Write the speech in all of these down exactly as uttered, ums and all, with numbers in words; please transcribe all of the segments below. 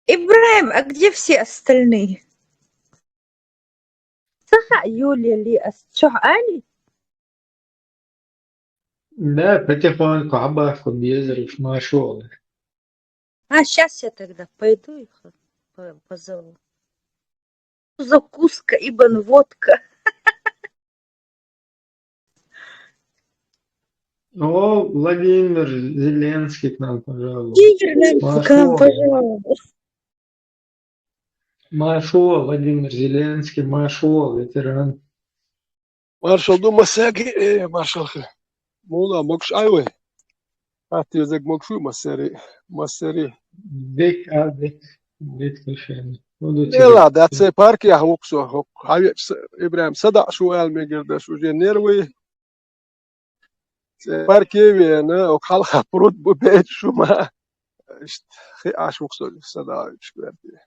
Ибрахим, а где все остальные? Саха Юлия ли ас чух али? Да, потихоньку, хабарку безриш, машула. А, сейчас я тогда пойду их по- позову. Закуска, ибн водка. О, Владимир Зеленский к нам пожаловал. Игорь нам к нам Машула. Пожаловал. Машула, Владимир Зеленский, машула, ветеран. Маршал ду массаги, э, маршал хи. Мула, могуш ай вай? Хатти язык могуш массари, массари. Бек, а, бек, бек совершенно. Ну, да, Нела, да, це парк я хуксо, хок. Хаве, Ибрахим, сада шу ал мегердаш, уже нервы. Це парк я вена, ок, халха пруд бу бет шума. Ишт, хи, аш хуксо, сада, ишт, верди.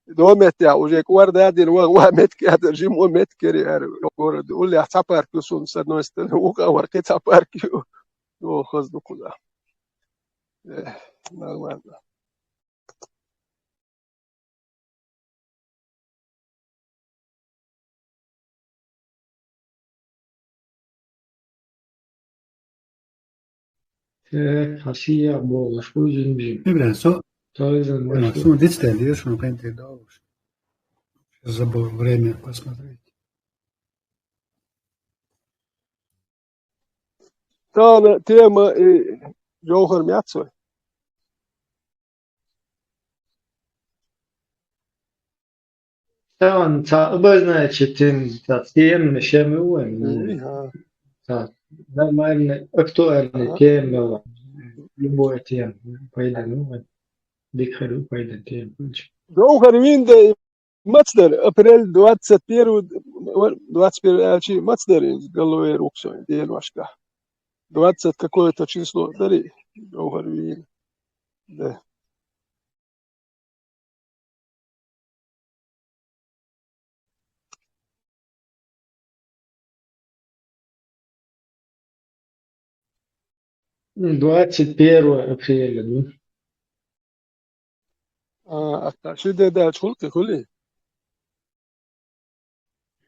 До метя, уже квар дадин, ва, ва метке, а, жим о меткери, ар, город. Улля цапарк сун, с одной стороны, ука вар, ки цапарк. О, хозду куда. Э, нормально. Э, Россия болаш, ужин бим. Ибрахим, со, Тализан Ибрахим, башло. Со дицтер, дир, шун хенте долаш. Сейчас забыл время посмотреть. Тана тема и Джохар Мяцой. Тан, ца обозначить им, ца тем, чем мы. Ага. Ца нормальная, актуальная тема, любая тема, пайда, ну, дикхару пайда тема. Джохар Винда, мацдар, апрель двадцать первый, двадцать первый, а, чи, мацдар, голове руксо, день вашка. Двадцать какое-то число, дари, Джохар Винда. Да. Двадцать первого апреля, да? А, а, а, ши де да, чулки хули?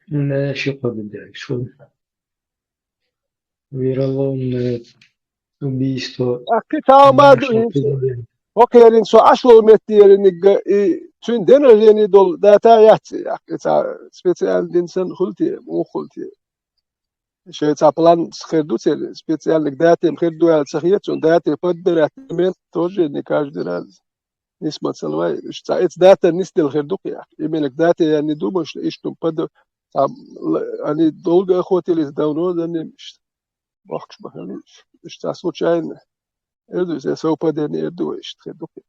Не, ши кабы да, шу. Вероломное убийство. Ахи тама ду инчи. Окерин со ашо меттерин га и цун день рождения дол дата яц. Ахи ца специальный день сан хулти, му хулти. Ещё ца план схерду цели, специальный датем херду ял сахьет, цун дате подбирать момент тоже не каждый раз. Нисма целовай, ишта эц дата нисдел хердук я. Именно к дате я не думаю, что ишта под, там, л-, они долго охотились, давно за ним, ишта. Бахш бахали, ишта случайно. Эрду, это совпадение, эрду, ишта хердук я.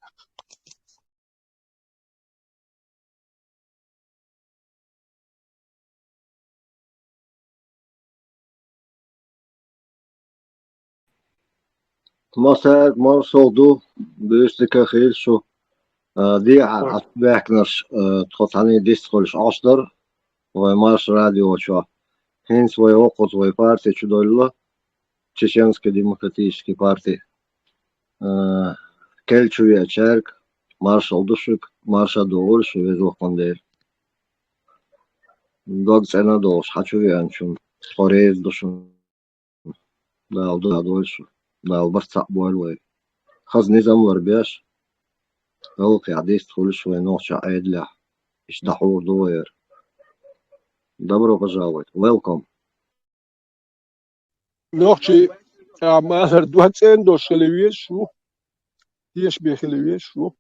Масар, маршал ду, бюстика хил шу. А, дехар, ас бехкнаш, а, тхо тани дистхулш ашдар, вай Марш радио чо. Хинс вай окот вай парти чудолла, Чеченский демократический парти. А, кел чу я чарк, маршал душик, марша дугур шу везло кондер. Дог цена долш, хачу я анчун, хорез душун. Дал да дольшу, дал барца боль вай. Хаз низам вар беш. Дал кядист хулш вай нохча айдля. Иш дахур дуэр. Добро пожаловать. Welcome. Нохчи, а, мазар дуа цен дош хиле веш шу. Еш бе хиле веш шу.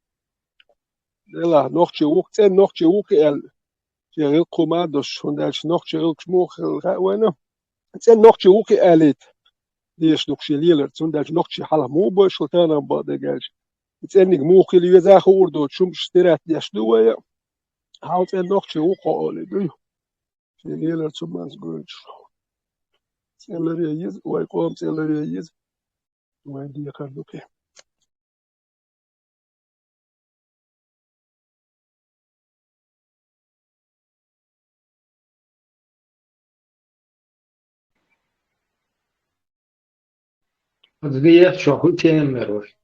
Дела, нохчи ух, цен нохчи ух эл. Че гил кума дош, хундач нохчи гил кшму хил ха вена. Цен нохчи ух элит. Деш нохчи лилер, цундач нохчи хала му бо шо тана ба дегаш. Ценник му хил веза ху урдо, чум штират деш ду вая. Хал цен нохчи ух оли ду. Лилер цуманс гуч. Целлер ез, вай ком целлер ез. Вай ди кардуке. Подвиет, что хутем мирой.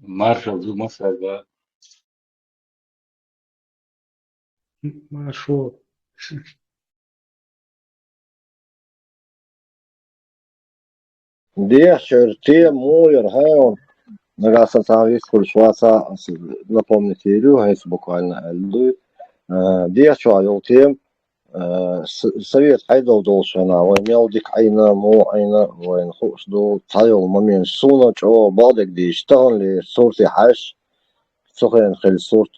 Маршал ду массаьрга. Маршо. Дехьа шера тема мо яр хьайван. Нагахь сан цхьа вист хуьлуш вац, ас напомнить йийр ю, хӀинца буквально аьлла ду. Э, дехьа чохь йолу тема, э, с-, совет Ӏедал долуш хенахь, вайн мел дика Ӏийна, муха Ӏийна, вайна хууш ду, цхьайолу моменташ суна чӀогӀа бакъдерг дийцича, таханлера сурте хьаьжча, цу хенахь хилла сурт,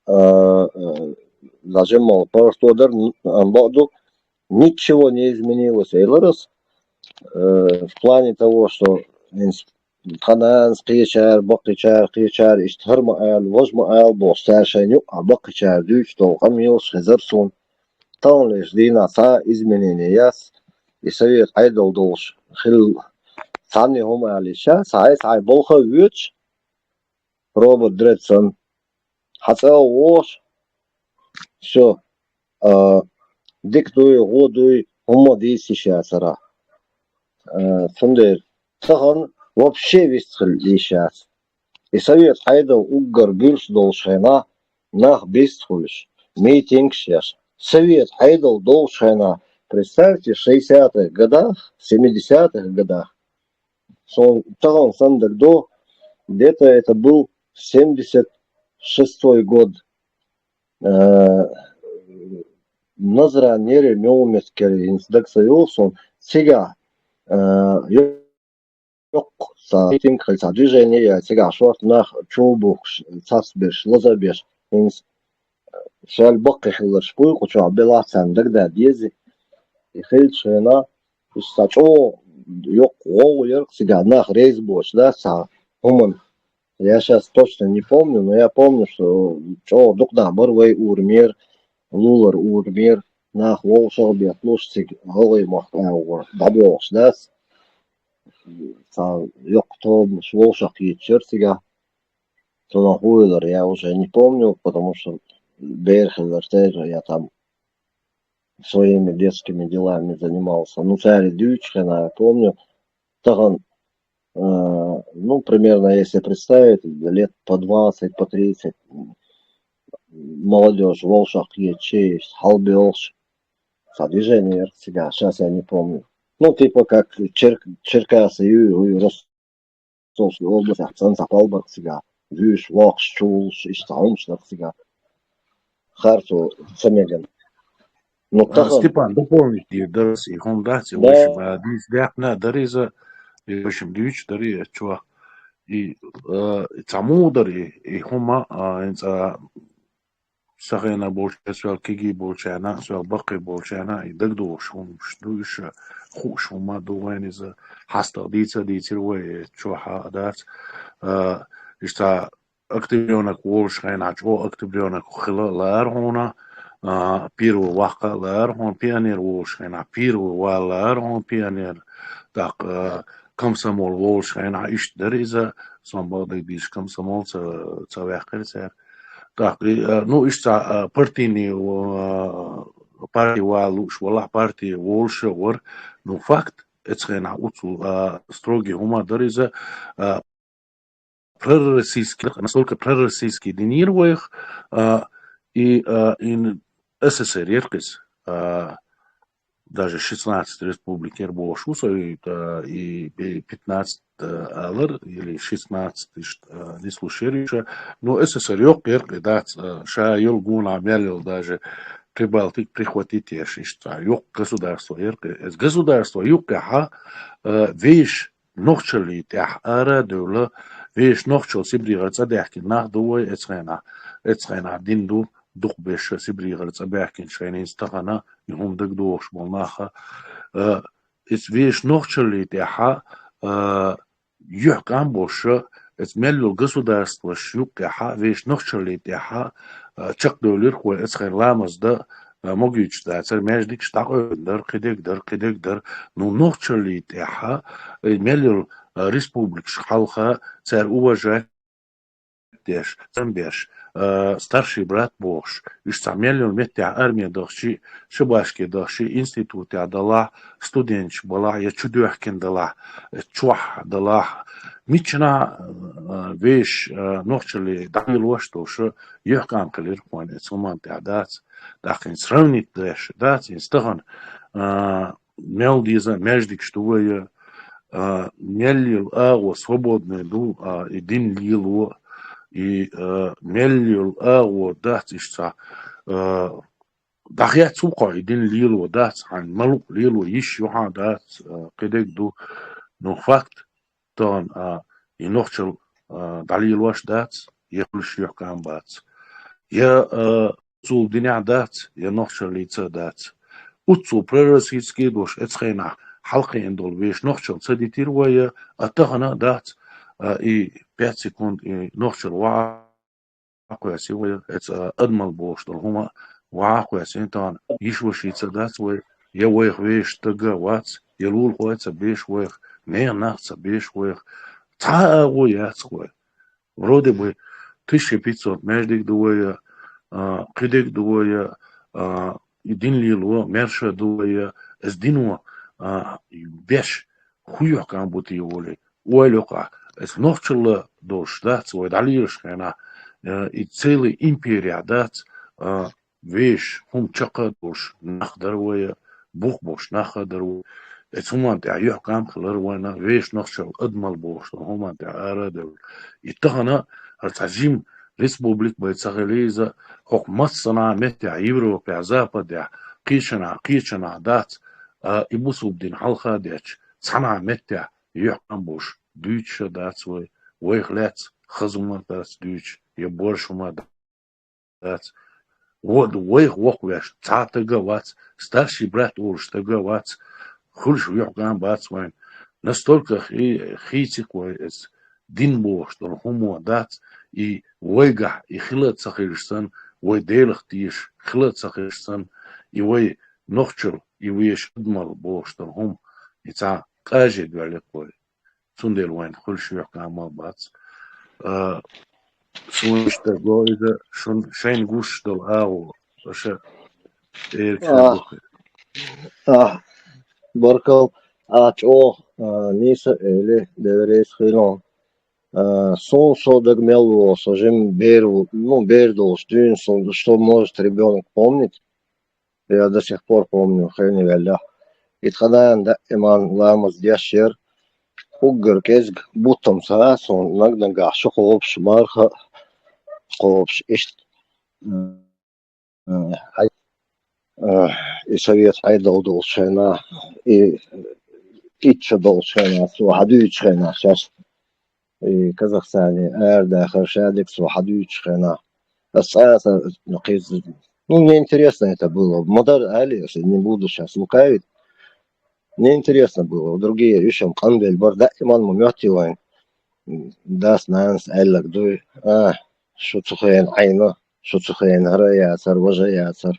э, э, за жиммал паргӀато дара, м-, м-, бакъду, ничего не изменилось, элира ас. Э, в плане того, что хӀинца тхан нанас кхечара, баккхийчара, кхечара, иштта хӀара ма ала, важа ма ала бохуш, цара шайна юкъахь баккхийчара дуьйцуш долу къам йолуш хезара суна. Таханлерчу дийнахь цхьа а изменение яц, и совет Ӏедал долуш хилла. Цхьанне хӀума ала йиш яц, цхьа а, цхьа а болх а воьдуш, робот-дред санна. Хьан цӀа а вогӀуш, всё, а, дика дуй, гӀо дуй, хӀумма дийца йиш яцара. А, цундела тахана вообще вист хила йиш яц. И совет Ӏедал уггар буьрса долуш хенахь, нах бист хуьлуш, митингаш еш. Совет Ӏедал долуш хенахь, представьте, в шестидесятых годах, семидесятых годах, сон тахана сан дагадогӀу, где-то это был семьдесят шестой год. Э, Назрань яра, Мелмет кера, хӀинца дага ца йогӀу сон, цигахь, э, йоккха цхьа митинг хилла, цхьа движение яьлла, цигахь шорта нах чу бухкуш, цхьацца берш, лаза а берш, хӀинца, э, шаьлла баккхий хилларш буй, кху чохь белахь царна дагадаа деза. И хилча хенахь, уьш цхьа чӀогӀа йоккха гӀовгӀа яра цигахь, нах реза боцуш, да, цхьа хӀуманна. Я щас точно не помню, но я помню, что чӀогӀа дукха нах бара вай урамера, лулара урамера, нах вовшах а бетталуш, цига гӀалгӀай мохк агӀор дӀабохуш дац. Цхьа йоккха тобанаш вовшах кхеташ яра цигахь. Цунах хӀун хилар, я уже не помню, потому что бер хилар церан, я там своими детскими делами занимался. Ну, цара дуьйцуш хенахь, я помню, тахана, э, ну, примерно, если представить, лет по двадцать, по тридцать, м, молодёжь вовшах кхеташ, хьалабоьлхуш, цхьа движение яра цигахь, щас я не помню. Ну, типа как Чер-, Черкассы ю, ю, Ростовская область, цхьацца палбарг цигахь, вуьйш, воккхуш, чулуш, иштта хӀуманаш дара цигахь. Харцо ца меган. Ну, а, тахана Степан, дополнить дийр дара ас, и хӀума дац, и, да, вайшимма дийца даьккхина а дара иза, и вайшимма дуьйцуш дара и чохь. И, а, и цхьа муха дара и, и хӀума, а, хӀинца, а, сан хенахь болчу, соьл кегий болчарна, соьл баккхий болчарна, и дагадогӀуш хӀуманаш ду, уьш хууш хӀума ду, вайна иза хьастагӀа дийца а дийцира вай, и чохь а дац. А, иштта октябрёнок волуш хенахь, чӀогӀа октябрёнок хила лаьара хьуна, а, первый ваккха а лаьара хьуна, пионер волуш хенахь, первый вала лаьара хьуна, пионер, тӀаккха, а, комсомол волуш хенахь, иштта дара иза, сон бакъдерг дийцича, комсомол ца, ца ваьккхира цара. ТӀаккха, и, а, ну, иштта, а, партийный, а, парти вала лууш валахь, парти волуш а вара, ну, факт, оцу хенахь оццул, а, строгий хӀума дара иза, а, пророссийский, настолько пророссийский динера вайх, а, и, а, и СССР яра-кх иза, а, даже шестнадцать республик яра бохуш ву со, и, а, и пятнадцать, а, алар, или шестнадцать, иштта, а, нислуш яра уьш. Но СССР йоккха яра-кх и, дац, а, ша йолу гонах мел йолу даже Прибалтика прихватить еш, иштта йоккха государство яра-кх и. Иза государство юккъехь, а, вешан нохчаллин тӀехь ара а девлла, вешан нохчалла СибрегӀара цӀа даьхкина нах ду вай оцу хенахь, оцу хенахь дина ду, дукхахберш СибрегӀара цӀа баьхкина шайна, хӀинца тахана и хӀума дагадогӀуш болу нах а. А, иза вешан нохчаллин тӀехь, а, юьхькӀам болуш, оцу мел йолу государстваш юккъехь, вешан нохчаллин тӀехь, а, чекхдевлира-кх вай оцу хенахь ламаз дан, а, могуьйтуш дацара, маьждигаш дӀакъевлина дара, кхидерг дара, кхидерг дара. Ну, нохчаллин тӀехь, и мел йолу, а, республикаш хьалха цара уважать деш, цӀанбеш, а, старший брат бохуш, уьш цхьа мел йолу меттехь арме дахчий, шабашке дахчий, институтехь далахь, студенташ балахь я чудоьхкина далахь, чохь далахь, миччанахь, а, а, веший, а, нохчаллий дӀалелош долуш юьхькӀам хилира вайн, эцу хӀуманна тӀехь дац, тӀаккха хӀинца сравнить деш дац, хӀинца тахана, а, мел деза маьждигаш ду вайн, а, мел йолу агӀо свободный ду, а, и дин лело, и, а, мел йолу агӀо дац иштта, а, дӀахецна ву кхо и дин лело дац, хьайн ма-луъу лело йиш ю хьан дац, а, кхидерг ду. Ну, факт, тахана, а, и нохчалла, а, дӀалелош дац, я хуьлуш юьхькӀам бац, я, а, цул динехь дац, я нохчаллица дац. Уццул пророссийский долуш эцу хенахь хьалакхиъна долу веший нохчалла ца дитира вайн, а тахана а дац, а, и пять секунд и нохчалла ваха кхоьссина вайн, эцу, а, адамалла бохуш долу хӀума ваха кхоьссина тахана йиш-вашица дац вайн, я вайх веший стаг а вац, я лулахой ца беш вайх, нехан нах ца беш вайх, цхьа а агӀо яц вайн. Вроде бы тысяча пятьсот маьждиг ду вайн, а, кхидерг ду вайн, а, и дин лело маьрша ду вайн, эцу дино, а, беш хӀун юьхькӀам бу те олий, ойла йоккху, эцу нохчалла долуш дац вай дӀалелош хенахь, а, и целый империя дац, а, веший хӀума чекхдолуш нах дара вайн, бух болуш нах а дара вайн. Эцу хӀуманна тӀехь юьхькӀам хилира вайна, веший нохчалла адамалла бохуш долу хӀуманна тӀехь ара а девлла. И тахана хӀара цхьа жима республика бен ца хилла иза, хӀокху массанхьа меттехь, Европехь, Западехь, кхечанхьа, кхечанхьа дац, а, и бусалба дин хьалха а детташ, цхьанхьа меттехь юьхькӀам болуш дуьйцуш а дац вай, вайх лаьцна хаза хӀума а дац дуьйцуш, я борша хӀума а дац. Вот, вайх воккхавеш цхьа а стаг а вац, старший брат олуш стаг а вац, хуьлуш юьхькӀам бац вайн. Настолько хи-, хийцира вай эцу дин бохуш долу хӀума дац, и вайгахь и хила а ца хезаш санна, вай Делах тешаш хила а ца хезаш санна, и вай нохчалла, и веший адамалла бохуш долу хӀума, и цхьа къажа доьллира вай. Цундела вайн хуьлуш юьхькӀам а бац. А, суна иштта го иза, шун шайна гуш долу агӀо, аша эрча А, духи. А, баркал, а, чӀогӀа, а, нийса а эли, Дела реза хуьлда. А, суна со дага мел ву, со жима бер ву, ну, бер долуш дуьйна, со, что может ребёнок помнить? Я до сих пор помню, хенаваьллехь. И тхан нана даиман ламаз деш яра, уггар кӀезиг буттамца суна наг-нагахь шу кхобуш, марха а кхобуш, иштта, м, м, хьай-, а, и совет хьайдал долчу хенахь, и итт шо долчу хенахь, цо хьадуьйцучу хенахь шаьш. И Казахстане арадахар шадерг цо хьадуьйцучу хенахь. Ас цкъа а ца, ну, кхин, ну, мне интересно это было. Ма-дарра аьлла аса, не буду щас лукавить. Мне интересно было. Другие ещё къанбелла бара, даиман ма моьтту вайн. Дас-нанас аьлларг дуй. А, шу цу хенахь Ӏийна, шу цу хенахь хӀара а яцара, важа а яцара.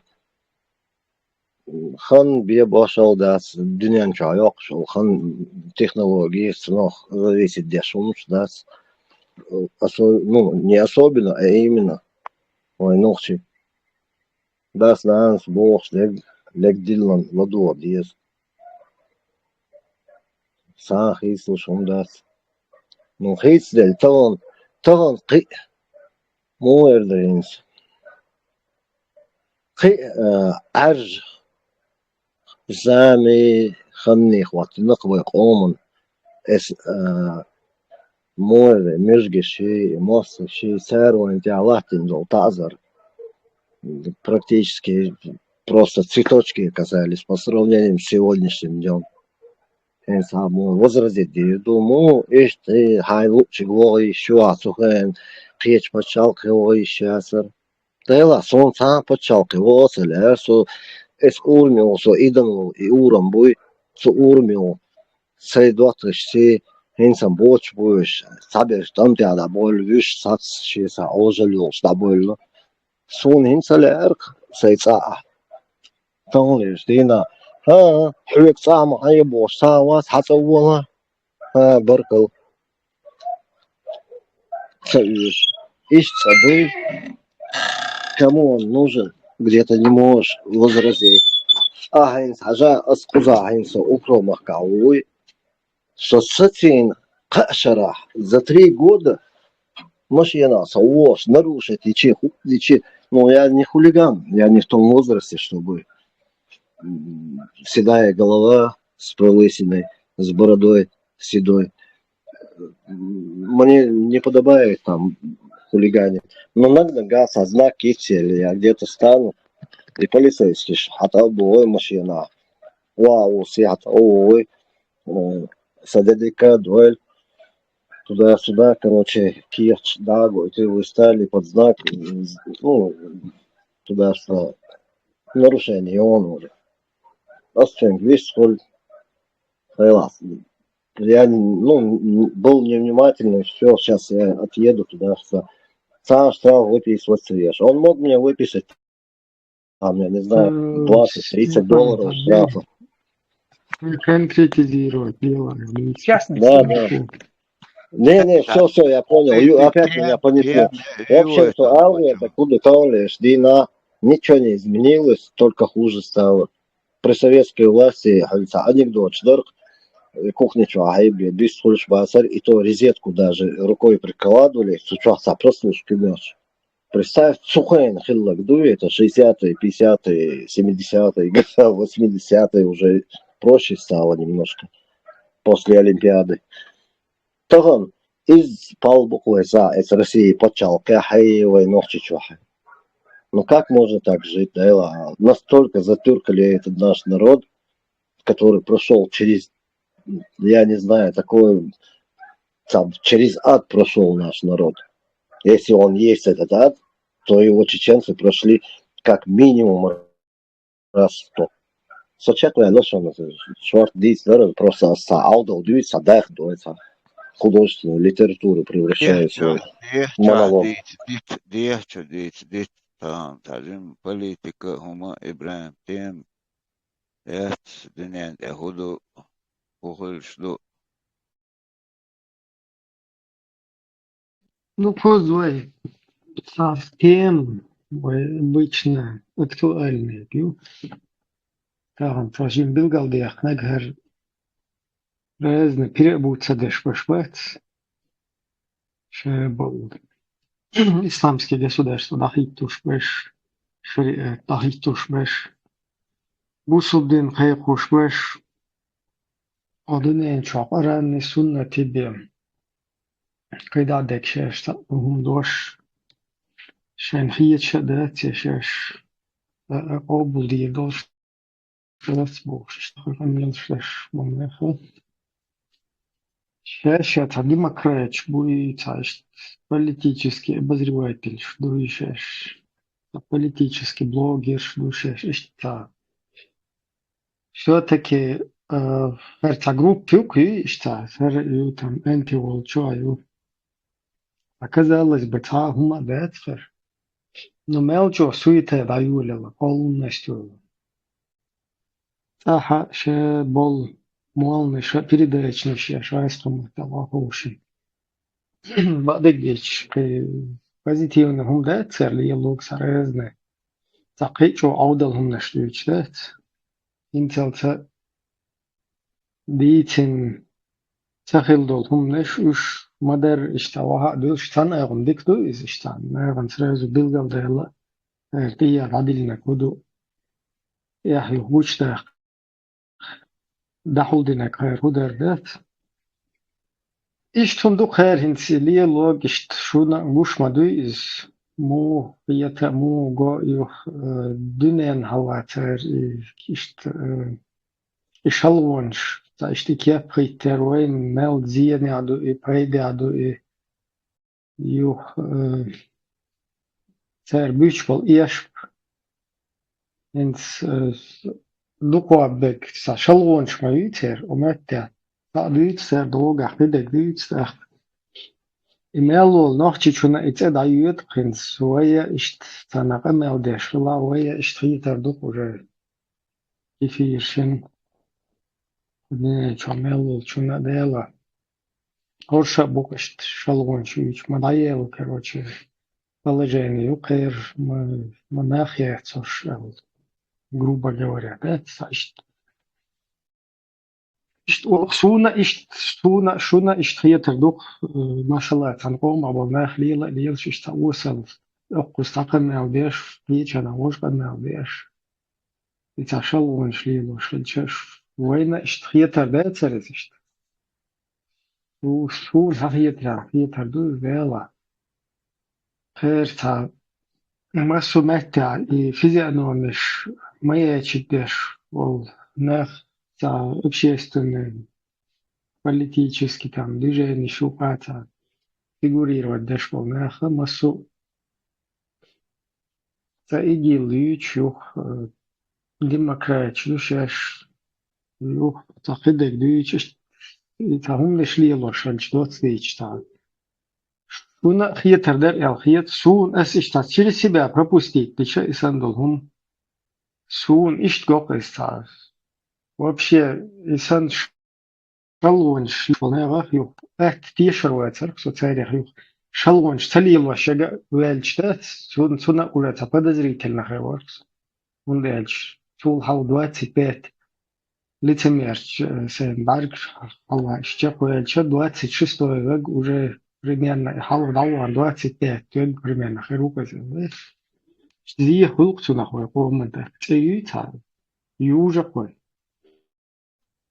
Хан бен башхалла дац, дуьнен чохь йоккхуш йолу хан, технологи, цунах зависит деш хӀумнаш дац. Осо-, ну, не особенно, а именно вайн нохчий. Дас-нанас бохуш дерг, лерг диллина ладогӀа деза. Цхьа а хийцалуш хӀума дац. Ну, хийцаделла, тахана, тахана кхин а муха эр дара хӀинца? Кхин а, а, Ӏаьржа зама, ханна хӀоттийна-кх вай къоман. Эс, а, муха эр, муьжгашший, моссаршший, цара вайна тӀехь латтийна долу таӀзар. Практически просто цветочки оказались по сравнению с сегодняшним днём. ХӀинца хьан муха возразить дийр ду, муха иштта, э, хьайн луъучуьнга вогӀийша ю ахь цу хенахь, кхечу пачхьалкхе вогӀийша яцара. Делахь, суна цхьа а пачхьалкхе вогӀа а ца лаьара, со, эс урам йолу, со и дан волу и урам буй, цу урам йолу сайн доттагӀашций, хӀинца-м боцуш бу уьш, цхьаберш тӀам тӀехь дӀабевлла, вуьш сац шен схьа Ӏожалла йолуш дӀабевлла. Суна хӀинца а лаьара-кх сайн цӀахь. Таханлерчу дийнахь, хӀан, хьоьга цӀахь ма хьан ю бохуш, цхьа а вац, хьан цӀа волахь? ХӀан, баркалла. Ца оьшу. Иштта цӀа дуй. Кому он нужен, где ты не можешь возразить. Ахьа хӀинца хьажа, ас кхузахь хӀинца укромахкахь вуй. Со сацийна кхаа шарахь, за три года машина, со ож, нарушить, и че, ху-, и че. Ну, я не хулиган, я не в том возрасте, чтобы, м, седая голова с пролысиной, с бородой седой. Мне не подобает там хулиганить. Но надо газ, а знак есть, или я где-то стану, и полицейский ш-, хата обои машина. Вау, сиат, ой, э, садедика, дуэль. Туда-сюда, короче, киевч, да, и ты встали под знак, ну, туда-сюда. Нарушение, он уже. Остановись, сколь. Хайлас. Я, ну, был невнимательный, все, сейчас я отъеду туда, что сам штраф выписывать срежь. Он мог мне выписать, там, я не знаю, Э, двадцать-тридцать долларов не штрафа. Не конкретизировать дело. В частности, Да, да. Не, не, все, все, я понял. Ю-, опять меня понесло. В общем, что алгебра, куда калишь, Дина, ничего не изменилось, только хуже стало. При советской власти, говорится, анекдот, что кухня, что, а, без хулиш басар, и то резетку даже рукой прикладывали, с утра прослушки ночь. Представь, сухен хиллак дует, это шестидесятые, пятидесятые, семидесятые года, восьмидесятые уже проще стало немножко после Олимпиады. Тогон из палбук веса, из России почал, кахай войнов чичуахай. Ну как можно так жить, да, настолько затюркали этот наш народ, который прошел через, я не знаю, такое, там, через ад прошел наш народ. Если он есть, этот ад, то его чеченцы прошли как минимум раз сто. Сочетная лошадь, шорт дис, просто са аудал дюйт, са дах дует, са художественную литературу превращает в свой монолог. Дехча дит, дит, там, та жим политика, хӀума, Ибрахим, тем, эц, дунен, э, худу, ухулш ду. Ну, козой, а, тем, вай, обычно актуальные, ю. Там, тожим билгалдех, нагар разные перебуться деш баш бац. Ше бол исламские государства дахиттуш беш, шариат дахиттуш беш, бусулдин хайхуш беш, одунен чоп аранни сунна тебе. Кайда дек шеш, та, хум дош, шен хиет ша да, те шеш, а, а, обул дир дош, шеш бу, шеш, шеш, шеш, шеш, шеш, шеш, та демократ буй, та, ш-, политический обозреватель, ш-, дуй шеш, та, политический блогер, ш-, дуй шеш, ишта. Всё-таки, э, хэр ца группу куй ишта, хэр ю там энти волчо ю. Оказалось бы, ца хӀума бецхэр. Но мелчо суете даюлила, полностью. Цаха ше бол молны ша передачный ше шайс хӀума тала хуши. Бадык деч, позитивный хӀума децхэр, диалог сарезны. Ца кычо аудал хӀума наш дюч дец. Инцел ца дийцин ца хил дол хӀума наш уж мадар ишта ваха дулш тан айгъун дик ду из ишта. Айгъун сразу билгал дайла. Э, кия гадилна куду. Ях ю гучдах. Дахулдина кайр худар дат. Ишт хунду кайр хинси лиялог ишт шуна гуш ма дуй из му, ята му го ю, э, дунен хаватар и ишт, э, и шалгонш, та ишти кеп хиттер вайн мел зиян яду и пайда яду и ю, э, цар буч бол иашп. Инц, э, дукуа бек са шалгонш ма ю цар, умеття. Та дуйц цар долга хидек дуйц та. И мел ол нохчи чуна и цӀе даюет хинц, вая ишт цанака мел дешла, вая ишт хитар дук уже. Эфир шин. Не, чо мел ол чуна дела. Орша букашт шалгон чуч, ма даел, короче, положение ю кэр, ма, ма нахе цош эл, грубо говоря, да, сашт. Иштта оха суна, иштта суна, шуна иштта хетар ду-кх, э, машалла, цхьана къомах болу нах лела а лелаш, иштта цхьа осал, оьхкуз цхьа къамел деш, кхечанхьа важа къамел деш. И цхьа шалгӀонаш лелош хилча, вайна иштта хетар дацара иза иштта. Шу-, шуна хьан хетарехь, хетар ду иза, Дела. Кхера цхьа массо а меттехь и физиономеш ма ечидеш волу нах, цхьа общественный, политический там движенеш юкъа цхьа фигурировать деш болу нах а массо а цхьа ИГИЛ юьйцуш юха, э, демократия ю шаьш, юха цхьа кхидерг дуьйцуш, и цхьа хӀуманаш лелош хилча доцца дийцича цхьа. Шуна а хетар дара аьлла хета, суна ас иштта через себя пропустить дича и санна долу хӀума. Суна иштта го-кх иза цхьа. Вообще, и санна шалгӀонаш лелош болу нах а юха, атта тешар вацара-кх со царех юха. ШалгӀонаш ца лелош яга а ваьлча, цунна, цунна а уже цхьа подозрительно хир вара-кх со. ХӀунда аьлча цул хьалха двадцать пять лицемерча, э, сайн бӀаьргаш хьалха иштта чекхваьлча, двадцать шестой вега уже примерно и хьалха дӀавахана двадцать пять вега примерно хир ву-кх иза. Зе хуьлу-кх цунах вай къоман тӀе. ЦӀе юй цхьа, южа-кх вай.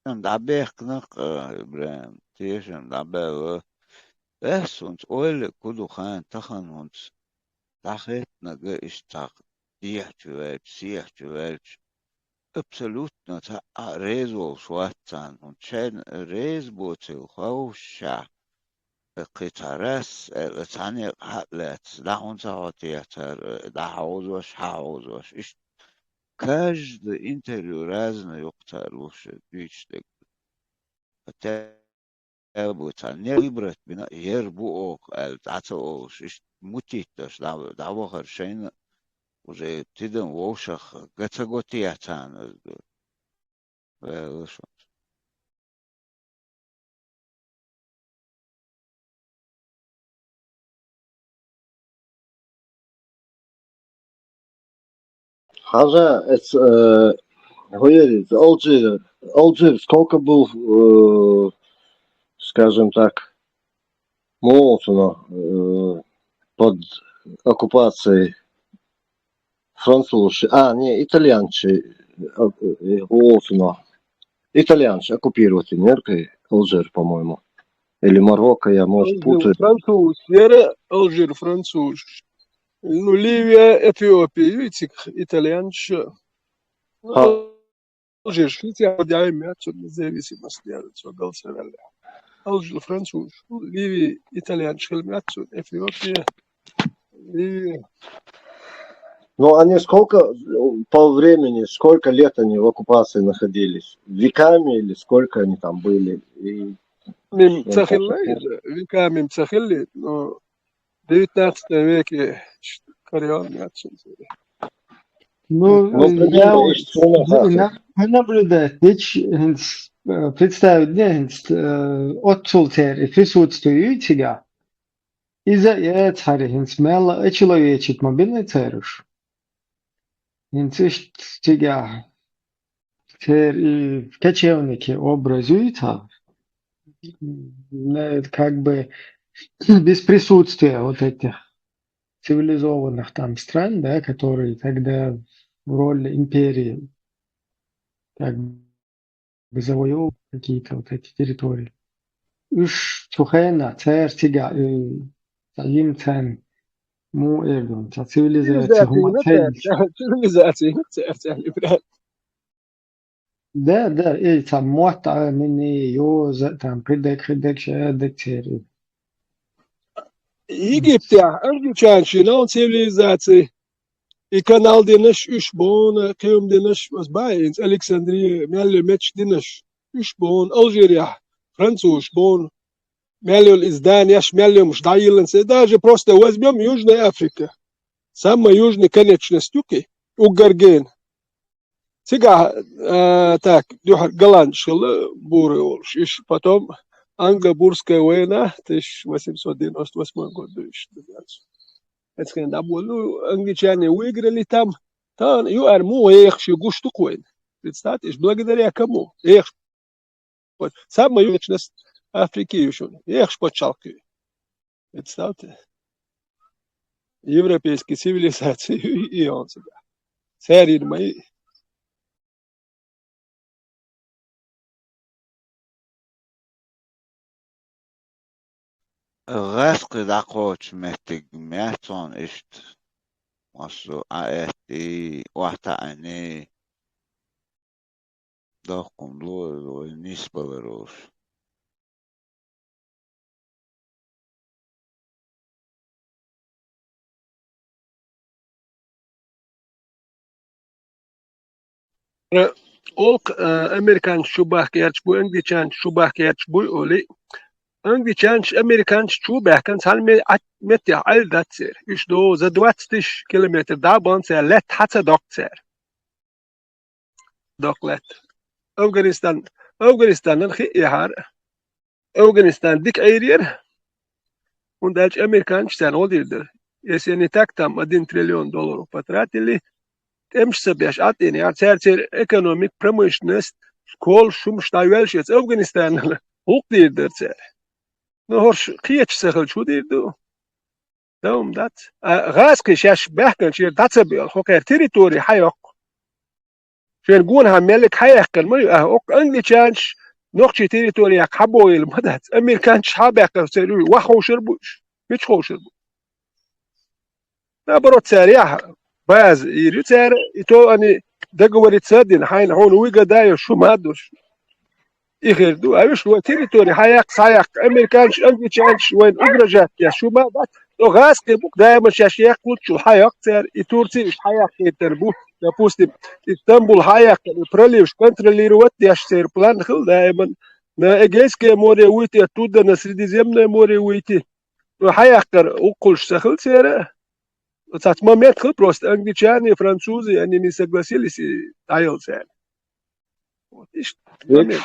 ДӀабехкина-кх, э, ИбрахӀим, тешам дӀабаьлла. Ас хӀунца ойла ку ду хьан тахана хӀунца дӀахӀиттинарг иштта цхьа дехьачу ваьлча, сехьачу ваьлча, абсолютно цхьа а реза волуш вац царна, хӀунда шайна реза боцийла ховшшехь, кхин цхьа раз аьлла, цхьа некъ хьа а лаьцна, дӀа хӀунда ца хьо техьа цара, дӀа хьовзош, хьа хьовзош. Иштта каждое интервью разное ю-кх цара луш, дуьйцуш дерг. Хотя бы цхьа не выбрать бина, ер бу оха аьлла, дӀа ца олуш, иштта мутитташ дӀа-, дӀавахар шайна, уже тидам вовшах га ца го техьа царна аса ду. Ваьлла шуна. Хьажа, эц, э, хӀун яра иза, Алжир, Алжир сколько был, э, скажем так, муха волу цунах, э, под оккупацией французаш, а, не, итальянцаш, э, э, волу цунах. Итальянцаш оккупировать йинера-кх Алжир, по-моему. Или Марокко, я, может, Алжир, путаю. Француз яра, Алжир, француз. Ну, Ливия, Эфиопия, ю и цигахь итальянцаш. А. Алжир, Швеция, я имею в виду независимость, я, цо галсаваьлла. Алжир, француз, Ливия, итальянцаш хила меца, Эфиопия, Ливия. Ну, они сколько, по времени, сколько лет они в оккупации находились? Веками или сколько они там были? И Мим ца хилла иза, веками ца хилла, но девятнадцатом веке карьёр меца. Ну, ну, примерно, я вот, иштта хьуна хьа-, на-, наблюдать дича, хӀинца, э, представить де, хӀинца, э, оццул церан и присутствие ю цигахь. Иза а яц хӀара, хӀинца мелла а человечить ма бина церан уьш. ХӀинца иштта цигахь церан и кочевники образ ю цхьа. Не, как бы без присутствия вот этих цивилизованных там стран, да, которые тогда в роли империи как бы завоевывали какие-то вот эти территории. Уьш цу хенахь церан цигахь, э, цхьа йина царна муха эр ду, цхьа цивилизация, цивилизация, хӀума ца йина, церан цивилизация, церан, церан, Да, да, и цхьа мотт а, мини, йоза, там, кхидерг, кхидерг, шадерг церан. Египтехь англичанаш йина цивилизаци, и канал динарш уьш боху, кхин хӀума динарш, ас боху, хӀинца Александрия, мел йолу меттигаш динарш уьш боху, Алжирехь французаш боху, мел йолу иза зданиеш, мел йолуш дӀайиллина, даже просто возьмём Южная Африка. Самая южная конечность ю-кх и, уггар гена. Цигахь, э, так, дуьхьал голландцаш хилла, буры волуш. Уьш потом англо-бурская война, тысяча восемьсот девяносто восьмой год ду уьш. Эцхен дӀаболу, ну, англичане выиграли там. Тахана ю аьлла муха хьехаш ю гуш ду-кх вайна. Представьте, уьш благодаря кому? Хьехаш паччалкх. Самый южный Африки ю шуна. Ехаш паччалкх ю. Представьте. Европейский цивилизация ю и он сюда. Царин мои. ГӀаскхи дӀакхочу меттиг меттиг цунна иштта массо а аьттий, охьатаӀаний, доккхун ло вай нисбалар уш. Олх, э, американча чу бахкерч буй, англичанча чу бахкерч буй, олий. Англичанча, американча чу баьхкан цхьана ме-, а-, меттехь Ӏайла дац церан. Уьш до за двадцать тысяч километр дӀа а бан цара лаьтта хьа ца доккху цара. Доккха лаьтта. Афганистан, Афганистанан хи яхьара. Афганистан дика Ӏийр яра, хӀунда аьлча американча царна гӀо дийр дара. Если они так там один триллион долларов потратили, тӀемаш ца беш, Ӏаттийна яра цара, церан экономика, промышленность, школаш, хӀумаш дӀайоьллуш яц Афганистанана, гӀуллакх дийр дара цара. Ну, хӀорш кхеча ца хилча, хӀун дийр ду? Даум дац. А гӀазкхий шаьш баьхканчера дӀа ца беъла, хӀокхара территори хьайоккху. Шен гонахьа меллиг хьаяьккхина ма ю, а, оккха англичанаш, нохчий территориях хьабойла ма дац. Американчаш хьабаьккхар церан ю, ваха ховшар бу уьш. Мича ховшар бу? Наоборот, цара яхьа база йийр ю цара, и то они договориться а дина, хьайна хьуна выгода а йо, шу ма а душ. И хир ду. А уьш вай территори хьаяккха, схьаяккха, американчаш, англичанчаш вайна угрожать деш, шу ма а дац. То гӀазкхий бу-кх даиман шаьш яьккхалуччул хьаяккха цара, и Турци уьш хьаяккхийтар бу, допустим, и Стамбул хьаяккха, и проливаш контролировать деш церан план хила даиман. На Эгейское море выйти, оттуда на Средиземное море выйти. Ну, хьаяккхар уккхулш ца хила церан. Цац момент хила просто, англичане, французы, они не согласились и дӀаяла цара. Вот, иштта Вет-, момент.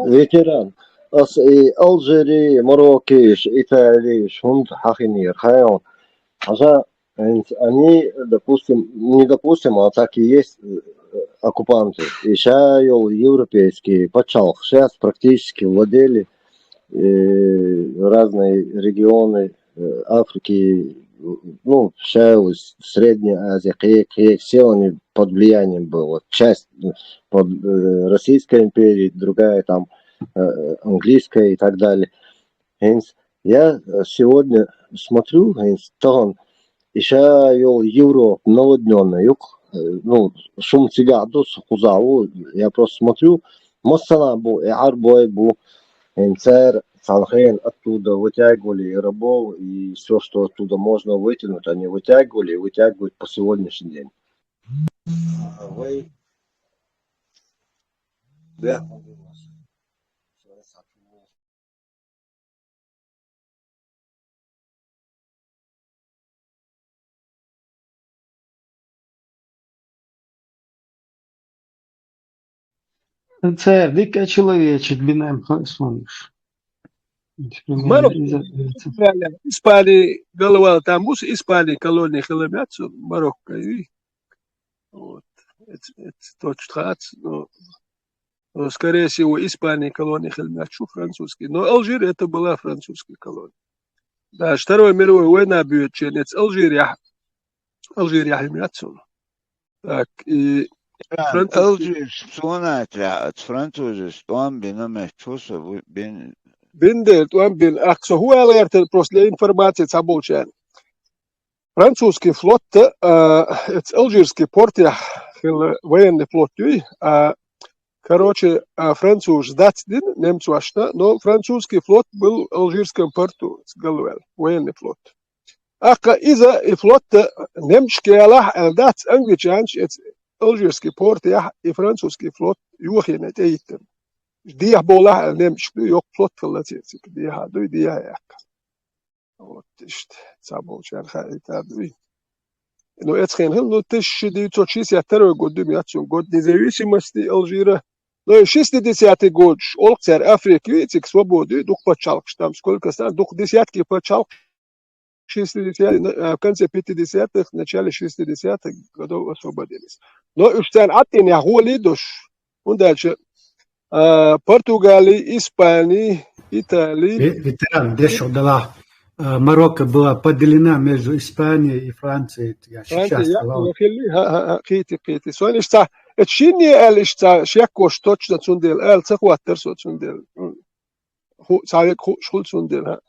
Ветеран. Ас и Алжири, Мароккиш, Италиш, хӀунда хьахинера, хьайон. Хьажа, они, допустим, не допустим, а так и есть, э, оккупанты. И ша йолу европейские пачхьалкх сейчас практически владели, э, разные регионы, э, Африки, ну, ша йолу Средняя Азия, кхе-, кхе-, все они под влиянием было. Вот часть, э, под, э, Российской империей, другая там, э, английская и так далее. Hence, я, э, сегодня смотрю, hence, тахана, и ша йолу Европа наводнённая ю-кх, э, ну, шуна цигахь ду, со кхузахь ву, я просто смотрю, массанхьа бу, и Ӏарбой бу, hence, цара цхьана хенахь оттуда вытягивали и рабов, и всё, что оттуда можно вытянуть, они вытягивали и вытягивают по сегодняшний день. А вай Цара дика а человечек бинем хо-, сонуш. Марокко. Испани галвал там бус, Испани колония хила мят цу Марокко, и Вот. Это, это точно хац, но, но, скорее всего, Испания колония хила мят шу французский. Но Алжир это была французская колония. Да, Второй мировой война бьет ченец Алжир я. Алжир я хила мят цу. Так, и Французский. Алжир, сона тра, французы, что он бина мет чуса, бин. Бин де, он бин, ах, со хуя лертер просто для информации цаболчан. Французский флот, а, эц Алжирский порт я хила военный флот юй, а, короче, а, француз дац дин, немцу ашна, но французский флот был в Алжирском порту, с Галвел, военный флот. Акка иза и флот немчке лах, а, дац англичанч, эц Алжирский порт я и французский флот юхина тейттен. Диях болах, а, немчке, йок флот хила цецик, диях дуй, диях якка. Вот, иштта, цхьаболчара хаийтар дуй. Ну, эцхен хил, ну, тысяча девятьсот шестьдесят второй год дуй, яцун год независимости Алжира. Ну, и шестидесятый год, олх цар Африка, видите, свободы, дух пачалкш там, сколько стран, дух десятки пачалк, шестидесятых, э, в конце пятидесятых, начале шестидесятых годов освободились. Но уж цар аттин я гули душ. Он дальше А, Португали, Испани, Итали. Ве-, Ветеран, дешо дала. А, Марокко была поделена между Испанией и Францией. Я Франция, сейчас я, сказал. я хилли, ха, ха, ха, кхийти, кхийти. Сон иштта, эт шинне аьлла иштта, шеккош точно цундела, аьлла ца хӀоттар со цундела. М. Ху-, цхьа век хууш хул цундела, ха.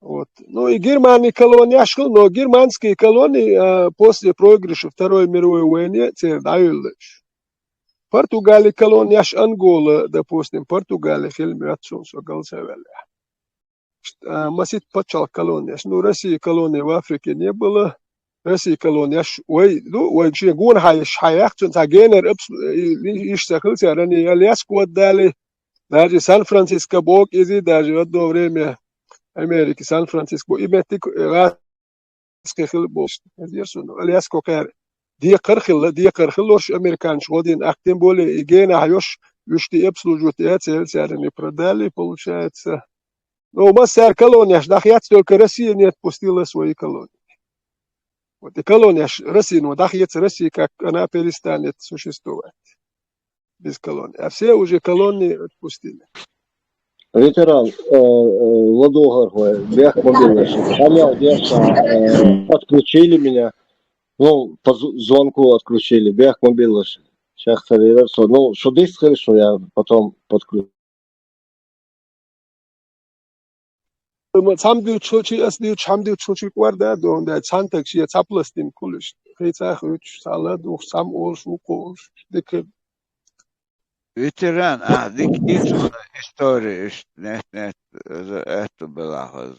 Вот. Ну, и Германии колонияш хул, но германские колонии, а, после проигрыша Второй мировой войне церан дӀайоллаш. Португали колонияш Ангола, допустим, Португали хила моьтту суна, со галсавелла. А, масит паччалх колонияш. Ну, России колонии в Африке не было. России колонияш, вай, ну, вай шен гонахьа еш хьаяхцун, цхьа генер абс-, и, и, иш ца хилча, рани Аляску отдали. Даже Сан-Франциско бок изи, даже в одно время Америки Сан-Франциско. И меттиг, э, гӀаскхи хила болуш. Эзер суна. Аляско кхер. Декхар хилла, декхар хилла, уж американцаш гӀодин. Ах, тем более, и генахьа йош, уж ти обслуживать яц, церан и продали, получается. Ну, массара колонияш дӀахецна, только Россия не отпустила свои колонии. Вот и колонияш России, ну, дӀахецна Россия, как она перестанет существовать без колоний. А все уже колонии отпустили. Ветеран, э, э, ладогар, бехк ма биллаш. Хьамел дешта, э, отключили меня. Ну, по зв-, звонку отключили, бехк ма биллаш. Сейчас, ну, что здесь слышу, я потом подключу. Ма цхьамма дуьйцучу, ас дуьйцучу, хьама дуьйцучу кӀорда а догӀун даьлла, цхьана таг шен цхьа пластинка хуьлуш. Хица хуьйцуш, цхьа ладугӀуш, цхьамма олуш, вукхо олуш. Дика. Ветеран, а, дика гица история, иш, нет, нет, это, это была хоза.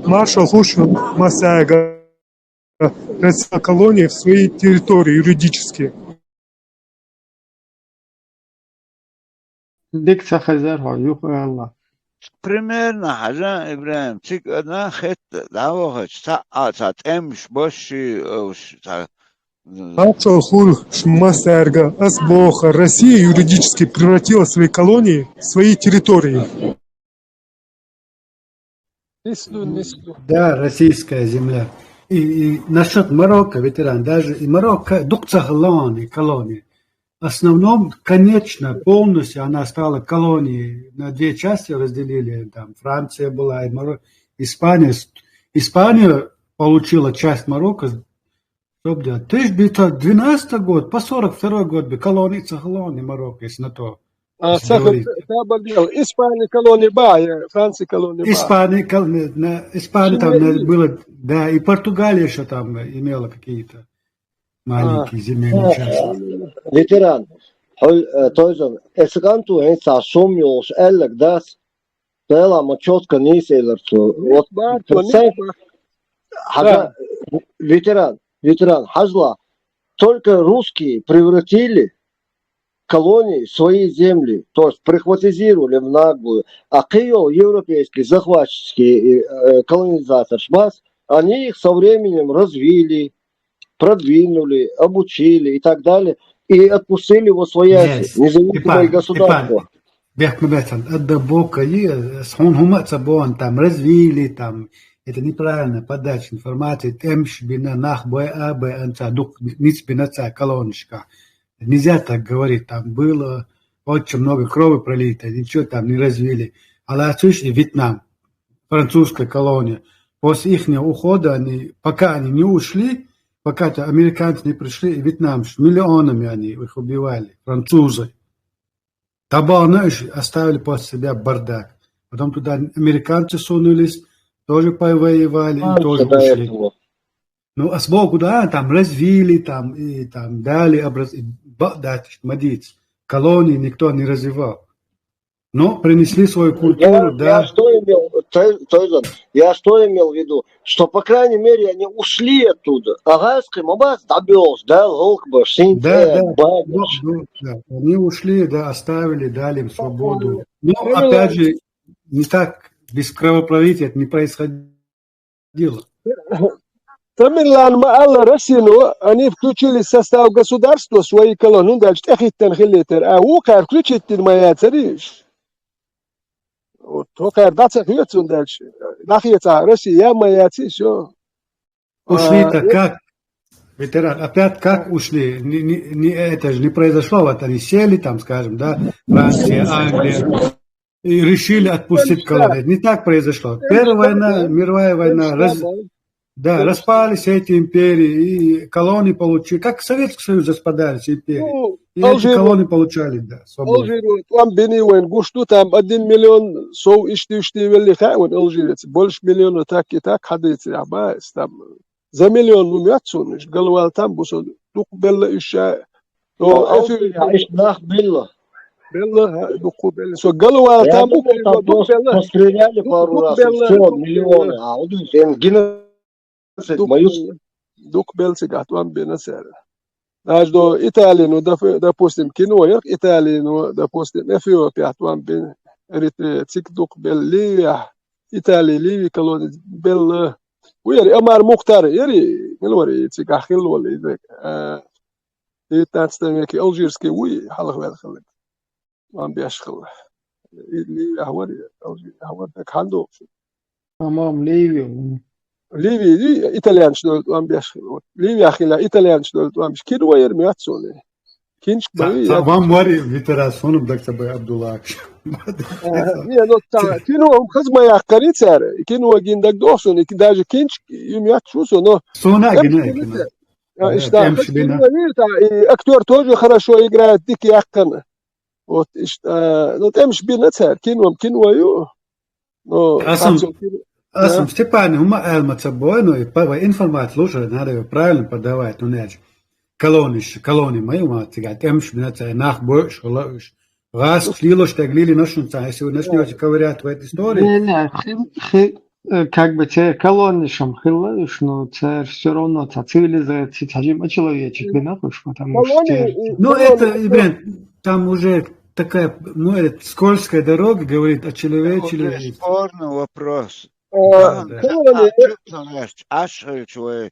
Маршал Хушин Масаега. Российская колония в своей территории юридически. Дика ца хезар хьо, юха аьлла. Примерно, хьажа, Ибрахим, цига ана хетта, дӀавахача, цхьаъ, цхьа тӀемаш башши, овш, цхьа Маршал Хушин Масаега, ас боху, Россия юридически превратила свои колонии в свои территории. Нислу, нислу. Да, российская земля. И, и насчет Марокко, ветеран, даже и Марокко, дукха ца хилла и колония. В основном, конечно, полностью она стала колонией. На две части разделили. Там Франция была, и Марокко, Испания. С-, Испания получила часть Марокко. Что делать? Тысяча девятьсот двенадцатый год, по сорок второй год бы колония ца хилла и Марокко, если на то. А, Если говорить. Саха, Саха Бардел, Испания колония ба, я, Франция колония ба. Испания, кол-, на, Испания там на-, Шиммер. Было, да, и Португалия еще там имела какие-то маленькие земельные части. Ветеран, хьол, э, тойзан, эциганту хӀинца сум йолуш аьллаг дац, Дела ма четко нийса элар цо. Вот, Бар, то то есть, бар. хьажа, ветеран, ветеран, хьажла, только русские превратили колонии в свои земли, то есть прихватизировали в наглую, а кхийо европейские захватческие э, колонизаторш бац, они их со временем развили, продвинули, обучили и так далее, и отпустили во свояси, Нет, независимые Степан, государства. Степан, бехк ма беттан, адда бока и, хьуна хӀума а ца боху, там развили, там, это неправильная подача информации, тӀемаш бина, нах бой а бой, анца дух ниц бина ца колонишка. Нельзя так говорить, там было очень много крови пролито, ничего там не развили. А лацуш и Вьетнам, французская колония. После ихнего ухода они, пока они не ушли, пока-то американцы не пришли, и вьетнамцы, миллионами они их убивали, французы. Табана оставили после себя бардак. Потом туда американцы сунулись, тоже повоевали и А, тоже до ушли. этого. Ну, а сбоку, да, там развили, там, и там дали образ-, и ба-, да, это ж мадиц. Колонии никто не развивал. Но принесли свою культуру, Я, да. я что имел, Той-, Тойзан, я что имел в виду, что, по крайней мере, они ушли оттуда. Агайский мабас добьёлся, да, волк бы, Да, да, баб. Ну, ну, да. Они ушли, да, оставили, дали им свободу. Но, Именно. Опять же, не так, без кровопролития это не происходило. Тамерлан ма алла Россино, они включили в состав государства свои колонии, ну, дальше тӀехиттан хилийтар. А вукхар включить дина ма яцариш. Вот, тохар даца хьоьцун дальше. Нахеца Россия ма яци, всё. Ушли-то А, как? Ветеран, опять как ушли? Не, не, не, это же не произошло, вот они сели там, скажем, да, Франция, Англия, и решили отпустить колонию. Не так произошло. Первая война, мировая война, раз- Да, распались эти империи, и колонии получили. Как Советский Союз распадались империи. Ну, И эти Алжир, колонии получали, да, свободу. Алжир, там бени вайн гушту, там один миллион сов ишти ишти вели хай вайн Алжир. Больше миллиона так и так хадыци, а ба, там за миллион ну мятсуниш, галвал там бусо дук белла иша. Ну, Но Алжир, а ишти нах белла. белла, дук белла. Со галвал Я там думал, бук там дук просто белла. постреляли пару Дук раз, и белла, все, дук миллионы. А вот и геноцид, Дук мою белла, дук белла цигат ван бена сэр. Даже до Италии, ну, доп- допустим, кино, як Италии, ну, допустим, Эфиопия, ван бен, Эритрея, цик дук белла, Ливия, Италия, Ливия, колония белла. Уяри, Амар Мухтар, яри, милвари, цик ахил вали, девятнадцатом веке, алжирский, уй, халах вел халах. Ван беш халах. Ливия, вари, Алжир, вари, так хандо. По-моему, Ливию. Ливия, итальянч дол ван беш халах. Ливия хила, итальянч дол ван беш. Кино яри мятсуне. Кинчик бави, Вам мори ветеран, сонум дак тобой Абдуллах. Не, ну, та, кино, хазма я карицар. Кино гиндаг дохсун, и даже кинчик, юм я чусу, но Сона Эм гине шпинете. кино. А, Да, ишта, Эм шпина. кино, и та, и актер тоже хорошо играет, дик яккан. Вот, ишта, ну, Эм шпина цар, кино, кино ю. Ну, Асум, так что, кино. Асум Степан, ума элма цабой, ну, и по, информацию лучше надо её правильно подавать, ну, не. Колониш, колони май, ума цигат, Эм шпина цар, нах бой, шола уж. Газ, лило, что глили, начнут, если вы начнёте ковырять в этой истории, Не, не, хи- хи- э, как бы те колонишам хилла уж, но це все равно та цивилизация, та жим человечек, не нахуй, потому что Колония, те- и- Ну, колония, это, и, блин, там уже такая, ну, это скользкая дорога, говорит, очеловечили. Уже спорный вопрос. а, Да. колония, Ашхилч, ашхилч вай.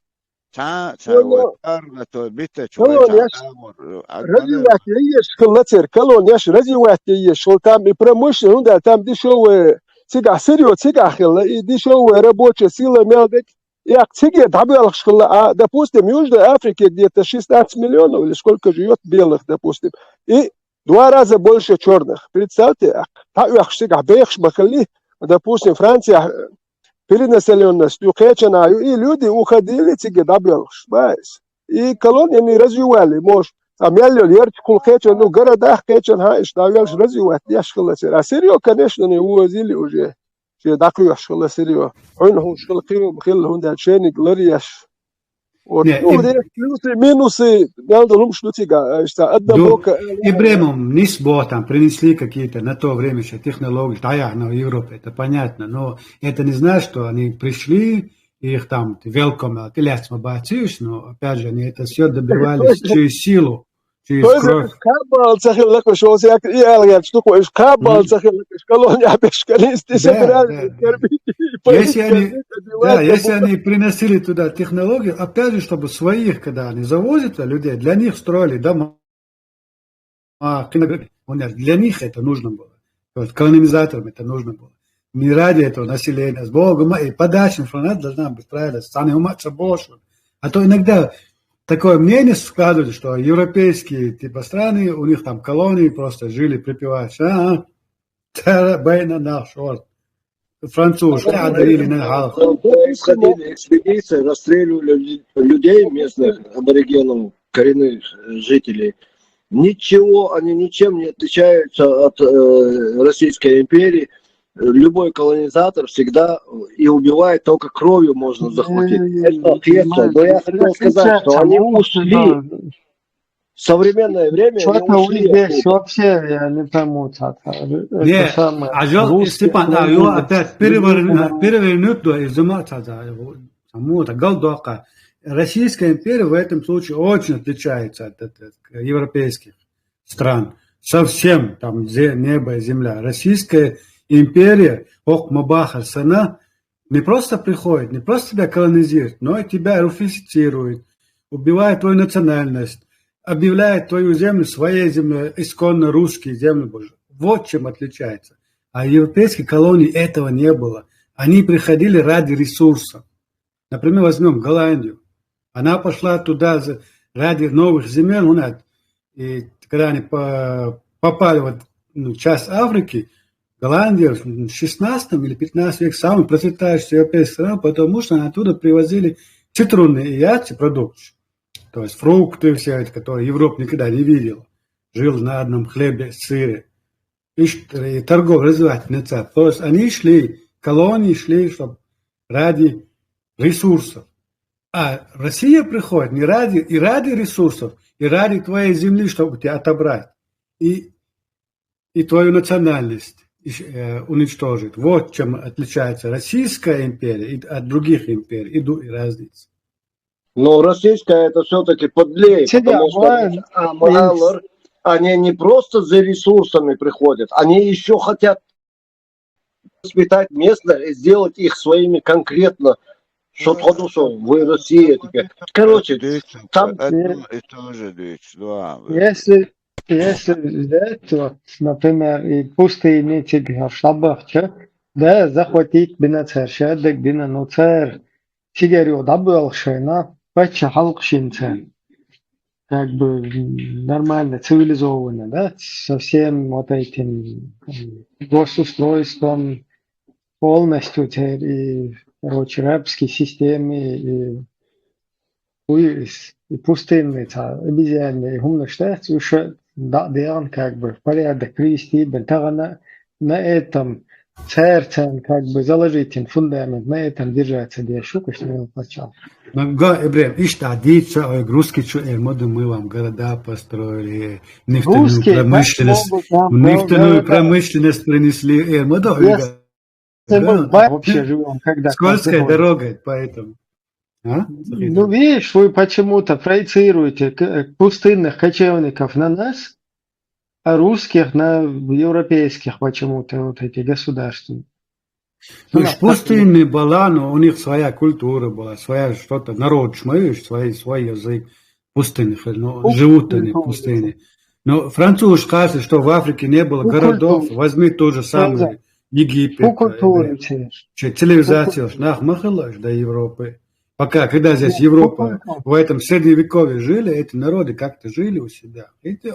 Ца, ца Ну, вай. ну, Арга то бита колония, чуй. развивать ей еш хилла цер, колонияш развивать ей еш, шол там и промышленность, ну да, там дешёвая, цига сырьё, цига хилла, и дешёвая рабочая сила мелдек, и ак циге дабелх хилла, а, допустим, Южной Африке где-то шестнадцать миллионов или сколько живёт белых, допустим, и два раза больше чёрных. Представьте, ак, та уяхш цига бехш бахали, допустим, Франция, перенаселённость, ю кечана, ю, и люди уходили циге дабелш, байс. И колонии не развивали, мож, а мяллёл ярч кул кечан, ну, городах кечан, ха, иш давелш развивать, яш хилла сыр. А сырьё, конечно, не увозили уже. Все дакуяш хилла сырьё. Он хуш хилла кивим, хилла хунда ченик ларьяш. Вот, Не, ну, и- здесь плюсы, минусы, надо лум штутига, а, что одна Ну, бока, И Бремом не с ботом принесли какие-то на то время еще технологии, да, я, на Европе, это понятно, но это не значит, что они пришли, и их там welcome, ты лес мабатиш, но опять же, они это все добивались через силу, через Тоже кровь. кабал цахил лакош, вот я и алган штуку, иш кабал Мгм. Цахил лакош, колония бешкалисты Да, собирали, да, да. кормить и Если поить, они, кормить, да, одевать, если обувать. Они приносили туда технологию, опять же, чтобы своих, когда они завозят людей, для них строили дома. А, кинографии. Он говорит, для них это нужно было. То есть колонизаторам это нужно было. Не ради этого населения, с Богом, и подача информации должна быть правильно, самый ума больше. А то иногда такое мнение складывается, что европейские типа страны, у них там колонии просто жили припеваючи. А, а. Тара байна нах шорт. Француз, а, дарили на хал. Происходили экспедиции, расстреливали лю- людей местных, аборигенов, коренных э, жителей. Ничего, они ничем не отличаются от э, Российской империи. Любой колонизатор всегда и убивает, только кровью можно захватить. Не, Это ответственно. Но я хотел сказать, что они ушли. В современное время они Что-то у ушли них здесь оттуда. Вообще, я не пойму, это, это Не, самое, а жал, русские Степан, а, люди, ё, опять перевернуть, люди, перевернуть, да, из ума, да, да, саму, да, галдока. Российская империя в этом случае очень отличается от, от, от европейских стран. Совсем там зе- небо и земля. Российская империя, ох, мабахар сана, не просто приходит, не просто тебя колонизирует, но и тебя руфифицирует, убивает твою национальность, объявляет твою землю своей землей, исконно русские земли, боже. Вот чем отличается. А европейские колонии этого не было. Они приходили ради ресурсов. Например, возьмем Голландию. Она пошла туда за- ради новых земель, у нас. И когда они по- попали вот ну, часть Африки, Голландия в шестнадцатом или пятнадцатом веке самая процветающая европейская страна, потому что она оттуда привозили цитрусовые яйца, продукты, то есть фрукты все эти, которые Европа никогда не видела. Жил на одном хлебе, сыре. И торговля развивать начала. То есть они шли, колонии шли, чтобы ради ресурсов. А Россия приходит не ради, и ради ресурсов, и ради твоей земли, чтобы тебя отобрать. И, и твою национальность э, уничтожить. Вот чем отличается Российская империя от других империй. И разница. Но российская это все-таки подлее, потому что а, они не просто за ресурсами приходят, они еще хотят воспитать местных и сделать их своими конкретно. Что подушел вы Россия теперь. Короче, там... Одно и то же, Дыч, два. Если, если взять, вот, например, и пустыни тебе шабахча, да, захватить бина царь, шадак бина ну царь, сигарю дабуал шайна, пача халк шинцен. Как бы нормально, цивилизованно, да, со всем вот этим госустройством, полностью теперь и, короче, рабской системе, и уйс, и пустынный, та, обезьянный, и хумно считается, уж да, да, он как бы в порядок привести, бен, тагана на этом церцен как бы заложить им фундамент, на этом держаться, где шукаш не почал. Га, Ибрем, ишта дича, ой, русский чу, э, моду мы вам города построили, нефтяную промышленность, нефтяную промышленность принесли, э, моду, вообще живем, когда скользкая дорога, поэтому. А? Ну, видишь, вы почему-то проецируете пустынных кочевников на нас, а русских на европейских почему-то вот эти государства. Ну, ж пустынный была, но у них своя культура была, своя что-то, народ, шмаешь, свой, свой язык, пустынных, ну, живут они в пустыне. Но француз скажет, что в Африке не было городов, возьми тот же самый Египет, цивилизация, нах махалаш до Европы. Пока, когда здесь Европа, в этом средневековье жили, эти народы как-то жили у себя. Видите?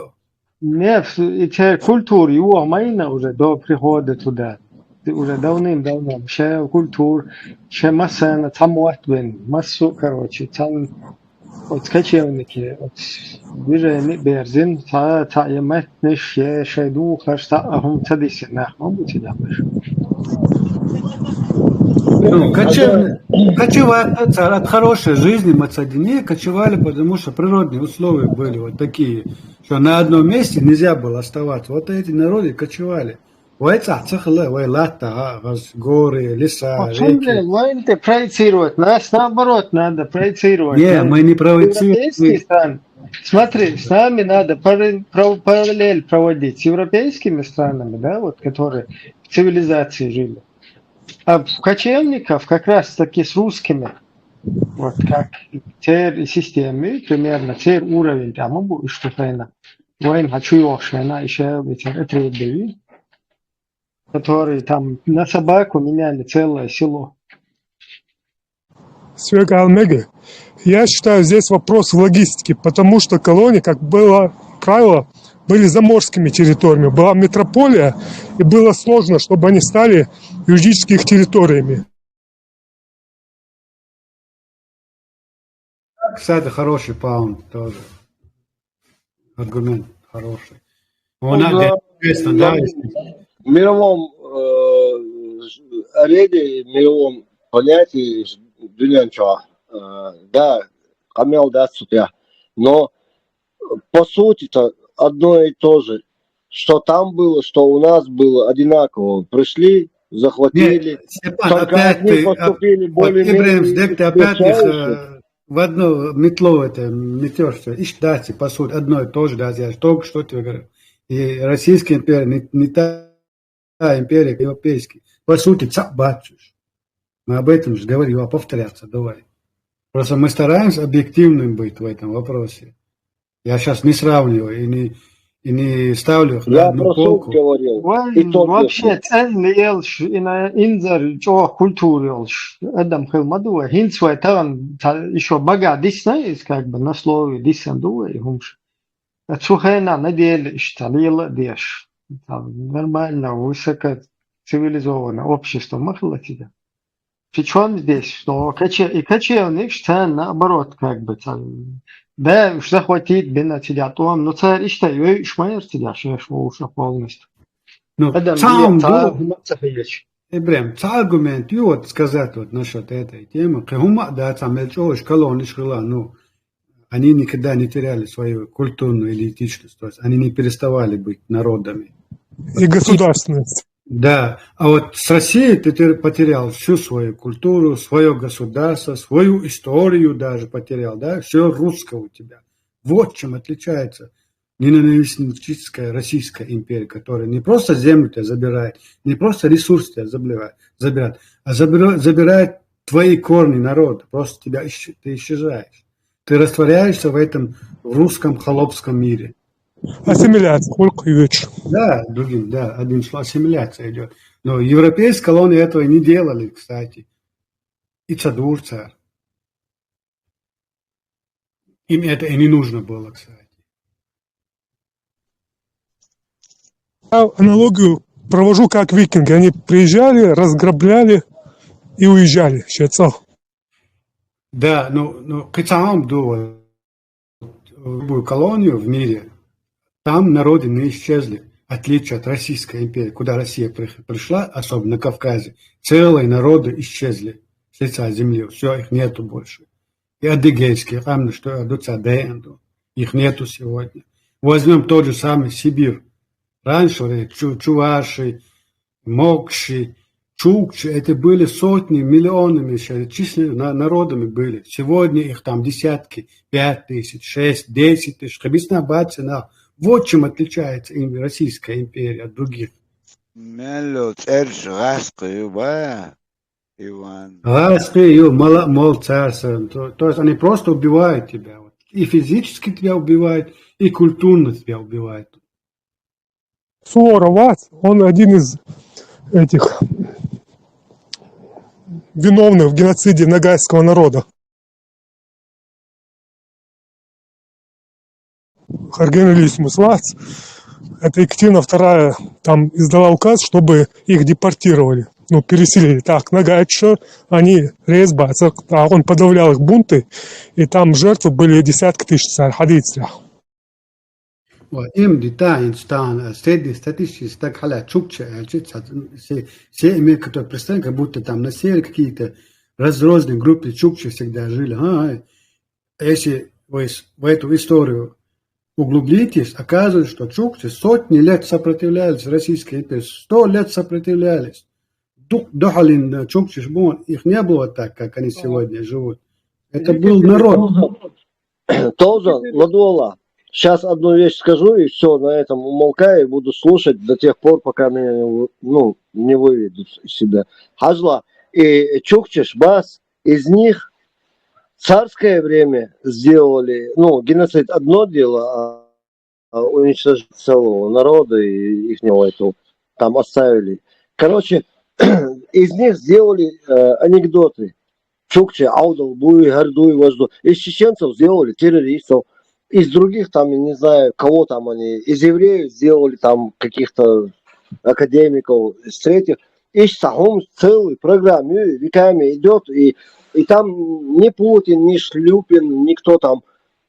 Не, и те культуры, его майна уже до прихода туда. Уже давным-давно. Ще культур, ще масана, там уатбен, массу, короче, там вот кочевники, вот движение берзин, та, та, я мать, ниш, я шайду, хаш, та, а хум, та, диси, нах, мам, бути, да, миш. Ну, кочевники, кочевали от хорошей жизни, мацадине, кочевали, потому что природные условия были вот такие, что на одном месте нельзя было оставаться. Вот эти народы кочевали. Вай цахцахла, вай латта, горы, леса, реки. Вай проецировать. Нас наоборот надо проецировать. Не, мы не проецируем. Смотри, с нами надо параллель проводить с европейскими странами, да, вот, которые в цивилизации жили. А в кочевников как раз таки с русскими. Вот как цер и системы, примерно цер уровень там, обу и что файна. Вайн хочу его шена, еще ветер, это который там на собаку меняли целое село. Свега Алмеги. Я считаю, здесь вопрос в логистике, потому что колонии, как было правило, были заморскими территориями, была метрополия, и было сложно, чтобы они стали юридически их территориями. Кстати, хороший паунд тоже. Аргумент хороший. Он, да, в мировом э, арене, мировом понятии дунянча, э, да, камел да сутя. Но по сути-то одно и то же. Что там было, что у нас было, одинаково. Пришли, захватили. Нет, Степан, опять ты, поступили более-менее. Ибрахим, ты опять их э, в одну метлу это метешься. Ищ дайте, по сути, одно и то же, да, я только что тебе говорю. И Российская империя не, не та империя, как европейская. По сути, цап батюш. Мы об этом же говорим, а повторяться давай. Просто мы стараемся объективным быть в этом вопросе. Я сейчас не сравниваю и не, и не ставлю их на Я одну про суд полку. говорил. Вай, И то вообще, песню. цӀена лелаш, ина инзар чӀогӀа культура йолаш адам хила ма ду вай. ХӀинца вай тахан ца-, ишо бага дисна, из как бы на слове дисан ду вай хӀумаш. А цу хенахь на дели иштта лела а деш. Там нормально, высоко цивилизованное общество ма хилла цига. Причём здесь, что коче-, и кочевникаш царна наоборот, как бы, царна, да, уж захватить бина цига тӀом, но цара иштта йой уж ма яр цига шеш вовша полностью. Ну, Адам цхьа хӀума ле-, цхьа ду, хӀума ца хилча. Ибрем, цхьа аргумент ю вот сказать вот насчёт этой темы. Кхин хӀума а дац, цхьа мел чӀогӀа уж колонеш хилла, ну, они никогда не теряли свою культурную идентичность, то есть они не переставали быть народами. И государственность. Да, а вот с Россией ты тер-, потерял всю свою культуру, свое государство, свою историю даже потерял, да, все русское у тебя. Вот чем отличается ненавистническая Российская империя, которая не просто землю тебя забирает, не просто ресурсы тебя забирает, забирает, а забира- забирает твои корни народа, просто тебя исч- ты исчезаешь. Ты растворяешься в этом русском холопском мире. Ассимиляция, хулк юч. Да, другим, да, одним словом, ассимиляция идет. Но европейские колонии этого не делали, кстати. И Цадурца. Им это и не нужно было, кстати. Я аналогию провожу как викинги. Они приезжали, разграбляли и уезжали. Щецал. Да, ну, ну, кхин цхьа хӀума ду, вот, любую колонию в мире, там народы не исчезли, в отличие от Российской империи, куда Россия прих- пришла, особенно на Кавказе, целые народы исчезли с лица земли, все, их нету больше. И адыгейские, там, что Адыгея, их нету сегодня. Возьмем тот же самый Сибирь. Раньше вот эти чу- чуваши, мокши, чукчи, это были сотни, миллионами численными на- народами были. Сегодня их там десятки, пять тысяч, шесть, десять тысяч. Хабисна бацина. Вот чем отличается им Российская империя от других. Мелло цӀерш гӀаскхи ю ба, Иван. Гьаскхи ю, мала мол царса. То, то есть они просто убивают тебя. Вот. И физически тебя убивают, и культурно тебя убивают. Суворов, а, он один из этих виновных в геноциде ногайского народа. Харген Лисмус Лац, это Екатерина вторая там издала указ, чтобы их депортировали, ну, переселили. Так, ногайцы, они резба, так, он подавлял их бунты, и там жертвы были десятки тысяч цар хьадийцарехь. Ва им детаинс там, э, среднестатистический стаг хьала чукча, э, чи- ца- се- се имеет, который представлен, как будто там на севере какие-то разрозненные группы чукчи всегда жили. А, э, если вы с- в эту историю углубитесь, оказывается, что чукчи сотни лет сопротивлялись Российской империи, сто лет сопротивлялись. Дух, духалин, э, чукчи шбон, их не было так, как они сегодня живут. Это был народ. Тоза, Ладуала, сейчас одну вещь скажу, и все, на этом умолкаю, и буду слушать до тех пор, пока меня не, вы- ну, не выведут из себя. Хьажал, и чукчиш бас, из них царское время сделали, ну, геноцид одно дело, а, а уничтожить целого народа и их там оставили. Короче, из них сделали э, анекдоты. Чукчи, Аудал, Буй, Гардуй, Важду. Из чеченцев сделали террористов. Из других там, я не знаю, кого там они, из евреев сделали там каких-то академиков, из третьих. Из Сахум целый программе веками идет, и, и там ни Путин, ни Шлюпин, никто там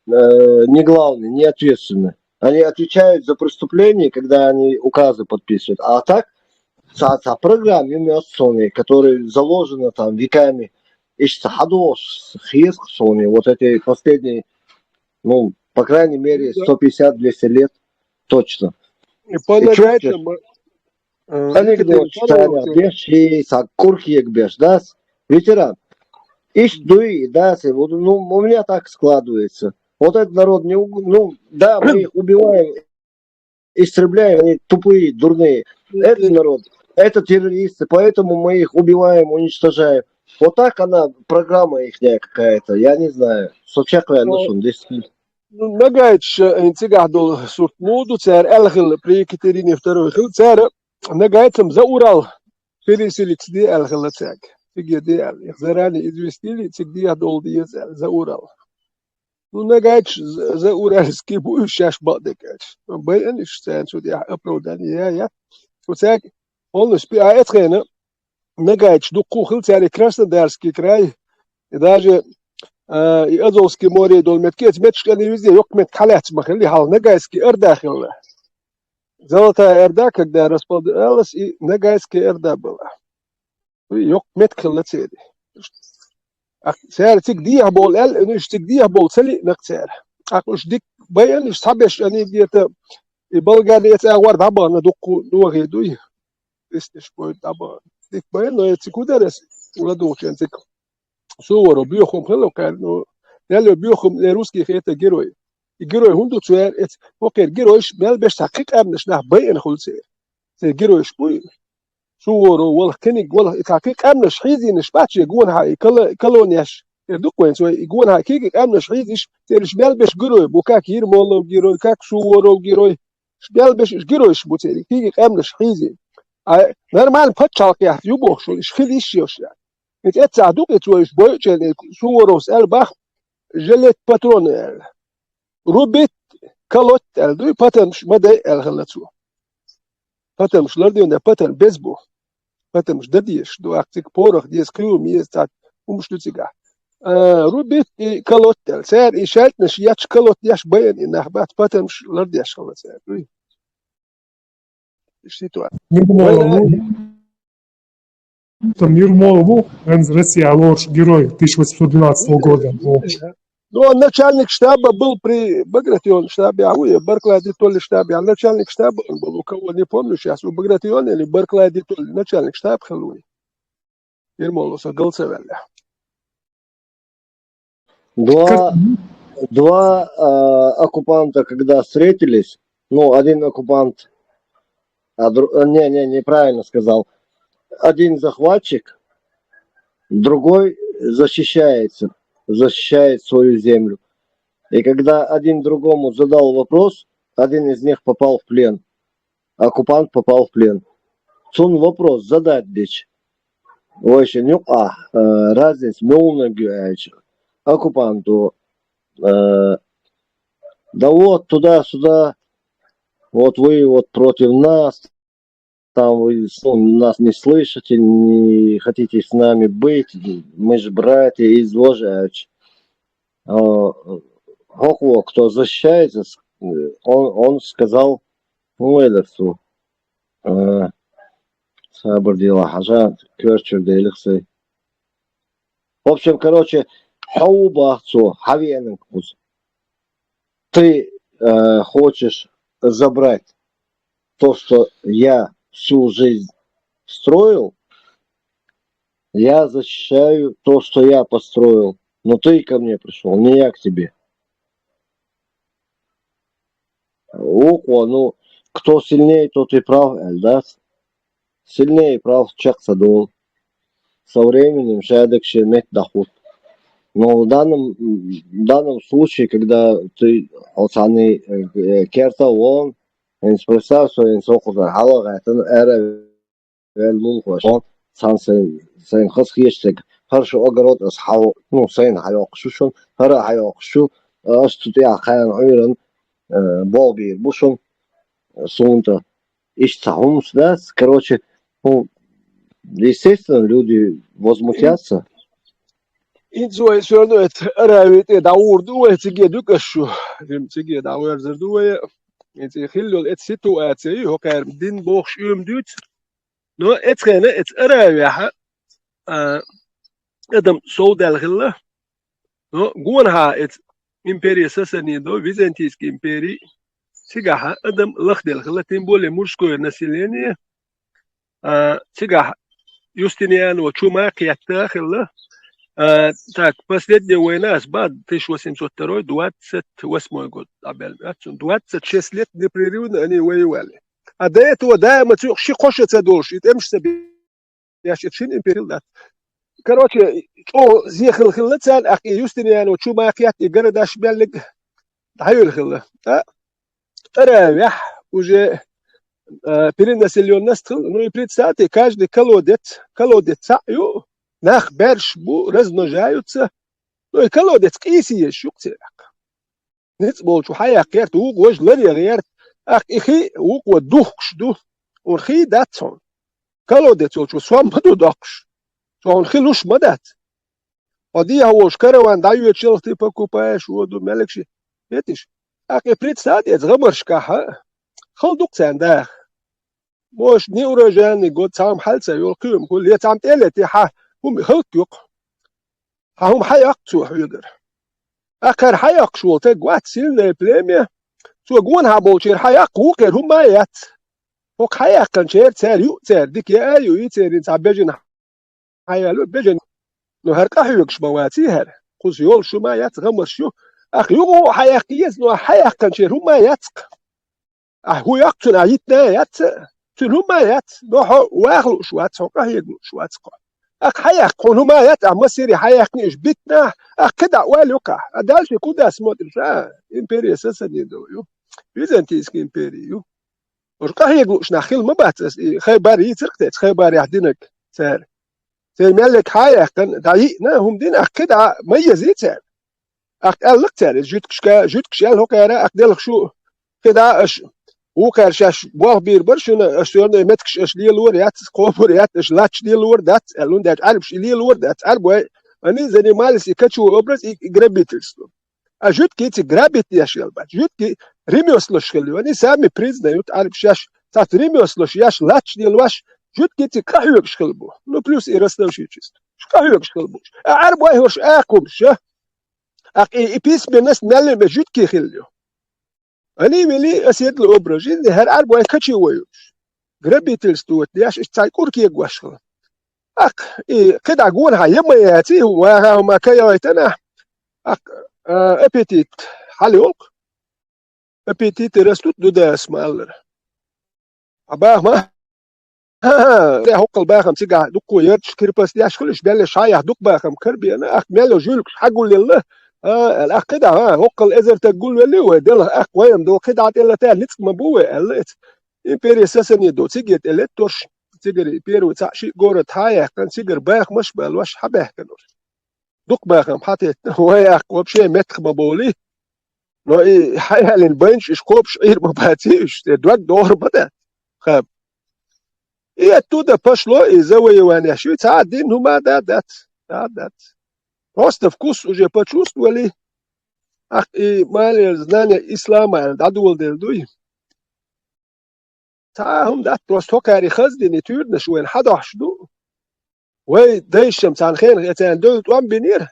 э, не главный, не ответственный. Они отвечают за преступление, когда они указы подписывают. А так, цар, цар программа именно сони, которая заложена там веками, ишта хадош, хеск сони, вот этой последней, ну, по крайней мере, сто пятьдесят-двести лет точно. И по И чё нагайцам, э, Анекдот, Екатерина Таня, Федоровна, беш и са курки як беш, да? Ветеран. Иш дуй, да, се, вот, ну, у меня так складывается. Вот этот народ не, уг- ну, да, мы их убиваем, истребляем, они тупые, дурные. Этот народ, это террористы, поэтому мы их убиваем, уничтожаем. Вот так она, программа ихняя какая-то, я не знаю. Сочаквая, ну, что здесь. Ну, нагайцаш, э, цигахь долу сурт муха ду, цара аьлла хилла, при Екатерине второй хилла, цара нагайцам Заурал переселиться де аьлла хилла цаьрга. Циге де аьлла. Их заранее известили, цига дехьа долу деза аьлла, Заурал. Ну, нагайцаш за, за уральский бу уьш шаьш бакъдерг аьлча. Ну, байъина уьш царна цу тӀехь оправдание я, я. Цу цаьрга хӀоннаш пи а эцхена, нагайцаш дуккха а хилла цаьрга Краснодарский край, и даже, а, и Азовский море долу меттиг, эца меттигаш а везде, йоккха меттиг хьалаьцна ма хилла, хьалха Ногайский Орда хилла. Золотая Орда, когда располагалась, и Ногайская Орда была. И йоккха меттиг хилла церан. Ах, цара цига дехьа болу аьлла, уьш цига дехьа болу ца лиънарг цара. Ах, уьш дика байъина, уьш схьабеш а где-то, и Болгари эца агӀор дӀабахана дуккха дохий дуй. Истиш бой дӀабахана. Дика байъина, но эца цига хӀун дара аса? ЛадугӀучун цига. Суворов боьха хӀума хилла кхаьрга, но Делан боьха хӀума, для русских это герой. И герой хӀунда ду цара, эца, хӀокхеран геройш мел беш цхьа кхин къаьмнаш нах байъина хуьлу церан. Церан геройш буй. Суворов валах, кхиниг валах, и цхьа кхин къаьмнаш хьийзийнаш бац шен гонахьа, и кало-, колонеш, эр дукха вайна цой, и гонахьа кхин къаьмнаш хьийзийш, церан уьш мел беш герой бу, как Ермолов герой, как Суворов герой. Уьш мел беш уьш геройш бу церан, кхин къаьмнаш хьийзийна. А нормально пачхьалкх яц ю бохуш, уьш хила йиш йолуш яц. И цӀе ца дукъе цо уьш бойучеран, и Суворовс аьлла бах, жилет патрона аьлла. Рубить, колоть аьлла дуй, патармаш ма дай аьлла хилла цо. Патармаш лардийна, патарм беза бу. Патармаш дан дезаш ду, аккха цига порох деза, кхин хӀума еза, цхьа хӀумаш ду цигахь. А, рубить и колоть аьлла. Цара и шаьлтанаш еш, колоть еш байъина и нах бац, патармаш лардеш хилла цара. Дуй. Ситуация. Ермолов ву. Там Ермолов ву, он из России, а лорш герой тысяча восемьсот двенадцатого года. Ну, он начальник штаба был при Багратионе штабе, а у Барклай де Толли штабе, а начальник штаба он был, у кого, не помню сейчас, у Багратиона или Барклай де Толли, начальник штаба хилла ву. Ермолов со гал ца ваьлла. Два, два, а, оккупанта, когда встретились, ну, один оккупант, а дру-, э, не, не, неправильно сказал. Один захватчик, другой защищается, защищает свою землю. И когда один другому задал вопрос, один из них попал в плен. Оккупант попал в плен. Цунна вопрос задать дича, вайшин юкъахь, э, разница муьлханиг ю аьлча, оккупанто, э, да вот, туда-сюда, вот вы вот против нас, там вы, ну, нас не слышите, не хотите с нами быть, мы же братья из Вожи аьлча. Э, хӀокхо, кто защищается, с-, э, он, он сказал, ну, это, что, э, сабар дела, хьажа, коьртачуьра делахь сайн. В общем, короче, хьо ву бах цо, хьан веана кхуза. Ты, э, хочешь забрать то, что я всю жизнь строил, я защищаю то, что я построил. Но ты ко мне пришёл, не я к тебе. Вукхо, ну, кто сильнее, тот и прав, аьлла дац. Сильнее и прав чекх ца долу. Со временем шадерг шен метта дӀахӀутту. Но в данном, в данном случае, когда ты, хьо цхьанний, э, керта вон, хӀинца представь, со хӀинца хӀокхузара хьала а гӀаьттина, ара ваьлла лулахошна, цхьана сайн, сайна хазахеташ дерг, хӀара шу огород ас хьал-, ну, сайна хьайоккхуш ю шуна, хӀара а хьайоккхуш ю, ас цу тӀехь кхана Ӏуьйранна, э, болх бийр бу шуна, э, суна тӀа. Иштта цхьа хӀумнаш дац. Короче, ну, естественно, люди возмутятся. ХӀинца вай всё равно эцу Аравии тӀе дӀагӀур ду вай, циге дуьгуш шу. Циге дӀагӀерзар ду вай. ХӀинца и хилла йолу эцу ситуаци, хӀокхара дин бохуш уьйр ма дуьйцу. Но эцу хенахь, эцу Аравехь, а, адам совдаьлла хилла. Но гонахьа эцу империя Сасанидо, Византийская империя, цигахьа адам лахделла хилла, тем более мужское население, а, цигахь Юстиниано чу ма кхетта хилла. А, так, последняя война, ас бан, тысяча восемьсот второй, двадцать восьмой год, а, бел, а, цун двадцать шесть лет непрерывно они воевали. А до этого даима цу ши кхо ша ца долуш, и тӀемаш ца беш, и шина империя дац. Короче, чӀогӀа зехал хилла царна, ахь и Юстиниано чу ма кхетта, и городаш меллиг дӀайоьлла хилла. ТӀа, тӀараваьхь, уже, э, перенаселённость хилла. Ну и представьте, каждый колодец, колодец цхьаъ ю, нах баьржаш бу, размножаются. Ну и колодец къийса езаш ю-кх церан. Ницкъ болчо хьаяккха гӀерта, вукхо важа лар ян гӀерта, тӀаккха и хи вукхо духкуш ду. Хьуна хи дац хьуна. Колодец йолчо сом ма ду доккхуш. Цо хьуна хи луш ма дац. Хьо дехьа волуш караван дӀайоьдуш, ялхийтта покупаеш воду, меллиг ши. Хетий шу? ТӀаккха и представьте, эца гӀамаршкахь а хала ду-кх царна даха. Может, неурожайный год, цхьа хӀума хьал ца йолу, кхин хӀума хуьлу, я цхьа хӀума тӀе а летий, хьан хӀума хӀаллакьюкх. Хьан хӀума хьаяккха цо хьоьгара. ТӀаккха хӀара хьаяккхаш волу стаг вац, сильное племя. Цо гонахьа болчеран хьаяккха, вукхеран хӀума а яц. ХӀокху хьаяьккхинчеран цара юъ, цара дика яа а юий, церан цхьа бежана хьаяло, бежана. Ну, хӀара къахьоьгуш ма ваций хӀара. Кхуза йолуш хӀума а яц, гӀамарш ю. ТӀаккха юха а хьаяккха еза, ну, хьаяьккхинчеран хӀума а яц-кх. Ахь хӀун йоккху цунна, ахь йитина а яц, цуьнан хӀума а яц, но хьо ваха лууш вац, хьо къахьега лууш вац-кх. ТӀаккха хьаяккха хьуна хӀума а яц, ахь массаре хьаяьккхина уьш битина, ахь кхидӀа ойла йоккхахь. А дальше куда смотришь, а? Империя Сасанидов ю. Византийская империя ю. Уьш къахьега лууш нах хила ма бац аса, и Хайбар йийцира-кх те, Хайбарехь динарг цара. Церан меллиг хьаяьккхина, дӀайиъна, хӀума дина, ахь кхидӀа ма езий цара. ТӀаккха аьлла-кх цара, иза жуьгташка, жуьгташа аьлла хӀокхара, тӀаккха делха шу, кхидӀа аша, вукхара шаьш болх бийр бара шуна, аша соьрна меттигаш аша лелор яц, кхобур яц, аша латташ лелор дац аьлла, хӀунда аьлча Ӏаьрбаша и лелор дац, Ӏаьрбой, они занимались и кочевой образ, и, и грабительством. А жуьгтий цига грабить еш яла бац, жуьгтий ремёслаш хилла ю, они сами признают, Ӏаьрбаша шаьш цхьацца ремёслаш еш, латташ лелош, жуьгтий цига къахьоьгуш хилла бу. Ну, плюс и ростовщичество. Къахьоьгуш хилла бу. А Ӏаьрбой хӀорш акхумаш, а? ТӀаккха и, и письменность мел а жуьгтий хилла ю. Они вели оседлый образ жизни, хӀара Ӏаьрбой кочевой йолуш. Грабительство деш, иштта цхьа кӀур кегош хилла. ТӀаккха и кхидӀа гонахьа я ма яций, ваха хӀума кайойтана, тӀаккха, а, аппетит хьала йолу-кх. Аппетиты растут, дуда ас ма-аллара. Хьан бахама? ХӀа-хӀа, тӀе хӀоккхул бахам цигахь дуккха ярташ, крепостеш хуьлуш, меллаша хьаяхь дукха бахам карабеана, ахь мелла жуьлкаш хьагулъелла, а, аьлла, ахь кхидӀа, хӀа, хӀоккхул эзар таг гулвелли вай, делахь, ахь вайна до кхидӀа тӀелата ницкъ ма бу вай, аьлла эца. Империя Сасанидов цига тӀелеттарш, цигара первый цхьаъ шиъ город хьаяьккхина, цигара бахамаш а балош хьабаьхкина уьш. Дукха бахам хьатеттина, вай аккха вообще меттах ма бовлий. Но и хьаяьллина байнаш уьш кхобуш Ӏийр ма баций уьш, те дог догӀур ма дац. Хаба. И оттуда пошло, и завоевание шуьй, цхьа а дин хӀума а да дац. Да дац. Просто вкус уже почувствовали. Ах, и малер знание ислама аьлла дӀадоладелла дуй. Цхьа а хӀума дац, просто хӀокхаьрий хаздина и туьйранаш вайна хьадохьуш ду. Вай дайшам цхьана хенах эцарна девлла тӀом бинера,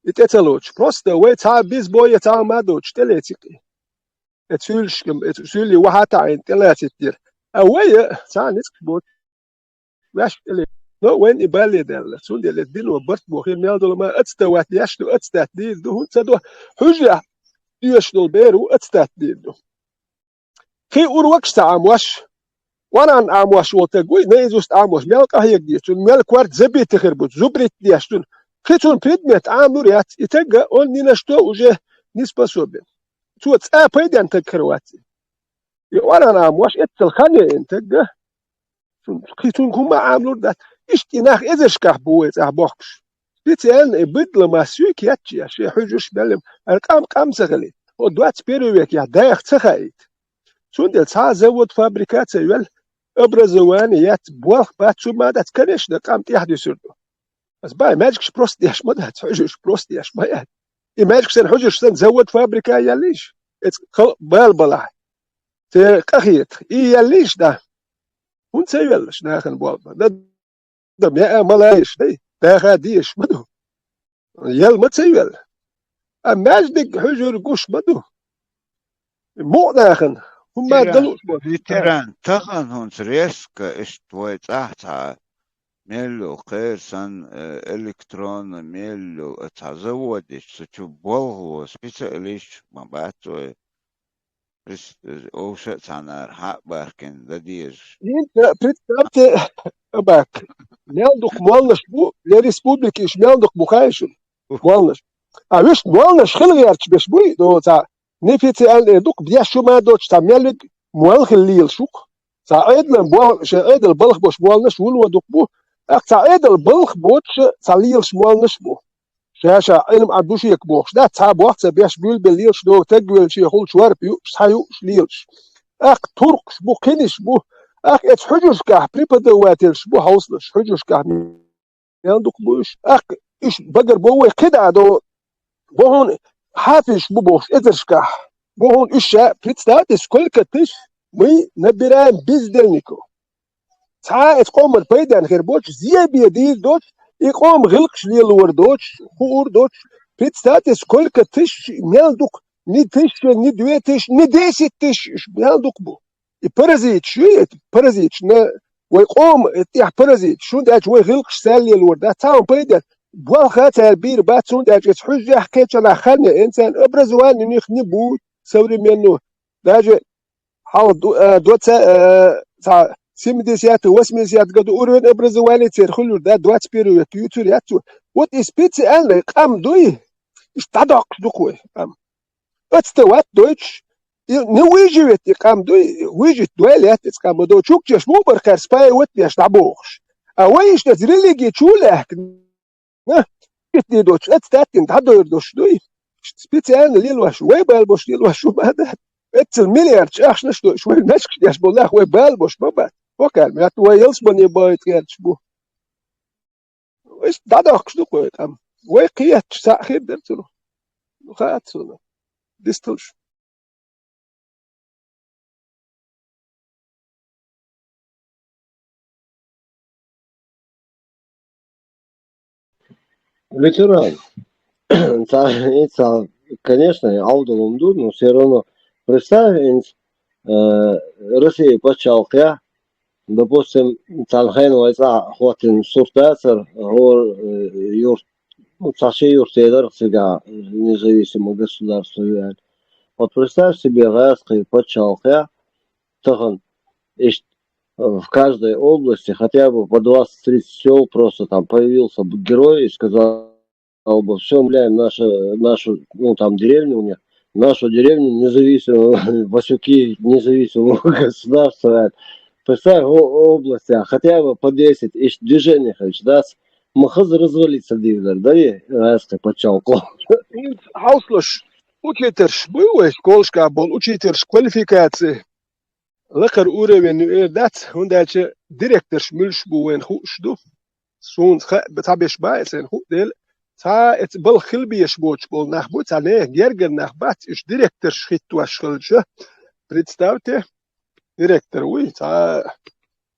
и тӀе ца лоцуш. Просто вай цхьа а бизбо я цхьа а ма доцуш тӀелеци-кх и. Э, цуьйлашкам, э, цуьйлий вахьа а таӀийна тӀелацийтира. А вай а цхьа а ницкъаш боцуш ваьш тӀеле. Но вайна и бале даьлла. Цундела дино барт бохийла мел долу ма ацта ват еш ду, ацтат дийр ду, хӀунда ца до? Хьуьжехь оьшуш долу бер ву, ацтат дийр ду. Кхин урокаш ца Ӏамош, Къуръан Ӏамош волу стаг вуй, наизусть Ӏамош, мел къахьега деза, цунна мел корта забита хир бу, зубрить деш цунна. Кхин цунна предмет Ӏамалур яц, и таг а, он ни на что уже не способен. Цо цкъа пайденна таг хир вац и. И Къуръан Ӏамош, эццал хан яйина таг а, Цун-, кхин цунга хӀумма а Ӏамалур дац. Иштта и нах эзаршкахь бу вай цӀахь бохкуш. Специально и быдло массуьйка етташ, шайн хьуьжарш мел ма, ара къам къам ца хилийта. ХӀо двадцать первый векехь даха ца хаийта. Цундела цхьа а завод, фабрика а ца йоьлла, образование яц, болх бац, хӀумма а дац, конечно, къам тӀехь дуьсур ду. Ас бай, маьжгаш просто деш ма дац, хьуьжарш просто деш ма яц. И маьжгаш санна, хьуьжарш санна, завод, фабрика а яьллийша, эцу халкъ бала балахь. Церан къахетах. И яьллийша, да? ХӀунда ца йоьллаш нахана болх бан? Да, да, меа ма лаеш, дай, даха дезаш ма ду. Ял ма ца йоьлла. А маьждиг хьуьжар гуш ма ду. Мукъа нахана хӀумма а далуш бо. Ветеран, тахана хӀунца резко иштта вай цӀахь цхьа мел йолу кхера санна, э, электронно мел йолу цхьа заводаш, цу чу болхло специалисташ ма бац вай. Прис-, э, овша а цхьанара хьа а бахкина дан дезаш. ХӀинца представьте, Абак, мел дукха моллаш бу, я республика иш мел дукха бу хаьий шуна? Моллаш. А вуьшта моллаш хила гӀерташ беш буй, до цхьа Нефици аьлла эр ду-кх, беш шу ма доцуш, цхьа мел верг молла хила лелаш ву-кх. Цхьа Ӏедалан бо-, шайн Ӏедал балха болуш молланаш вуно дукха бу, тӀаккха цхьа Ӏедал балха боцуш, цхьа лелаш молланаш бу. Ша-ша Ӏилма Ӏа ду шега бохуш дац, цхьа боху ца беш буьйлабелла лелаш догу таг велла шен хула чорпа юуш, цхьа юуш лелаш. ТӀаккха туркхаш бу, кхиниш бу, тӀаккха эцу хьуьжаршкахь преподавательш бу хьовсалаш, хьуьжаршкахь мел дукха бу уьш. ТӀаккха уьш багара бо вай кхидӀа до, бо хьуна хьафизаш бу бохуш эзаршкахь. Бо хьуна уьш ша, представьте, сколько тысяч мы набираем бездельников. Цхьа а эцу къоман пайденна хир боцуш, зен бен дийр доцуш, и къоман гӀиллакхаш лелор доцуш, хуур доцуш. Представьте, сколько тысяч мел дукха, ни тысяча, ни две тысячи, ни десять тысяч, уьш мел дукха бу. И паразиташ ю, и паразиташ, на, вай къоман, и тӀехь паразиташ, хӀунда аьлча вай гӀиллакхаш цара лелор дац, цхьа хӀума пайда, болх а цара бийр бац, хӀунда аьлча эцу хьуьжарехь кхечанхьа хан ян, царна образование у них не будет современного. Даже хьалха ду-, а, двадцать, а, цхьа семидесятый, восьмидесятый году уровень образования церан хуьлур дац, двадцать первый век юьйцур яц цо. Вот и специально къам дуй, иштта дӀадоккхуш ду-кх вай къам. Отставать дойтуш, и не выживет и къам дуй, выжить дой лаьтта иза къам ма до. Чукчеш муха бара кхаьрца, пайват деш дӀабохуш. А вай иштта религи чу лаьхкина, итт де доцуш, отстать дина дӀадойр доцуш дуй. Специально лелош, вай бала бош лелош шу ма дац. Эццал миллиардаш ахчанаш доцуш, вай мешкаш деш болу нах вай бала бош ма бац. Хокхар мет вай ялсамане бахийта гӀерташ бу. Иштта дӀадоккхуш ду-кх вай къам. Вай кхеташ цхьаъ хир дара цунах. Ну, хаьа цунах. Дисталаш. Ветеран. Ца-, и ца-, конечно, Ӏовдал хӀума ду, но всё равно представь, э, Россия пачхьалкх я, допустим, цхьана хенахь вай цӀахь хӀоттийна сурт дацара, хӀора, э, юрт, ну, цхьа ши юрт дара цигахь, э, независимое государство ю аьлла. Вот представь себе, гӀазкхийн пачхьалкх я, тахана иштта, э, в каждой области хотя бы по двадцать-тридцать сёл просто там появился бы герой и сказал бы: «Всё, мы объявляем нашу, нашу, ну, там, деревню у них, нашу деревню независимую, Васюки независимого государства». Представь, о-, область, а, хотя бы по десять, ишт движение, короче, да, с-, мы хз развалиться дивлар, да, и раз ты почёл. Хьовсалаш, учителш буй вай, школашкахь болу учителш квалификаци? Лакхара уровень ю эр дац, хӀунда аьлча директорш муьлш бу вайна хууш ду. Суна ха-, цхьаберш бац сайна хуу дела, цхьа а эца балха хила безаш боцуш болу нах бу, цхьа нехан гергара нах бац, уьш директорш хӀиттош хилча. Представьте, директор вуй, цхьа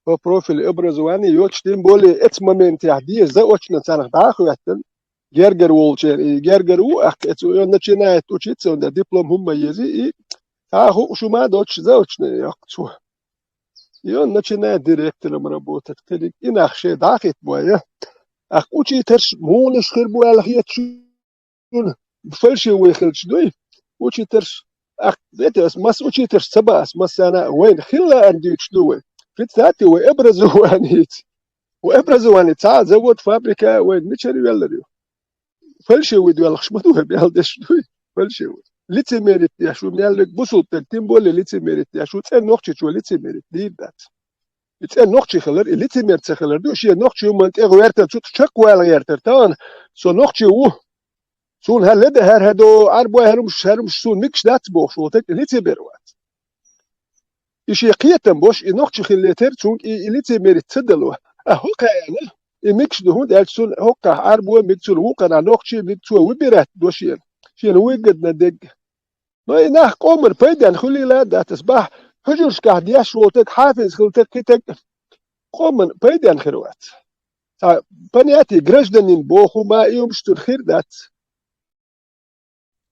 по профилю образования йоцуш, тем более эца моментехь деза заочно царнах дӀа а хӀоьттина. Гергара волчеран, и гергара ву, ахь эцу, и он начинает учиться, он диплом хӀумма еза, и цхьа а хууш хӀума доцуш заочно йоккху цо. И он начинает директором работать. Кхериг и нах шайн дӀа а хӀиттабой, я. Ахь учителш муха хир бу аьлла хета шуна, фальшивый хилча дуй? Учителш, ахь, эти, ас масса учителш ца бац, ас массарна а вайна хила лаьара дуьйцуш ду вай. Представьте, вай образованица. Вай образование цхьа а завод, фабрика вайна мичара веллар ю? Фальшивый доьлхуш ма ду вай, мел деш дуй, фальшивый. Лицемерить деш ву мел верг бусулба стаг, тем более лицемерить деш ву, цӀена нохчичо лицемерить дийр дац. И цӀена нохчи хилар, и лицемер ца хилар ду, шен нохчи хӀуманна тӀе гӀертар, цу чакхвала гӀертар, тахана со нохчи ву. Суна хӀара леда, хӀара хӀара до, Ӏарбой хӀара хӀумаш, хӀара хӀумаш суна мегаш дац бохуш волу стаг, и лицемер вац. И шен кхетам бош, и нохчи хилла тера цунга, и, и лицемерить ца дало. А хӀокхаьна, и мегаш ду, хӀунда аьлча цунна хӀокхахь Ӏарбо мега, цунна вукхана нохчи мега, цо выбирать до шена. Шена выгодно дерг. Но и нах къоман пайденна хуьлийла а дац, ас бахь, хьуьжаршкахь деш волу стаг, хьафиз хилла стаг, кхин стаг къоман пайденна хир вац. Цхьа понятие гражданин боху ма и хӀумаш цунна хир дац.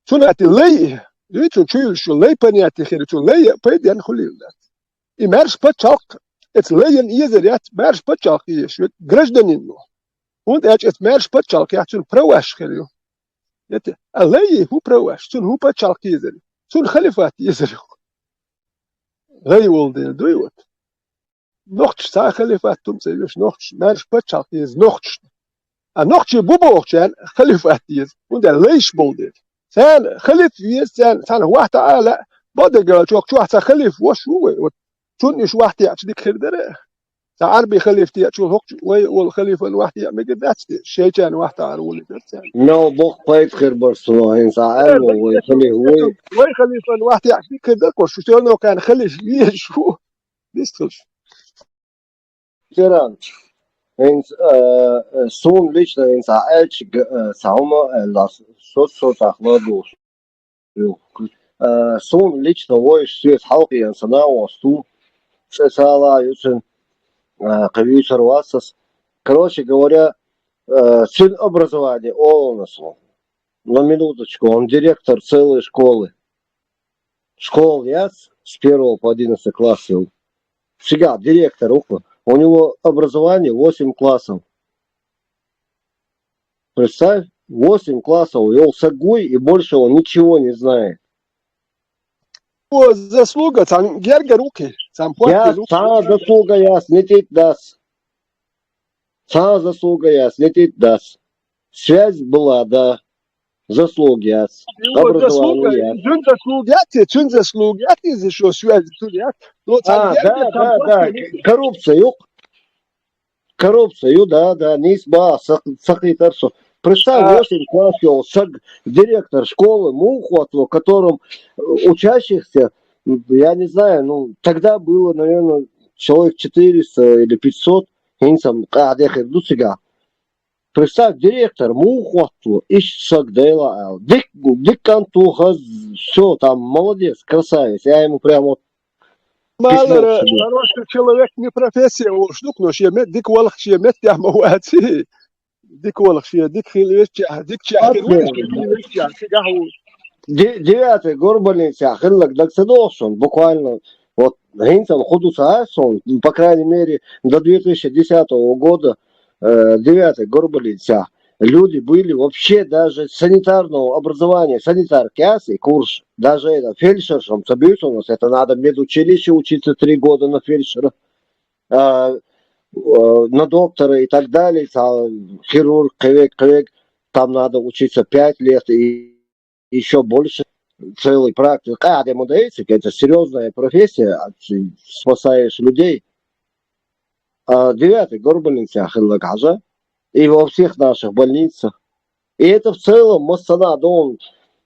Цунна а ти лай, дуй цунна чу юьллуш ю лай понятие хир, цунна лай а пайденна хуьлийла дац. И маьрша пачхьалкх, эца лайна езар яц, маьрша пачхьалкх езаш верг гражданин ву. ХӀунда аьлча эца маьрша пачхьалкх яц, цунна праваш хир ю. Эти, а лай хӀун праваш, цунна хӀун пачхьалкх езар ю? Цунна халифат езар ю. Лай волу дела дуй вот. Нохчаш цхьа а халифат хӀума ца йоьшу, нохчаш, маьрша пачхьалкх еза нохчашна. А нохчий бу бохучарна халифат еза, хӀунда аьлча лайш болу дела. Царна халиф веза, царна, царна вахта ала, бадагалчох чохь цхьа халиф вош ву вай. Вот цунна уьш вахта яьча дика хир дара. Цхьа Ӏарби халиф течул хӀокху вай волу халифан вахта яа мегар дац те, шайчарна вахта ала волуьйтура царна. Мел боккха пайда хир бара суна, хӀинца Ӏа аьлла, вай халиф вай. Вай халифан вахта яьча дика хир дара, шу всё равно кхарна халиф везаш ву. Дистхилш. Тиран, хӀинца, э, э, суна лично хӀинца Ӏа аьлча, г-, э, цхьа хӀума аьлла, со, со цхьа хӀума дуьйцу. Э, суна лично вуьйш соьца хьалхе санна ву, цӀе сала ю цуьнан, э, кхин вуьйцур вац ас. Короче говоря, э, цуьнан образование олу ас ву. На минуточку, он директор целой школы. Школа яц, с первого по одиннадцатый класс йолу. Цигахь директор ву-кх. У него образование восемь классов. Представь, восемь классов, и он сагуй, и больше он ничего не знает. О, заслуга, цхьана гергара ву-кх, цхьана портфель ву-кх. Цхьа заслуга яц, не тит дац. Цхьа заслуга яц, не тит дац. Связь была, да. Заслуга яц. Образование яц. Цуьнан заслуга яц, цуьнан заслуга яц, иза шо связь цуьнан яц. Но цхьана гергара, да, да, да. Коррупция ю-кх. Коррупция ю, да, да, нийса боху, ца, ца кхийтар со. Представь, восемь класс йолу саг, директор школы, муха хӀоттало, которым, э, учащихся, м, я не знаю, ну, тогда было, наверное, человек четыреста или пятьсот, хӀинца-м къахьде хир ду цигахь. Представь, директор муха хӀоттало, иштта саг дела аьлла. Дик, дика кӀант ву, хаза, всё, там, молодец, красавец. Я ему прям вот Малара, хороший человек не профессия волуш ду-кх, но шен мет-, дика валах шен меттехь ма вац. Дика валах шен, дика хила везчехь, дика чехь хила везчехь, цигахь ву. Де-, девятый горбольницехь хилларг дага ца догӀу суна, буквально, вот, хӀинца-м хӀун ду ца хаьа суна, по крайней мере, до две тысячи десятого года, э, девятый горбольницехь люди были вообще даже санитарного образования, санитарка яц и курс, даже это, фельдшершам ца буьйцу у нас, это надо в медучилище учиться три года на фельдшера, а, э, на доктора и так далее, ца-, хирург, кхевег, кхевег, там надо учиться пять лет и ещё больше, целый практик. Къахьде ма дайца, это серьёзная профессия, а ты спасаешь людей. А, девятый горбольницехь хилларг хьажа. И во всех наших больницах. И это в целом массанхьа ду-кх,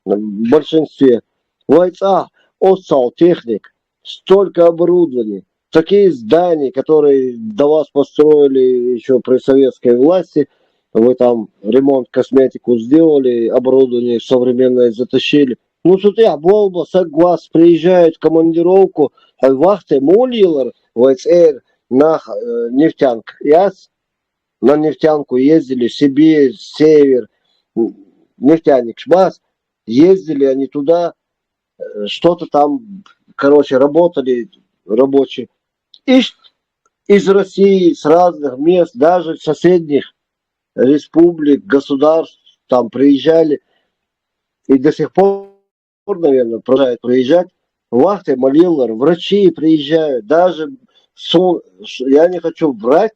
в большинстве. Вай цӀахь оццул техник, столько оборудования, такие здания, которые до вас построили ещё при советской власти, вы там ремонт, косметику сделали, оборудование современное затащили. Ну, цу тӀехь болу боху, саг вац, приезжают в командировку, хьайн вахте муха лелара, вай цӀера нах, э, нефтянка яц, на нефтянку ездили, Сибирь, Север, м, нефтяникаш бац, ездили они туда, э, что-то там, короче, работали рабочие. Иш-, из России, с разных мест, даже соседних республик, государств там приезжали и до сих пор, наверное, продолжают приезжать. Вахте ма лелара, врачи приезжают, даже со-, ш-, я не хочу врать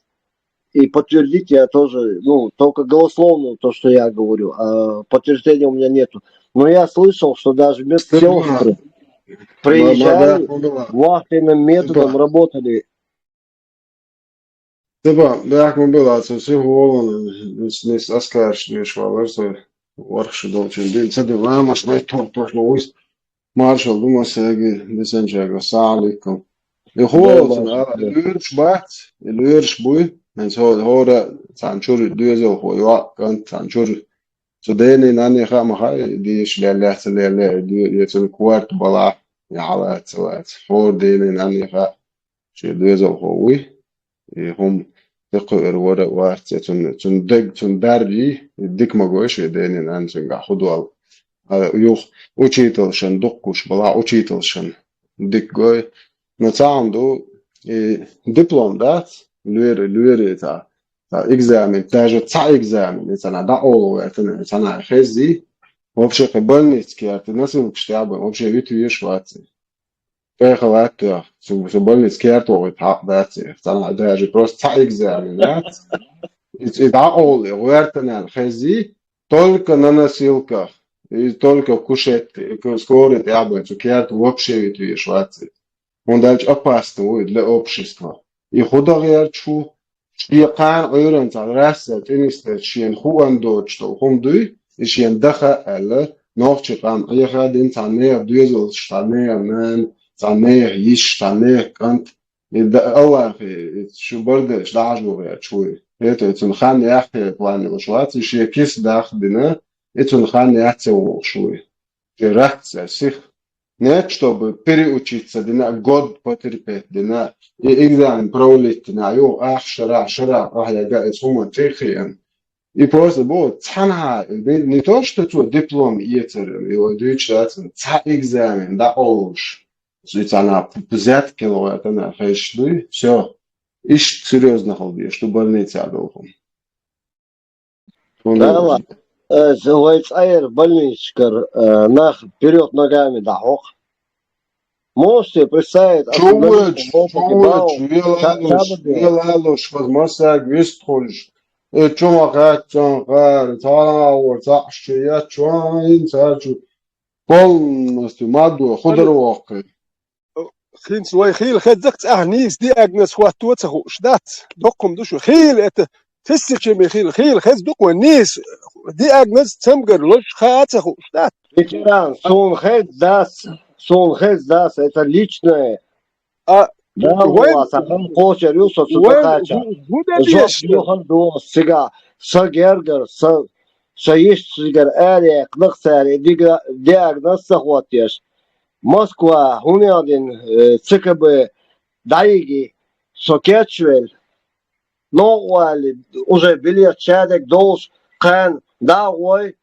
и подтвердить, я тоже, ну, только голословно то, что я говорю, а подтверждения у меня нету. Но я слышал, что даже медсестры приезжали, вахтенным методом работали. Цаба, бехк ма била, цу сиха волун, нис, нис аскарш деш валар, со ворхӀ шу долчун дин, ца дин ламаш май тор, тор, но уйс маршал ду масеги, десенчага, саликум. И холцун, а, и луьрш бац, и луьрш буй, хӀинца хӀо-, хӀора, цхьана чуьра доьзалхо, йоӀ, кӀант, цхьана чуьра. Цу дена нанна хаа ма хаьа, дийша леллехь, ца леллехь, и де-, и цуьнан корта балахь, и хьалаца, ца лаца. ХӀора дена нанна хаа, шен доьзалхо вуй, и хӀума тӀекхуьур вара а вац, я цунна, цунна дег, цунна дарби, и дика ма гой шен дена нанна цуьнгахь хӀун долу. А, юха учительшан дуккхуш балахь, учительшан дика гой. Но цхьа хӀума ду, и диплом дац, лоьра, лоьра цхьа, цхьа экзамен, даже цхьа экзамен, и цхьана дӀакъовла ваьтана, и цхьана хеззий, вообще кхин больница керта, носилкаш тӀехь бан, вообще вита везаш вац. ТӀехьа латтоьхна, цу, цу больница керта вахийта хьакъ дац, цхьана даже просто цхьа экзамен дац. И, и дӀакъовла, гӀоьртанан хеззий, только на носилках. и только кушать, скорый тӀехь а бен, цу керта вообще вита везаш вац. ХӀунда аьлча опасно ву и для общества. И хӀун дан гӀерташ ву, шен кхана Ӏуьйранна цхьа раса тӀе нисдеш шена хӀуъа доцуш долу хӀума дуй, и шена даха а аьлла, нохчийн къам Ӏеха а дина, цхьа нехан доьзалш, цхьа нехан нана, цхьа нехан йиша, цхьа нехан кӀант, и да-, Аллахе, и шу бардеш дӀахьажо гӀерташ ву и. ХӀета и цунна хан яххе плане луш вац, и шен киса даха дина, и цунна хан яц ца вогӀуш ву и. Шен раццӀа сих. Нет, чтобы переучиться дина, год потерпеть дина, и экзамен провалить дина, ю, ах, шара, шара, ах, я га, эс хӀума тӀехиан. И просто бу, цхьанхьа, не, не то, что цо диплом ецар, и вай дуьйцуш дацар, цхьа экзамен дӀакъовлуш. Цу цхьана взятки лгӀойтана хезаш дуй, всё. Иштта серьёзно хила дезаш ду больницехь долу хӀума. Дала, э, вай цӀа яра больницашкара, э, нах вперёд ногами дӀахьокху. Можете представить, чу воьдуш, чу воьдуш, вела луш, вела луш, хаза массаьрга вистхуьлуш. Э, чу ма хаьттан, хара, цхьана а вара, цхьаъ чу яц, чу а йина, цара чу полностью мадо, худар воккхий. ХӀинца вай хийла хезза-кх цӀахь нийса диагноз хӀотто а ца хууш дац. Доккхум ду шу. Хийла это тысячами хийла, хийла хеза ду-кх вай нийса диагноз цамгар лозуш хаа а ца хууш дац. Ветеран, суна хеза дац, суна хеза дац, это личное. А Дала вайн, васа, хан кхочур ю со цу вайн тӀакхача. ХӀу-, хӀун де Жоп деза? Лоьхун ду цига, са гергара, са, са йист цигара аре, кнах царе, дига, диагноз ца хӀоттеш. Москва, хӀун ял дина, э, ЦКБ, дӀайиги, со кечвелла. Новкъа валли, уже билет шадерг долуш, кхана дӀа а гӀой,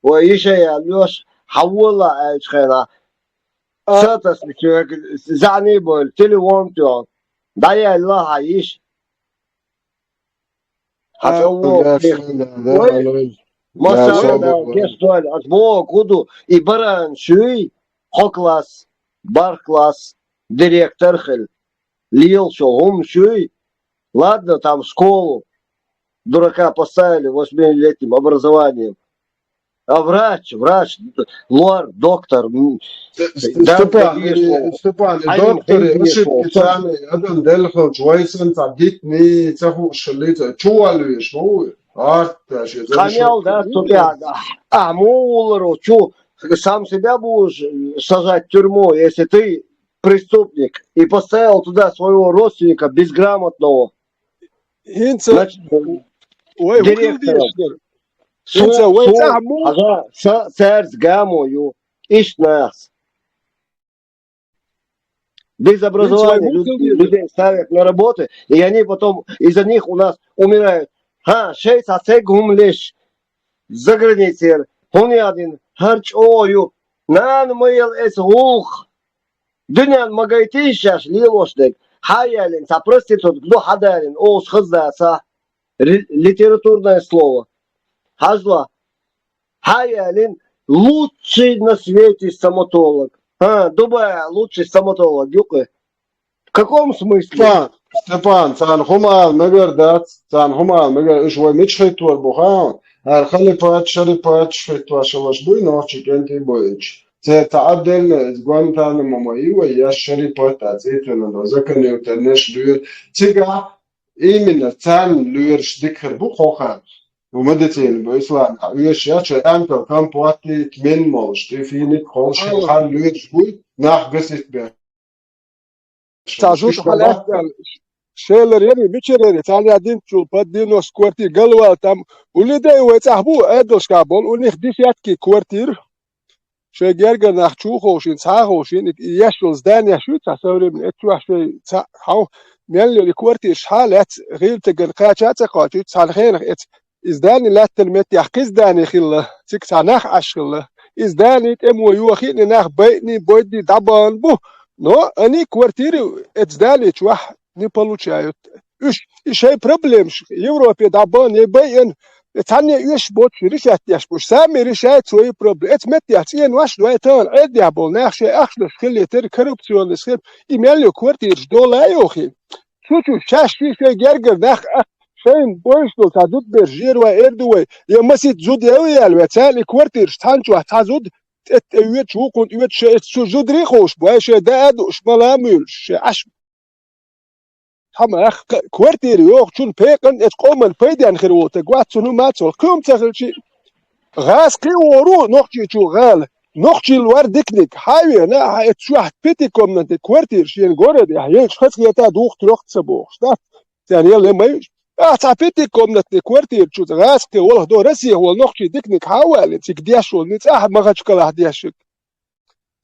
вай йиша яьллош, хьан вола аьллачу хенахь, а, са тасмичоьга заьӀний бойла, телефон тоьхна, дӀаяьлла хьан йиша. Хьан а, тӀе вогӀу да, кхин. Да, вай, алло. Масала да, да, собар. Кеш дойла, ас боху хӀун ду, и баран шуьй, хьо класс, барх класс, директор хила. Лелаш йолу хӀума шуьй. Ладно, там школу дурака поставили восьмилетним образованием. А врач, врач, лор, доктор, м, Ст-, ст-, дан Степан, дагийш и, ву. Степан, и Хьайн доктор, и хӀинца ошибки ву. Царна, адам делхалчу вай санна цхьа дитни, ца хууш хилли, ца чувалвеш, ма ву? Арта, шен Къамел, да, цу тӀехь, а, а, муха вуллар ву чу, сам себя будешь сажать в тюрьму, если ты преступник, и поставил туда своего родственника безграмотного. ХӀинца значит, вай хӀун хила директором. Дезаш дара? ХӀинца вай цӀахь муха? Хьажа, са, цаьрца гамо ю. Иштта нахаца. Без образования людей ставят на работы, и они потом из-за них у нас умирают. ХӀа, шайца цхьа цхьа хӀума леш, заграницера, хӀун ял дина, хӀара чӀогӀа ю. Нана ма елла эца гӀуллакх. Дуьненна ма гайтий шаьш лелош дерг? Хьан яьллина, цхьа проститутка ду хьан далийна, оцу хаза дацахь? Ри-, литературное слово. Хьажла. Хьан яьллина, лучший на свете стоматолог. А, Дубай лучший стоматолог ю-кх. В каком смысле? Степан, Степан, царна хӀума ала мегар дац, царна хӀума ала мегар, уьш вай мича хӀиттор бу хаьа, хӀара халипат, шарипат хӀиттош хиларш буй, нохчий кӀентий бойъучу. Церан цхьа отдельно иза Гуантанамо ма ю вай, я шарипат а цӀе тиллина, заканил теннеш дуьйр. Цигахь именно царна лоьраш дика хир бу кху хенахь. Ву медицина бу, ислам, а оьшуш яц, шайн ампел компотти, тмин молуш, тӀе финик, холш, хан лоьраш буй, нах гасит бен. Цхьа жуьгташа хьалаьцна, шелара яри, мичара яри, царна динчул под девяносто квартир, галвала там, уллий дай вай цӀахь бу, Ӏедалшкахь болу, у них десятки квартир, шайн гергара нах чу а ховшийна, цхьа а ховшийна, и еш йолу зданиеш ю цхьа современный, эццахь шайн цхьа хьо, мел йолу и квартираш хьа а лаьцна, гӀийлатиган кхача а ца кхочуьйту, цхьана хенахь эца И здани лаьттина меттехь кхин здани хилла, цига цхьа нах Ӏаш хилла. И здани тӀе мо йохийна, и нах байъни, бойди дӀабахана бу. Но они квартиры эцу здани чохь не получают. Уьш, и шайн проблемаш Европе дӀабахана, я байъина, цхьанне оьшуш боцуш решать деш бу. Сами решают свои проблемы. Эцу меттехь цӀенош дой тахана, Ӏедехь болу нах шайн ахчанаш хилла, тера коррупционный схема. И мел йо квартираш дола а йохийна. Цу чу шаьш ши шайн гергара нах а шайна бойшнул цхьа зуда берш, жервай, эрдувай, я масит зуда ял ял ве, царли квартираш цхьанчохь цхьа зуда, тӀе тӀе оьцуш, вукхунна оьцуш, шайн цу зударий ховш бой, шайн даа а дууш, мала а муьйлуш, шайн Ӏаш. Хьамах квартира йохучун пекъан эцу къоман пайден хир волу таг вац, цунна ма цо кхуьум ца хилчи. ГӀаз кхиору нохчичу гӀала. Нохчил вар дикник, хьавена, хьа эцу чохь пятикомнатный квартира шен городехь елча хазахета дух трёх ца бохуш, да? Царна елла ма юш. Ахьа цхьа пятикомнатный квартира чу гӀаз кхи волх до Россия волу нохчий дикник хьавалин, цига деш волу, ницкъ ахьа Махачкалахь дешиг.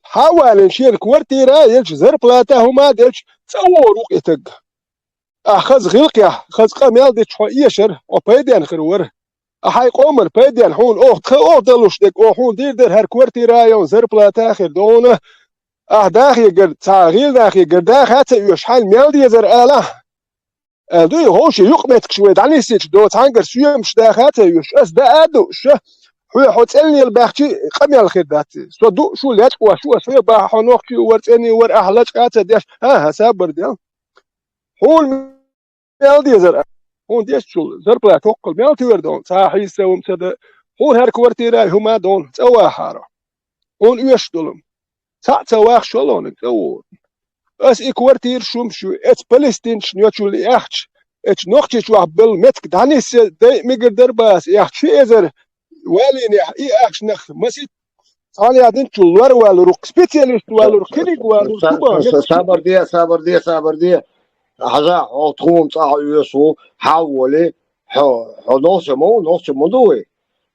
Хьавалин шен квартира, елча зарплата хӀума а делча, цӀа вору кхи таг. Ахьа хаза гӀилкхехь, хаза къамел дича хьо эшар, хьо пайден хир вара. Ахьа хьайн къоман пайден хьуна оха тха оха далуш дерг, оха хьуна дийр дара хӀара квартира а йолу зарплата а хир догӀуна. Ахьа дахе гар, цхьа гӀийла дахе гар даха а ца оьшу, хьайна мел дезара алахь. Аьлла дуй, хӀовше юкъаметтигаш вай дӀанисдича до, цхьаьнгара соьмаш даха а ца оьшу, ас даа а дууш, хьоь хьо цӀеллера баьхчи къамел хир дац. Со дуу шу лечкъош шу, ас хьоь баха хьо нохчий вара, цӀений вара, ахьа лачкъа а ца деш, хӀан-хӀа, сабар дел. Хьуна мел дезара, хьуна дезачул зарплата хӀоккхул мел туьйр дона, цхьа хьийса вум ца да, хьуна хӀара квартира а хӀума а дона, цӀа вахара. Хьуна оьшуш долу. Цхьаъ ца вахаш шолгӀаниг цӀа вогӀу. Ас и квартира шумаш ю, эцу палестинчун йочул и ахча, эцу Нохчийчохь белла меттиг дӀанисса дайа мегар дара баса, и ахча ши эзар валийнехь, и ахча нах масит цхьана ядинчул лор валур ву, специалист валур, кхиниг валур, шуба, меттиг. Сабар де, сабар де, сабар де. Хьажа, хьо тхуна цӀа хьо оьшу, хьаввали, хьо, хьо нохча ма ву, нохча ма ду вай.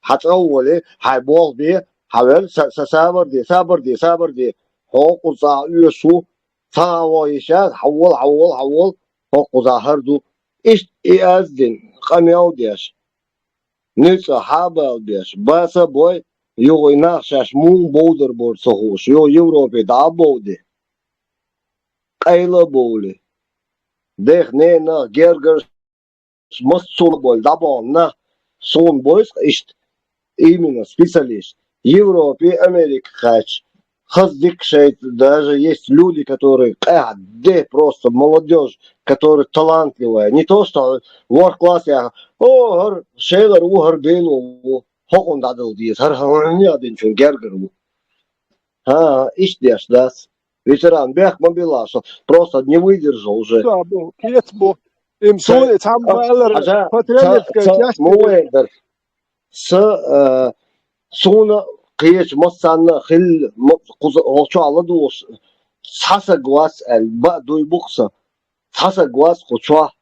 Хьан цӀа а волий, хьайн болх бе, хьан вер, са, са, сабар де, сабар де, сабар де. ХӀокхузахь оьшу, ца хьан вон йиш яц, хьан вол, хьан вол, хьан вол, хӀокхузахь хӀара ду. Иштта и аз дина, къамел деш, ницкъ хьабал беш, баса бой, юха и нах шаьш муха бовдар бора ца хууш, юха Европе дӀа а бовде. Къайла а бовлий. Дех ненах, гергар массо а болу дӀабахана нах, суна бойсу иштта, именно специалист, Европе, Америке кхаьчча, хаза дика шайта, даже есть люди, которые къаьхьа де, просто молодёжь, которые талантливая. Не то, что ворхӀ класс яха, о, хӀара шелара ву, хӀара бено ву, хӀокхунна дӀадала деза, хӀара хӀара хӀун яа динчун гергара ву. ХӀан, иштта деш дац. Ветеран, бехк ма билла, со просто не выдержал уже. Ца бу, кец бу. Им суна цхьамма аллара, патриотическая часть. Ма вен дар. Са, э, суна кхечу массанна хилла, ма-, кхуза, хӀокху чохь ладугӀуш, цхьа саг вац аьлла, баа дуй бу-кх сан. Цхьа саг вац кху чохь,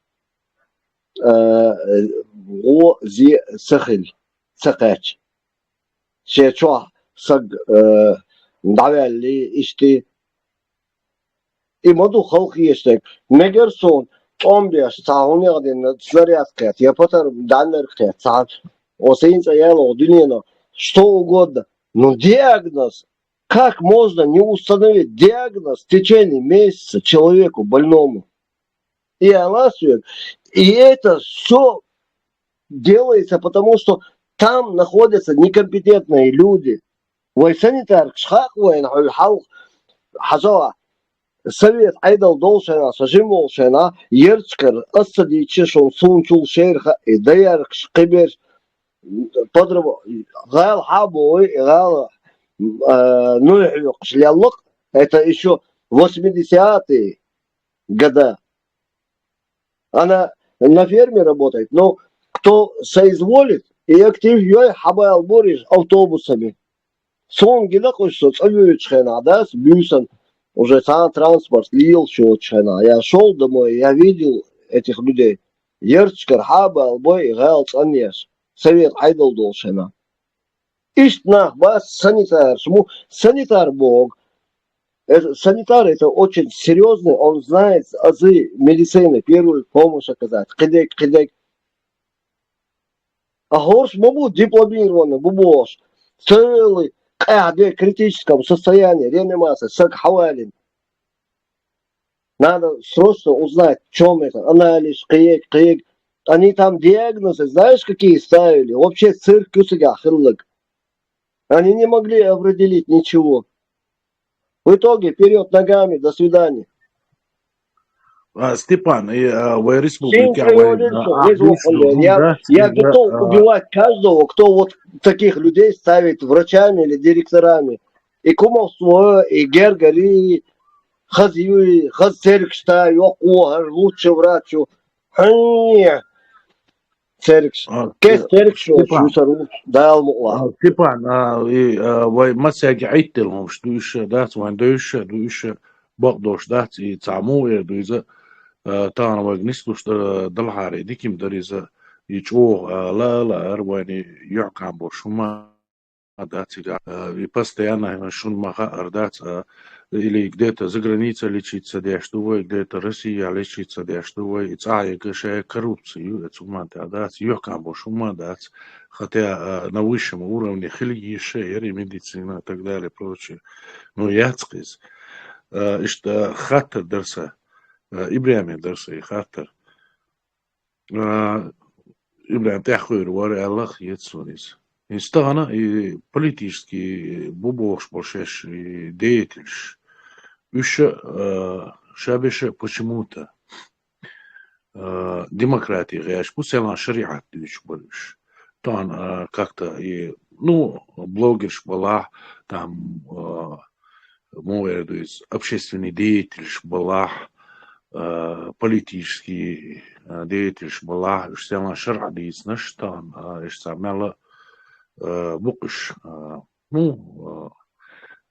э, гӀо, зе ца хилла, ца кхаьчча. Шен чохь саг, э, дӀаваьллий, иштта. И ма ду халкъ еза стаг. Мегар суна, тӀом беш, цхьа хӀун яа дина, снаряд кхетта, я патар дӀаннарг кхетта, цхьа, о, сийна цӀа яла, о, дуьнено, что угодно. Но диагноз, как можно не установить диагноз в течение месяца человеку больному? И она всё, и это всё делается, потому что там находятся некомпетентные люди. Вай санитаркаш хаа вайна, хьо хьал-, хьажал, совет Ӏедал долу шайна, со жима волу шайна, ярчкара ас ца дийча шуна, суна чул шера хаьа, и даяркаш, кхиберш, подрыв-, гӀала хьабой, и гӀала, э, нуй хьоькхуш леллакъ, это ещё восьмидесятые года. Она на ферме работает, но кто соизволит, и актив йой хьабаьлла бориш автобусами. Суна гина кхуьш со цӀа вуьйцучу хенахь дас буьйсан, уже цхьана транспорт лелаш йоцучу хенахь. Я шёл домой, я видел этих людей. Ярчкара хьабаьлла бой и гӀала цӀанъеш. Совет Ӏедал долу шайна. Иштта нах бац санитарш, му санитар боху. Это, санитар это очень серьёзный, он знает азы медицины, первую помощь оказать. Кхидерг, кхидерг. А хӀорш ма бу дипломированный, бу бохуш. Целый къаьхьа де критическом состоянии, реанимация, саг хьавалийна. Надо срочно узнать, в чём это, анализ, кхиерг, кхиерг. Они там диагнозы, знаешь, какие ставили? Вообще цирк ю цигахь хилларг. Они не могли определить ничего. В итоге вперёд ногами, до свидания. А, Степан, и, а, вай республика, вай, а, везу ахула, я, я готов, а, убивать каждого, кто вот таких людей ставит врачами или директорами. И кумовство, и гергери, хазиюи, хаз церкшта, йокъу, хар лучше врачу. Ханне. Церкш. А, кес церкш, Степан. Шусару, дал мула. А, Степан, а, и, а, вай масяги айтел хомш, дуиша, дац, вайн дуиша, дуиша, бакъ дош, дац, и цаму, э, дуиза, а, тан вай гнислуш, да, далхари, диким дариза, и чо, а, ла, ла, ар вайни, юхкам бош, хума, дац, и, а, и постоянно, а, шун маха, ар дац, а, или где-то за границей лечиться деш, ду вай, где-то Россия лечиться деш, ду вай, и цая, кашая коррупцию, это хуман, да, дац, юхкам бош, хума, дац, хотя, а, на высшем уровне хилгиша, и медицина и так далее, прочее. Ну, яцкиз. А, ишта хаттар дарса, а, Ибрами дарса и хаттар. А, Ибрами тяхуир вар Аллах ецунис. Истана и политически бубош болшеш и деятельш. Уша, а, шабеша почему-то, а, демократия геш, пусть селан шариат дуч болш. Тан, а, как-то и, ну, блогерш была, там, а, муэрдуиз, общественный деятельш была, а, политический, а, деятельш была, уж селан шариат дийц наш тан, а, иш са мела, а, букуш, а, ну, а,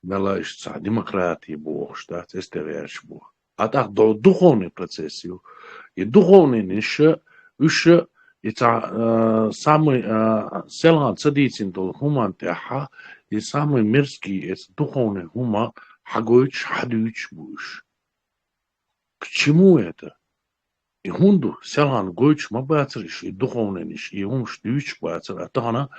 мела иш са демократия бух, да, эсте верч бух. А так до духовный процесс ю. И духовный ниша, уша, и ца, э, самый, э, селан цадицин дол хуман тяха, и самый мерзкий эс духовный хума хагойч, хадуич буш. К чему это? И хунду селан гойч ма бацриш, и духовный ниш, и хумш дуич бацр, а тана,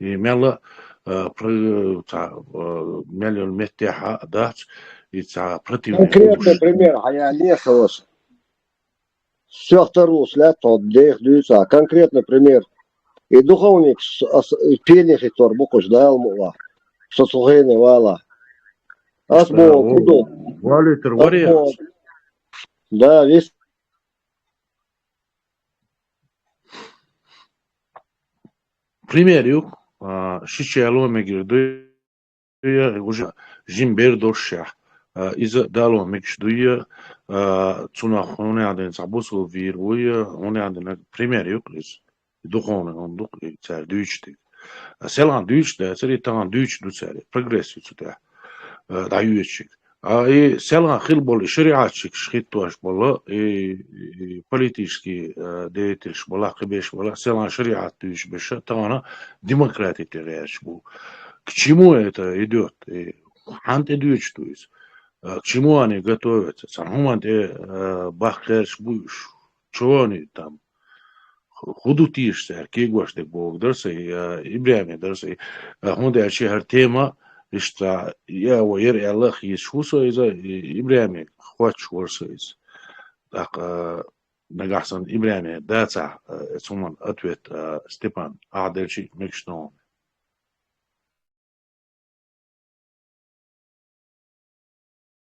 и мела, э, про-, ца, э, мела меттеха дац, и ца противный. Конкретный пример, а я не согласен. Всё вторую след тот дех дуица. Конкретный пример. И духовник с, а с, и пенихи тор букуш дал мула. Со сухене вала. Ас бо кудо. Валитер вариант. Да, весь. Пример юк, а, шичало мегирды, уже жим бердоша, а, из дало мегиш дуя, а, цуна хуне аден сабусу вир буя, хуне аден пример юк из. Духовный он дук, и цар дючтик. А селан дюч, да, цари тан дюч ду цари. Прогресс ю цута. А, да, ючик. А, и селан хил бол, и шариатчик шхит туаш бола, и, и политический, э, деятель бола, кыбеш бола, селан шариат дюч беша, тана демократия тереш бу. К чему это идёт? И хант идёт, то есть, э, к чему они готовятся? Сам хуман те, э, бахкерш буш, чего они там? Ху-, худу тиш сэр, кегваш дек бог дарса, и, а, Ибрами дарса, и, а, хунда ачи хар тема, ишта, я, во, ер, Аллах, еш хусо иза, и, Ибрами, хвач ворсо из. Так, а, нагахсан Ибрами, да, ца, а, суман ответ, а, Степан, а, дальше, мекшнон.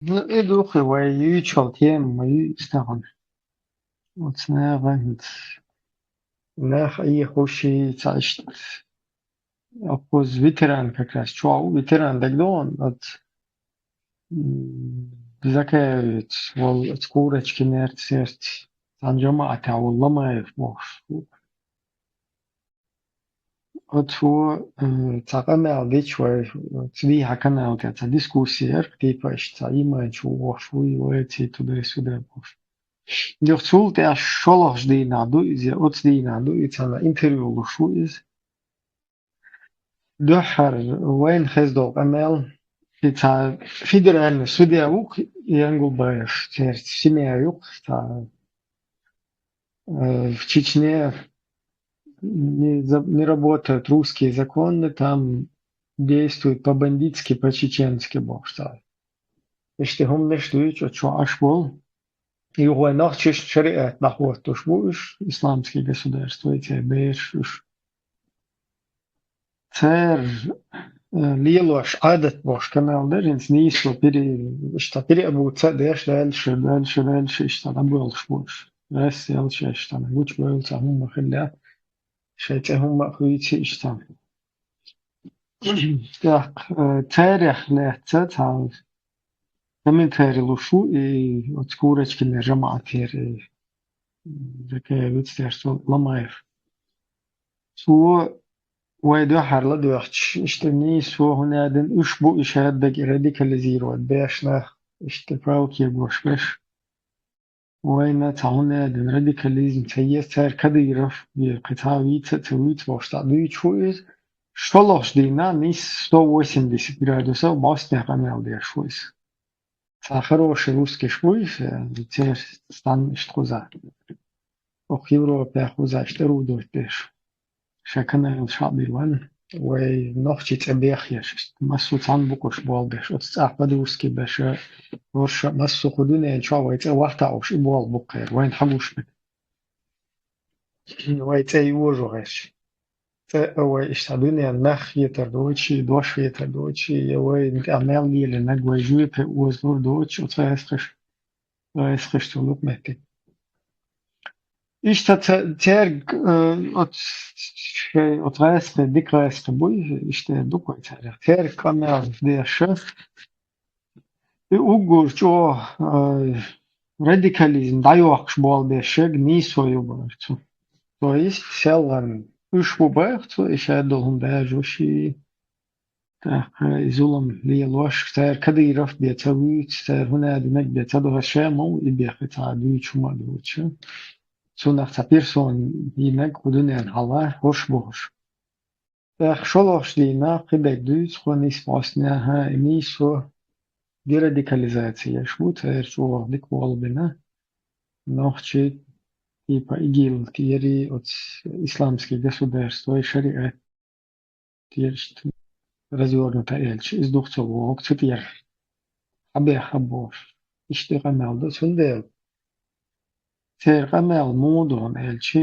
Ну, и духи вай ючал тем, вай истахан. Вот снега, нах и хуши цашт. Акуз ветеран как раз, чуал ветеран дагдон, от, м, закаевец, вол от курочки мерт серт. Санджама ата, вол ламаев бохш. Оцу, э, цхьа къамел дича вай, цу дийхьа канал тӀе цхьа дискуссия яра, типа, иштта цхьа иман чу вохуш вуй, вай ци туда-сюда бохуш. Юха цул тӀаьхьа шолгӀачу дийнахь ду иза, оцу дийнахь ду, и цхьана интервью луш ву иза. Дуьххьара вайна хездо къамел, и цхьа федеральный судья ву-кх, Янгулбаев, церца семья ю-кх, цхьа, э, в Чечне не за-, не работают русские законы, там действуют по-бандитски, по-чеченски, бохуш цара. Иштта хӀуманаш дуьйцу оцу чохь Ӏаш болу. Юха вайн нохчашна шариат дӀахӀоттуш бу уьш, исламский государство, и церан бераш уьш. Церан э, лелош Ӏадат болуш къамел дара, хӀинца нийсо пире, иштта пире а бувца а деш, дальше, дальше, дальше, иштта дӀабоьлхуш бу уьш. Герз елча, иштта гучабевлла цхьа хӀума хилла, шайн цӀе хӀума а хуьйций иштта. ТӀаккха, э, царех лаьцна цхьа комментарий луш ву и оцу Курочкинера жамаӀатера, и, м, Закаевица дерш цо Ламаев. Цо вай дуьхьал ладоьгӀча, иштта нийсо хӀунда аьлла уьш бу и шадерг радикализировать беш нах, иштта палкегош беш. Вайна цхьа хӀунда аьлла радикализм ца еза, цара Кадыров бен кхин цхьа вийца а ца вуьйцу бохуш цхьа дуьйцуш ву иза. ШолгӀачу дийнахь нийсса сто восемьдесят градусов бӀостанехьа къамел деш ву иза. Цхьа хороший русскиш вуй, э, церан стан иштта кхуза. Оха Европехь кхуза иштта тӀерудойту деш. Ша каналаш хьабиллан, вай нохчийн цӀе бехъеш, иштта массо а цхьана букъуш болу деш, оцу цӀахь по-русски беш, орша, массо а кху дуьнен чохь вай цӀе вахтахь уьш и болу бу кхера, вайна хьагуш бен. Вай цӀе йожо гӀерташ. ЦӀе а вай иштта дуьненна нах хетар доций, дош хетар доций, я вайна тӀехь мел лелийнарг вай жоьпе озалур доций, оцу гӀаскхаша, гӀаскхаша цу лукъ меттиг. Иштта ца-, церг, э, оцу шайн, оцу гӀаскхи, дика гӀаскхи буй, иштта эр ду-кх вай царех. Церг къамел деш, и уггар чӀогӀа, э, радикализм дӀайоккхуш болу беш шег нийсо ю бара цу. То есть, селхана уьш бу баха цо, и шадолу хӀума даржош и. ТӀаккха и зулам лелош, цара Кадыров бен ца вуьйцу, цара хӀунда аьлла бен ца догӀуш ма ву и бен кхин цхьа дуьйцуш хӀума а доцуш. Цунах цхьа персона йинарг кху дуьненна хьалха хӀорш бохуш. ТӀаккха шолгӀачу дийнахь кхидерг дуьйцу, кху нийсса бӀостанехьа, и нийсо дерадикализаци еш бу, церан чӀогӀа дика болу бина. Нохчий, типа, ИГИЛ тӀера, оцу исламский государство, шариат тӀера иштта развёрнуто аьлча, иза дукха ца вогӀу, цу тӀера хьабеха бохуш. Иштта къамел ду, цундела церан къамел муха ду хьуна аьлча,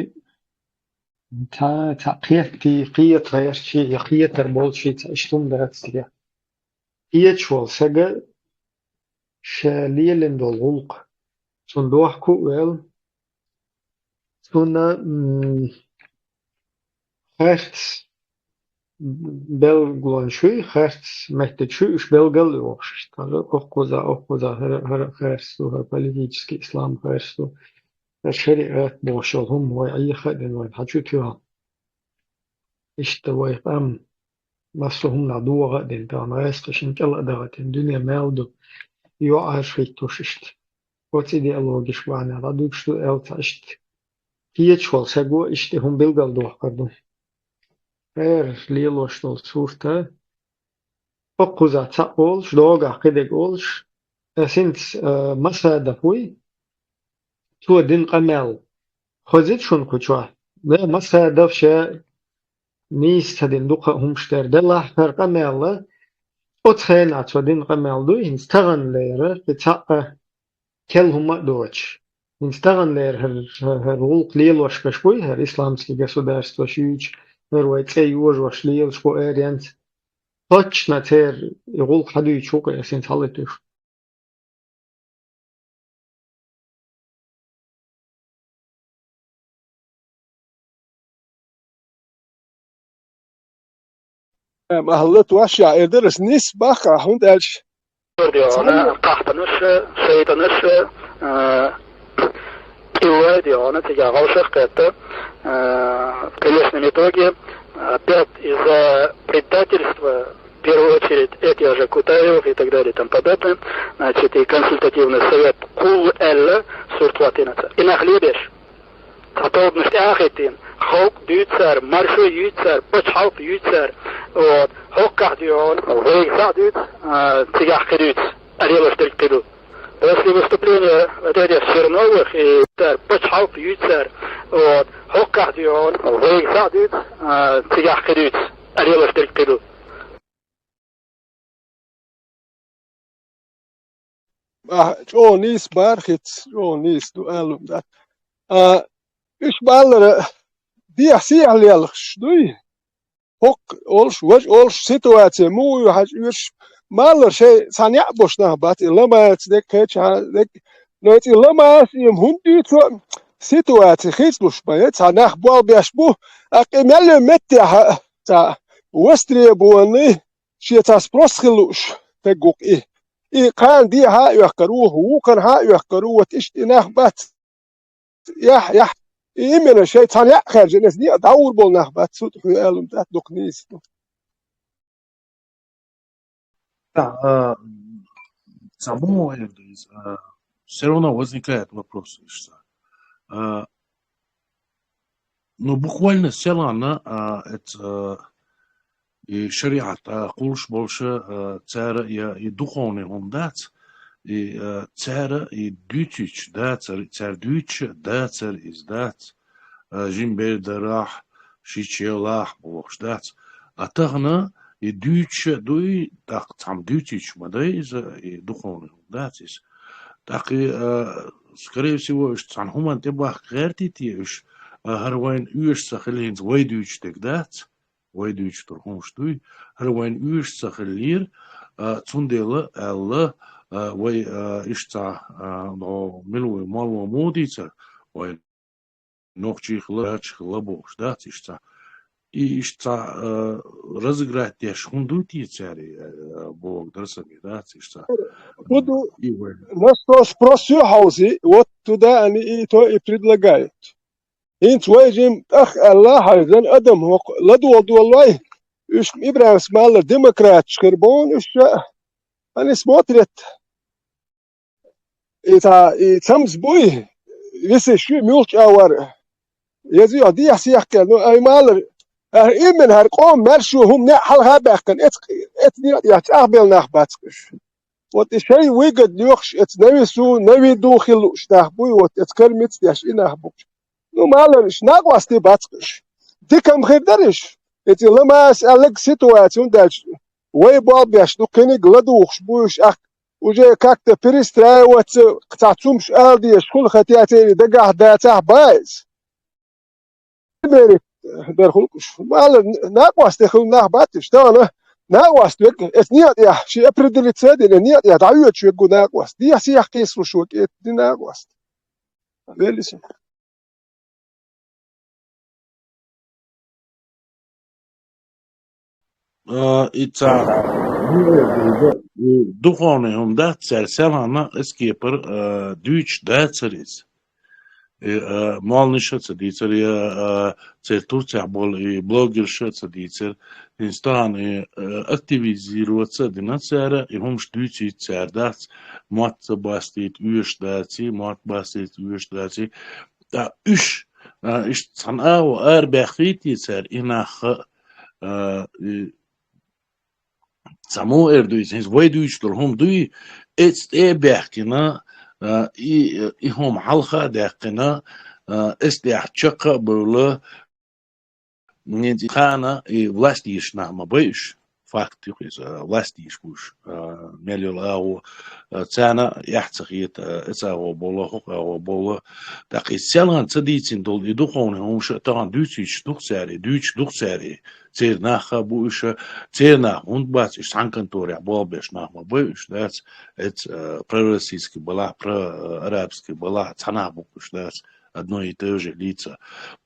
цхьа, цхьа кхетий, кхета гӀертачий, я кхетар болчий, цхьа иштта хӀума дац те. Кхеташ волу сага ша лелийна долу гӀуллакх, цунна дохко а ваьлла, цунна, м, харц белгалонаш хуьй, харц меттигаш хуьй, уьш белгал а йохуш, иштта хӀара, оккхуза, оккхуза, хӀара, хӀара харц ду, хӀара политический ислам харц ду, хӀара шариат бохуш йолу хӀума вай Ӏеха а дина, вайна хьан чу тоьхна. Иштта вай къам массо а хӀуманах догӀа а дина, тахана гӀаскхи шина кӀел а дахийтина, дуьне мел ду, йоӀарш хӀиттош иштта. Оцу идеологиш бахьанехь дӀадуьгуш ду аьлла цхьа иштта. Кхеташ волу саго иштта хӀума билгалдохкур ду. ХӀара лелош долу сурт а, оккхуза цхьаъ олуш, догӀахь кхидерг олуш, ас хӀинца, а, Масадов вуй, цо дина къамел хозийта шуна кху чохь? Ве Масадов ша нийса ца дина дукха а хӀумаш дара, делахь хӀара къамел а, оцу хенахь цо дина къамел дуй, хӀинца таханлера, кхин цхьаъ а кел хӀума а доцуш. ХӀинца таханлера хӀара, хӀара, хӀара гӀуллакх лелош берш буй, хӀара исламский государствош юьйцуш, хӀара вай цӀе йожош лелаш бу аренца. Точно церан и гӀуллакх хьадуьйцуш ву-кх ас хӀинца хьалатуьйсуш. Ам ахьалла тош яӀ эр дара ас нийсса баккха, хӀунда аьлча Ана къахьтанаш, шайтӀанаш, а, кӀиллай де ана, цига гӀалшах кхетта, а, в конечном итоге опять из-за предательства, в первую очередь, этих же Кутаевых и так далее и тому подобное, значит, и консультативный совет кхул аьлла сурт хӀоттийна ца. И нах лебеш. Цхьа тобанаш тӀе а хӀиттийна, халкъ дуьйцу цара, маршо юьйцу цара, пачхьалкх юьйцу цара. Вот. ХӀоккхахь дуьйхьун, вайга схьа а дуьйцу, а, цигахь кхин дуьйцу, а лелаш дерг кхин ду. После выступления вот этих Черновых и цара, пачхьалкх юьйцу цара. Вот. ХӀоккхахь дуьйхьун, вайга схьа а дуьйцу, а, цигахь кхин дуьйцу, а лелаш дерг кхин ду. Ахь чӀогӀа нийса бара хӀинца, чӀогӀа нийса ду аьлла дац. А, уьш баллара дехьа-сехьа лелхаш дуй? хӀокху олуш, важа олуш ситуаци муха ю хьажа оьшуш, малар шайн цхьа неӀ болуш нах бац, и ламаца дерг, кхеча дерг. Но и ламаз, и хӀунда дуьйцу, ситуаци хийцалуш ма ю, цхьа нах болх беш бу, тӀаккха и мел йолу меттехь а цхьа востребованный, шен цхьа спрос хила лууш стаг ву-кх и. И кхана дехьа а оьхкур ву, вукхунна хьа а оьхкур ву, вот иштта и нах бац. Яхь, яхь. И именно шайн цхьа неӀ хаьржина, иза некъа дӀагӀур болу нах бац, цу тӀе хьоьга аьлларг дац, дукха нийса ду. Да, а, цхьа муха эр ду иза, а, всё равно возникает вопрос, ишта. А, ну, буквально селхана, а, эца, а, и шариӀат, а, кхуллуш болуша, а, цара я и духовный хӀума дац, и, а, цара и дуьйцуьйтуш дацара, цара дуьйцуша дацара иза дац, а, жима бер дарахь, шича елахь бохуш дац. А тахана и дуьйцуша дуй, тӀаккха цхьамма дуьйцуьйтуш ма дай иза, и духовный хӀума дац иза. ТӀаккха и, а, скорее всего, уьш цхьана хӀуманна тӀебахка гӀертий те уьш, а, хӀара вайна оьшуш ца хилла хӀинца вай дуьйцуш дерг дац, вай дуьйцуш долу хӀумаш дуй, хӀара вайна оьшуш ца хиллера, а, цундела аьлла, а, вай, а, иштта, а, но мила вай молла муха дийцара, вай нохчий хила, гӀачий хила бохуш дац иштта. И иштта, а, разыграть деш хӀун дуй те цаьрий, а, боху дара сан, дац иштта. Ху ду, и вай. На сто спрос ю хьовси, вот туда они и то и предлагают. ХӀинца вай жим тӀах аьлла хьайзан адам хӀокху ладогӀа долой, уьш ИбрахӀим Смаилан демократаш хир боху уьш ша. Они смотрят, и цхьа, и цамз буй, висиш ю муьлхачу а вара. Еза ю дехьа сехкел, ну, ай малар, хӀара именно хӀара къоман маьрша хӀума неӀ хьалха а баьккхина, эц-, эцна яхь чӀагӀбелла нах бац уьш. Вот и шайн выгодно йохуш, эца навису, навиду хила лууш нах буй, вот эца кармиц деш и нах бу. Ну, маларш, накъостий бац уьш. Дика-м хир дара уьш. Эца ламаз аьлларг ситуаци хӀунда аьлча, вай болх беш ду, кхиниг ладугӀуш бу уьш, ахь уже как-то перестраиваться, цхьа цумаш ала дезаш хуьлу, хотя церан дагахь дацахь бац. Берриг дара хӀуллакхаш. Валла накъост тӀе хилла нах бац уьш. Тахана накъост верг, эца некъа тӀехь шен определиться а дина, некъа тӀехь дӀайоьдуш верг ву накъост. Дехьа-сехьа кхийсалуш ву кӀетта ди накъост. Велиса. А, и цхьа, и духовный хӀума дац, цаьрга селхана эскепара, а, дуьйцуш дацара иза. И, а, молланаша а ца дийцара, я, а, церан Турцехь болу и блогерша а ца дийцара. ХӀинца тахана и, а, активизироваться а дина цара, и хӀумаш дуьйцийта цара дац, мотт ца бастийта оьшуш даций, мотт бастийта оьшуш даций. Ткъа уьш, а, иштта цхьана агӀо арабаьхкийта цара и нах а, а, и, цхьа муха эр ду иза, хӀинца вай дуьйцуш долу хӀума дуй, эца тӀе а баьхкина, а, и, и хӀума хьалха а даьккхина, а, эца тӀехь чекх а бевлла, хӀинца и кхана и власть йийшина нах ма бай уьш. Факт ю иза, власть йийш бу уьш, а, мел йолу агӀо, а, царна эхь ца хета, а, эца агӀо бовла, хӀокху агӀо бовла. ТӀаккха иза селхана ца дийцина долу и духовный хӀумаш а тахана дуьйцуьйтуш ду-кх цара, и дуьйцуш ду-кх цара, и церан нах а бу уьш, церан нах хӀунда бац, уьш цхьана конторехь болх беш нах ма бай уьш, дац, эца, а, пророссийский балахь, про-, а, арабский балахь цхьа нах бу-кх уьш, дац, одно и то же лица.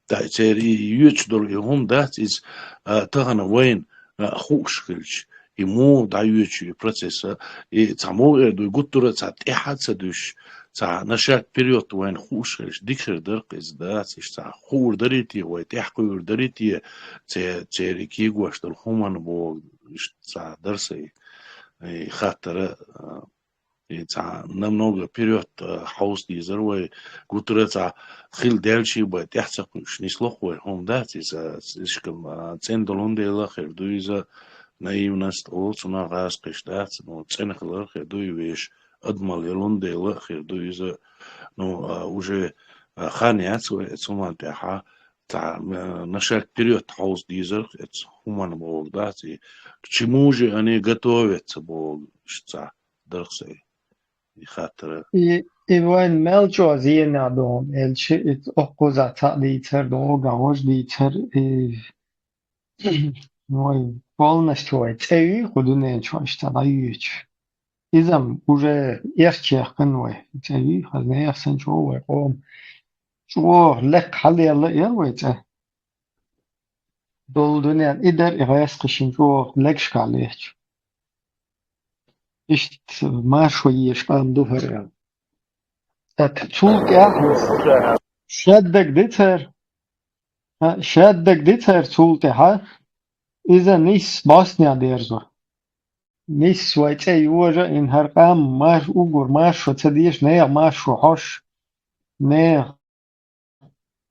Ткъа церан и йоьдуш долу и хӀума дац, иза, а, тахана вайна, а, хууш хилча, и муха дӀайоьдуш и процесс, а, и цхьа муха эр ду, и гуттара а цхьа тӀаьхьа а ца дуьсуш, цхьа на шаг вперёд вайна хууш хилча, дика хир дара-кх иза, дац, иштта цхьа хуур дарий те, вай тӀаьхьакхуьур дарий те, це-, церан и кегош долу хӀуманна боху, иштта цхьа дара сайн, и хаттара, а, И цхьа намного вперёд, а, хьовса дезара вай, гуттара а цхьа хила даьлчий бен тӀаьхьа ца кхуьуш нисло-кх вай, хӀума дац иза, слишком, а, цӀена долун дела хир ду иза, наивность олу цунах, гӀазкхиш дац, ну, цӀена хилар хир ду и вешан адамалла ялун дела хир ду иза, ну, а, уже, а, хан яц вай эца хӀуманна тӀехь, цхьа, а, на шаг вперёд хьовса дезара эца хӀуманна боху дац, и к чему же они готовятся боху, иштта цхьа дара-кх сайн и хаттара. И, и вайн мел чӀогӀа зенехь ду хӀума, элча, и оккхузахь цхьаъ дийцар ду, гӀо ган важа дийцар, и, Вай полностью вай цӀе юй кху дуьнен чу иштта дӀаюьйцуш. Иза-м уже эрча яьккхина вай цӀе юй, хаза нехан санна чӀогӀа вай къоман. ЧӀогӀа лекха хьалъяьлла а яьлла вай цӀе. Долу дуьнен и дара и гӀаскхи шина чӀогӀа легашкахь леташ. Иштта маршо езаш къам ду хӀара аьлла. ТӀаккха цул тӀаьхьа шаддаг ди цара, а, шаддаг ди цара цул тӀаьхьа, иза нийсса бӀостанехьа дерзо. Нийсса вай цӀе йожа а йина хӀара къам марш-, уггар маршо ца деш, нехан маршо хьош, нехан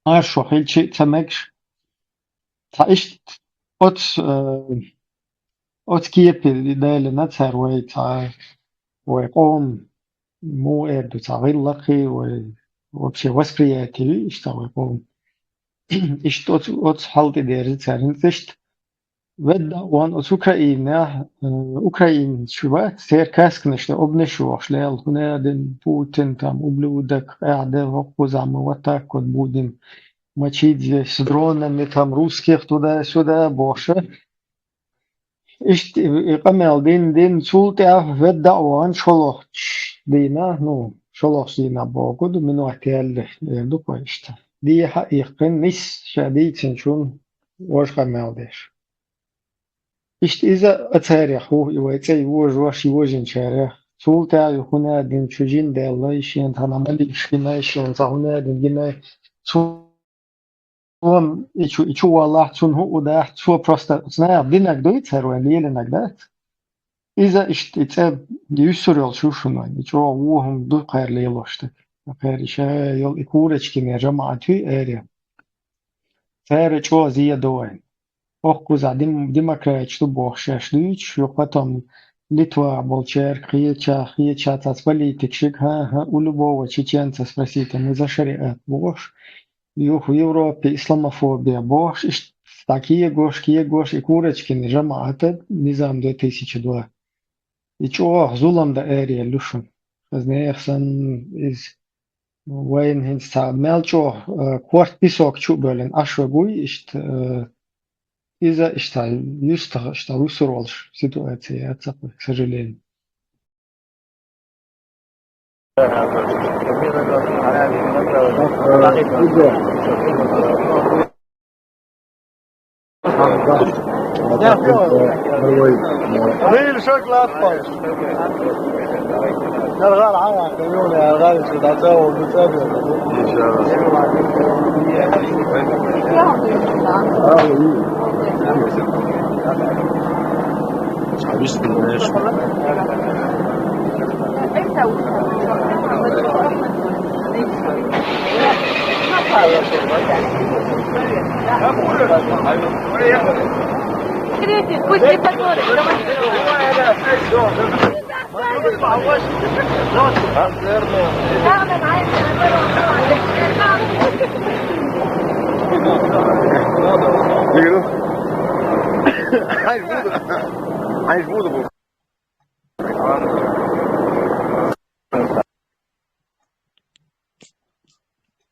маршо хилча а ца мегаш. Цхьа иштта оцу, э, оцу кепе далийна цара вай цхьа, вай къоман, муха эр ду, цхьа гӀиллакхий, вай вообще восприятие юй иштта вай къоман. Иштта оцу, оцу хьал тӀе дерза цара хӀинца иштта. Ведда ван оцу Украинехь, э, украинцаш бац, церан касканаш тӀе обнаш йохуш лела, хӀунда аьлла Путин там ублюдок, къаьхьа де, хӀокхузахь мы вот так вот будем мочить здесь с дронами, там русских туда-сюда бохуш. Иштта и, и къамел дина, дина, цул тӀаьхьа ведда а ван шолгӀачу дийнахь, ну, шолгӀачу дийнахь бохург ду, минот яьлла эр ду-кх вай иштта. Дехьа а иккхина, нийсса ша дийцинчунна важа къамел деш. Иштта иза а царех ву, и вай цӀе йожош, йожийначарех. Цул тӀаьхьа и хӀунда аьлла дина чу жин даьлла, и шена цхьана маликаш гина, и шена цхьа хӀунда аьлла дина гина. Цо и чу, и чу валахь, цунна хӀуъу дахь, цо просто оцу наха динарг дуй цара вайн лелинарг дац. Иза иштта и цӀе юьсур йолуш ю шуна вайн, и чӀогӀа вон хӀума ду кхара лелош стаг. Кхара и ша йолу и курочкин жамаӀат юй аре. Цара чӀогӀа зен до вайн. Оккхузахь дем-, демократаш ду бохуш шаьш дуьйцуш, юха потом Литвахь болчаьрга кхеча, кхеча цхьацца политикашка, хӀан-хӀа, у любого чеченца спросите, мы за шариат бохуш. Юха Европе исламофобия бохуш, иштта дӀа кегош, кегош, и курочкин жамаӀата низам две тысячи два. И чӀогӀа зулам дан аре лу шуна. Хаза нехан санна иза. Вайна хӀинца цхьа мел чӀогӀа, э, корта песок чу а бевлла Ӏаш ван гуй, иштта, э, иза иштта юьстах, иштта юьсур волуш ситуация яц-кх, к сожалению. Мила шаг лаппалш. Наргал хьан ваьхна юна, наргал чу дӀа ца вогӀу, ца вогӀу. Третий, пусть не подходит.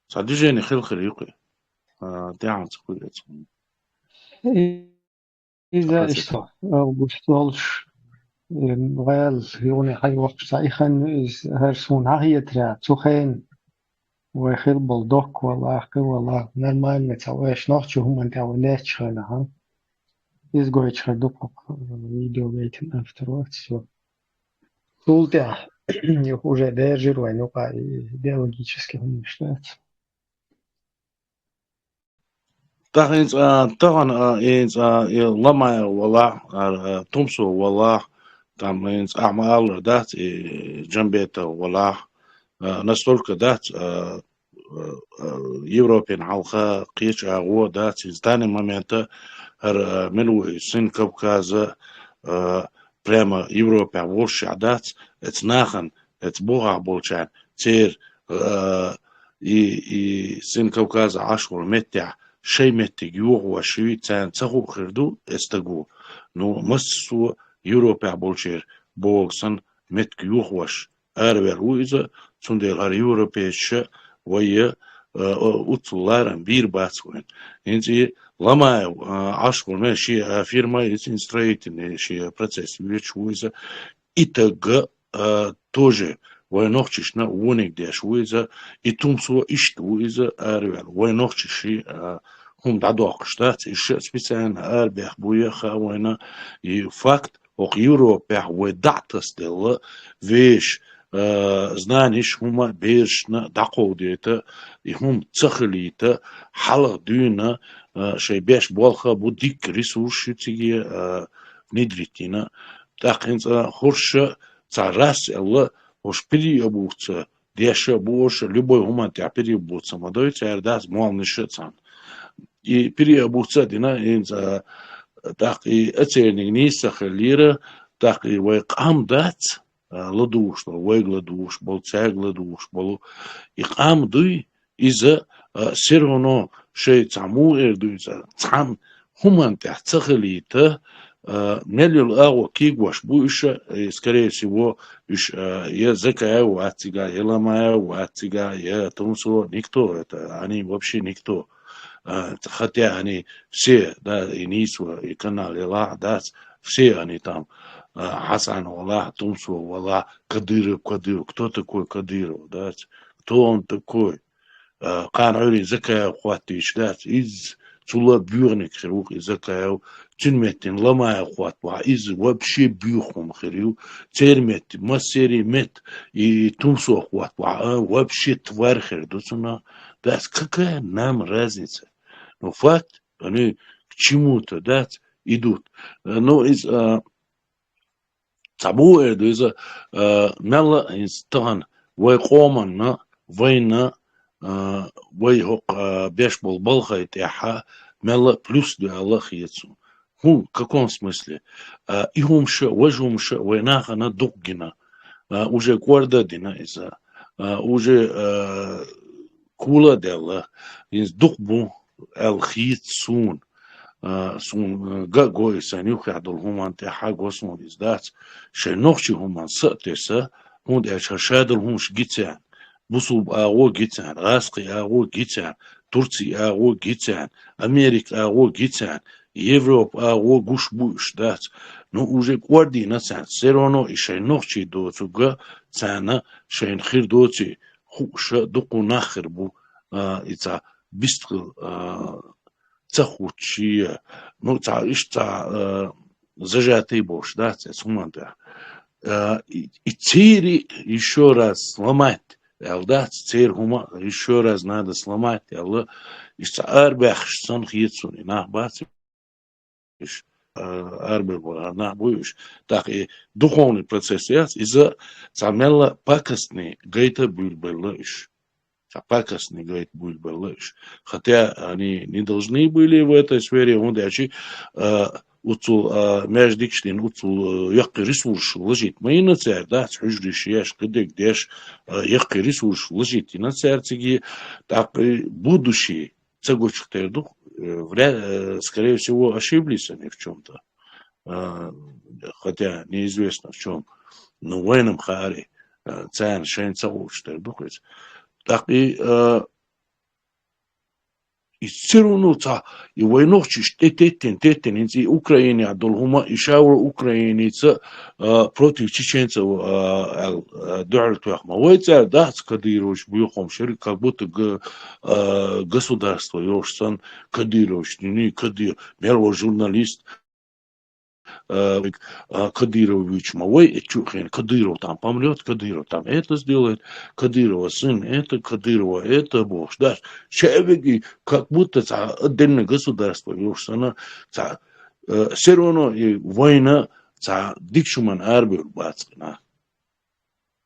Цхьа движение хила хир ю-кх. А, тӀаьхьа ца хуьлу эцу. Иза иштта, август волуш, э, ваьлла юхане хьайваккхуш цхьа и хан ю иза, хӀара суна хьан хетарехь, цу хенахь вай хила болу доккха валахь, кхин валахь, нормально ца веш, нохчийн хӀуманна тӀехь вай лаьтташ хенахь, а? Иза гойтуш хир ду-кх, э, видео гайтина автор вац, всё. Цул тӀаьхьа юха уже даьржира вайна юкъахь и идеологический хӀуманаш дац. ТӀаккха хӀинца, а, тахана, а, хӀинца, а, и Ломаев валахь, а, а, Тумсо валахь, там хӀинца ахьа ма-аллара дац, и Джамбетов валахь, а, настолько дац, а, а, а, Европин хьалха кхечу агӀо дац, хӀинца данный момента хӀара, а, мила ву и Сын Кавказа, а, прямо Европехь волушшехь дац, эцу нахана, эцу бухахь болчарна, церан, а, и, и Сын Кавказа Ӏаш волу меттехь шайн меттиг йохош юй, царна ца хуур хир ду эцу стага. Ну, массо а Европехь болчеран боху санна меттиг йохош араваьлла ву иза, цундела хӀара европейцаша вай, а, э, о, уцул ларам бийр бац вайн. ХӀинца и Ломаев, э, Ӏаш ву, мел ши, э, фирма, и цин строительный ши процесс вирч ву иза. И тагга, э, тоже вай нохчишна вониг деш ву иза, и тумсо ишт ву иза арвел. Вай нохчиши, э, хум дадохш дац, и ш-, специально арбех буя ха вайна, и факт, ох Европех вай датас делла, веш, э, знаниш хӀума бершна дакъовдета, и хӀум цахилита, халах дуйна, э, шей беш болха бу дик ресурс циге, э, внедритина. ТӀаккха хӀинца хурша ца рас элла, уж пири обувца, деша бу уж любой хӀума тя пири обувца, ма дой цар дас молниша цан. И пири обувца дина, хӀинца, э, тӀаккха и ацерник нийса хилира, тӀаккха и вай къам дац, а, ладувш бол, вайг ладувш бол, цайг ладувш бол. И къам дуй, иза, а, все равно шей ца му эр дуй, ца, цан хуман тя цахилита, а, мелил агъо кигваш бу иша, и, скорее всего, иш, а, я Закаев вацига, я Ломаев вацига, я Тумсо, никто это, они вообще никто. А, хотя они все, да, и Нисва, и Канал, и Ла, да, все они там, а, Хасан, вала, Тумсо, вала, Кадыров, Кадыров. Кто такой Кадыров, да? Кто он такой? А, Канали Закаев хватыш, да? Из цула бюрник хирух, и Закаев, цин меттин Ломаев хват, ва, из вообще бюхум хирю, цер мет, массери мет, и Тумсо хват, ва, а, вообще тварь хир, дуцуна, да, какая нам разница? Ну, факт, они к чему-то, да, идут. Э, ну, из, а, цабу эду, из, а, мелла, из таган, вай къоманна, вайна, а, вай хок, а, беш бол балхай тяха, мелла плюс ду Аллах ецу. Ху, в каком смысле? А, и хумша, вай хумша, вай нахана духгина. А, уже корда дина иза. А, уже, а, кула делла. Из дух бу, эл хит сун. А, сун, а, га гой сан юхя дул хуман те ха го сун из дац. Шей нохчи хуман са те са, хун де ша шадул хумш гицян. Бусул агъо гицян, Раскъи агъо гицян, Турци агъо гицян, Америк агъо гицян, Европ агъо гуш буш дац. Ну, уже корди на сан, все равно и шей нохчи доцу га, цана шейн хир доци, хуша дукъу нахир бу, а, и ца бистгил, а, ца хучи, ну, ца иш ца, а, зажатый бош, да, ца суманда. А, и, и цири ещё раз сломать, эл да, цир хума ещё раз надо сломать, эл иш ца арбяхш сан хицун, и нах бац, иш, а, арбе бора, нах буйш. Так и духовный процесс яц, из-за ца мелла пакостный гайта бюльбелла иш. Ца пакостный гайт бюльбелла иш. Хотя они не должны были в этой сфере, он дячи, а, уцул, а, междикштин, уцул, а, якъи ресурс лежит. Ма ина цер, да, ц хужриш еш, кыдек деш, а, якъи ресурс лежит ина цер циги, так и будущий ца гочух тердух, э, вряд, э, скорее всего, ошиблись они в чём-то. А, хотя неизвестно в чём. Ну, вайнам хари, э, цен шен ца гочух тердух из. Так и, э, и все равно ца, и вайнохчиш те-, теттин, теттин, инц и Украине адол хума, и шавра украинеца, а, против чеченцев, а, ал, а, дуаль туях ма. Вай ца, да, ц Кадырович буйхом шери, как будто г-, а, государство ёшсан Кадырович, не, не Кадыр-, мело журналист, а, а, Кадырович ма. Вай, э, чухен, Кадыров там помрёт, Кадыров там это сделает, Кадырова сын это, Кадырова это, бог, да. Человек, и как будто ца отдельное государство ёшсана, ца, э, все равно и война, ца дикшуман арбюр бацкна.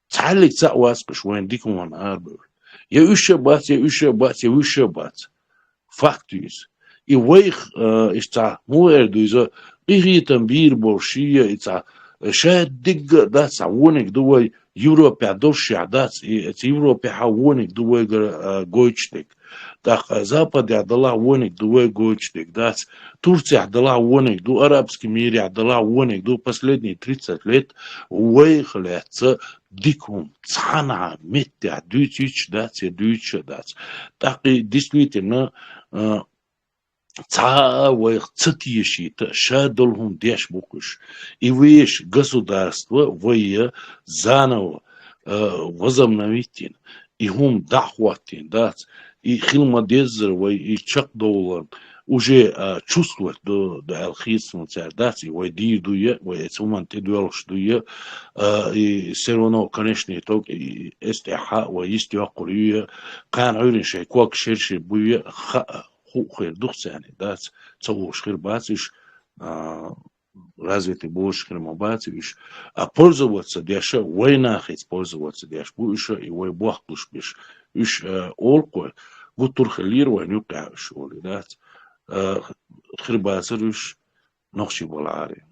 Цалик ца васкаш вайн дикуман арбюр. Я уьша бац, я уьша бац, я уьша бац. Факт из. И вайх, э, иш ца, му эрду иза, къихитам бир бор шия, и ца, э, ша дигга да ца, вониг дувай, Европе доршия дац, и ца Европе ха вониг дувай гар, э, гойчдик. ТӀаккха Западехь далахь вониг ду вай гойтуш дерг дац, Турцехь далахь вониг ду, арабский мирехь далахь вониг ду, последние тридцать лет вайх лаьцна дика хӀума цхьана а меттехь дуьйцуьйтуш дац я дуьйцуш а дац. ТӀаккха и действительно, а, цхьа а вайх ца тешийта, ша долу хӀума деш бу-кх уьш. И вешан государство вай заново, а, возобновить йина, и хӀума дӀа а хӀоттийна дац, и хила ма-деззара вай и чекхдовларна уже, а, чувствовать ду, ду аьлла хета суна цара дац, и вай дийр ду я, вай оцу хӀуманна тӀедоьлхуш ду я, а, и все равно, конечно, итог, и эс тӀехьа вай йист йоккхур ю я, кхана Ӏуьйрина шайн ког шерши бу я, хаа, хуу хир ду-кх царна, дац, ца лууш хир бац уьш, а, развитый болуш хир ма бац уьш. А пользоваться деш а, вай нахаца пользоваться деш бу уьш, и вай бохкалуш беш. Уьш, а, олу-кх вай, гуттар а хиллера вайна юккъехь уьш олий, дац. А, хир бацара уьш нохчий балахьара.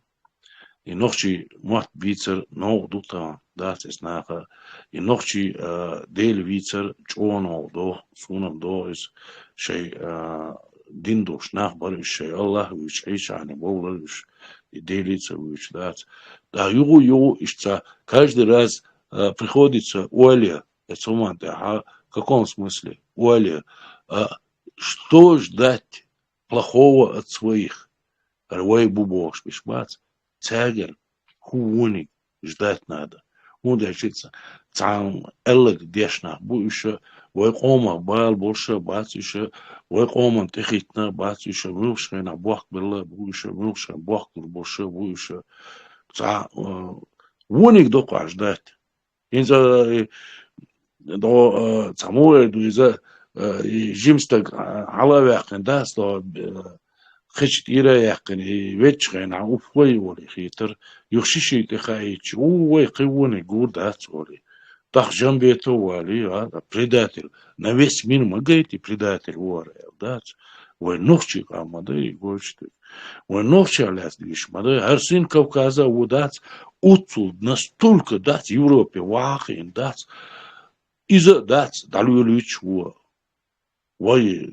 И нохчий мотт бийцар новкъа ду тахана, дац, эс наха. И нохчий, а, Дела вийцар чӀогӀа новкъа доху, суна-м доху иза, шайн, а, дин долуш нах бара уьш, шайн АллахӀ вуьйцу, Ӏийсана бовлар уьш, и Делица вуьйцу, дац. ТӀаккха юху-юху иштта каждый раз, а, приходится ойла, эцу хӀуманна тӀехьа, в каком смысле? Ойла, а, что ждать плохого от своих? Ара вай бу бохуш беш бац, цаьргара хӀун вониг ждать надо. ХӀунда аьлча ца-, цхьана аьлларг деш нах бу уьш, вай къомах бала болуш а бац уьш, вай къоман тӀехӀиттина а бац уьш, муьлххачу хенахь бохк белла а бу уьш, муьлххачу хенахь бохкалур болуш а бу уьш. Цхьа, а, вониг доккхуш ждать. ХӀинца, э, до, э, цхьа муха эр ду иза, э, и жима стаг, э, хьала а ваьккхина дац, до, э, кхечу тӀера а яьккхина, и веччу хенахь уффай олий хийтар, юха шишига тӀе хаийтча, у, вай кхин вониг гур дац олий. ТӀаккха Жамбетов валий, а, предатель. На весь мир ма гайта и предатель ву ара аьлла дац. Вай нохчий къам ма дай и гойтуш дерг. Вай нохчий лаьцна дийш ма дай. ХӀара син Кавказа ву дац, уццул настолько дац, Европе вахийна дац. Иза а дац, дӀалоьлуьйтуш ву. Вай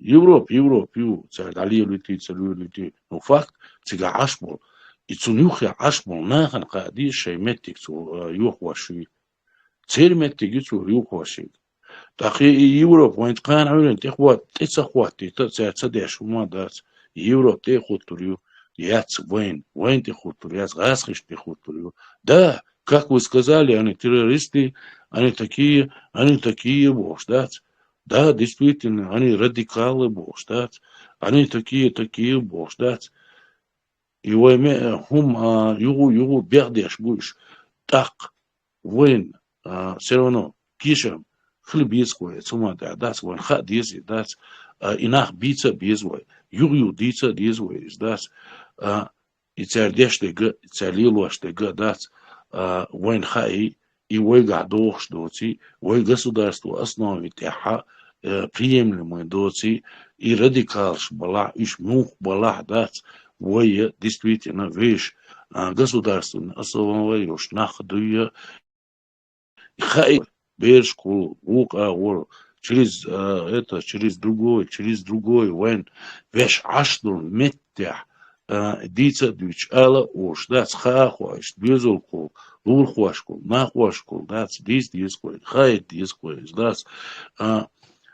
Европа, Европа ю, цара дӀалелуьйтий, ца лоьлуьйтий. Ну, факт, цигахь Ӏаш болу. И цунна юххе Ӏаш болу нахана кхаа деза шайн меттиг цо, а, йохош ю. Церан меттиг ю цо йохош ю. ТӀаккха и Европа вайн кхана Ӏуьйрана тӀе хӀот-, тӀе ца хӀоттийта, цара ца деш хӀума дац. Европа тӀе а хӀуттур ю, яц вайн, вайн тӀе хӀуттур яц, гӀазкхашна тӀе хӀуттур ю. Да, как вы сказали, они террористы, они такие, они такие, бохуш дац. Да, действительно, они радикалы, бохуш дац. Они такие, такие, бохуш дац. И вай ме-, хӀума, а, юху-юху бехдеш бу уьш. ТӀаккха вайн, а, все равно кешам хила беза вай, цу ма тӀехь дац, вайн хаа деза и дац, а, и нах бийца а беза вай, юха-юха дийца а деза вай иза дац, а, и цара деш дерг а, и цара лелош дерг а дац, а, вайн хаий, и вайгахь дохуш доций, вай государство основе тӀехьа, э, приемлемый доций, и радикалаш балахь, уьш мух балахь дац, вай, э, действительно веш, а, государственный основа йолуш нах дуй, э, хаий, берашкахула, вукху агӀор, через, а, это, через другой, через другой, вайн веш Ӏаш долу меттехь, а, дийца а дуьйцуш, ала а олуш дац, хаа а хоуьйтуш, доьзалхула, лурахошкахула, накъошкахула дац, дийца деза вай, хаийта деза вай, иза дац, а,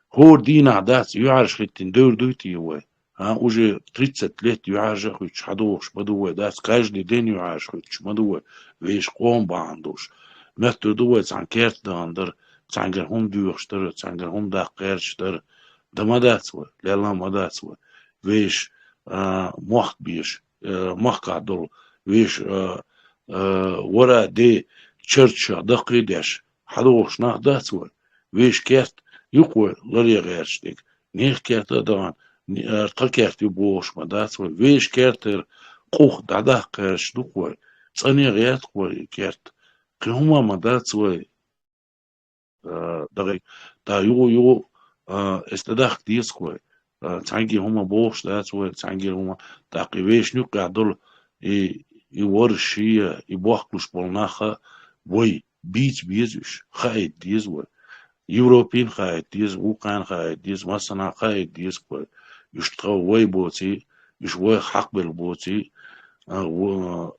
хӀора дийнахь дац, юьхьӀаьржа хӀиттина девр дуй те вай? А, уже тридцать лет юьхьӀаьржа а хӀуьттуш хьадогӀуш ма ду вай, дац, каждый день юьхьӀаьржа хӀуьттуш ма ду вай, вешан къоман бахьана долуш. Моьттур ду вай цхьана керта дахана дара, цхьаьнгара хӀума доьхуш дара, цхьаьнгара хӀума даккха гӀерташ дара. Дан ма дац вай, лелла ма дац вай. Вешан, а, мохк беш, а, махкахь долу, вешан, а, а, вара де чарташах даккхий деш, хьадогӀуш нах дац вай. Вешан керта ю-кх вай ларе гӀерташ дерг. Нехан керта а дахана, не-, а, тхан керта ю бохуш ма дац вай. Вешан кертара къух дӀадаккха гӀерташ ду-кх вай. ЦӀанъян гӀерта-кх вай и керта. Кхин хӀума ма дац вай. А, дагахь, да, юху-юху, а, эс тӀедахка деза-кх вай. А, цхьаьнгге хӀума бохуш дац вай, цхьаьнгге хӀума, тӀаккха и вешан юккъехь долу, и, и ворхӀ шия, и бохкалуш болу нах а вай бийца беза уьш, хаийта деза вай. Европин хаийта деза, вукхарна хаийта деза, массанахьа хаийта деза-кх вай. Уьш тха вай боций, уьш вайх хьакхбелла боций, а, ва-,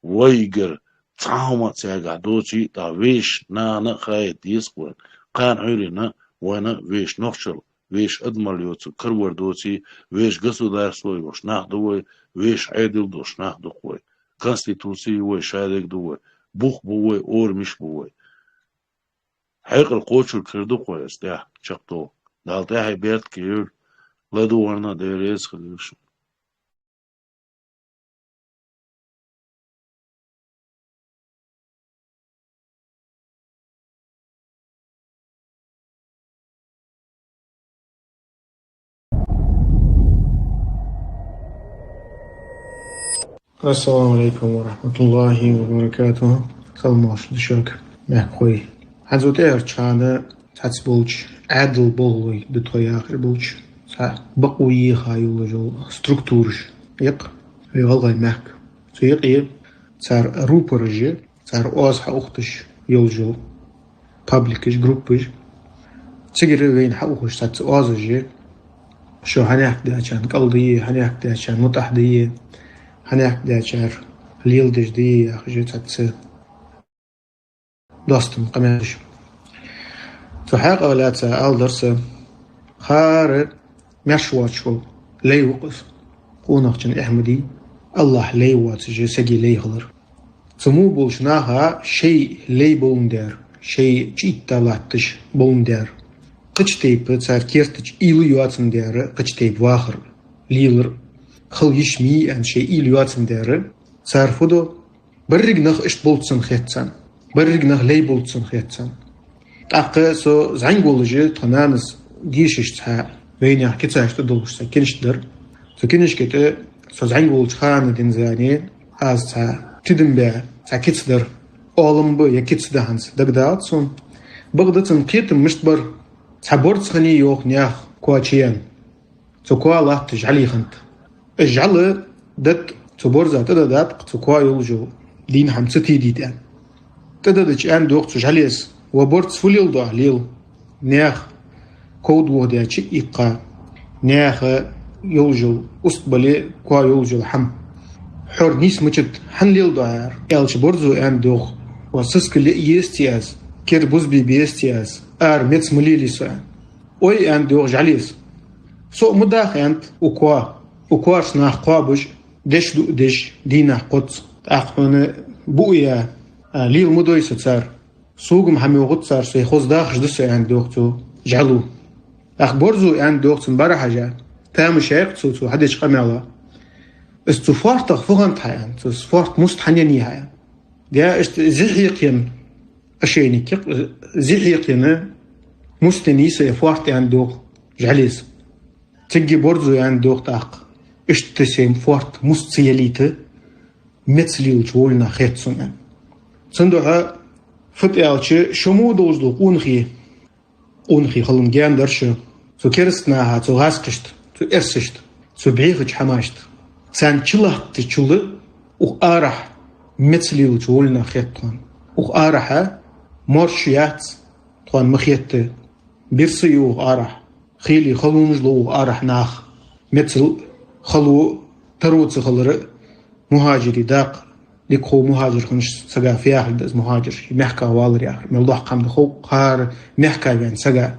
вайгара цхьа хӀума а цаьргахь доций, тӀаккха вешан нахана а хаийта деза-кх вайна. Кхарна Ӏуьйранна вайна вешан нохчалла, вешан адамалла йоцург каравар доций, вешан государство йолуш нах ду вай, вешан Ӏедал долуш нах ду-кх вай. Конституци ю вай, шадерг ду вай, бух бу вай, орамаш бу вай. Хьекъал кхочург хир ду-кх вай оцу тӀехь чекхдолу. Далла тӀаьхье беркате йойла, ладугӀарна а Дела реза хуьлийла шуна. Ассаламу алейкум ва рахматуллахи ва баракатуху. Салам-маршалла ду шуьга, мехкахой. Хьан цу тӀаьхьарчу хана цхьацца болчу Ӏаьдал болхлой ду тхо яхар болчу цхьа бакъо еха йолу структураш, яккха, вай гӀалгӀай мехка. Цу юкъе цара рупораш, цара оаз хьаухуш йолчу пабликаш, группаш. Цигара вайна хьаухуш цхьацца оазаш, шо хьанехк дечарна кӀалдайе, хьанехк дечарна мутӀахь дайе, хьанехк дечара леладеш дайе яхаш цхьацца достам къамелаш. Цу хьакъехь лаьцна аьлла дара сан, хӀара маьрша воцуш волу лай ву-кх иза. Къонахчун эхь ма дий, Аллахь лай воцуш стаге лай хилар. Цу муха болчу наха шайн лай болун дара, шайн чӀийтта латташ болун дара. Кхечу тайпа цара кертачу уьйла йоцун дара, кхечу тайпа вахар, лелар, хала йиш ма йий аьлла шайн уьйла йоцун дара. Цара фу до? Берриг нах иштта болчу санна хетта царна. Берриг нах лай болчу санна хетта царна. ТӀаккха со зӀамига волуш, тхан нанас дешаш цхьа вайнехан кицаш тӀе долуш цхьа кинишка дара. Цу кинишка тӀе со зӀамига волчу ханна дина зене, аз цхьа тидам бен цхьа кица дара. Олам бу я кица ду хӀинца дагадогӀу суна. Бакъда цуьнан кхетам мишта бара, цхьа борз хилла йогӀу нехан коа чу ян. Цу коа латташ жӀаьла хиннад. Иза жӀаьла датта цу борза тӀедадад-кх цу коа йолчу дийнахь-м ца тийдийта аьлла. ТӀедадича аьнна доху цу жӀаьлес: «Ва борз, фу леладо ахь, лела? Нехан ков дохадеча а иккха, нехан йолчу устбале коа йолчу хӀума. Хьо нийса мичад, хьан леладо ахь хӀара?» Аьлча борзо аьнна доху: «Ва сискал лиъ еза те аз, кер бузби беза те аз, ара меца ма лелий со», аьнна. «Ой, — аьнна доху жӀаьлес, — со а ма даха, — аьнна, — у коа, у коаш нах кхобуш, деш ду а деш, дийнахь кхоцца. ТӀаккха хьуна бу а ян, а, лела ма дой со цара. Сугам хьан мохуц цара, со хоза дахаш ду со», — аьнна доху цу жӀаьло. ТӀаккха борзо аьнна доху цунна бӀаьра хьажа: «Тамашайкх цо, цо хьан дечу къамелан. Иза цу фортах фу хиннад хьан?» — аьнна. «Цу форт муста хьан яний хьан?» — аьнна. «Де, иштта зехьа кхин, ошейник, зехьа кхин муста яний со и форт», — аьнна доху жӀаьлес. Цигги борзо аьнна доху тӀаккха: «Иштта сайн форт муста ца ялийта, меца лелачу вовланах хетта суна», — аьнна. Цундела фу аьлча, шо муха долуш ду къонахий? Къонахий хиларна гена дара шо цу керста наха, цу гӀазкхашта, цу эрсашта, цу бӀехачу хӀамашта. Царна чу латтачул а укх арахь меца лелачу вовланах хетта тхуна. Укх арахьа морш яц тхуна ма хетта. Бирса ю укх арахь, хили халонаш ло укх арахь нах. Мецал хало, таро ца хилар а мухӀажирий даккха. Дика хов мухӀажир хинчу стага фу яхар ду иза мухӀажир, мехках валар яхар. Мел доккха хӀума ду хов хӀара мехках веанчу стага.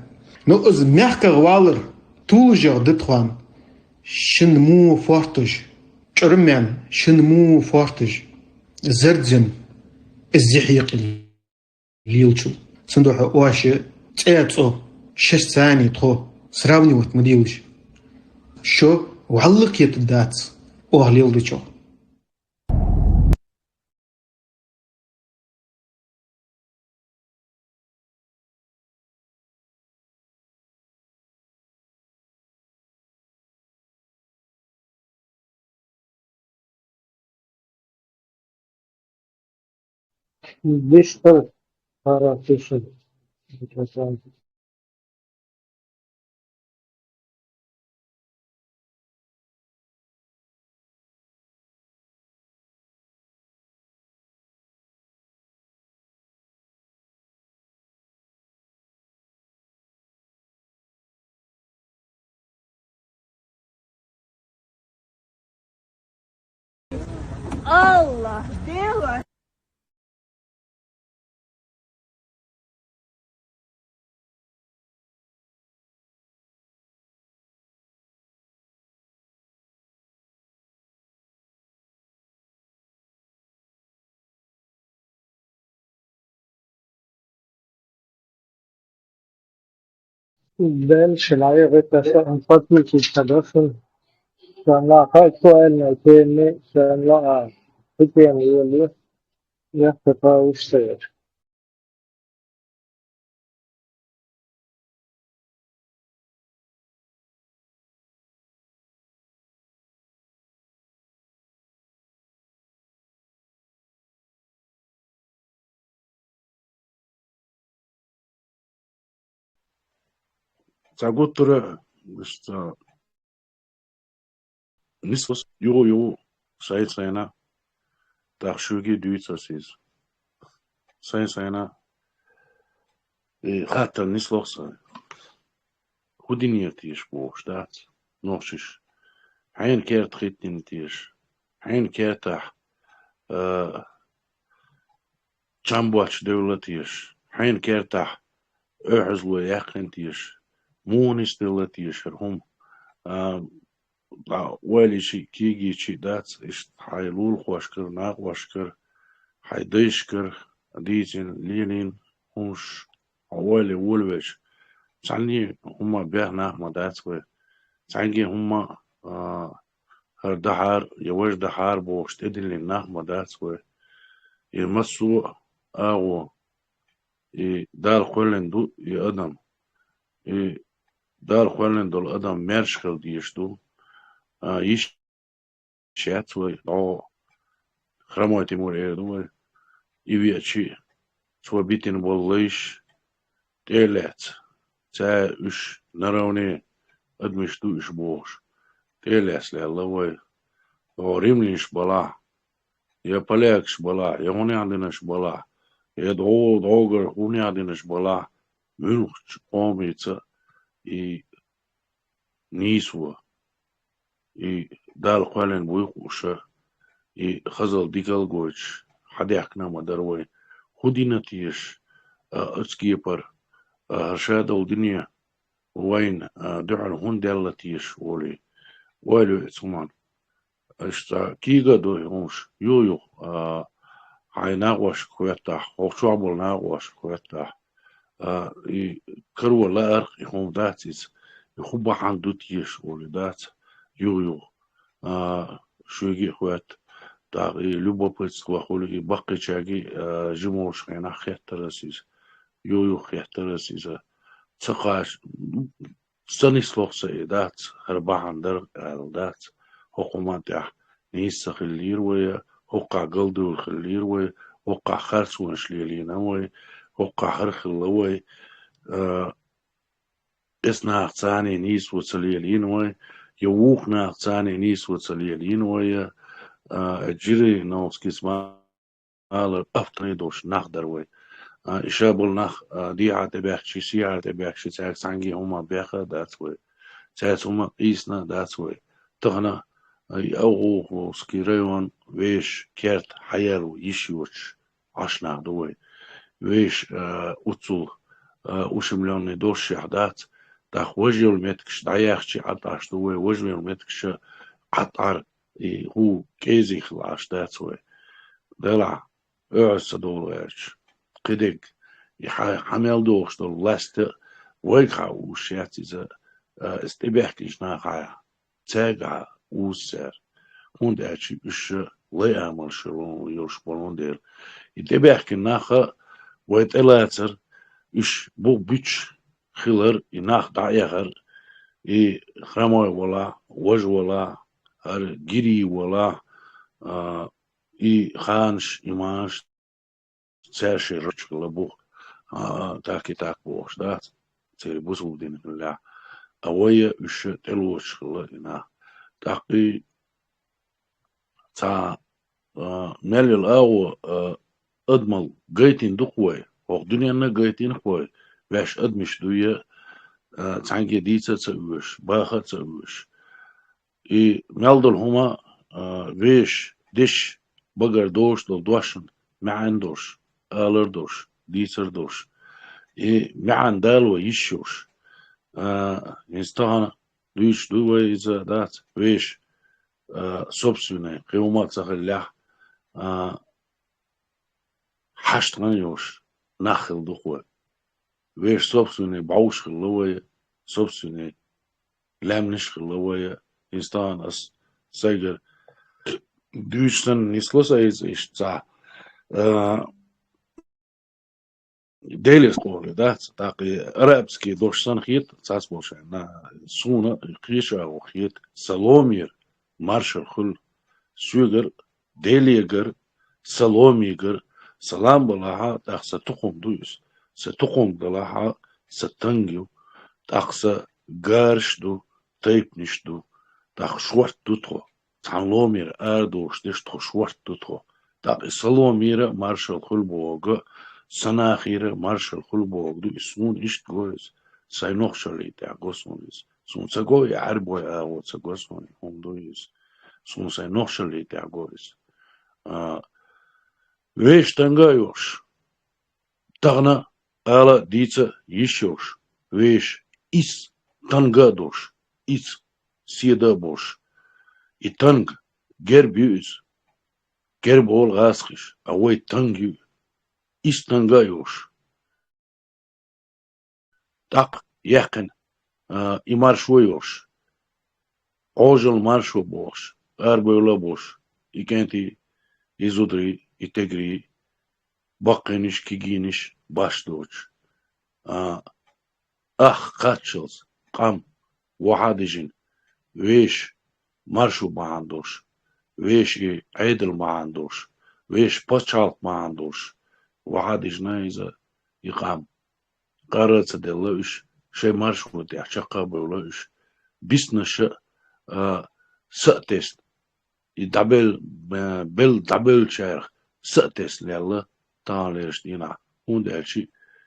Но иза мехках валар тулжагӀ ду тхуна, шина муха форташ, чӀураммен шина муха форташ, зардзина, иза зехьа кхин лелачул. Цундела хьо оша цӀе а цӀо, шаьш царний тхо сравнивать ма делаш. Шо вӀалла кхетар дац оха леладечух. Дишта хара тиша. Аллах, Дела. Дальше, наверное, это подписчик Садовшин. Шамла, как правильно, ты не шамла, а ты не ели, я пока устаю. Ца гуттара, иштта, нислус, юху-юху, шайна-шайна, тӀаккха шуьга дуьйцу ас иза. Шайна-шайна, э, хаттар нислуш сан. ХӀун динера теша бохуш дац нохчаша. Хьенан керта хӀиттина теша? Хьенан кертахь, э, чам боцуш девлла теша? Хьенан кертахь оьгӀазло яьккхина теша? Муха нисделла теша хӀара хӀума? А, дӀа ойла йича, кега йича дац, иштта хьайн лулахошкара, накъошкара, хьайн дайшкара дийцина, лелийна хӀумаш хьо ойла е волавелча, цхьанне хӀумма беха нах ма дац вай. Цхьаьнгге хӀумма, а, хӀара дахьара, я важа дахьара бохуш, тӀедиллина нах ма дац вай. И массо а агӀо, и Дала кхоьллина ду и адам. И Дала кхоьллина долу адам маьрша хила дезаш ду. А, йиш яц вай, дӀо Хромой Тимур эр ду вай. И веачи, цо битина болу лайш тӀе а лаьцна, цара уьш наравне адамаш ду уьш бохуш, тӀе а лаьцна лелла вай. ДӀо римлянаш балахь, я полякаш балахь, я хӀунех динарш балахь, я дӀо-, дӀогара хӀунех динарш балахь, муьлххачу къомаца и нийсо, и Дала кхоьллина буй хууш, и хазал дикал гойтуш, хьадаьхкина ма дара вай. ХӀун дина теша, а, оцу кепара, а, хӀара ша долу дуьне вайна, а, дуьхьал хӀунда даьлла теша олий? Ойла ю оцу хӀуманна. Аша цкъа кийга а ду и хӀумаш, юха-юха, а, хьайн накъошка хӀоьттахь, хӀокху чохь болу накъошка хӀоьттахь, а, и каро лаарх и хӀума дац иза, и хӀун бахьана ду теша олий дац, юха-юха, а, шуьга а хӀоьтта, тӀаккха и любопытство хуьлу и баккхийчаьрга а, а, жимолчу хенахь хеттара ас иза, юха-юха хеттара ас иза, ца кхача, ца нислуш сан и дац, хӀара бахьана дара аьлла дац. ХӀокху хӀуманна тӀехь нийса ца хиллера вай, хӀокхахь галдевлла хиллера вай, хӀокхахь харцонаш лелийна вай, хӀокхахь хӀара хилла вай, а, эс нахаца нийсо ца лелийна вай, я вукху нахаца нийсо ца лелийна вай, а, жири новски сма алар автор долуш нах дара вай. А, и ша болу нах, а, дехьа тӀебаьхкича, сехьа тӀебаьхкича, цаьрга цхьаьнгге хӀума беха а дац вай. Цаьрца хӀума къийсина а дац вай. Тахана, а, и Авгуховский район вешан керта хьаяло йиш йоцуш Ӏаш нах ду вай. Вешан, а, уццул, а, ушемлённый долуш шех дац. ТӀаккха важа йолу меттигаш дӀаяьхча Ӏад Ӏаш ду вай, важа йолу меттигаш Ӏад Ӏар и хӀу кӀезиг хила Ӏаш дац вай. Делахь, оьгӀаз ца довла гӀерташ, кхидерг, и хьан, хьан мел догӀуш долу власть а вайга хьан уьш яц иза, а, иза тӀебаьхкинчу нахахьа, цаьрга хьан уьш цара, хӀунда аьлча уьш лай амалш йолуш болун дела. И тӀебаьхкина нах а вай тӀелацар, уьш бух буьтуш хилар, и нах дӀаэхар, и Хромой вала, важа вала, хӀара Гири вала, а, и ханаш, и манаш, цаьрши ручкала бух, а, так и так бохуш дац, церан бусулба дина хиллехь, а вай а уьш тӀелоцуш хилла и нах. ТӀаккха и цхьа, а, мел йолу агӀо, а, адамал гайтина ду-кх вай, хӀокху дуьненна а гайтина-кх вай, ваьш адамаш дуй а, а, цхьаьнгге дийца а ца оьшуш, баха а ца оьшуш. И мел долу хӀума, а, вешан дешан багара долуш долу дошна маьӀна долуш, алар долуш, дийцар долуш, и маьӀна дало йиш йолуш. А, хӀинца тахана дуьйцуш ду вай иза, дац, вешан, а, собственный кхин хӀума ца хиллехь, а, хьашт гӀан йолуш нах хилла ду-кх вай. Вешан собственный бӀовш хилла вай, собственный лаьмнаш хилла вай. ХӀинца тахана ас сайгара дуьйцуш санна нисло сан иза иштта цхьа, а, Делера къоле дац, тӀаккха и арабский дош санна хета цхьацца болчарна. Суна кхечу агӀор хета, сан ломера маршалла хуьлда соьгара, Делегара, сан ломегара салам балахьа, тӀаккха сан тукхам ду иза. Сан тукхам далахьа, сан танга ю, тӀаккха сан гараш ду, тайпанаш ду, тӀаккха шорта ду тхо. Цхьана ломера арадолуш дерш тхо шорта ду тхо. ТӀаккха и сан ломера маршалла хуьлда бохург, сан нахера маршалла хуьлда бохург ду, и суна иштта го иза. Сайн нохчаллин тӀехь го суна иза. Суна ца го и Ӏаьрбойн агӀо, ца го суна и хӀума ду иза. Суна сайн нохчаллин тӀехь го иза. А, вешан танга а йолуш, тахана ала дийца йиш йолуш, вешан исс танга а долуш, исс седа а болуш. И танга герб ю иза, герб олу гӀазкхаша, а вай танга ю, исс танга а йолуш. ТӀаккха яьккхина, а, и маршо а йолуш, Ӏожалла маршо бохуш, арабевлла а бохуш, и кӀентий, и зударий, и тегрий, баккхийнаш, кегийнаш баш доцуш, а, ах кхаччалц къам вахьа а дижина, вешан маршо бахьана долуш, вешан и Ӏедал бахьана долуш, вешан пачхьалкх бахьана долуш, вахьа а дижина иза и къам. Къара а ца делла уьш, шайн маршо тӀехь чекх а бевлла уьш, биснаша а, а, са а тесна, и дӀабел-, а, бел-, дӀабевллачарах са а тесна лелла таханлерчу дийнахь, хӀунда аьлча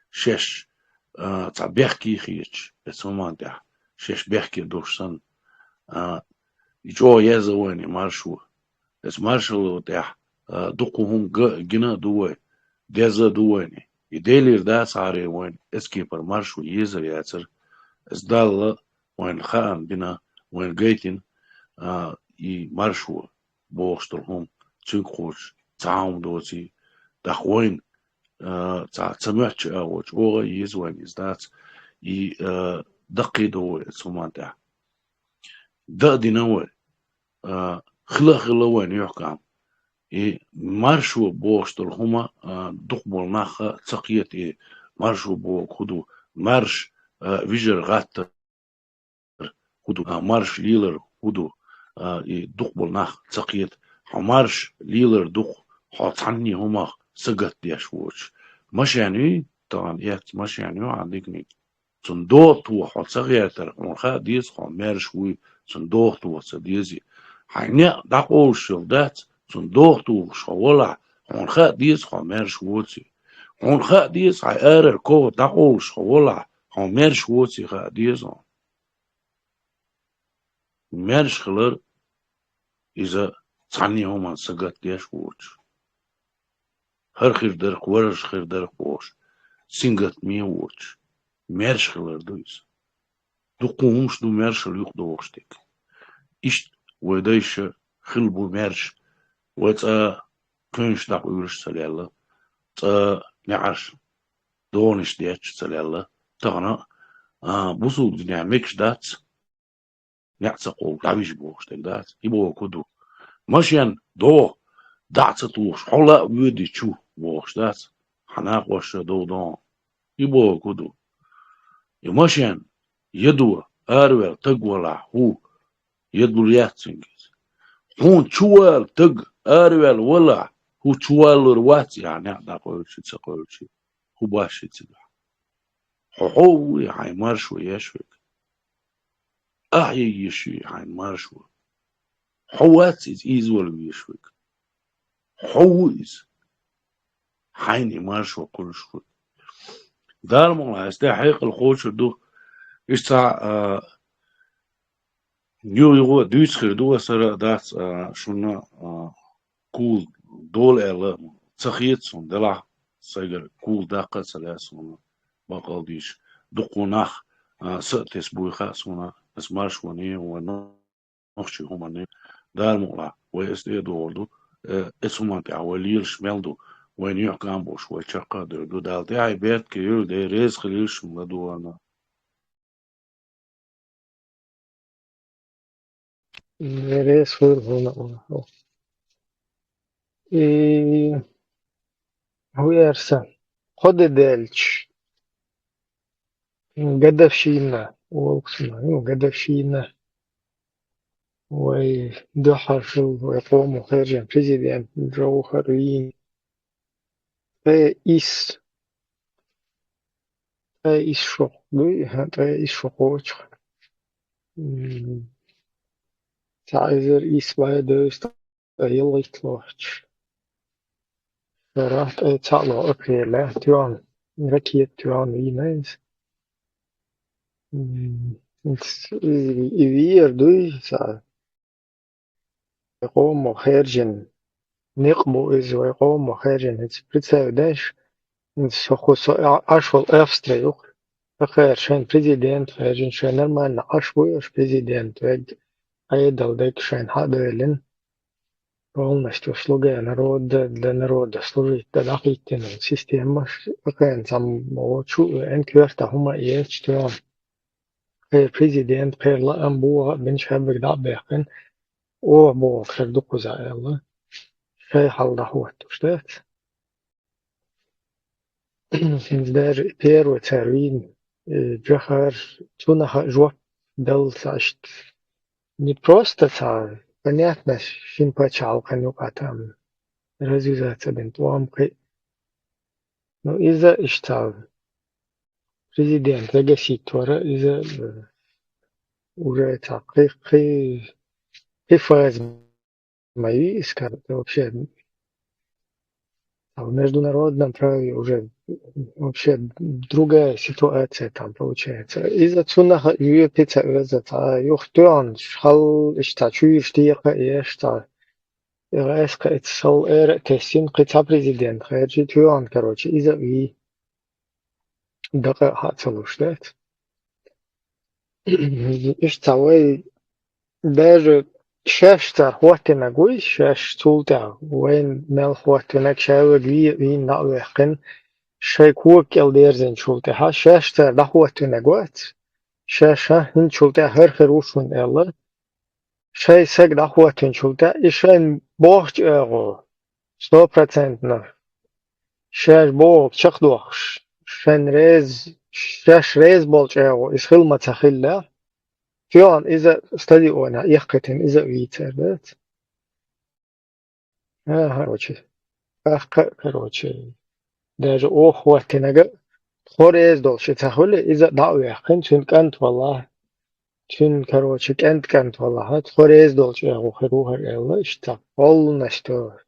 шаьш, а, цхьа бехке хеташ, эцу хӀуманна тӀехь шаьш бехке долуш санна, а, и чӀогӀа еза вайна и маршо. Эцу маршалло тӀехь, а, дукха хӀума га-, гина а ду вай, деза а ду вайна. И Делера дацахьара вайна эцу кепара маршо езар яцара. Эцу Далла вайна хаам бина, вайна гайтина, а, и маршо бохуш долу хӀума, цуьнга кхочуш цхьа хӀума доций, тӀаккха вайна, а, цхьа ца моьттучу агӀор чӀогӀа а еза вайна иза дац, и, а, даккхий до вай эцу хӀуманна тӀехь. Дан а дина вай, а, хила а хилла вайна юьхькӀам. И маршо бохуш долу хӀума, а, дукха болу нах а ца кхета, и маршо бохург хӀун ду, марш, а, вижар гӀаттар хӀун ду, а, марш лелар хӀун ду, а, и дукха болу нах ца кхета. Хьо марш лелар ду-кх, хьо цхьанний хӀумах сагатдеш воцуш. Машен юй, тахана эцна машен ю хьан диканиг. Цунна догӀа тоха хьо ца гӀертара, хьуна хаа деза хьо маьрша вуй, цунна догӀа тоха ца дезий. Хьайн некъ дӀакъовлуш йолу дац, цунна догӀа тухуш хьо валахь, хьуна хаа деза хьо маьрша воций. Хьуна хаа деза хьайн арара ков дӀакъовлуш хьо валахь, хьо маьрша воций хаа деза хьуна. Маьрша хилар иза цхьанний хӀуманна сагатдеш воцуш. ХӀара хир дара-кх, вархӀарш хир дара-кх бохуш, сингаттаме а воцуш, маьрша хилар ду иза. Дуккха хӀумаш ду маьршалла юкъадохуш дерг. Иштта вай дайша хилла бу маьрша, вай цкъа кевнаш дӀакъуьйлуш ца лелла, цкъа неӀарш догӀанаш детташ ца лелла, тахана а, а, бусулба динехь мегаш дац, неӀ ца кховла, дӀавижа бохуш дерг дац. И бохург хӀун ду? Машен догӀа, дӀа а ца тухуш, хьо лаа воьдий чу бохуш дац. Хьан накъосташа дов догӀу. И бохург хӀун ду? И машен ядо араваьлла таг валахь, хӀу ядалур яц цуьнга иза. Хьуна чу вала таг араваьлла валахь, хӀу чу валалур вац и хьан некъ дӀакъевлчи, ца кхевлчи, хӀу баш и цигахь? Хьо хьо вуй хьайн маршо еш верг? Ахь е еш юй хьайн маршо? Хьо вац иза ийзавала везаш верг. Хьо ву иза. Хьайна и маршо кхуьлуш верг. Дала мукъ лахь, ас тӀе хьекъал кхочур ду. Иштта цхьа, а, юха-юха дуьйцур ду аса, ара а дац, а, шуна, а, кхул дола аьлла, ца хета суна, делахь сайгара кул даккха а ца лаьа суна, бакъал дийша. Дукха нах, а, са а тесна буй хаьа суна, ас марш ван, ван нохчий хӀуманна, Дала мукъалахь, вай эс тӀе а догӀур ду, э, эс хӀуманна тӀехь вай лелаш мел ду, вайна юьхь кхам болуш, вай чаккха а дер ду. Дала тӀаьхье бертке йойла, Дела реза хилийла шуна ладогӀарна. Дела реза хуьлда хьуна а. И хӀу яьрса, кхо де даьлча, годовщина, олу-кх цунах, ну, годовщина. Вай дуьххьара хилла, вай къомо хаьржина президент Джовхар вийна. Ткъе исс, ткъе исс шо дуй, хӀа, ткъе исс шо кхочух. М, цхьа эзар исс бӀе дезткъа ялхитталгӀа шарахь ткъе цхьаъ ло апрелехь тоьхна, ракета тоьхна вийна иза. М, и, и веер дуй, цхьа вай къомо хаьржина, некъ бу иза вай къомо хаьржина, хӀинца прицел деш, хӀинца со хӀу со а-, Ӏаш волу Австри ю-кх. Ткъа хӀара шайн президент хаьржина, шайн нормально Ӏаш ву аша президент, вегга Ӏедал дерг шайна хьа а девлина. Полностью слуга народа, для народа служить дан дӀахӀиттина система, ткъа хӀара цхьамма вочу веана коьрта хӀума а ецаш тоьхна. Кхера президент, кхера лаам боху а бинчу хьаьббиг дӀа а баьккхина, оха бохург хир ду кхузахь аьлла, шайн хьал дӀахӀоттуш дац. ХӀинца даже первый цара вийна, э, Джохар, цунах а жоп дала ца иштта. Не просто цхьа, понятно, шина пачхьалкхан юкъа там развязаться бина тӀом кхин. Ну, иза иштта президент вегасийтора, иза, э, уже цхьа кхи-, кхи-, кхи фаза ма ю, и скажем, вообще, а в международном праве уже вообще другая ситуация там получается. Иза цунах а юьпи ца оьза, цхьа юха тоьхна, хьал иштта чуьйраш текха а еш, цхьа и гӀайскха эца сал эра а тесина, кхин цхьа президент хаьржи тоьхна, короче, иза а вий. Дакъа а хьа ца луш дац. Иштта вай даже шаьш цара хӀоттинарг вуй, шаьш цул тӀаьхьа вайна мел хӀоттинарг, шаьш вайга ве-, вийна дӀа а ваьккхина, шайн кога кӀел дерзинчул тӀаьхьа, шаьш цара дӀахӀоттинарг вац, шаьш хӀинцачул тӀаьхьа хӀара хир ву шуна аьлла, шайн саг дӀахӀоттинчул тӀаьхьа, и шайна бохучу агӀо, сто процентов, шаьш бохург чекхдоккхуш, шайна реза, шаьш реза болчу агӀо, иза хила ма ца хиллехь, тоьхна иза стадионехь эккхийтина, иза а вийцар дац. ХӀан, короче, тӀаккха а, короче, даже оха хӀоттинарг а, тхо реза долуш и ца хуьлу, иза а дӀа а ваьккхина, цуьнан кӀант валахь, цуьнан, короче, кӀентан кӀант валахь, тхо реза долчу агӀо хир ву хӀара аьлла, иштта полностью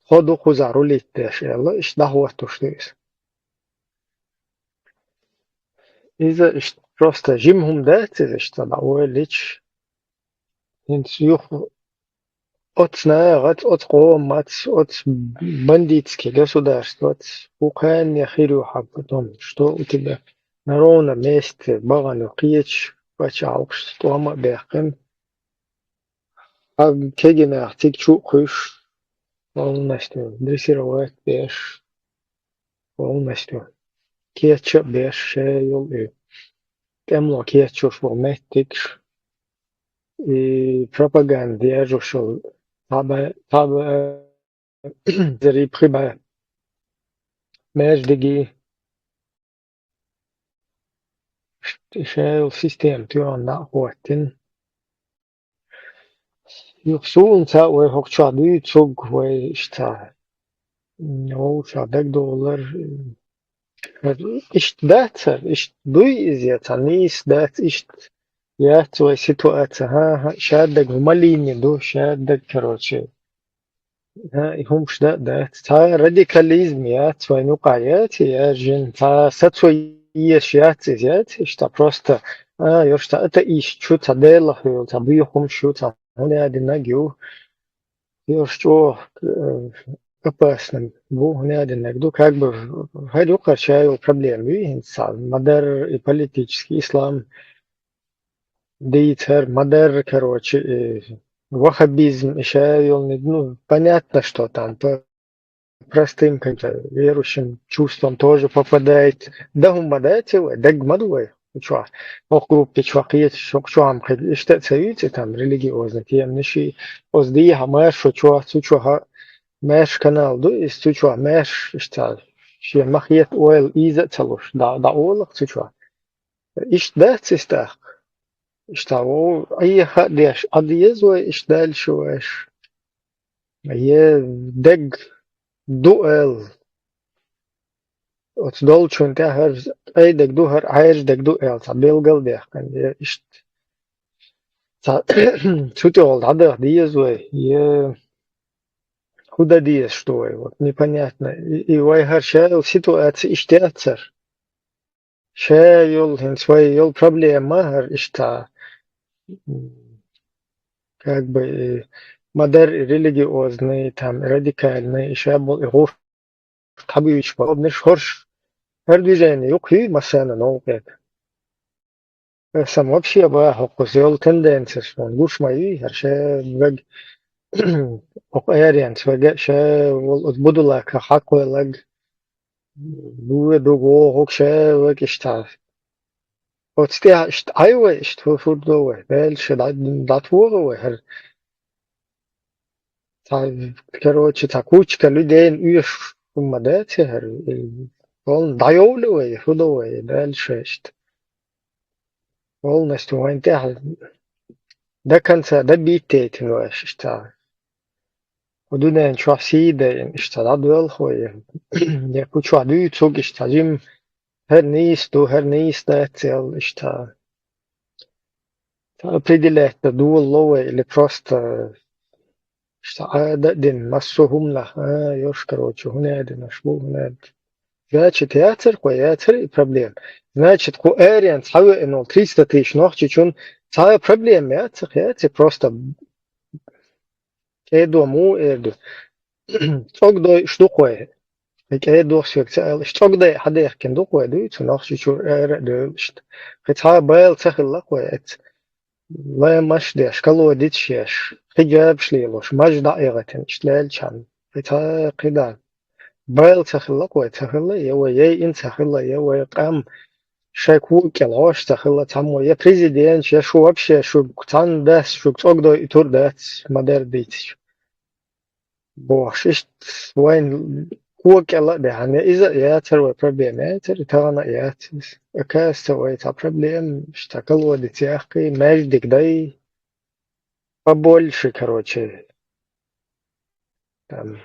тхо ду кхузахь рулить деш аьлла, иштта дӀахӀоттуш ду иза. Иза иштта просто жима хӀума дац иза, иштта дӀаойлича. ХӀинца юха оцу нахаца, оцу къомаца, оцу бандитский государстваца, хӀу кхаьнне хир ю хьан потом, что у тебя на ровном месте бахана ю, кхечу пачхьалкхашца тӀом а баьккхина. Хьан кегий нах цига чу а кхуьйсуш, полностью дрессировать беш, полностью кеча а беш, шен йолу и тӀемало кечош болу меттигаш, и пропаганда ержо шел, цхьа бӀе, цхьа бӀе, э, зерий пхи бӀе маьждигий, ш-, шел система тоьхна дӀа а хӀоттина. Юха суна цхьаъ вай хӀокху чохь дуьйцург, вай иштта, м, вовшах дагадовлар, м, иштта дац хӀара, иштта дуй иза, я цхьа нийса дац, иштта яц вай ситуация, хӀан-хӀа, шаддаг хӀума лийна ду, шаддаг, короче. ХӀан, и хӀумаш дан а дац. Цхьа радикализм яц вайн юкъахь, яц и яьржина. Цхьа сацо еш яц иза, яц иштта просто, а, йо, цхьа атеист ю, цхьа Делах йолу, цхьа буьйхамаш ю, цхьа хӀун яа динарг ю. Йош чӀогӀа, э, опасный бу, хӀунда аьлча динарг ду, как бы, хӀара юкъара ша йолу проблема юй хӀинца цхьа, ма-дарра и политический ислам дийцар, ма-дарра, короче, и ваххабизм, и ша йолу, ну, понятно, что там по простым каким-то верующим чувствам тоже попадает. Да хӀумма ма дац вай, дагма ду вай. Чохь, хӀокху группе чохь кхеташ, хӀокху чохь-м кхин иштта а ца юьйцу, там, религиозный теманаш, оцу дехьа маршо чохь, цу чохь а маьрша канал ду, иза цу чохь маьрша, иштта, шен ма-хетта ойла ийза а ца луш, дӀа-, дӀаолу-кх цу чохь. Иштта дац иза тӀаккха. Иштта ву, Ӏеха а деш, Ӏа деза вай, иштта дальше вайша. Е дерг ду аьлла. Оцу долчун тӀехь хӀара айдерг ду, хӀара Ӏаьржа дерг ду аьлла, цхьа билгал а даьккхина, е иштта. Цхьа цу тӀехула дӀадаха деза вай, е хӀун дан дезаш ду вай, вот, непонятно. И, и вай хӀара ша йолу ситуация иштта яцара. Ша йолу, хӀинца вай йолу проблема хӀара иштта, м, как бы, и ма-дарра и религиозный, там, и радикальный, и ша болу и гӀур тхьабуьйцуш болу обнаш хӀорш, хӀара движение юккъе юй массарна новкъа. Сан вообще бахьа хӀокхуза йолу тенденцияш, вон гуш ма юй, хӀара ша вега хӀокху аренца вега, ша волу оцу будулаках хьакхойлаг, дуе ду вогӀуг ша вега иштта. Оцу тӀехь иштта Ӏай вай, иштта хӀу-, хӀурдо вай, Дала ша дӀа-, дӀатоху вай хӀара. Цхьа, короче, цхьа кучка людей оьшуш хӀумма дац хӀара, полна дӀайовлу вай, хӀу до вай, Дала ша иштта. Полностью вайн тӀехь до конца добить дейтина вай иштта. Кху дуьнен чохь сий дайна, иштта дӀадоьлху вай. Я кху чохь дуьйцург иштта жима, хӀара нийса ду, хӀара нийса дац аьлла, иштта. Цхьа определять дан дола ло вай или просто иштта Ӏада а дина, массо а хӀуманах, а, йош, короче, хӀунда а дина, аш бу, хӀунда а дина. Значит, яцара кхо, яцара и проблема. Значит, кху аренца хьавеана волу триста тысяч нохчичун цхьа а проблема яцара, яцара, просто кӀедо муха эр ду. ЦӀогдойуш ду кхой. И кӀедо соьга ца аьлла, иштта цӀогдай хьадехкина ду кхой, дуй, цу Нохчийчуьра ара а девлла иштта. Кхин цхьа а бала ца хилла кхой, эцца лаамаш а деш, колодецаш а еш, хиджабаш а лелош, маж дӀа а эгӀийтина, иштта лаьллачхьана. Кхин цхьа а кхидӀа бала ца хилла кхой, ца хилла, я вай яйина ца хилла, я вай къам шайн кога кӀел Ӏош ца хилла цхьаммо, я президенташ, я шу вообще, шуьга цхьанна дас, шуьга цӀогдойуьйтур дац, ма-дарра дийцича. Бохуш, иштта вайн кога кӀел а даьхьна, я иза а яцара вай проблема, яцара, и тахана а яц иза. Оказывается, вай цхьа проблема, иштта колодец яккхий, маьждиг дай, побольше, короче, там,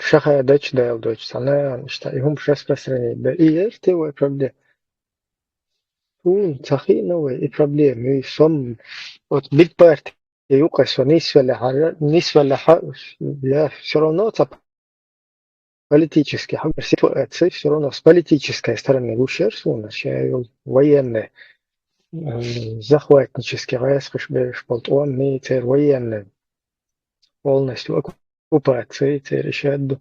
ша хадачу, Дала дойчу, цхьа нахана, иштта, и хӀумаш распространить дан. И яра те вай проблема? Суна ца хиъна вай и проблема, и сом, оцу битпарти юкъа со нисвеллехьара, нисвеллехьа, я всё равно цхьа политически хьагар ситуация, всё равно с политической стороны гуш яра суна, ша йолу военный, м, захватнически гӀаскхаш берш болу тӀом, ми церан военный полностью оккупация, церан ишадду.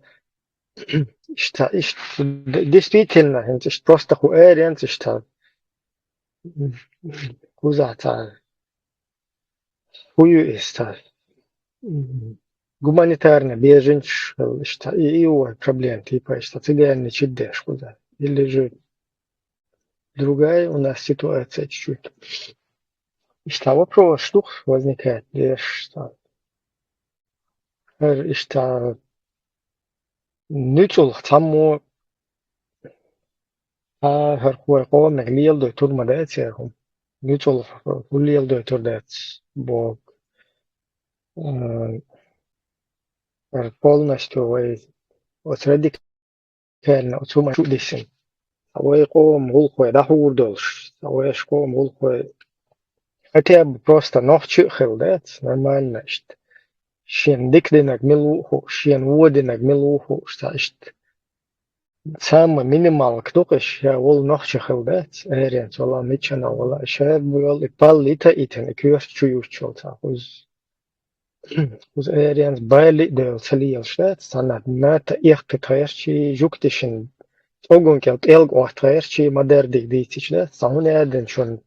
Иштта, иштта, д-, действительно, хӀинца иштта просто хӀу аренца иштта. Кхузахь цхьа хӀу ю иза цхьа? Гуманитарный беженцаш, иштта, и, и у вай проблема, типа, иштта, цыганничу деш кхузахь. Или же другая у нас ситуация чуть-чуть. Иштта вопрос дух возникает, деш, иштта. ХӀара иштта нуьцкъала цхьаммо а хӀара кху вай къоманиг леладойтур ма дац яра хӀума. Нуьцкъала хӀу леладойтур дац боху. М, хӀара полностью вай оцу радикально оцу хӀуманна чу диссина. Цхьа вай къоман гӀуллакхой дӀахьур долуш, цхьа вайша къоман гӀуллакхой хотя бы просто нохчи а хила дац, нормально иштта. Шена дика динарг мила ву а хууш, шена вон динарг мила ву а хууш, цхьа иштта. Самый минималка ду-кх иш, ша волу нохчи хила дац, аренца вала, миччанхьа вала, ша йолу и паллита а йитина, и коьрта чу юьттуш йолу цхьа кхуза. кхуза аренца бали а девлла ца лелаш дац, цхьанна НАТО эккхийта гӀертачий, жугташна цӀоган кӀел тӀелга Ӏотта гӀертачий, ма-дарра дика дийцича дац, цхьа хӀун аьлла шуна,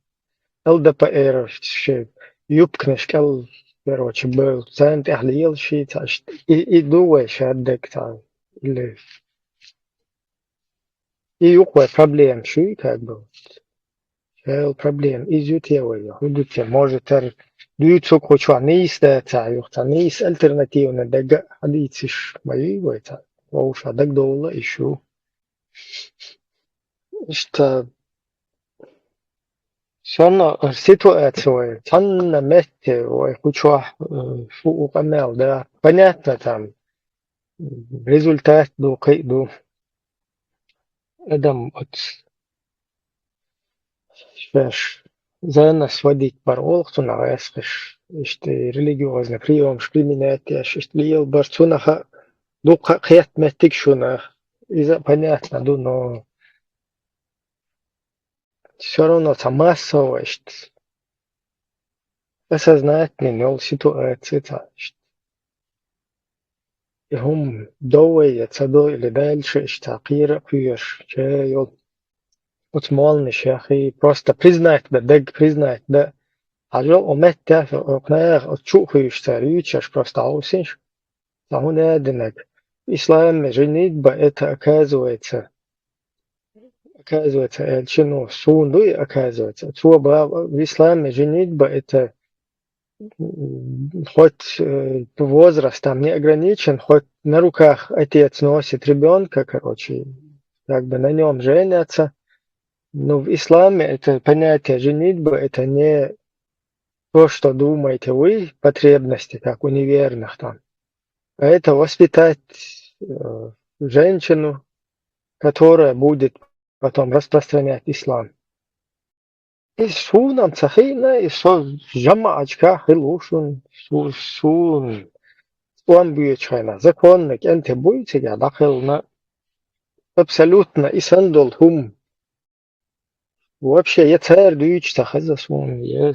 ЛДПР ши юбканаш кӀел, короче, бевлла, царна тӀехьа лелаш, цхьа ш-, и, и ду вай шаддаг цхьа, или и юкъа вай проблема шуй, как бы. Шайла проблема иза ю те вай, хӀу ду те, может, ар дуьйцург кху чохь нийса дацахь, юха цхьа нийса альтернативный дага а хьадийцаш ма юй вай цхьа, вовшах дагадовла а йиш ю. Иштта, всё равно ситуация вай, цхьанна метте вай кху чохь, э, шу у къамел да. Понятно, там, результат ду, кхин а ду. Адам оц шаьш за нас водить бар олу цунах гӀаьскхиш, иштта религиозный приёмаш применять еш, иштта лелабар цунах а дуккха а кхетта меттиг шуна. Иза а понятно ду, но всё равно цхьа массово иштта осознательный йолу ситуация цхьа иштта. И хӀума до вай я ца до, или дальше иштта кхера а кхоьруш, ча йолу. Оцу молланаш яххий, просто признать дан, даг признать дан. Хьажал, о меттехь, о наха, оцу чу а хуьйшуш цара юьйцуш, просто хьовсийша. Цхьа хӀун аьлла динарг? В исламе женитьба это, оказывается, оказывается, аьлча, ну, суна дуй, оказывается. Цо бах, в исламе женитьба это, м, хоть, э, возраст там не ограничен, хоть на руках отец носит ребёнка, короче, как бы на нём женятся. Ну, в исламе это понятие женитьба, это не то, что думаете вы, потребности, как у неверных там. А это воспитать, э, женщину, которая будет потом распространять ислам. И суна-м ца хиъна, и со жамаӀатехь хилла ву шуна, су-, суна цӀом боьчу хенахь, законный кӀентий буй цигахь дӀакхелхина, абсолютно и санна долу хӀума. Вообще, я цара дуьйцуш ца хеза суна, я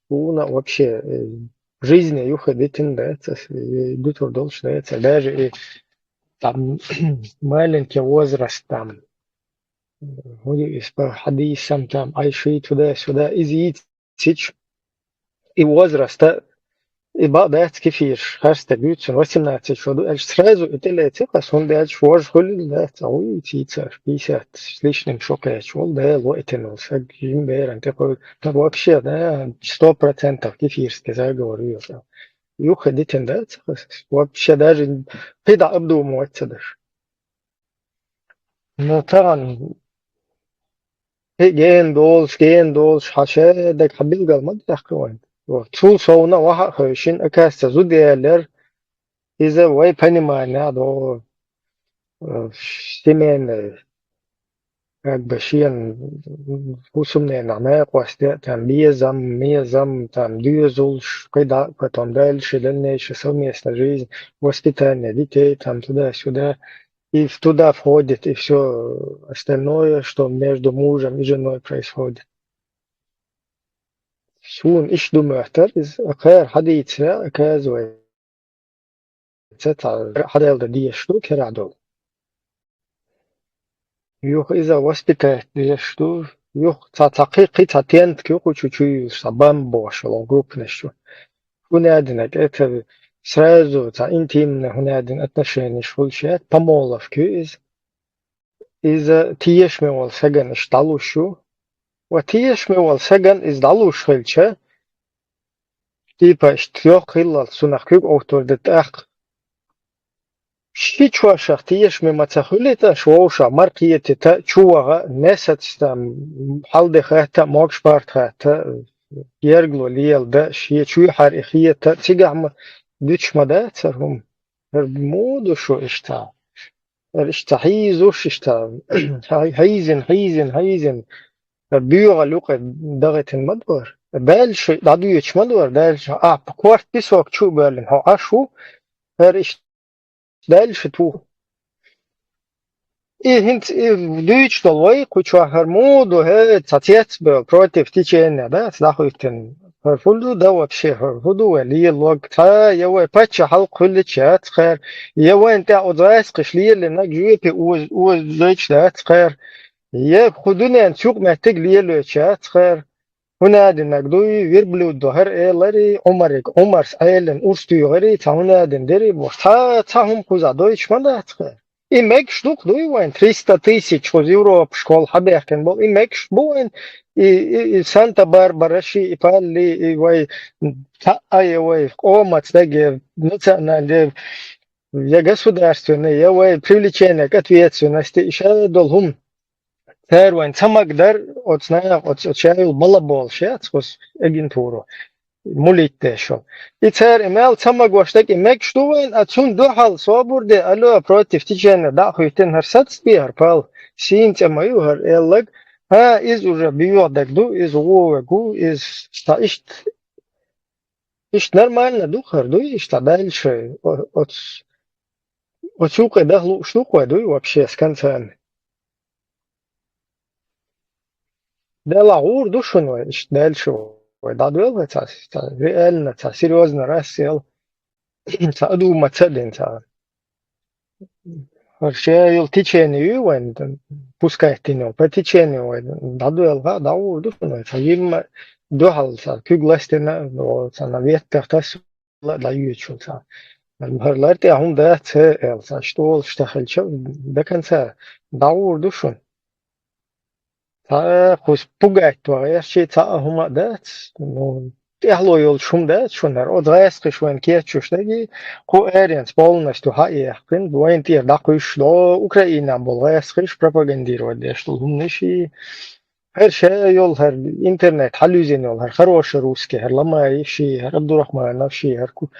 суна вообще, э, в жизни юххе дитина дац ас, и дуьтур долуш дац ас. Даже и там маленький возраст там, хӀун ю иза, по хьадисам там, Ӏайши туда-сюда, иза йийцича, и возраста, и бакъ дац кефирш, хьаьрста буьйцун, восемнадцать шо ду, аьлча, сразу и тӀелеци-кх ас, хӀунда аьлча вожа хуьлийла дац, а вуй цийца, пятьдесят с лишним шо кхаьчна волу, Дала ваийтина волу саг, жима беран тӀекхуьлу. Ну, вообще, да, сто процентов кефирский заговор ю иза. Юххе дитина дац ас, вообще даже кхидӀа обдумывать ца деш. Ну, тахана кхин гена долуш, гена долуш, хьан шадерг хьан билгал ма даьккхи вайн. Вот. Цул совна ваха а хевшина, оказывается, зуда ялар, иза вай понимание а догӀу, э, семейный, как бы шена хӀусамненах накъостий а, там, безам, мезам, там, доьзалш, кхидӀа а, потом дальше, дальнейшая совместная жизнь, воспитание детей, там, туда-сюда. И в-, туда входит и всё остальное, что между мужем и женой происходит. Суна иштта ду моьттура иза, кхара хьадийцира, оказывается, цхьа хьаделла дезаш ду, керахь долу. Юха иза воспитать дезаш ду, юха цхьа, цхьа кхин, кхин цхьа тентка ю кху чу чуйуьйлуш, цхьа бомба бохуш йолу группанаш чу. ХӀун аьлла динарг, это сразу цхьа интимный, хӀун аьлла дина, отношенеш хуьлуш яц, помолвка ю иза. Иза тешаме волу сагана иштта дӀалуш ю. Ва тешаме волу сагана иза дӀалуш хилча, типа, иштта йоккха хиллалц цунах куьг овтур ду тӀаккха. Ши чошах тешаме ма ца хуьлий ткъа, шу вовшах мара кхетийта, чу ваха, несаца там, хьал де хатта, могуш-паргӀат хатта, гергало леладан, шен чоьхьара и хета, цигахь ма дуьтуш ма дацара хӀума. ХӀара муха ду шу иштта? ХӀара иштта хьийзуш, иштта хьий-, хьийзина, хьийзина, хьийзина. ХӀара боьхалла юкъа дахийтина ма дара. Дальше дӀадоьдуш ма дара, дальше. Ахьа корта песок чу а боьллина, хьо Ӏаш ву, хӀара иштта дальше ту. И хӀинца и дуьйцуш долу вай, кху чохь хӀара муха ду, хӀей, цхьа цецбевлла, против течения, да, аса дӀахӀоьттина. ХӀара фу ду, да, вообще, хӀара фу ду вай лелорг? Цхьа я вай паччахьалкхе хилча яц хӀара, я вайна тӀехь оцу гӀаскхаша лелийнарг жоьпе оз-, озадойтуш дац хӀара, я кху дуьненца юкъаметтиг лелойтуш яц хӀара. ХӀун а динарг дуй, верблюд ду хӀара эларий, Ӏумариг, Ӏумарс Ӏелина урс туьйхарий, цхьа хӀун а дина дерий бохуш, цхьа, цхьа хӀума кхузахь дойтуш ма дац хӀара. И мегаш ду-кх дуй вайн, триста тысяч кхуза Европа школа хьабаьхкина болу, и мегаш бу вайн, и, и, и Санта-Барбара ши, и Палли, и вай цхьаъ, я вай къомаца даг, я национальный, я государственный, я вай привлечение к ответственности, и ша долу хӀума. Цара вайн ца магадара, оцу наха, оцу, оцу ша йолу балаболуш яц, оцу агентуро. Мулитта деш йолу. И цара и мел ца магош дерг и мегаш ду вайн, а цунна дуьхьал собар де, алло, против течения дӀа а хӀоьттина, хӀара сацбе хӀара пал, сийна цӀе ма ю хӀара эллаг, хӀа, иза уже боьха дерг ду, иза гӀо верг ву, иза цхьа иштта, иштта нормально ду хӀара, дуй, иштта дальше, о-, оцу, оцу юкъе даха лууш ду-кх вай, дуй, вообще, с концами. Делахь гӀур ду шуна вай, иштта дальше вай дӀадоьлху вай цхьа, цхьа реально, цхьа серьёзно рассел, цхьа одуматься а дина цхьа. ХӀара ша йолу течение ю вайн, пускать дина йолу, по течению вай дӀадоьлху, дӀагӀур ду шуна вай, цхьа жимма дуьхьал цхьа куьг ластина, цхьа на веттах тасс ла-, дӀайоьдуш ву цхьа. ХӀара лар тӀехь хӀума дац, хӀе, аьлла цхьа, иштта олуш тахилча, до конца дӀагӀур ду шуна. Цхьа кхуза пугать ван гӀерташ, цхьа а хӀума а дац. Ну, тӀехьло йолуш хӀума дац шуна хӀара. Оцу гӀаскхаша вайн кечъеш дерг, кху аренца полностью хьа а яьккхина, вайна тӀера дӀакхуьйсуш до Украинахь болу гӀаскхаша пропагандировать деш долу хӀуманаш. ХӀара ша йолу хӀара интернет хьалуьзина йолу хӀара хороший русский, хӀара Ломаев ши, хӀара Абдурахманов ши, хӀара Ку-,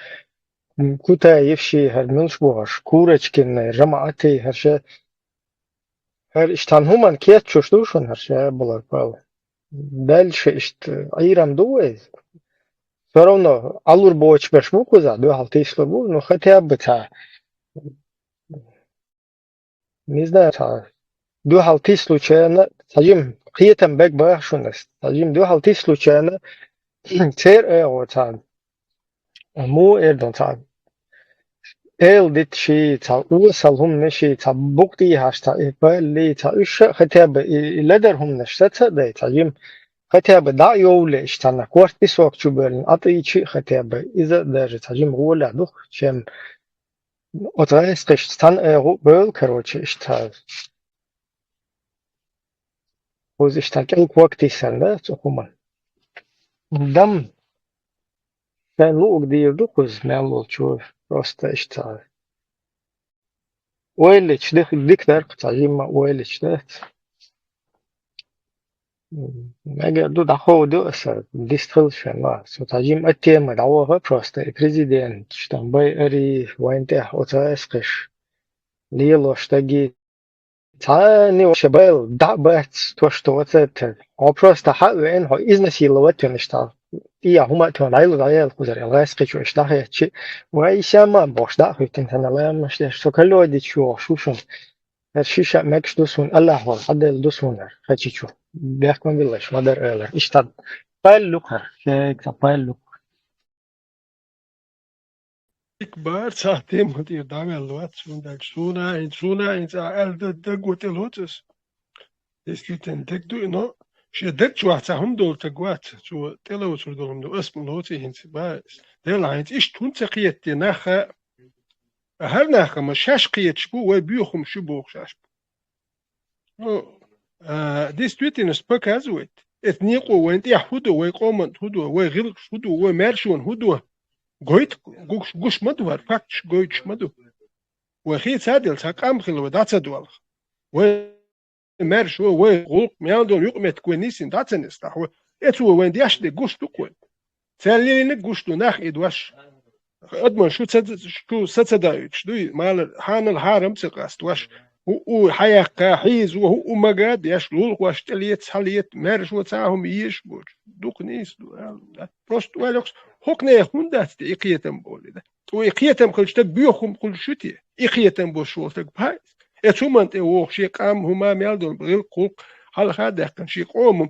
Кутаев ши, хӀара муьлш бу хӀорш, Курочкинный, жамаӀатий, хӀара ша, хӀара иштта хӀуманна кечъеш ду шуна хӀара ша балар пал. Дальше иштта Ӏийрам ду вай. Всё равно Ӏалур боцуш берш бу кхузахь, дуьхьал тийслур бу, ну, хотя бы цхьа. Не знаю, цхьа дуьхьал тислучарна, цхьа жима кхетам бег баха шуна ас. Цхьа жима дуьхьал тислучарна, церан агӀо цхьа, муха эр ду, цхьа эладиташи, цхьа осал хӀуманаши, цхьа букъ тӀехьаш, цхьа и палли, цхьа уьш а хотя бы и, и ледар хӀуманаш саца а дай, цхьа жима хотя бы дӀа а йовле, иштта цхьана корта песок чу боьллина, Ӏа тӀийчи а хотя бы, иза а даже цхьа жима гӀолехь ду-кх, чем оцу гӀаскхашца цхьана агӀо а бевлла, короче, иштта. Кхуза иштта кӀел ког тиссарна, да, цу хӀуманна. Дам шайн луъург дийр ду кхуза мел волчо, просто иштта. Ойла йича дика, дика дара-кх, цхьа жимма ойла йича дац. Мегар ду, дӀакховдо аса, дистхила шайн ма. Со цхьа жимма а тема дӀаваха, просто и президенташ там байари, вайн тӀехь оцу гӀаскхаша лелош дерг. Цхьанне вообще байла дӀа а бац, то, что вот это. Хьо просто хьа а веана, хьо изнасиловать вина иштта. И а хӀума а тоьхна, дӀайла, дӀаяла кхузара, гӀаскхичо иштта дӀахецчи. Вай, сама бохуш дӀа а хӀоьттина, хӀана ламаш деш, со колодец йохуш ву шуна. ХӀара шиша а мегаш ду суна, Аллахь волу хьаделла ду суна хӀара, хечи чу. Бехк ма биллаш, ма дара алар. Иштта паллук хӀара, шега ца паллук. Дика бара цхьа тема тӀера дӀаваьлла вац, суна даг, суна а хӀинца, суна а хӀинца а аьлла д-, даг тӀе лоцу ас. Действительно, даг ду и, но шен даг чохь цхьа хӀума долу таг вац, цо тӀелоцур долу хӀума ду, ас ма лоций хӀинца, ба ас. Делахь хӀинца иштта хӀунда ца кхета те нах а, а хӀара нах а ма шаьш кхеташ бу, вай боьха хӀума шу бохуш аш бу. Ну, а, действительность показывает. Эцу некъо вайн тӀехь хӀун ду, вайн къоман хӀун ду, вайн гӀиллакхаш хӀун ду, вайн маьршонан хӀун ду. Гойту, гуш, гуш ма ду хӀара, факташ гойтуш ма ду. Вай хийца а делла, цхьа къам хилла вай дӀа ца доьлху. Вай маьршо, вай гӀуллакх, мел долу юкъаметтиг вай нийсина дӀа ца нисдахь вай. Эцо вайн деш дерг гуш ду-кх вайн. Цаьрла лелийнарг гуш ду нах и дош. Адамаш шу ца, шу са ца даийтуш дуй, малар хьанал хьарам ца къаста дош. ХӀуъу хьаяккха, хьийзо, хӀуъу мага деш, лулахош тӀелеца, хьалеца, маьршо цхьа хӀума езаш боцуш. Дукха нийса ду, ала, да. Просто валехс, хӀокху нехан хӀунда дац те и кхетам боху, да. Цо и кхетам хилча, стаг боьха хӀума хуьлуш ю те? И кхетам болуш волу стаг пайда. Эцу хӀуманна тӀе вогӀу шен къам, хӀума, мел долу гӀиллакх, гӀуллакх хьалха а даьккхина, шен къоман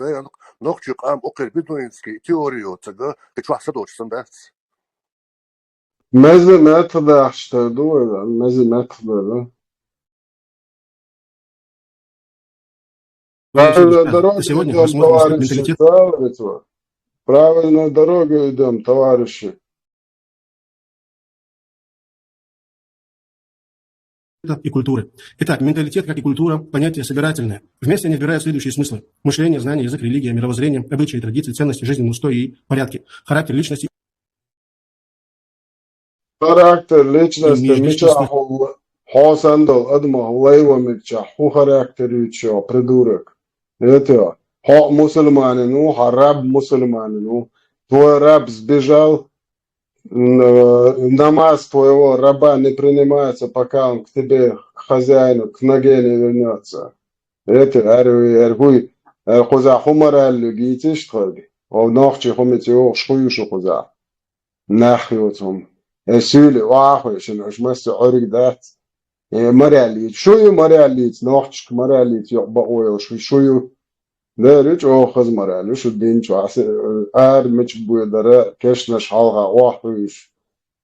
дайна, нохчий къам укхар бедуинский теория йоцага, кхы чохь са доцуш санна дац. Меза меттах дахча тера ду вай, меза меттах ду. Правильная дорога идём, товарищи. Правильная дорога идём, товарищи. И культуры. Итак, менталитет, как и культура, понятие собирательное. Вместе они вбирают следующие смыслы: мышление, знание, язык, религия, мировоззрение, обычаи, традиции, ценности, жизненные устои и порядки, характер личности. Характер личности, мичахь хьо санна долу адамах лайва мичахь, хӀун характер ю чо, придурок? Это, хьо мусульманин ву, хьан раб мусульманин ву. Твой раб сбежал, н-, намаз твоего раба не принимается, пока он к тебе, к хозяину, к ноге не вернётся. Это, аьрру, аьрру, аьрру, кхузахь хӀун мораль ю гийциш тхоьга? О, нохчий хӀума ца йогӀуш, хӀун ю шу кхузахь? Нах йоцу хӀума. Э, суьйли, охьахуьйшина, аша масса Ӏуьриг дац. Э, мораль йийца. Шу ю мораль йийца, нохчашка мораль йийца, йокъа бакъо йолуш, шу ю. Дера ю чӀогӀа хаза мораль, ю шу дин чохь. Аса, э, ара мича буьйдара, кешнаш хьалха охьахуьйш.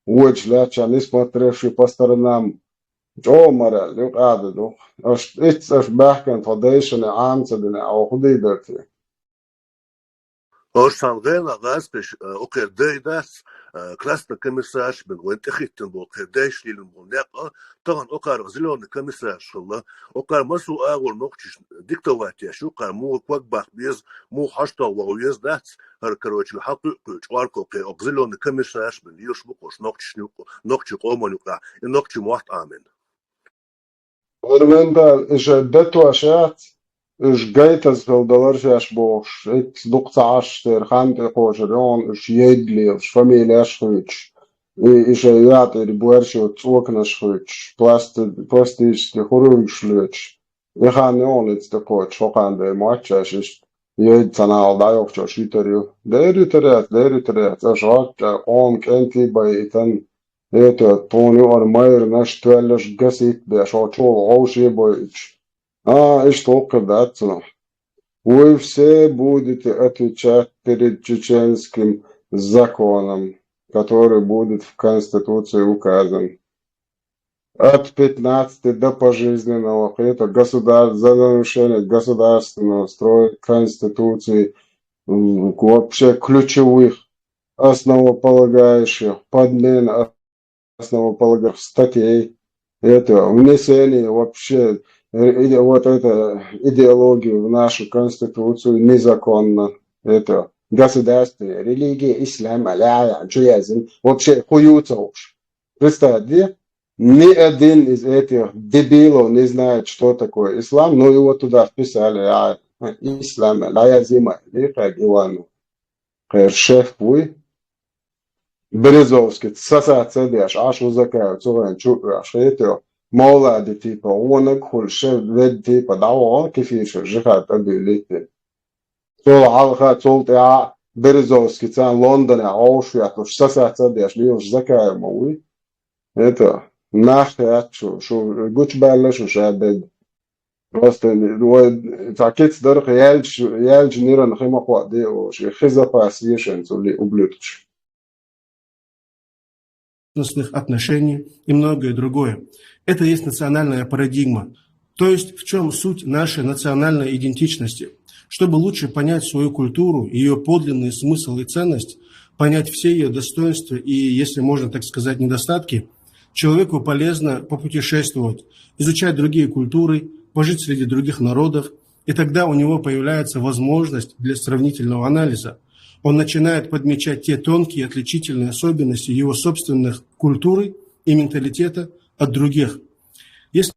Вочу лаьттачарна, несмотря по сторонам, чӀогӀа мораль ю, къада ду. Аша, итт аша баьхкина тхо дайшина Ӏама ца дина, хьо хӀун дийр дара те? Ош сан гӀенах гӀазкхиш, э, укхер дай дац, э, красный комиссарш бен вайн тӀехӀиттина болу, кхер дайш лелина болу некъ, тахана укхарах зелёный комиссарш хилла, укхар масу агӀор нохчаш диктовать еш ю, укхар муха ког баккха беза, муха хьаштагӀ ваха веза дац, хӀара, короче, хьакхуьу кхуьу чкъорко кхе, оха зелёный комиссарш бен лелаш бу кхуш нохчаш юкъа, нохчий къоман юкъа, и нохчий мотт Ӏамин. Арментал, иша датош яц, уьш гайтаза хила далар шаьш бохуш, итт дукха ца Ӏаш тера хан тӀе кхочур йогӀун, уьш яйд лелаш, фамилеш хуьйцуш, и иша йоӀ тӀера боьрша йоцу цӀоканаш хуьйцуш, пласти-, пластический хургаш лоьцуш. И хан йогӀун ица тӀе кхочуш, хӀокхан дай мотт шаьш иштта яйд ца нахьал дӀайохчо шуьйтар ю. Дера ю тера яц, дера ю тера яц, аша гӀоттачӀа къоман кӀентий байитан, это, тхуна юкъара майранаш, тоьллаш гасит беш, хьо чугӀа гӀовше бойуьйтуш. А, иштта гӀуллакх дац цунах. Вы все будете отвечать перед чеченским законом, который будет в Конституции указан. От пятнадцати до пожизненного, это государ-, за нарушение государственного строя, Конституции, м, вообще ключевых основополагающих, подмена основополагающих статей, это внесение вообще, э, иде-, вот это идеологию в нашу конституцию незаконно, это государственная религия ислам, аля, аля, чё я зин, вообще хуюцауш. Представьте, ни один из этих дебилов не знает, что такое ислам, но его туда вписали, а, ислам, аля, я зима, и как Ивану. Кхер шеф вуй. Березовскийца сацаца деш, Ӏаш вузакаев цугӀен чу а веш, хетар. Мовлади типа гӀонаг хуьлуш, шен ведда типа дӀавахьа, кефирша жихад объявить. Цул хьалха, цул тӀаьхьа Березовскийца Лондоне гӀовш ветталуш, сацаца деш лелаш Закаев ма вуй. Это, нах яц шу, шу гучабаьлла шу ша бед. Просто вай цхьа кица дарх яьлча, яьлча ниран хи ма кхоа де ош, и хи запас ешан цу ли ублюдкаш. Отношений и многое другое. Это есть национальная парадигма. То есть в чем суть нашей национальной идентичности? Чтобы лучше понять свою культуру, ее подлинный смысл и ценность, понять все ее достоинства и, если можно так сказать, недостатки, человеку полезно попутешествовать, изучать другие культуры, пожить среди других народов, и тогда у него появляется возможность для сравнительного анализа. Он начинает подмечать те тонкие отличительные особенности его собственных культуры и менталитета от других. Если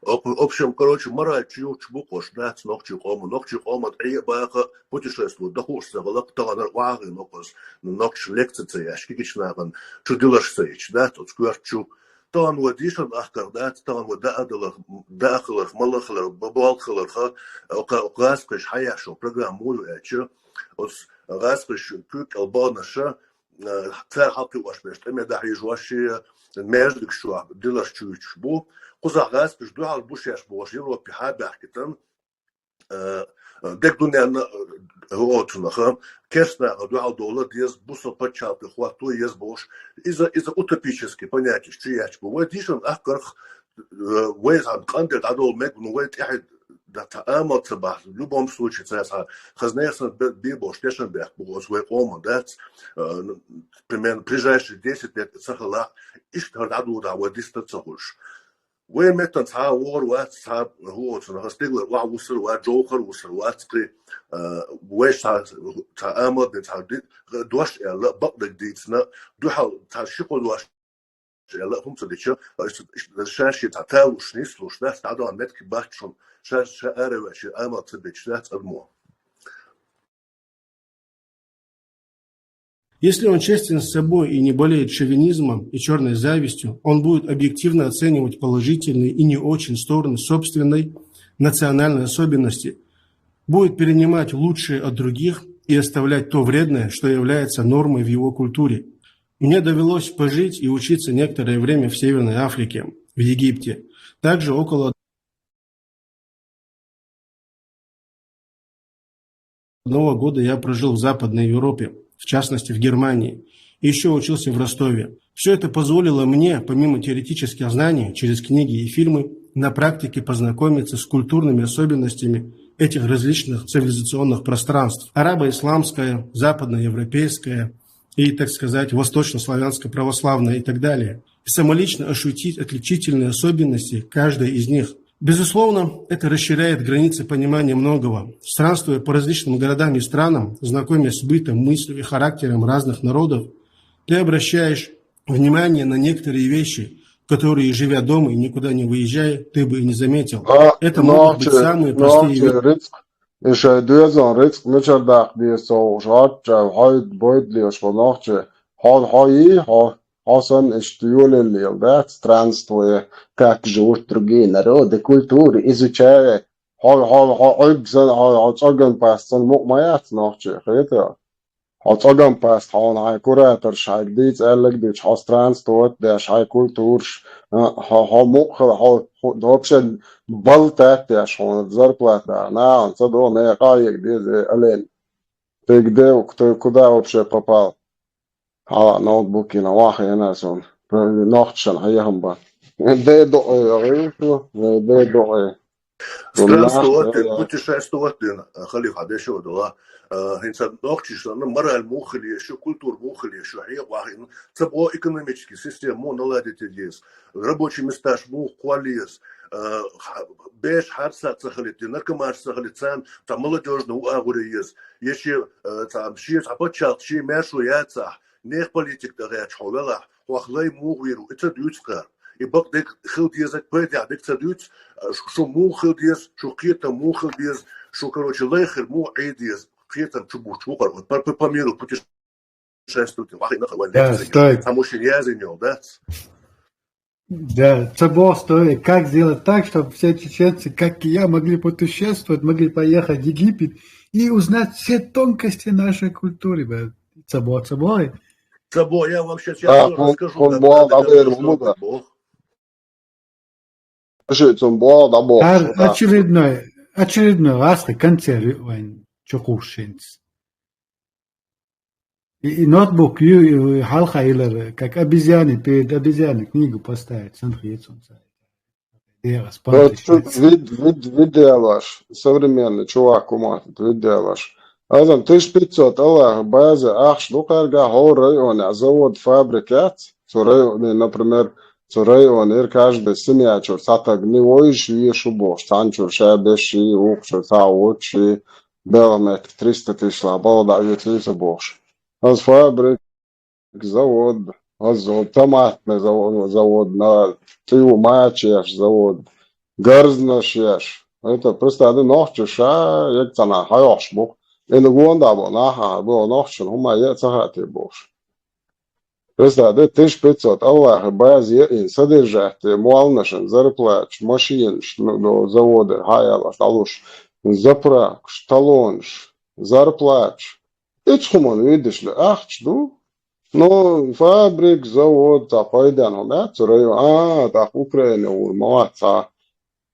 Об- общем, короче, мораль чу юрташ бу-кх ош, дац, нохчий къоман, нохчий къоман Ӏе а баха, путешествовать дахуш ца гӀалакх, таханара вагӀий нокхаз, нохчаш лекци ца еш, кикичнагӀан чу дилаш ца еча, дац, оцу коьрта чу. Тахана вай дийшан ахкар дац, тахана вай даа даларх, даа хиларх, мала хиларх, ба- болх хиларха, ока гӀазкхиш хьаяшо программа муй аьлча, оцу гӀазкхиш куьг кӀел бахнаша, цара хьалкхиош берш, тӀаме дахьийжош, мерзиг шу дилаш чуьйчуш бу. Кхузахь гӀазкхиш дуьхьал бу шеш бохуш, Европе хьа баьхкитан, дег дуьненна оцунаха, керснаха дуьхьал дола деза, бусал пачхьалкхе хӀотто еза бохуш, иза, иза утопический понятиеш чу яьча бу. Вай дийшан ахкарх, вай цхьа къандер дӀадовла мег, ну вай тӀехьа да цхьа амал ца бахь, в любом случае, цхьа цхьа хаза нехан бе- бе бохуш тешан бехк бу оцу вай къоман дац, примерно ближайшие десять лет ца хилахь, иштта хӀара дӀадудахь вай диста ца хуьлуш. Вай меттан цхьа вогӀар вац, цхьа хӀу оцунах, стиглар охьа вусар вац, жовхар вусар вац кхи, вай цхьа, цхьа амал де, цхьа ди- дош аьлла, бакъдерг дийцина, дуьхьал цхьа ши кхо дош аьлла, хӀума ца дича, ша шен цхьа талуш, нислуш дац, дӀадала метки бац шун, ша, ша араваьча амал ца беча дац адамо. Если он честен с собой и не болеет шовинизмом и черной завистью, он будет объективно оценивать положительные и не очень стороны собственной национальной особенности, будет перенимать лучшее от других и оставлять то вредное, что является нормой в его культуре. Мне довелось пожить и учиться некоторое время в Северной Африке, в Египте. Также около одного года я прожил в Западной Европе, в частности в Германии. И еще учился в Ростове. Все это позволило мне, помимо теоретических знаний, через книги и фильмы, на практике познакомиться с культурными особенностями этих различных цивилизационных пространств. Арабо-исламское, западноевропейское и, так сказать, восточнославянско-православное и так далее. И самолично ощутить отличительные особенности каждой из них. Безусловно, это расширяет границы понимания многого. Странствуя по различным городам и странам, знакомясь с бытом, мыслью и характером разных народов, ты обращаешь внимание на некоторые вещи, которые, живя дома и никуда не выезжая, ты бы и не заметил. Это могут быть самые простые вещи. И шайн доьзалан рицкъ мичара даккха деза ца хууш, гӀорчча, хьойд, бойд лелаш бо нохчи, хьо, хьо йий, хьо, хьо санна иштта йолаллел дац, странствуя, как живут другие народы, культуры, изучая, хьо, хьо, хьо Ӏуьрг санна, хьо, хьо цӀоган паст санна мукъа ма яц нохчи, хетий? Хьо цӀоган паст, хьуна хьайн кураторш хьайга дийца аьлларг дича, хьо странствовать деш, хьайн культураш, хьо, хьо мукъа хила, хьо, хьо вообще балла таттеш, хьуна зарплата, нахана ца до, некъа ега деза, ален. Ты где, ты куда вообще попал? Хьала ноутбукина ваха яна сон. Нохчан хьехам ба. Де доӀе, гӀиршу, де доӀе. Странствовать дин, путешествовать дин, халифа дешо дала. ХӀинца нохчий санна мораль муха хила еза, культура муха хила еза, хьекъал вахина, ца бо экономический система муха наладить еза, рабочий месташ муха кхолла еза, беш хьарса ца хилийта, наркомаш ца хилийта, царна ца молодёжный у агӀуре еза. Е ши, ца, ши цхьа паччахьалкх, ши маьршо яцахь, нехан политика тӀа гӀерташ хьо велахь, хьох лай муха вийр ву, и ца дуьйцу кхара. И бакъдерг хила дезарг пайдехь дерг ца дуьйцу, шу, шу муха хила деза, шу кхетам муха хила деза, шу, короче, лай хир муха Ӏе деза. кхетам чу буч вукъар, вот по, по, по миру путешествовать, вахина хаван. Да, стой. Цхьа машин язын йол, да? Да, ца боху, стой. Как сделать так, чтобы все чеченцы, как и я, могли путешествовать, могли поехать в Египет и узнать все тонкости нашей культуры, бля? Ца боху, ца боху. Ца боху, я вообще сейчас расскажу, он, да, боху, да, да, да, да, да, да, да. Ши цун боху, да, боху. Очередной, очередной раз концерт вайн чукушинц. И, и ноутбук ю, и хьалха илар, как обезьяны, перед обезьяной книгу поставить, сан хецун цай. Дегас. Вот тут вид, вид, видеалаш, современный чувак, кумат, видеалаш. Азам тысяча пятьсот Аллах база ахш дукарга хор районе завод фабрикац, цу районе, например, цу районе ир каждый семья чур сатаг не войш вешу бош, цан чур ша беши, ух чур са вочи, белометр триста тысяч ла балда ветлиса бош. Аз фабрик завод, аз завод, томатный завод, завод, на тыю мачеш завод, гарзнашеш. Это просто один нохчу ша, як цана хайош бух. Ин гонда бо, наха, бо нохчу, хума е цахати бош. Просто да тысяча пятьсот Аллах баз е ин содержать, муалнашин, зарплатш, машинш, ну, до завода, хаяла, талуш, заправкш, талонш, зарплатш. Ицхуман видишли ахч ду. Ну, фабрик, завод, ца пайдан хум яц район. А, так Украина ур, молодца.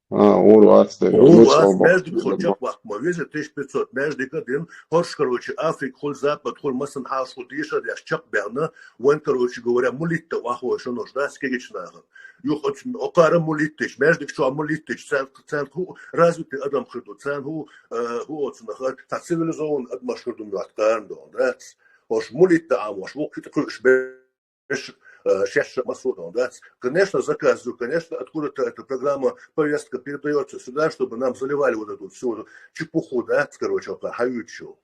А, ур вац ден. Ур вац, между прочим, чак вахма, везде тысяча пятьсот, между один, хорш, короче, Африка, хуль Запад, хуль масан хаш, хуль дишар, я чак бяна, вон, короче говоря, мулитта вахой, что нужда, скегичнаха. Юх, окара мулиттич, между чо мулиттич, цен, цен ху, развитый адам хиду, цен ху, э, ху оцунаха, та цивилизованный адамаш хиду мю аткарн дон, да? Ош мулитта амош, ву кит куш беш, э, шеш масу дон, да? Конечно, заказываю, конечно, откуда-то эта программа, повестка передаётся сюда, чтобы нам заливали вот эту всю чепуху, да, короче, вот, хавючу.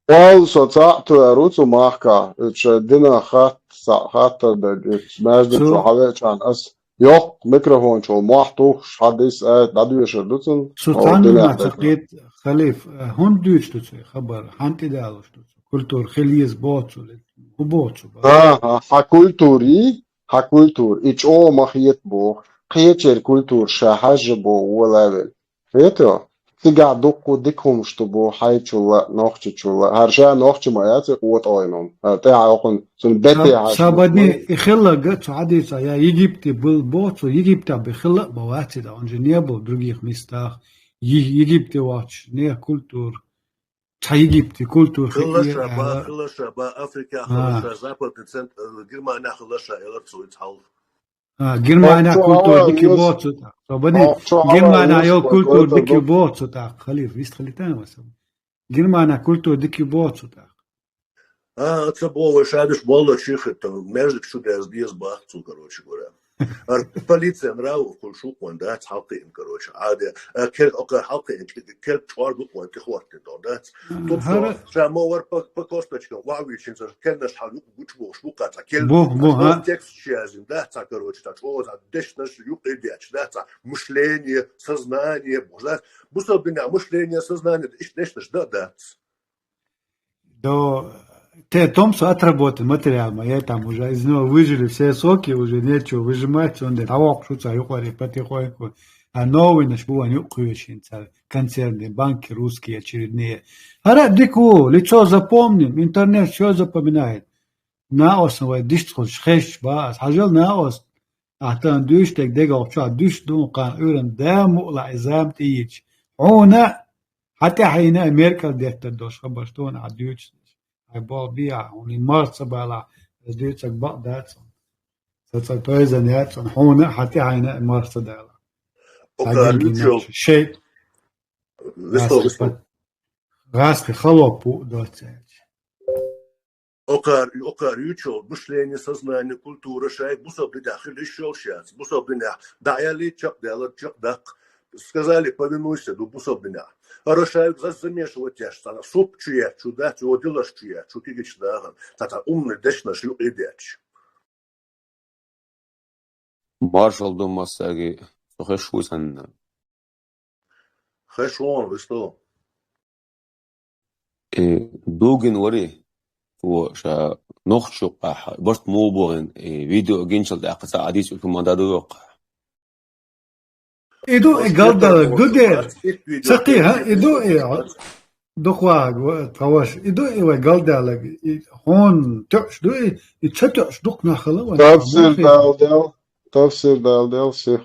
Ол со цаъ туьар ву цу махка, уьш дина хатт, цаъ хаттар даг, уьш маьждиг чу хьавечӀан ас йоккха микрофон чу мохь тухуш, хьадис а дӀадоьшур ду цунна. Цу цхьанна ма ца кхета, Халиф, хӀунда дуьйцу ду цу хабар, хьан тӀедалуш ду цу? Культура хила еза боху цу, хӀун боху цу боху? ХӀа, хьан культура, хьан культура, и чӀогӀа ма хета боху. Кхечеран культура ша хьажжа боху волавелла. Хетарий? Цигахь дуккха дика хӀумаш ду боху хьайчул а, нохчичул а. ХӀара ша нохчи ма яц и къотӀойн хӀума. ТӀехьа хӀокхунна цунна бете хьаьжна. Сабадни и хилла га цу хьадийца, я Египте был боху, цу Египтехь бен хилла а ма вац и, да, он же не был в других местах. Е-, Египте вахча, не культура. Цхьа Египте культура хилла ша ба, хилла ша ба, Африка хилла ша, западный центр, э, Германия хилла ша, элар цу иза хьалха. А, Германия культура дика боху цу тӀаккха. Собани, Германия йолу культура дика боху цу тӀаккха. Халиф, вист халитан васа. Германия культура дика боху цу тӀаккха. А, ца боху вай шадуш болла чиха, там, между чу дез дез бах цу, короче говоря. Ар полиция нрав кул шукъон, да, хьалкхин, короче. Аде, а, кер, ока хьалкхин, кер чор дукъон, тихваттин дон, да. Тут ша ма вар по, по косточкам, ва вичин, ца, кеннаш хьал юкъ гучбош, вукъа, ца, кел, бу, бу, ца, текст чиязин, да, ца, короче, ца, чо, ца, дешнаш юкъ идеч, да, ца, мышление, сознание, бу, да. Бусалбина мышление, сознание, иш дешнаш, да, да. До, те, том, что отработан материал, ма, я там уже из него выжили все соки, уже нечего выжимать, он де, того, что ца, юкъари, потихоньку. А новый наш бу, они, консервные банки русские очередные. Ара, дику, лицо запомним, интернет всё запоминает. Наосна вай дишца хезаш ба ас. Хьажал наос, ахьа тахана дуьйцу дерг дегӀ чохь дуьйцу ду, кхана Ӏуьйранна да мукъ лахь и зама тӀеийцича. Хьуна хьан тӀаьхьийна а меркал деттар долуш хабарш ду хьуна ахьа дуьйцу. Хьайн болх бехьа, хьуна и марх ца балахь, ас дуьйцург бакъ дац хьуна. Сан цӀа тойзан яц хьуна, хьуна хьан тӀаьхьийна а марх ца далахь. Шей. ГӀазкхи халоп ву доццаьрча. Окхар, окхар ючул, мышление, сознание, культура шайга бусалба динехь хила йиш йолуш яц. Бусалба динехь дӀаяьллий, чекхдаьлла, чекхдаккха. Сказали, повинуйся, ду бусалба динехь. ХӀара шайга зас замешивать еш, цхьана суп чу еш, чу дац, йо дилаш чу еш, чу кигича дахана. Цхьа-цхьа умный дешнаш юкъа детташ. Маршалла ду массаьрга, со хезаш ву санна. Хезаш ву, вистал. Э, Дугин вари, цо ша нохчо къахьа, барт мугӀ богӀин, э, видео гинчал тӀаккха цхьа хьадис уьлху ма даду йоккха. И ду, и галдалаг, ду де. Сакхи, ха, и ду, и, духваг, ва, таваш, и ду, и вай галдалаг, и хун тёш ду, и, и ча тёш дух нахала, ва. Тафсир далдел, тафсир далдел, сих.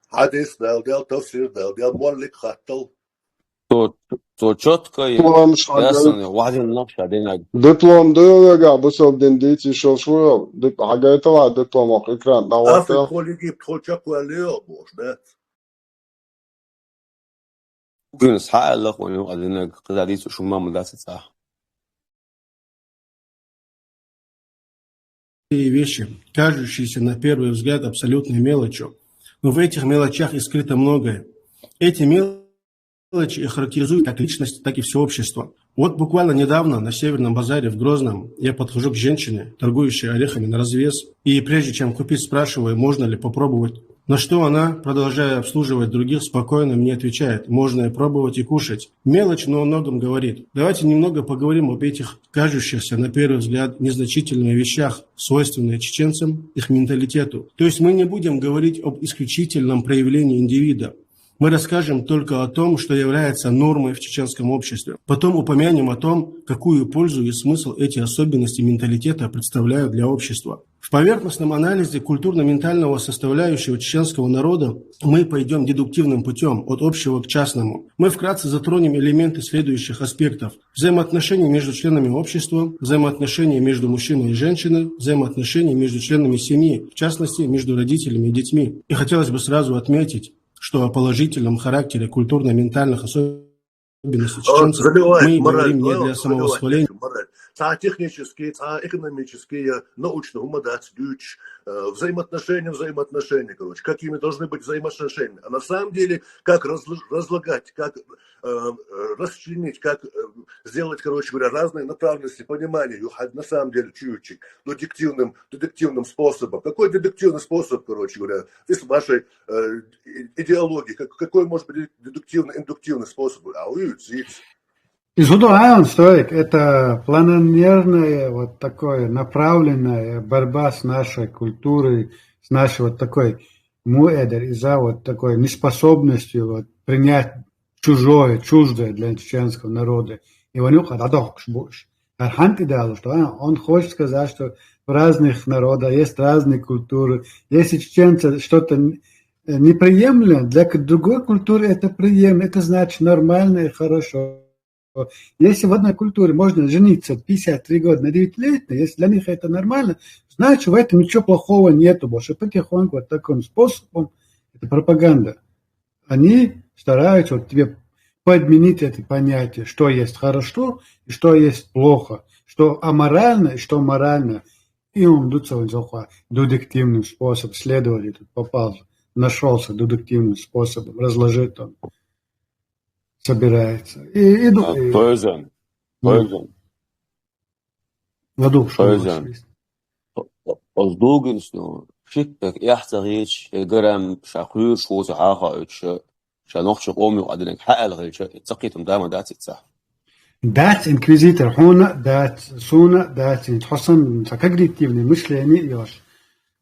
Хьадис далдел, тафсир далдел, моллик хаттал. То, то чётко и Диплом ясно, шагай. Вадин нахша денаг. Диплом ду йола вегахь бусалба дин дийца йиш йолуш ву йола? Дип-, хьагайтал хьан диплом, оха экран тӀе Африка ваттал. Хьо Египет, хьо чакхваьлла йо бохуш, да? Гуьнас хьа аьлла, хьуна юкъа динаг, кхидӀа дийца шун мама дац цӀа. И вещи, кажущиеся на первый взгляд абсолютной мелочью, но в этих мелочах и скрыто многое. Эти мелочи и характеризуют как личность, так и всё общество. Вот буквально недавно на Северном базаре в Грозном я подхожу к женщине, торгующей орехами на развес, и прежде чем купить, спрашиваю, можно ли попробовать. На что она, продолжая обслуживать других, спокойно мне отвечает: «Можно и пробовать, и кушать». Мелочь, но о многом говорит. Давайте немного поговорим об этих кажущихся, на первый взгляд, незначительными вещах, свойственные чеченцам, их менталитету. То есть мы не будем говорить об исключительном проявлении индивида. Мы расскажем только о том, что является нормой в чеченском обществе. Потом упомянем о том, какую пользу и смысл эти особенности менталитета представляют для общества. В поверхностном анализе культурно-ментального составляющего чеченского народа мы пойдём дедуктивным путём от общего к частному. Мы вкратце затронем элементы следующих аспектов: взаимоотношения между членами общества, взаимоотношения между мужчиной и женщиной, взаимоотношения между членами семьи, в частности, между родителями и детьми. И хотелось бы сразу отметить, что о положительном характере культурно-ментальных особенностей Э, чеченцев заливает мы мораль, говорим не ну, для заливает самовосхваления. Мораль. Цхьа технический, цхьа экономический, э, научный хӀума дац дуьйцуш, э, взаимоотношения, взаимоотношения, короче. Какими должны быть взаимоотношения? А на самом деле, как разл-, разлагать, как, э, э, расчленить, как, э, сделать, короче говоря, разные направленности понимания, ю хьад-, на самом деле, чуть-чуть, дедуктивным, дедуктивным способом. Какой дедуктивный способ, короче говоря, из вашей э, и-, идеологии, как, какой может быть дедуктивный, индуктивный способ? А вы здесь. Из удовольствия стоит, это планомерная, вот такое направленная борьба с нашей культурой, с нашей вот такой муэдер, из-за вот такой неспособностью вот принять чужое, чуждое для чеченского народа. И ванюха дадохкш буш. А хантидалу, что, а, он хочет сказать, что в разных народах есть разные культуры. Если чеченцы что-то н-, э, неприемлемо, для к-, другой культуры это приемлемо, это значит нормально и хорошо. Если в одной культуре можно жениться в пятьдесят три года на девятилетней, если для них это нормально, значит, в этом ничего плохого нету больше. Потихоньку, вот таким способом это пропаганда. Они стараются вот тебе подменить это понятие, что есть хорошо и что есть плохо, что аморально и что морально. И он дудуцаван зохуа дедуктивным способом следовали, тут попал, нашёлся дедуктивным способом, разложить он собирается. И, и, ду-, и Поэзен. М. Поэзен. Ладугуш Поэзен. Оз дугинс, ну, шиппек эхь ца гӀийча, э, гарам ша кхуьйруш ву ца хьахоуьйтуш, ша нохча къоман юкъа динарг хьаьал хилча, ца кхетам дама дац ица. Дац инквизитор, хьуна а дац, суна а дац, хьо санна ца когнитивное мышление йолуш.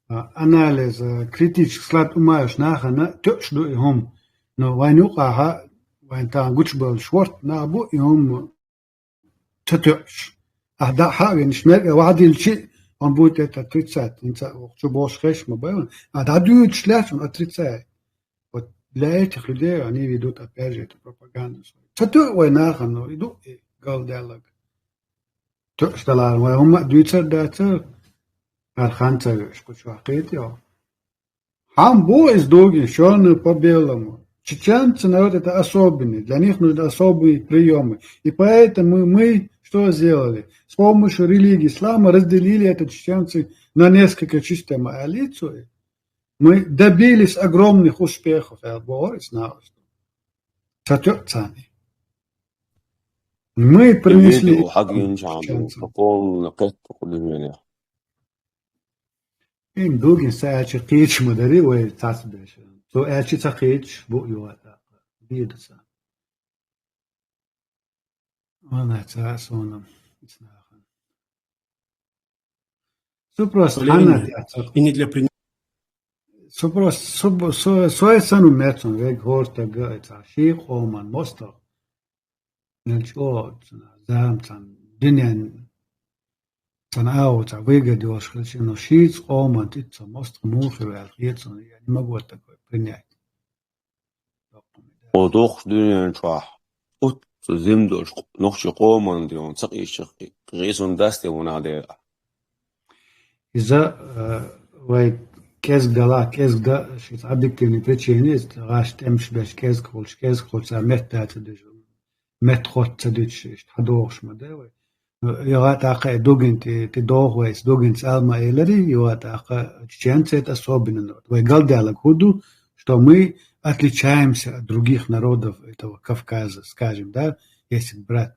А, анализ, а, критический склад умаеш нахана тоьуш ду и хӀума. Но вайн юкъахьа, вайн тан гучубевллаш ворт нах бу и хӀума ца тоьуш. Ахьа дӀа хьа а винаш, мегар а вахьа дилчи, он будет это отрицать. ХӀинца а вокху чу бохуш хеш ма бай ван. А дӀадуьйцуш лаьцна он отрицает. Вот для этих людей они ведут, опять же, эту пропаганду свою. Ца тоьу вай нахана, ну, и ду и галдаьллаг. Тоьуш далара вай хӀумма а дуьйцар а дацара, хӀара хан ца веш, кху чохь кхета йо. Хьан бу иза дугин, чёрный по белому. Чеченцы народ это особенный, для них нужны особые приёмы. И поэтому мы что сделали? С помощью религии ислама разделили это чеченцы на несколько частей. Ма алицу, мы добились огромных успехов, я говорю, с народ. Ца тоьу царна. Мы принесли Видео хьагинчахьана чеченцам. По полному кхетта кху движениях. Ин дугин са аьлча кхеча ма дари вай цацбеш. Цо аьлча ца кхечаш бу а йола тӀаккха. Беда ца. Ванна ца суна. Со просто Валерий, ханна тяца. И не для принятия. Со просто, со, со, со сану мецун вег хортага, ца ши къоман мостагӀа. Нел чӀо, цана, зам, цан, динен, цан ау, ца выгода йолуш хилча, но шица къоман тӀе ца мостагӀа муха ваьлла хецун, я не могу вот такое принять. О, дохуш дуьнен чохь, оццу зим долуш нохчи къоман де вон ца къийсча, къийсун дац де вон а дера. Иза, э, вай кӀезга дала, кӀезга дан, шица объективный причина, иза гӀаш тӀемаш беш кӀезга хуьлуш, кӀезга хуьлуш, цара метта ца деш, метта хотта ца дуьтуш, иштта хьадогӀуш ма дай вай. ЙогӀа тӀаккха и дугин тӀе, тӀе догӀу вайца, дугин цӀалма элари, йогӀа тӀаккха чеченцы это особенно народ. Вай галдаьллаг хӀу ду, что мы отличаемся от других народов этого Кавказа, скажем, да, если брать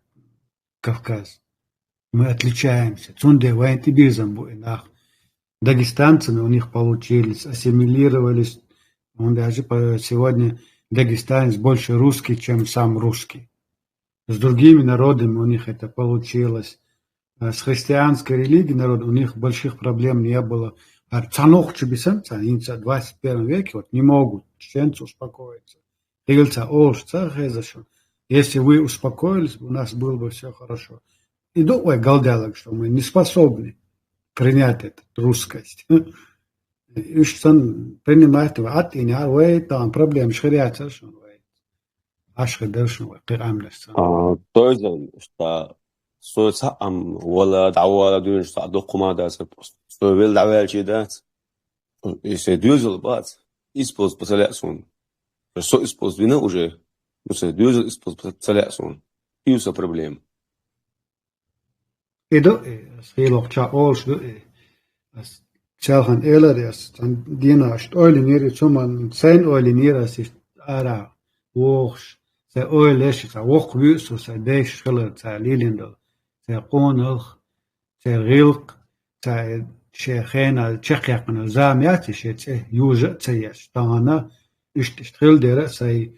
Кавказ. Мы отличаемся. Цунде вайн тӀе бирзам бу и нах. Дагестанцами у них получились, ассимилировались. Он даже по, сегодня дагестанец больше русский, чем сам русский. С другими народами у них это получилось. А с христианской религией народ, у них больших проблем не было. А ца нохчи бисам, ца, инца двадцать первом веке, вот не могут чеченцы успокоиться. Хилца олуш ца хеза шун. Если вы успокоились, у нас было бы все хорошо. И ду вай галдаьллаг, что мы не способны принять эту русскость. Уьш сан принимать вай, атта ина вай, там проблемаш хир яцара шун вай. Аш хир дара шун вай, кхин къамнаш сан. А, тойзан, ста, со цхьаъ ам вала, дӀавала дуьйна, цхьаъ дуккха ма дац, со вел дӀаваьлча дац. И сайн доьзал бац, исполз ца лаьа суна. Со исполз вина уже, ну, сайн доьзал исполз ца лаьа суна. И ю сан проблема. И ду, и ас хилокхча олуш ду, и ас цаьлхан элар, и ас цан дена аш тӀойлинера, и цуман сайн ойлинера, ас иштта ара вохуш, сайн ойлаш, ца воккха вуьсу, сайн дайш хилар, ца лилин дала, сайн къоналх, церан гӀиллакх, цара шен хенахь чекхъяьккхина зама яц, шен цӀе южа а ца еш. Тахана иштта, иштта хила дера, сайн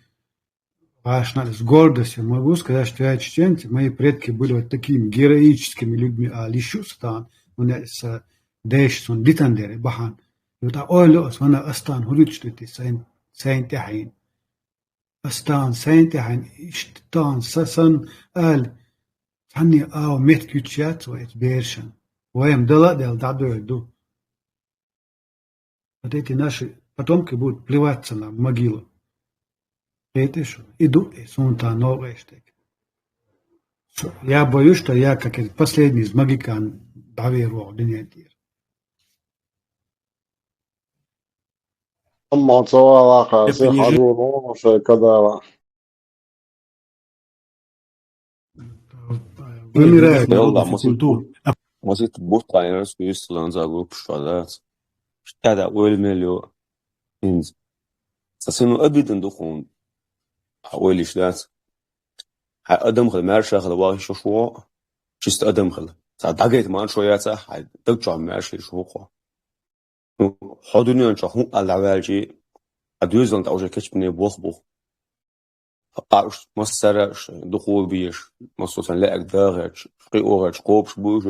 гӀашна иза гордость, я могу сказать, что я чеченцы, мои предки были вот такими героическими людьми, а лишу стан, у меня са деш сон дитан дера бахан. И вот а ойла ас, вана астан хулич тути сайн, сайн тяхин. Астан сайн тяхин, иштта тан са сан ал, цхьанне ау мет кючьяц вай эцу бершан. Вайм дала а дела дӀадоьлла ду. Вот эти наши потомки будут плеваться нам в могилу. Хеташ, и ду, и сунта новый штек. Я боюсь, что я как этот последний из могикан дӀавер вогӀу дуьнен тӀера. Амма ца валахь, сиха хьажо вогӀу шайн кадала. Вымирает. Йолла, масит, масит бутт хьайнарас вуьйцу ланза группаш чохь дац. Ша да ойла мел йо. ХӀинца. Сан сино обидно ду хьуна. Хьан ойла йиш дац. Хьан адам хила, маьрша хила вахийтуш ву хьо. Чиста адам хила. Ца дӀагайта маршо яцахь, хьан даг чохь маьрша йиш ву хьо. Ну, хьо дуьнен чохь хӀун аьлла дӀаваьлчи, а доьзална тӀе уже кечбане бох бу. Ткъа уьш массара а уьш дукхула безаш, массо а царна лаьарг дахарч, кхиоргӀерч кхобуш бу уьш,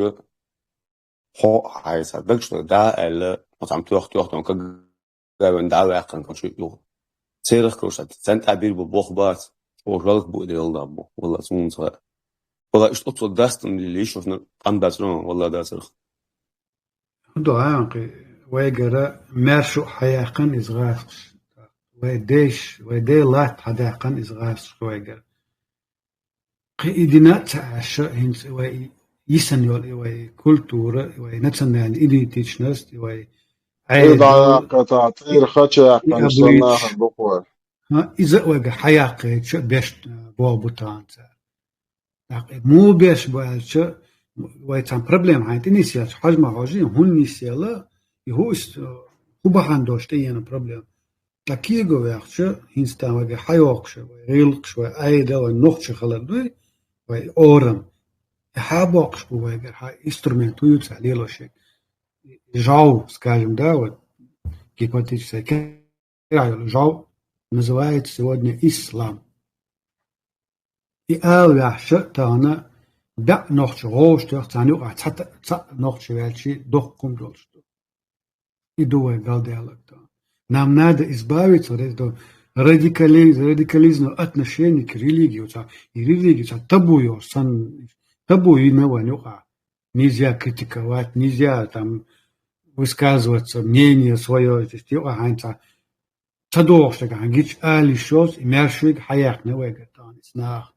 хьо а хьайца даг чу да аьлла, ма цхьамма тоьхна-тоьхна кагавен дӀа а ваьккхина, кхин чу юха. Церах кхуьуш сан, царна тӀе бийр бу бох бац, чӀогӀа жалко бу и Делан дагахь бу, валлахӀи, суна ца хаьа. ВаллахӀи, иштта оццул дастам дилла йиш вахана къам бацаро, валлахӀи, дацарх. ХӀун ду гӀанкхи, вайгара маьрша а хьаяьккхина иза гӀазкхаш. Вай деш, вай ден латта хьадаьккхина иза гӀазкхаш вайгара. Кхин и дина а ца Ӏаш, хӀинца вай йисана йолу и вай культура, и вай национальная идентичность, и вай Ӏедал, дӀаяьккхина, цӀера хача и яьккхина обычай. Санна хир бу-кх вай. ХӀа, иза а вайга хьаяккхича беш, а, боху бу тахана цара. ТӀаккха и муха беш бу аьлча, вай цхьана проблема хьайна тӀе нисъелча, хьажа ма хьожий, хӀунда нисъелла, и хӀу ист-, хӀу бахьана долуш тӀеена проблема. Ткъа кего ваьхча, хӀинца тахана вайгара хьайоккхуш, вай гӀиллакхаш, вай Ӏедал, вай нохчи хилар дуй, вай орам. И хьабоккхуш бу вайгара, хьан инструмент хӀу ю цара лело шега. Жав, скажем, да, вот, гипотетически, жав называется сегодня ислам. И ала ваьхьча, тахана баьӀ нохча гӀовшах, царна юкъа цхьа, цхьа нохча ваьлчи дохкхум долуш ду. И ду вай галдаьлларг тӀо. Нам надо избавиться от этого радикали-, радикализма отношения к религии. Вот, и религия, вот, табу йо, сан, табу йина вайн юкъа. Нельзя критиковать, нельзя там высказываться, мнение свое, то есть, юкъа хьайна ца, ца дохуш дагахь гича али шоз, и маьршуьйга хьаяьккхина вайга тӀо, нах.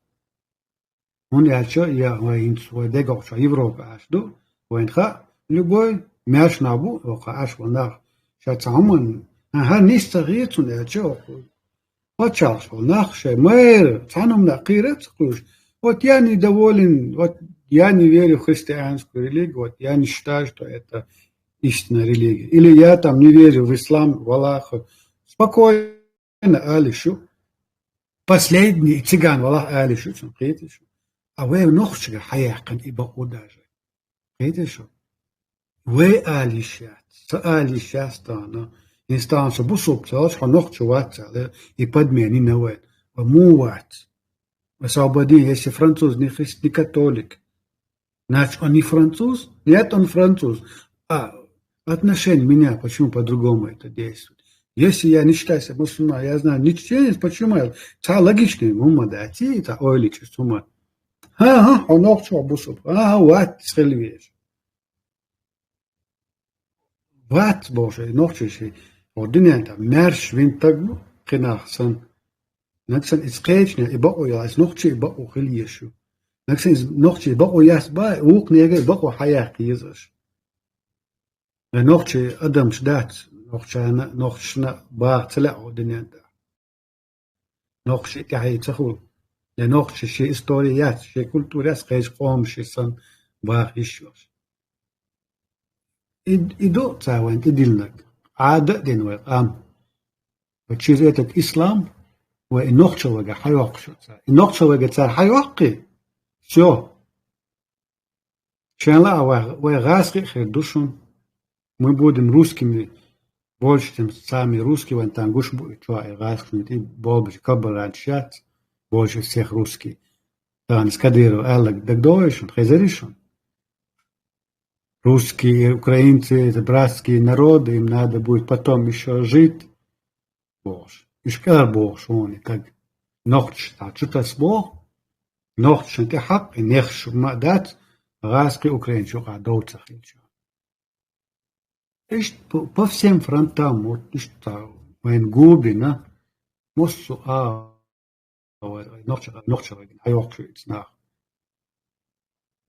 ХӀунда аьлча, я вай хӀинца вай дегахь чохь Европа Ӏаш ду, вайна хаьа, любой маьрша нах бу, оха Ӏаш ван нах, ша цхьа хӀуманна, аха, нис ца хета, хӀунда аьлча, оха паччахьаш ван нах шайн майра, цхьана хӀуманна кхийра а ца кхуьуш, вот я недоволен, вот я не верю в христианскую религию, вот я не считаю, что это истинная религия. Или я там не верю в ислам, в Аллаха. Спокойно али шу. Последний циган валахь али шу, цунна кхеташ шу. А вай нохчага хьаяьккхина и бакъо даже. Кхеташ шу? Вай али шац, ца али шац тана. Инстанса бусуб цалаш, хьо нохча вац цала, и подменина вай. Ва му вац. Освободи, если француз не христ, не католик. Значит, он не француз? Нет, он француз. А отношение меня, почему по-другому это действует? Если я не считаю себя мусульманом, я знаю, не чеченец, почему я? Ца логичный, мумма, да, ти, ца ойличи, сумма. Ха, ха, он нохчо бусуб. Ага, вац, схелвеш. Вац бохуш, и нохчий ши, хӀо дуьнен тӀа маьрша винтаг бу, кхинах сан. Нагсан иза кхечне и бакъо яла, иза нохчий бакъо хила езаш ю. Нагсан иза нохчий бакъо яц бай, вукхунега и бакъо хьаяккха езаш. Вай нохчий адамаш дац, нохчана, нохчашна баха ца лаьа хӀо дуьнен тӀа. Нохчий тӀаьхье ца хула. Я нохчий ши истори яц, ши культура яц, кхечу къомаши сан баха йиш йолуш. И, и ду цара вайн тӀедиллинарг. Ӏада а дина вай къам. Вот через этот ислам вай и нохчаллага хьайоккхуш ю цара. И нохчаллага цара хьайоккхий? Всё. Шен лаа вай, вай гӀазкхи а хир ду шуна. Мы будем русскими, больше, чем сами русские, вайн тан гуш бу и чохь и гӀазкхашна тӀе болбачу кабаранчаш яц, больше всех русские. Тахана Кадыров аьлларг дагадогӀий шуна, хезарий шуна? Русские и украинцы, это братские народы, им надо будет потом ещё жить. Бохуш. Уьш кӀара бохуш вуни каг. Нохчаш цхьа чу таса боху. Нохчашна тӀе хьакъ, и нехаш ма а дац, гӀазкхи украинчу юкъа дов ца хилча. Иштта по, по всем фронтам, вот иштта вайн губина, массо а вай, вай нохча, нохча вайгина хьайоккхуш ю иза нах.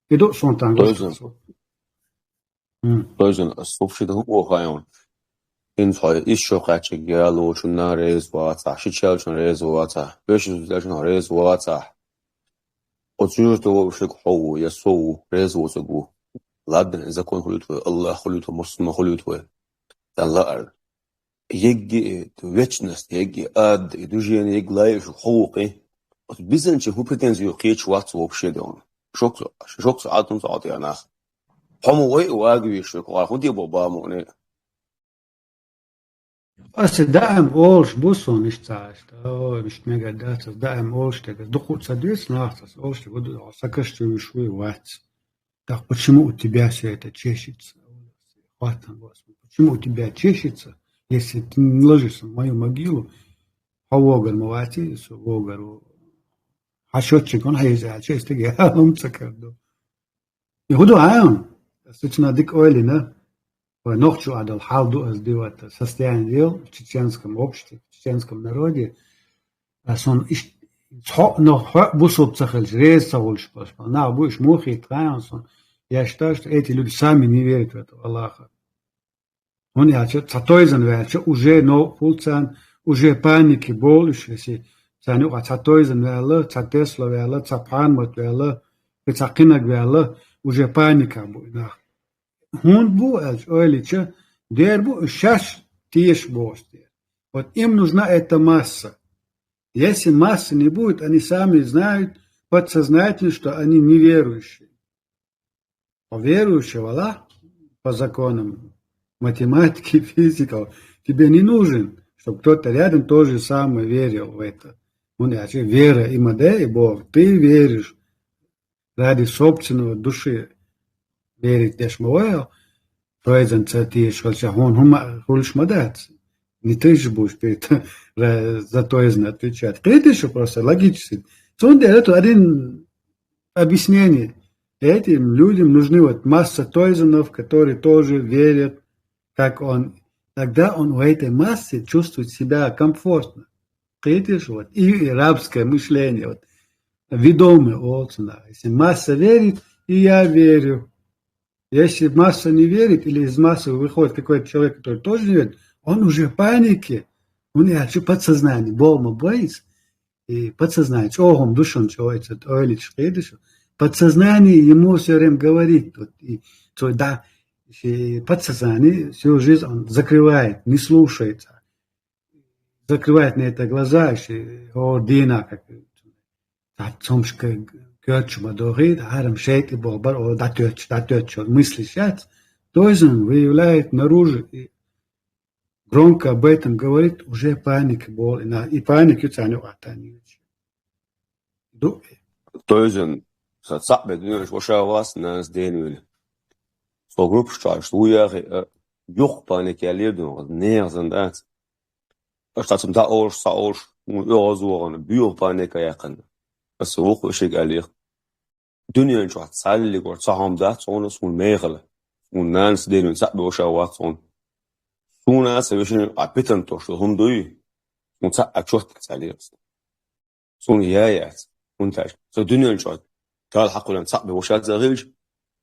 И ду сон тан Дойзан. Гуш ду. М. Дойзан, ас хӀуфши дан хӀуъа хайон. ХӀинца хьо исс шо кхаьччиг ялочунна реза вацахь, ши чалчун реза вацахь, вешан зузачун реза вацахь. Оцу юрта вовшиг хьо ву, я со ву, реза воцург ву. Ладна, закон хуьлуьйту вай, Аллах хуьлуьйту вай, муслима хуьлуьйту вай. Дан лаар. Егги и вечность, егги ад, и движение, егги лайш хьо ву кхин. Оцу бизанчи хӀу претензию кхечу вац вообще де ван. Шок цу, шок цу Ӏадун цу Ӏадъя нах. Хьо ма вай вагавеш вай, кху хӀун де бо бамуне? Аса даим олуш бу сон иштта ца аьлча, ой, иштта мегар дац, аса даим олуш дерг, аса дукха а ца деза, нах ца олуш дерг, аса каш чу вуьш вуй, вац. Так почему у тебя всё это чешется? Хватан, Господи, почему у тебя чешется, если ты не ложишься в мою могилу? Хьо вогар ма ваций, со вогар ву. Хьан шоччиг хьан хьайза аьлча, аса стиге хӀума ца карду. И хӀун ду, а? Аса цуьнан дика ойлина, вай нохчо Ӏадал хьал ду аса дивата, состояние дел в чеченском обществе, в чеченском народе. А сон иш-, цхьоъ нах хьоъ бусулба ца хилча, реза ца хуьлуш болуш бан. Нах бу иш мухийта хаьан сон. Я считаю, что эти люди сами не верят в этого Аллаха. ХӀунда аьлча, цхьа тойзан ваьлча, уже новкъа хуьлу царна, уже паники болуш, если царна юкъа цхьа тойзан ваьлла, цхьа Тесла ваьлла, цхьа Пхьармат ваьлла, и цхьа кхинаг ваьлла, уже паника бу и нах. ХӀунда бу аьлча, ойлича, дера бу, шаьш теша бохуш дера. Вот им нужна эта масса. Если массы не будет, они сами знают подсознательно, что они неверующие. А верующий валахь, по законам математики, физики, тебе не нужен, чтобы кто-то рядом то же самое верил в это. ХӀунда аьлча вера и ма де, и Бог, ты веришь. ради собственного души верить деш ма вайл, тойзан ца тешаш хилча, хьона хӀума хуьлуш ма дац. Не ты же будешь перед, ра-, за тойзан отвечать. Кхетий шу, просто логически. Цундела это один объяснение. Этим людям нужны вот масса тойзанов, которые тоже верят, как он. Тогда он в этой массе чувствует себя комфортно. Кхетий шу, вот. И, и рабское мышление, вот. Ведомое олцунах. Если масса верит, и я верю. Если масса не верит, или из массы выходит какой-то человек, который тоже не верит, он уже в панике. Он, я хочу подсознание, болма боится. И подсознание, чӀогӀа хӀума ду шуна, чӀогӀа ца ойлича кхетий шу. Подсознание ему всё время говорит, вот, и, то, да, и подсознание всю жизнь он закрывает, не слушается. Закрывает на это глаза, и о, дина, как, цомшка, коьртачу ма дохийта, хьарам шайтӀа боху бар, о, дӀатоьттуш, дӀатоьттуш, мысли шац, тойзан выявляет наружу, и громко об этом говорит, уже паника бола, и на-, и паника ю царна юкъахь тайна. Ду. Тойзан, сан цхьаъ бен дуьнен чу ваша вац, нанас дена вина. Со группаш чохь аш ву яхи, а, юха паника яьллера дуьйна, нехан сан дац. Аш цхьа цунна дӀа олуш, схьа олуш, хьуна оьгӀаз вогӀана, боьха паника яьккхина. Аса вукху шига аьллех. Дуьнен чохь цхьаллигор цхьа хӀума дац хьуна, суна мехала. Суна нанас дена вина цхьаъ бен ваша вац хьуна. Суна аса вешина а питан тосуш хӀума дуй, суна цхьаъ а чот ца леца. Суна яй яц, хӀунда аьлча со дуьнен чохь Дала хьакхуьллина цхьаъ бен ваша ца хилча,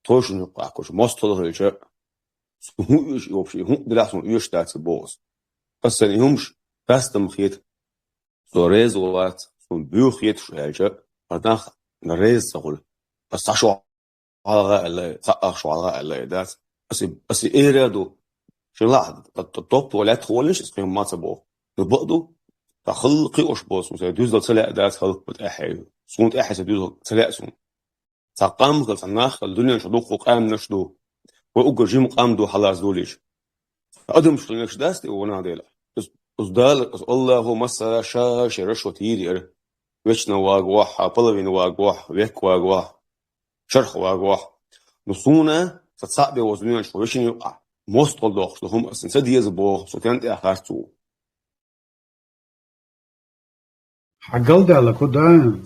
тхойшинна юккъехь кхуьш мостагӀа хилча, суна хӀун оьшу и вообще, и хӀун делахь суна оьшуш дац и боху аса. Аса сан и хӀумаш хастам хета, со реза вац, суна боьха хета шу аьлча, хьан нах реза ца хуьлу. Аса цхьа шо хьалха аьлла, цхьа ах шо хьалха аьлла, дац. Аса, аса эра ду. Шен лахь, т-, т-, топ валет холлиш, аса кхин ма ца боху. Ну, бакъ ду. Сан халла кхиош болу суна, сайн дуьздал ца лаьа дац халкъ тӀаьхье. Суна тӀаьхье сайн дуьздал ца лаьа суна. Цхьа къам хила, цхьа нах хила, дуьнен чу дуккха къаьмнаш ду. Вай уггар жима къам ду хьалаца долийша. Адамаш хилнаш дац те ванах дела. Ус, ус Дала, ус Аллахо массара ша шера шо тийра яра. Вечно вагавахь, половина вагавахь, век вагавахь, шарх вагавахь. Ну, суна, сан цхьаъ бен ваза дуьнен чу вешина юкъахь, мостагӀа дохуш ду хӀума аса ца деза боху, со тен тӀехь харц ву. Хьан галдаьлла ку дан?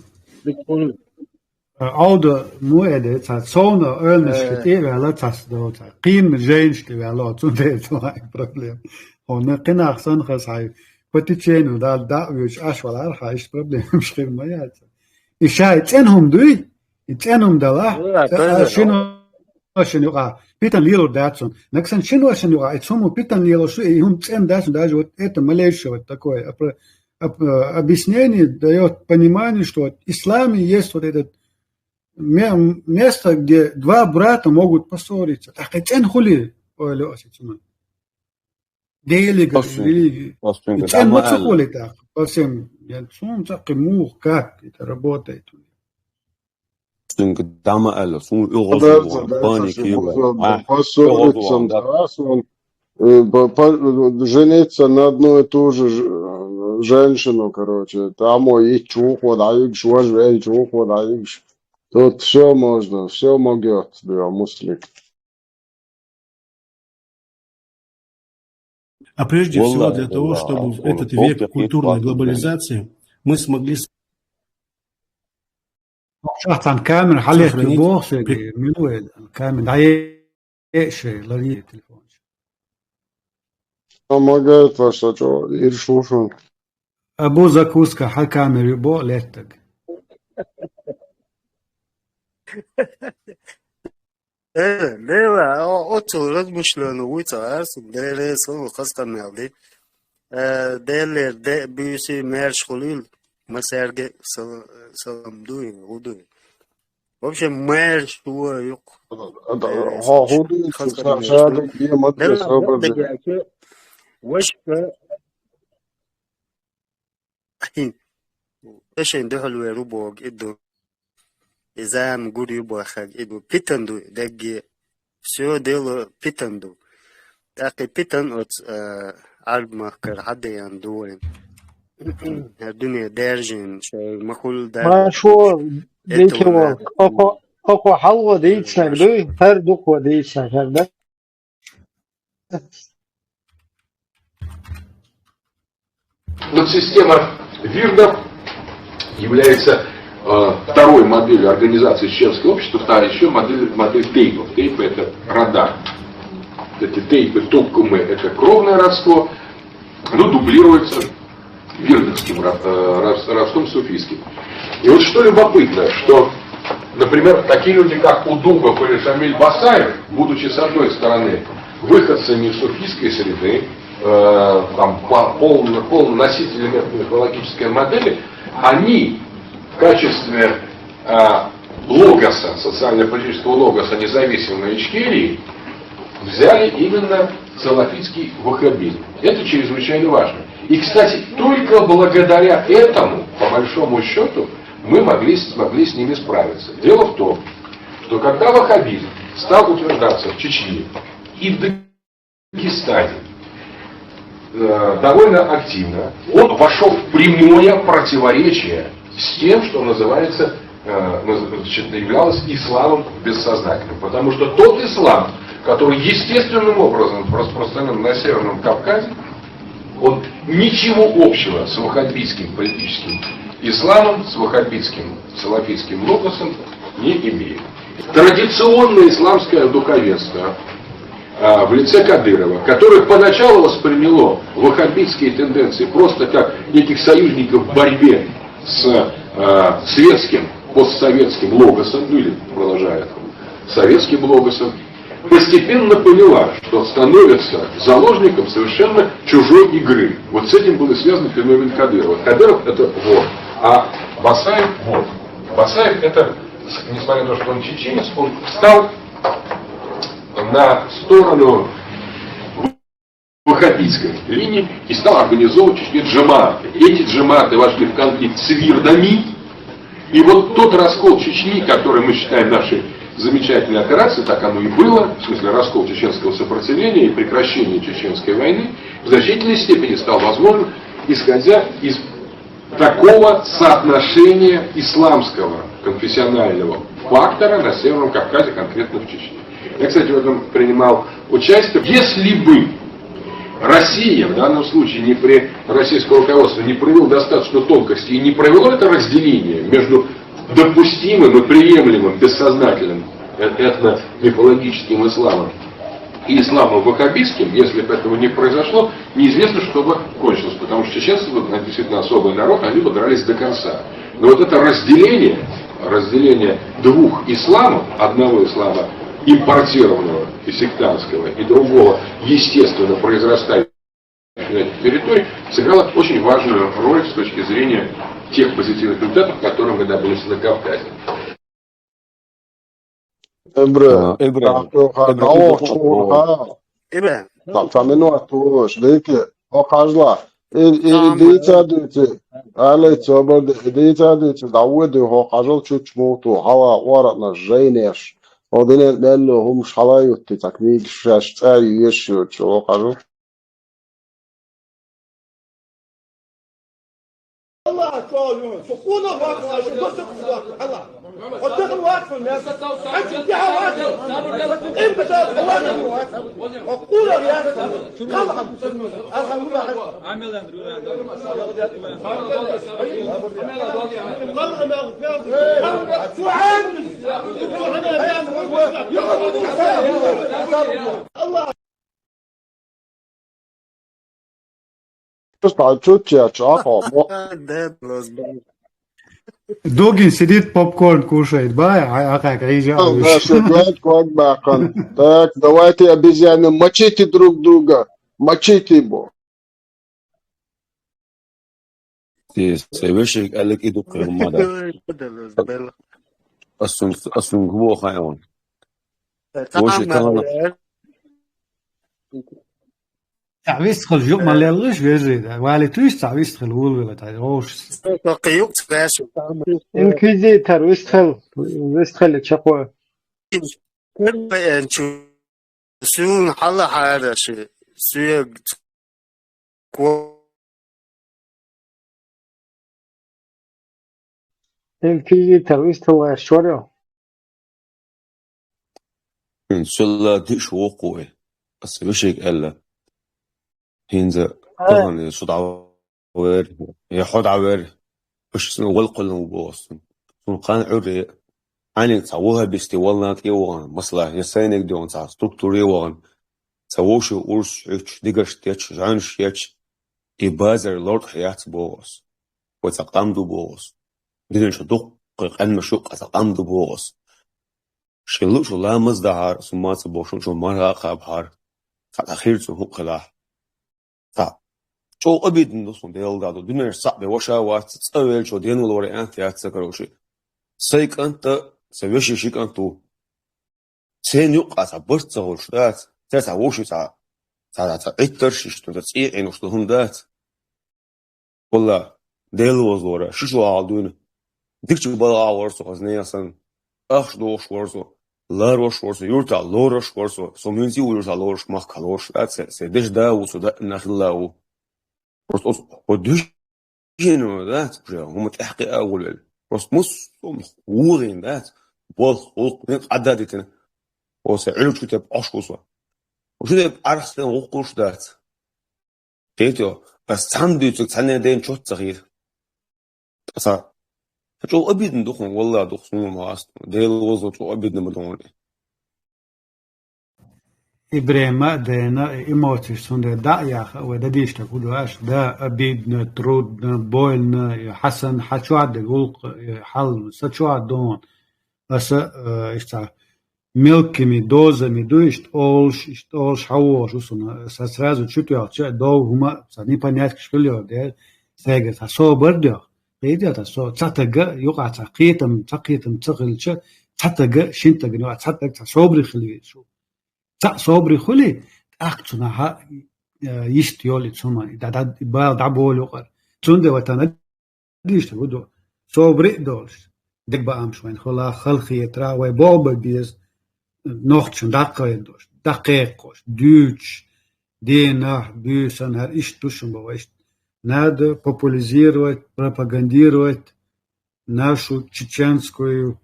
Ауда му эде, цхьа совна ойланашка тӀе а ваьлла, цхьацца до, цхьа кхин жайнаш тӀе ваьлла, цундела цу хьайн проблема. Хьуна кхин нах санна хаза хьайн по течению да, дӀа а вуьйцуш, Ӏаш валахьара, хьан иштта проблемаш хир ма яц. И ша и цӀена хӀума дуй, и цӀена хӀума далахь, шина шина юкъахь питан лелур дац цунна. Нагахь санна шина шина юкъахь, и цхьа хӀума питан лелуш ду, и хӀума цӀена дац цунна, даже вот это малейшее вот такое, а, про-, а, а, объяснение даёт понимание, что вот в исламе есть вот этот ме-, место, где два брата могут поссориться. ТӀаккха и цӀена хуьлий, ойла йо аса и цунна. Делига, религия. И цӀена ма ца хуьлий тӀаккха, по всем, я, суна цӀаккха муха, как это работает? Цуьнга дӀа ма аьлла, суна оьгӀаз ву ван, паника ю ван. Поссориться, да, суна, э, по-, по-, жениться на одну и ту же ж-, э, женщину, короче. Там, ой, и чухо, да, и чухо, да, и. Тут всё можно, всё могёт, да, муслик. А прежде всего для того, чтобы в этот век культурной глобализации мы смогли с- Шахтан камера хьалехки сохранить боху шега, пред- милуэ камера дӀае-, э, шей, лари телефон. Помогает ваш, а чё, иршушун. Абу закуска хьан камера бо леттаг. Э, Лела, о-, оццул размышлённый вуй ца арсу, Деле салу хазкъамел ди. Э, Деле де буьйси мерш хулил, масерге сал-, салам дуй, удуй. В общем, мерш вуй юк. Да, да, э, хо-, худуй, хазкъамел ша-, ша-, ди. Шадык, е, мат, Деле, собар, да, да. Вешка, Ишин дуьхьал вер ву боху и ду. И зама гур ю бохаг и ду. Питан ду дегге. Всё дело питан ду. ТӀаккха и питан оцу, а, Ӏарб-махкара хьадеян ду вайн. ХӀара дуьне даьржина, шайн ма-хуьллу даьржина. Ма шо, это декила, вон, кхо-, кхо-, Кхо-кхо хьалха дийцинарг дуй, хӀара дукха дийцинарг хӀара да. Подсистема вирдов является э, второй моделью организации чеченского общества, вторая еще модель, модель тейпов. Тейпы — это рода. Эти тейпы, тукумы — это кровное родство, оно дублируется вирдовским ро- э, род- родством суфийским. И вот что любопытно, что, например, такие люди, как Удугов или Шамиль Басаев, будучи, с одной стороны, выходцами из суфийской среды, э, там, по- полно, полно носителями мифологической модели, они в качестве э, логоса, социально-политического логоса независимой Ичкерии взяли именно салафитский ваххабизм. Это чрезвычайно важно. И, кстати, только благодаря этому, по большому счету, мы могли, смогли с ними справиться. Дело в том, что когда ваххабизм стал утверждаться в Чечне и в Дагестане э, довольно активно, он вошел в прямое противоречие с тем, что называется, э, наз- значит, являлось исламом бессознательным. Потому что тот ислам, который естественным образом распространен на Северном Кавказе, он ничего общего с ваххабитским политическим исламом, с ваххабитским салафитским логосом не имеет. Традиционное исламское духовенство а, в лице Кадырова, которое поначалу восприняло ваххабитские тенденции просто как неких союзников в борьбе с а, светским, постсоветским логосом, ну или продолжает советским логосом, постепенно поняла, что становится заложником совершенно чужой игры. Вот с этим был и связан феномен Кадырова. Кадыров — это вор, а Басаев — вор. Басаев — это, несмотря на то, что он чеченец, он встал на сторону ваххабитской линии и стал организовывать в Чечне джамааты. Эти джамааты вошли в конфликт с вирдами. И вот тот раскол Чечни, который мы считаем нашей замечательной операцией, так оно и было, в смысле раскол чеченского сопротивления и прекращение чеченской войны, в значительной степени стал возможен, исходя из такого соотношения исламского конфессионального фактора на Северном Кавказе, конкретно в Чечне. Я, кстати, в этом принимал участие. Если бы Россия в данном случае не при российское руководство не провел достаточно тонкости и не провело это разделение между допустимым и приемлемым бессознательным э- этно-мифологическим исламом и исламом ваххабитским, если бы этого не произошло, неизвестно, что бы кончилось, потому что чеченцы вот действительно особый народ, они бы дрались до конца. Но вот это разделение, разделение двух исламов, одного ислама импортированного и сектантского, и другого, естественно, произрастающего на этих территориях, сыграло очень важную роль с точки зрения тех позитивных результатов, которые мы добились на Кавказе. Эбрэ, Ибрэ, Ибрэ, Ибрэ, Ибрэ, Ибрэ. Та, та минута туш, дыки, хо кажла. И, и, и дыца дыци, али цобар ды-, и дыца дыци, да уйди хо кажл чуч муту, хала уаратна жейнеш. О дыне мелло хумш хала ютти, так миг шаш цай еш ют, хо кажл. الله أكبر، سخونة الله أكبر، الله. قدام الله أكبر، يا سيدي. حج بها الله أكبر. قم بذلك الله أكبر. وقول يا سيدي. قال عبد السلام. الحمد لله. قال ما، ما، شو عامل؟ الله. Чувствовал, чуть-чуть, чё, хо, мо- Да, просто. Дугин сидит, попкорн кушает, ба, а, а как, а, Да, что, говорит, как бахан. Так, давайте, обезьяны, мочите друг друга, мочите его. Ти се вешик алек иду кремада. Асун, асун гво хайван. Вообще, тамам. Цавист хал жук малелгыш вежи да. Вали туш цавист хал улвела та рош. Что, что, каюк цвеш, тамам. Инквизитор вист хал, вист хал чаква. Первый энчу. Сюн хала хайраши, сюе ко- Инквизитор вист хал шорё. Цулла диъ шу воккхавой. Аса вешийга аьлла: «ХӀинца тахана со дӀавер, я хьо дӀавер, аша сона валкхуьллан ву боху аса. Суна кхана Ӏуьйре, Ӏаьниг цхьа ваххабисте валлан тӀе а вахана, масала, я сайниг доьгӀна цхьа структуре а вахана, цхьа вовше урс хьуьттуш, дигаш теташ, жӀаьнаш етташ, и базар лортӀа яц боху аса. Вай цхьа къам ду боху аса. Динан чу дуккха къаьмнаш юкъа цхьа къам ду боху аса. Шен луъу шу ламаз дахьара, сумма ца бохуш, шу марха кхабахьара. Цхьа тӀа хир цу хӀуъа хилахь. Цхьа чӀогӀа обидно ду суна, Делан дуьхьа ду. Дуьненаш цхьаъ бен ваша вац, цӀа велчо денвала вариант яц ца каравши. Сайн кӀант а, сан вешин ши кӀант ву. Церан юкъа цхьа барт ца хуьлуш дац, церан цхьа вовши цхьа, цхьа, цхьа Ӏиттарш иштта, цхьа цӀийкъинуш ду хӀума дац. Валла, Дела возлора, ши шу гӀала дуьйна. Дикачу балха вара со хазне а санна. Ахча дохуш вара со, ларош вара со, юртахь лоруш вара со, со муьнций ву юртахь лоруш, махкахь лоруш, а, се, се деш да ву, со даимна хилла ву. Просто оцу, хӀо дуьйна дац уже, хӀума тӀаьхьа кхиа а гӀулвелла. Просто муссо а вогӀийна дац, болх, гӀуллакх, дин къадда дитина. Хьо се Ӏуьллучу тӀе Ӏаш ву со. Уьш тӀе Ӏархстен гӀуллакхаш дац. Кхетий, ас цхьанна дуьйцург цхьанне ден чот ца хир. Аса, чӀогӀа обидно ду хьуна, валла ду хьуна, суна ма хаста. Дела возло чӀогӀа обидно ма ду хьуна. И бремя а дена, и эмоцеш цундела дӀа а яха, вай дан дийшнарг хӀун ду аьлча, да, обидно, трудно, больно, и хьа санна, хьа чохь дерг гӀуллакх, и хьал са чохь дона. Аса, э, иштта мелкими дозами ду, иштта олуш, иштта олуш хьан вогӀуш ву суна. Сан сразу чу тоьхча, дов хӀума, сан непоняткаш хила йогӀу дела, сайгара цхьа собар доьху. Кхетий, сан со, цхьа тага юкъахь цхьа кхетам, цхьа кхетам ца хилча, цхьа тага, шин тагана юкъахь цхьа таг, цхьа собаре хила везаш ву. Цхьа собаре хуьлий, тӀаккха цунах, э, йист йолу и цу хӀуманна, и дӀа-, дӀа-, и бала дӀаболу юкъара. Цундела ватана дийшна хӀун ду? Собаре а долуш, дегабаамаш вайна хуьлахь, халахетарахь, вай болх бан беза, нохчашна дӀакхайдош, дӀакхайкхош, дуьйцуш, дийнахь, буьйсанна, хӀара иштта ду шуна боху, иштта. Надо популяризировать, пропагандировать нашу чеченскую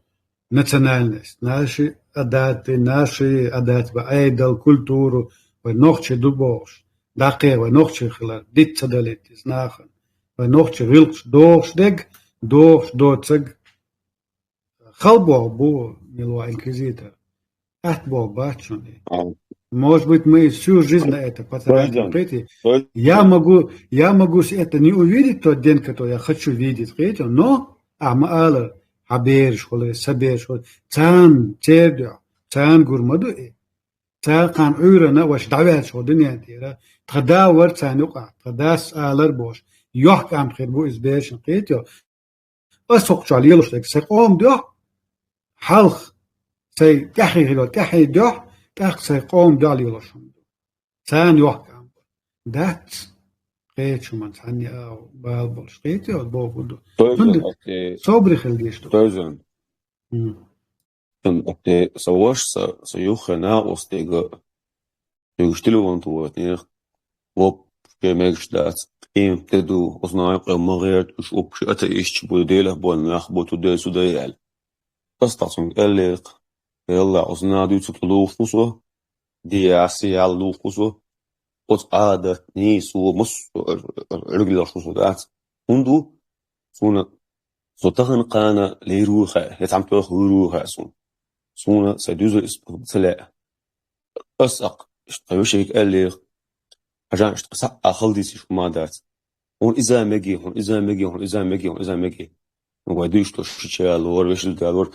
национальность, наши адаты, наши адаты, ба айдал, культуру, вай нохчий ду бохуш, дӀакхайкха вай нохчий хилар, диц ца далийта иза нахана. Вай нохчий гӀиллакхаш дохуш дерг, дохуш доцург. Хала болх бу, мила ван инквизитор. Атта болх бац шуна и. Может быть, мы всю жизнь на это потратим, понимаете? Я могу, я могу с-, это не увидеть тот день, который я хочу видеть, понимаете? Но, а, ма аллара, хьан бераш хуьлий, сан бераш хуьлий, царна церан дуьхьа, царна гур ма ду и. Цара кхана Ӏуьйранна ваша дӀаваьлча хьо дуьнен тӀера, тхан да вара царна юкъахь, тхан дас алар бохуш, йохкам хир бу иза берашна, кхетий? Ас хӀокху чохь лелош дерг сайн къоман дуьхьа, хьалха сайн тӀаьхье хилла, тӀаьхье дуьхьа, тӀаккха сайн къоман дуьхьа лелош хӀума ду. Царна йохкам бу. Дац, кхечу хӀуманца хьанна а бала болуш, кхетий, боху ду. Собаре хила дезаш ду. Тхуна оцу сан ваша, сан, сан юххе накъост дерг а, уьш телефон тухуьйтинера, вообще мегаш дац, къемат де ду, оцу наха юккъе ма гӀерта, уьш вообще атеисташ бу, Делах боьлла нах бу, ту де, цу де аьлла. Ас тӀаккха цуьнга аьллера, Делла, оцу наха дуьйцург тӀелухуш ву со, де, яс, ял лухуш ву со, оцу Ӏадатний, со массо а Ӏуьрг лелош ву со дац. ХӀунда ву? Суна со тахана кхана лийр вуй хаьа, я цхьаммо тӀехула вуьйр вуй хаьа суна. Суна сайн дуьзар ца лаьа. Ас аккха, иштта тхан вешийга аьллера, хьажа, иштта схьа а хала дийцича хӀума дац. Хьуна иза мега, хьуна иза мега, хьуна иза мега, хьуна иза мега. Ну, вай дуьйцуш долу шича лора, вешин зуда лора.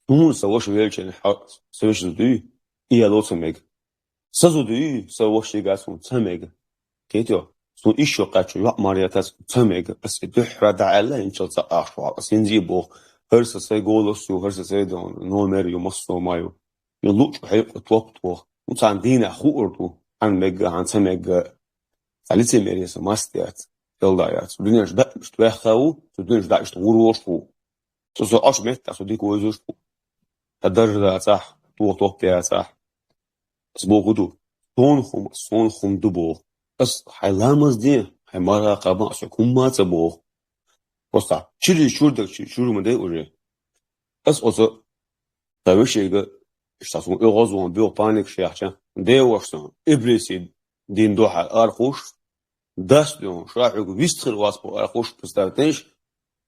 Суна сан ваша велча, хьо, сан вешин зуда дуй, и яло ца мега. Сан зуда дуй, сан ваша шига суна ца мега. Кхетий, суна ишшо кхаччо йоӀ мара ятац ца мега. Ас и дуьххьара дӀааьлла, инчал ца ахча вахьа, ас хӀинца а боху. ХӀара сан сайн голос ю, хӀара сан сайн дон, номер ю, массо а ма ю. И луъучу хьекъа топ тоху. Ну, царна дийнахь хуур ду, хьан мегга, хьан ца мегга. Цхьа лицемерие сан маста яц, Делла яц. Дуьненаш даа иштта ваьхна ву, цу дуьненаш даа иштта гӀур волуш ву. Со, со Ӏаш меттахь, со дика вевзаш ву. Сан даржа дацахь, тоха топ яцахь. Ас боху ду, суна хӀума, суна хӀума ду боху. Ас хьайн ламаз де, хьайн марха кхаба, ас хӀума ца боху. Просто чуьра чуьра даг чу-, чуьра ма дай уже. Ас оцу тхан вешийга Иштта суна оьгӀаз вон буьгӀу паникаш яхча, деваш суна, иблиси дин дуьхьа арахуш, дас дуьхьа, ша хьоьга вистхир вац бо арахуш, представьте,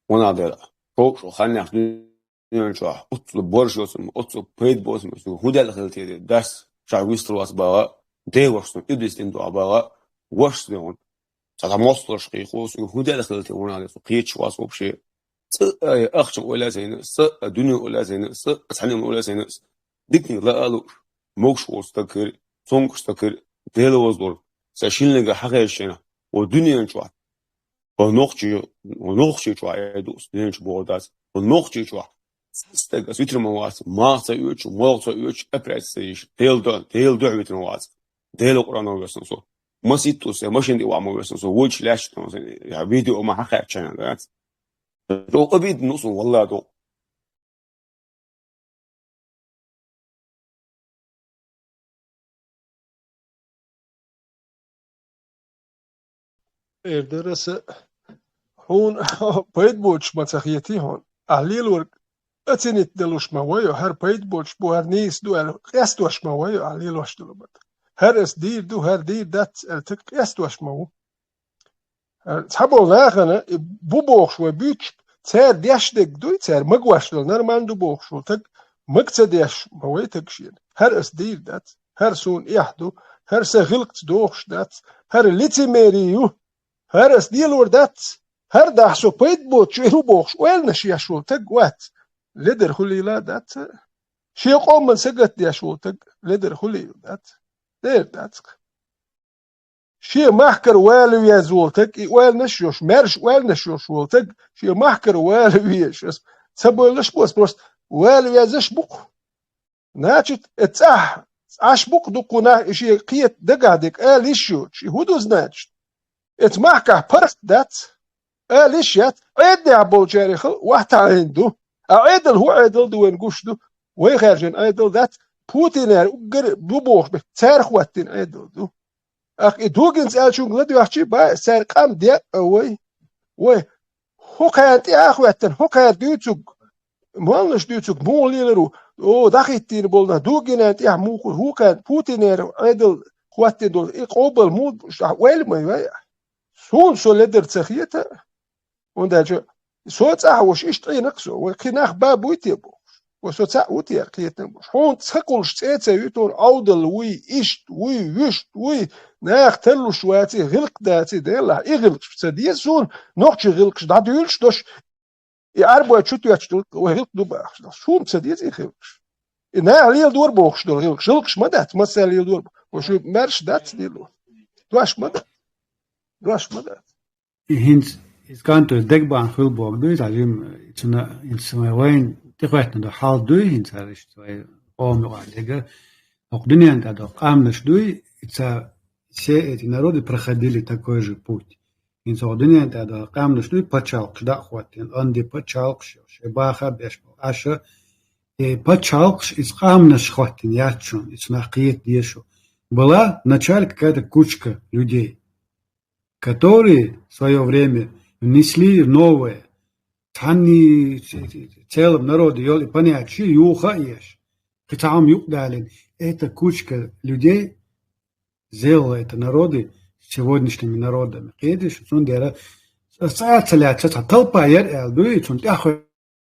вон а дера. Шо, шо ханнехь дуьнен чохь, оццул борш йоцу, оццул пайда боцу, хӀун даьлла хила те, дас, ша хьоьга вистхир вац баха, деваш суна, иблис дин дуьхьа баха, ваша дуьхьа. Цхьа дӀа моссарш кхийхо, со хӀун даьлла хила те вон а, со кхеташ вац вообще. Цкъа а ахча ойла а зайна, цкъа а дуьне ойла а зайна, цкъа а цхьанна ойла а зайна, диканиг ла а лууш, могуш волу стаг хир, цомгуш стаг хир, Дела возлур, сан шилниг хьахезчина, вон дуьнен чохь, вон нохчий, вон нохчий чохь, ай ду, дуьнен чу боху дац, вон нохчий чохь, цхьа стаг ас витар ма вац, маха ца оьцуш, молха ца оьцуш, опять ца йиш, Дела дуьхьа, Дела дуьхьа витар ма вац. Дела Къуръано весна со. Маситту се, машин тӀе ваха ма весна со, вочу лаьцна со, я видео ма хьакхаьччана дац. Докъа обидно ну со, валла докъа. Эр дара аса, хьуна пайда боцуш ма ца хетий хьуна. Ахьа лелорг оценить далуш ма вайо, хӀара пайда боцуш бу, хӀара нийса ду аьлла, къестош ма вайо, ахьа лелош долу бата. ХӀара ас дийр ду, хӀара дийр дац аьлла, таг къестош ма ву. ХӀара цхьаболу нахана и бу бохуш вай буьйцуш, цара деш дерг дуй, цара магош долу нормально ду бохуш волу таг, маг ца деш ма вай таг шена. ХӀара ас дийр дац, хӀара суна эхь ду, хӀара сан гӀиллакхца дохуш дац, хӀара лицемерие ю, хӀара ас лелор дац, хӀара дахь со пайда боцуш ву бохуш ойланаш еш волу таг вац. Ледар хуьлийла а дац. Шен къоман сагатдеш волу таг ледар хуьлийла дац. Дера дац-кх. Шен махкара вала веза волу таг, и ойланаш а йолуш, маьрша ойланаш а йолуш волу таг, шен махкара вала везаш, ас ца бойлаш бу, ас просто вала везаш бу-кх. Значит, э, цӀахь, Ӏаш бу-кх дуккха нах, и шен кхета дагахь дерг ала йиш йоцуш, и хӀун ду, значит? Эца махкахь паргӀат дац, ала йиш яц, Ӏедалехь болчарех а вахтахьийна ду. А Ӏедал хӀун Ӏедал ду вайна гуш ду? Вай хаьржина Ӏедал дац, Путинера уггар а бу бохуш бе, цара хӀоттийна Ӏедал ду. Ахь и Дугинца аьллачуьнга ладоьгӀчий бан, цара къам декъа вай. Вай, хӀокхарна тӀаьхьа а хӀоьттина, хӀокхара дуьйцург, моллаша дуьйцург муха лелар ву? О, дӀахӀиттийна болу нах Дугинан тӀаьхьа муха, хӀокхарна Путинера Ӏедал хӀоттийна долу, и къобал муха ду, ахь ойла ма йой ахь. Суна со ледар ца хета, хӀунда аьлча со цӀахь волуш иштта Ӏийна-кх со, вай кхин нах бан буй те бохуш, вай со цхьаъ ву те аьлла кхетам болуш. Хьуна ца кхуллуш цӀе а ца юьту, хьуна Ӏовдал вуй, иштта вуй, вуьшта вуй, наха тарлуш ваций, гӀиллакх даций, Делахь, и гӀиллакхаш ца деза суна, нохчийн гӀиллакхаш дӀадуьйлуш долуш, и Ӏарбой чу тоьттуш долу вай гӀиллакх ду бахаш долуш. Суна ца деза и гӀиллакхаш. И наха леладора бохуш долу гӀиллакхаш, гӀиллакхаш ма дац, массара леладора бохуш. Вай шу маьрша дац лело. Дош ма дац. Дош ма дац. И хӀинца иза кӀант вай дегабаьхна хуьлу бохург дуй, иза жима, цуьнан хӀинца вай вайна тӀехӀоьттина долу хьал дуй, хӀинца хӀара иштта вай къоман юкъахь дерг. ХӀокху дуьненна тӀехь долу къаьмнаш дуй, иза все эти народы проходили такой же путь. ХӀинца хӀокху дуьненна тӀехь долу къаьмнаш дуй, пачхьалкхаш дӀа а хӀоттийна, онда пачхьалкхаш, шайн баха а беш болу Ӏаш, и пачхьалкхаш иза къаьмнаш хӀоттийна яц шуна, иза нах кхета деза шу. Была вначале какая-то кучка людей, которые в своё время внесли новое. Цхьанний ц-, ц-, целом народе йолу и понятие юха а еш, кхин цхьа хӀума юкъадалийна. Эта кучка людей сделала это народы сегодняшними народами. Кхетий шу, цундела цӀа а ца лаьцна, цхьа толпа яра аьлла дуй, цунна тӀаьхьа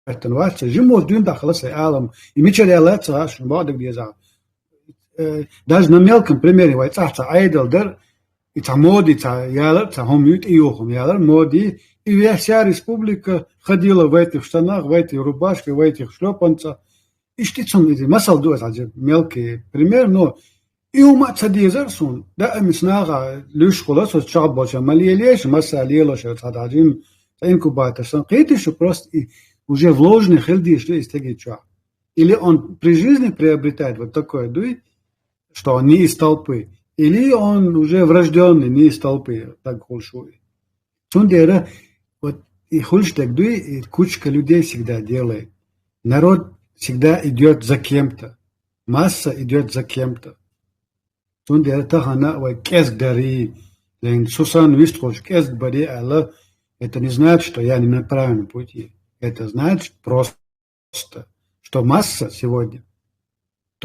хӀоьттина вац, жимма дуьйна дахкала сайн Ӏалам. И мичара яьлла ца хаьа шуна, бакъдерг дезахь. Э, даже на мелком примере вай цӀахь цхьа Ӏедал дара, и цхьа моди цхьа ялар, цхьа хӀума ю, тӀеюху хӀума ялар, моди, и вся республика ходила в этих штанах, в этих рубашках, в этих шлёпанцах. Иштта цунна иза масал ду аса хьажа, мелкий пример, но и хӀума а ца дезара суна, даимис наха луьйш хула, со чохь болча ма лелаеш, масса лелош цхьа даьжина, цхьа инкубатор санна, кхетий шу, просто и уже вложенный хила дезаш ду и стеган чохь. Или он при жизни приобретает вот такое дуй, что он не из толпы, или он уже врождённый, не из толпы, так хуьлуш ву и. Цундела вот и хуьлуш дерг дуй, и кучка людей всегда делает. Народ всегда идёт за кем-то. Масса идёт за кем-то. Цундела тахана вай кӀезга дарий, лайн сусан вистхуьлуш кӀезга барий аьлла, это не значит, что я не на правильном пути. Это значит просто, что масса сегодня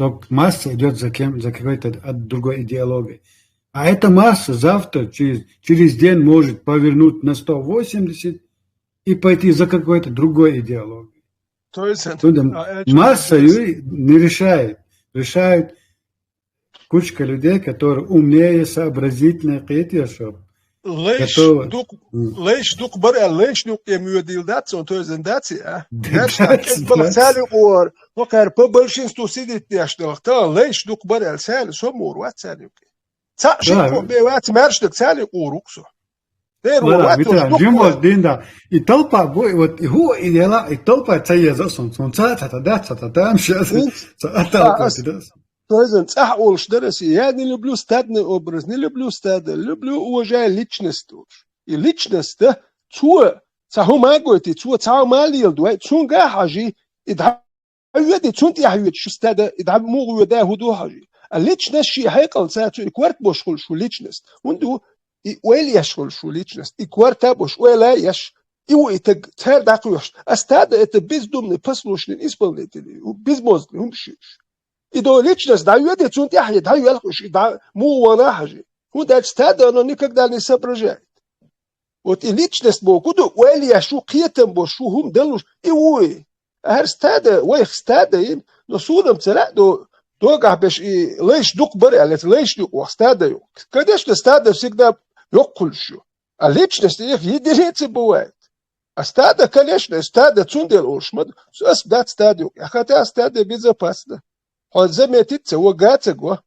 Только масса идет за кем, за какой-то от другой идеологией. А эта масса завтра, через, через день может повернуть на сто восемьдесят и пойти за какой-то другой идеологией. То есть, Туда масса и не решает. Решает кучка людей, которые умнее, сообразительнее, кхетий шо. Лайш дук лайш дук бар а лайш дук эмюдил дацон то есть даци а. Даци даци. Цали ор. Покар по большинству сидит деш дал. Та лайш дук бар а цали со мур ва цали. Ца ши ко бе ва цмерш дак цали оруксо. Дер ва ва. Дин да. И толпа бой вот и ху и дела и толпа ца еза сон сон ца ца та да ца та да м сейчас. Ца ата да. То есть он цах олш дерес я не люблю стадный образ, не люблю стадо, люблю, уважаю личность уж. И личность да цу ца хумагойти цу ца малил дуай цунга хажи и да веди цун тя хавет шу стада и да мугу да худу хажи. А личность ши хайкал ца цу и кварт бош хул шу личность. Унду и уэль яш хул шу личность. И кварта бош уэла яш. И у и так цар да куш. А стадо это бездумный, послушный исполнитель, безмозглый, умшиш. И до личность да веди цун тя хи да ял хуш и да му вана хажи. Ху да стадо оно никогда не соображает. Вот и личность бо куду уэль яш шу кхетам бо шу хум делуш и уй. Ахар стада, вайх стада ин, но судам цара до догах беш и лайш дук бар а лайш дук вах стада ю. Конечно, стада всегда ёк хулшу. А личность их единицы бывает. А стада, конечно, стада цундел олшмад, ас дат стада ю. А хотя стада безопасно. Хо заметит ца, во гаца го.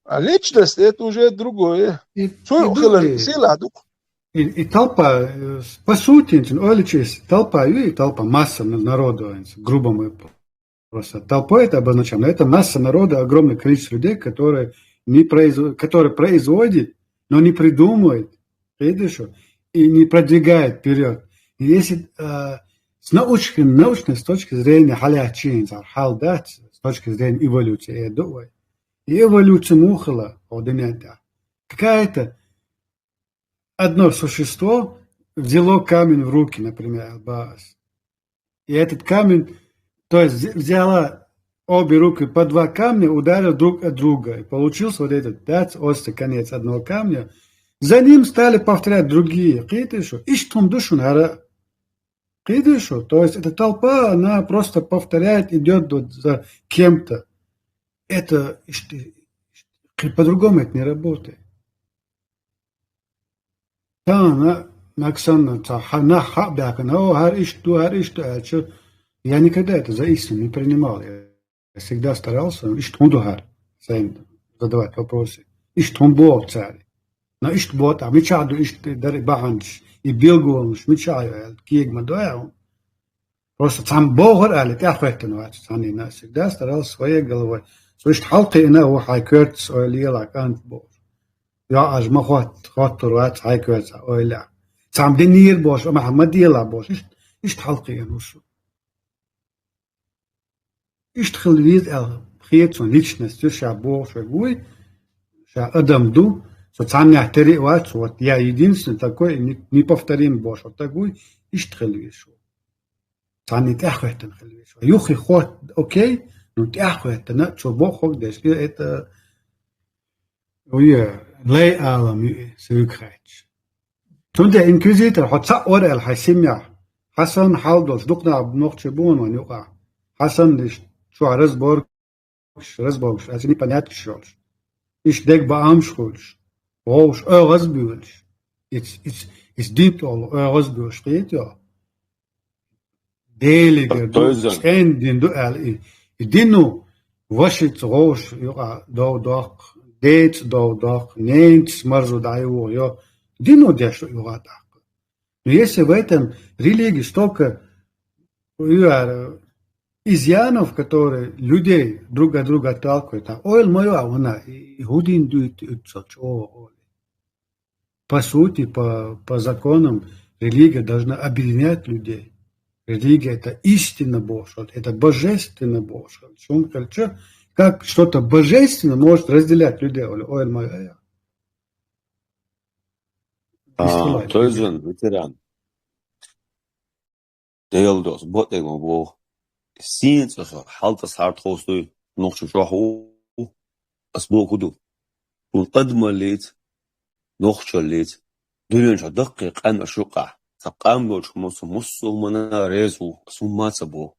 А личность это уже другое. И, Цу и хилар другие. Сила дук. И, и толпа, э, с- по сути, ин, оличись, толпа и толпа масса на- народу, ин, грубо мы п- просто толпой это обозначаем, но это масса народа, огромное количество людей, которые не производят, которые производит, но не придумывает, видишь, и не продвигает вперед. И если э, с научной, научной с точки зрения халячин, халдат, с точки зрения эволюции, я думаю, и эволюция мухала, какая-то одно существо взяло камень в руки, например, Албаас. И этот камень, то есть взяла обе руки по два камня, ударил друг от друга. И получился вот этот, да, острый конец одного камня. За ним стали повторять другие. Кхетий шо, иштхум душун хара. Кхетий шо, то есть эта толпа, она просто повторяет, идет вот за кем-то. Это ишти- ишти- по-другому это не работает. Та на наксан ца ха- на ха бяка на о хар ишт ду хар ишт ачу. Я никогда это за истину не принимал. Я всегда старался ишт хунду хар сен задавать вопросы. Ишт хун бо цари. Но ишт бо та мича ду ишт дари баханч и билгонш мича ю эл киегма доя. Просто цам богар али тя хветтен вач цани на всегда старался своей головой. Со ишт халкы ина у хай кёрт свой лиела кант бо. Я аж ма хот хот турвац хай кёрт ойла. Цам денир бош ма ма диела бош ишт ишт халкы ин ушу. Ишт хил виз эл хиет сон личность ша бош гуй ша адам ду. Со цам я тери вац вот я единственный такой не- неповторим бош вот такой ишт хил виз шо. Цани тя хветтен хил виз шо. Юхи хот окей, ну тя хветтен на цо бо хок деш это уе лей алам ю сюк хач. Цунде инквизитор хо ца ор эл хай семья. Хасан халдош дукна нохче бон ван юка. Хасан лиш чуа разбор разбогш, ацини понятки шолш. Иш дег ба амш хулш. Гош огаз бюлш. Ис ис ис дит ол огаз бюлш кхет ё. Делигер ду Тойзан. Сен дин ду ал и и дину вашиц гош юга дов дох, дец дов дох, ненц марзу дайву ё. Дину деш юга дах. Но если в этом религии столько you are, изъянов, которые людей друг от друга отталкивают, а ойл моё, а она и и худин дует и цо чо. По сути, по, по законам, религия должна объединять людей. Религия это истина Божья, это божественно Божья. Шум кальча, как что-то божественное может разделять людей? Ойл моё, а я. А, Тойзан, ветеран. Дейл дос, бот эго бо. Син цо со, халтас хард хостуй. нохчо чохь ву, ас боху ду. Цунна адамаллица, нохчаллица, дуьнен чохь даккхий къаьмнаш юкъахь, цхьа къам долчу хӀуманца массо а хӀуманна реза ву, ас хӀумма а ца боху.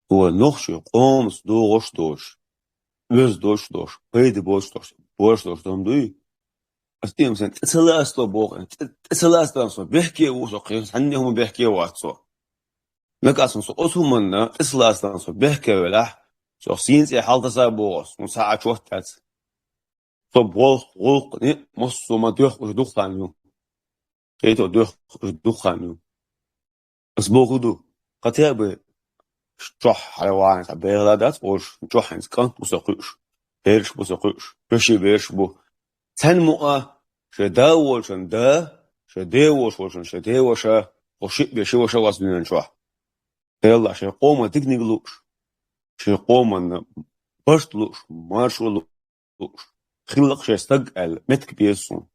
Цо нохчийн къомаца догӀуш а доцуш, оьзда доцуш а доцуш, пайда боцуш а доцуш, боцуш а доцуш дан дуй? Ас тӀе сан тӀе ца ласта боху, тӀе, тӀе ца ласта со бехке ву, со кхин цхьанне хӀума бехке вац со. Мекъа сан со оцу хӀуманна тӀе ца ласта со бехке велахь, со сийна цӀе хьалтаса боху ас, хӀун схьа а чот дац. Со болх, гӀуллакх, ниъ, массо а ма доьхкуш дукха хан ю. Кхето доьхкуш дукха хан ю. Ас боху ду, хотя бы чохь хьайван цхьа бегӀла дац олуш, чохь хӀинца кӀант бу со кхуьуш, бераш бу со кхуьуш, вешин бераш бу. Цхьаьна мукъа, шен да волчун да, шен де волуш волчун шен де ваша, кху шиъ бен ши ваша вац дуьнен чохь. Делла шен къоман диканиг лууш, шен къоманна барт лууш, маршо лууш. Хиллакх шен стаг аьлла, меттиг беза суна.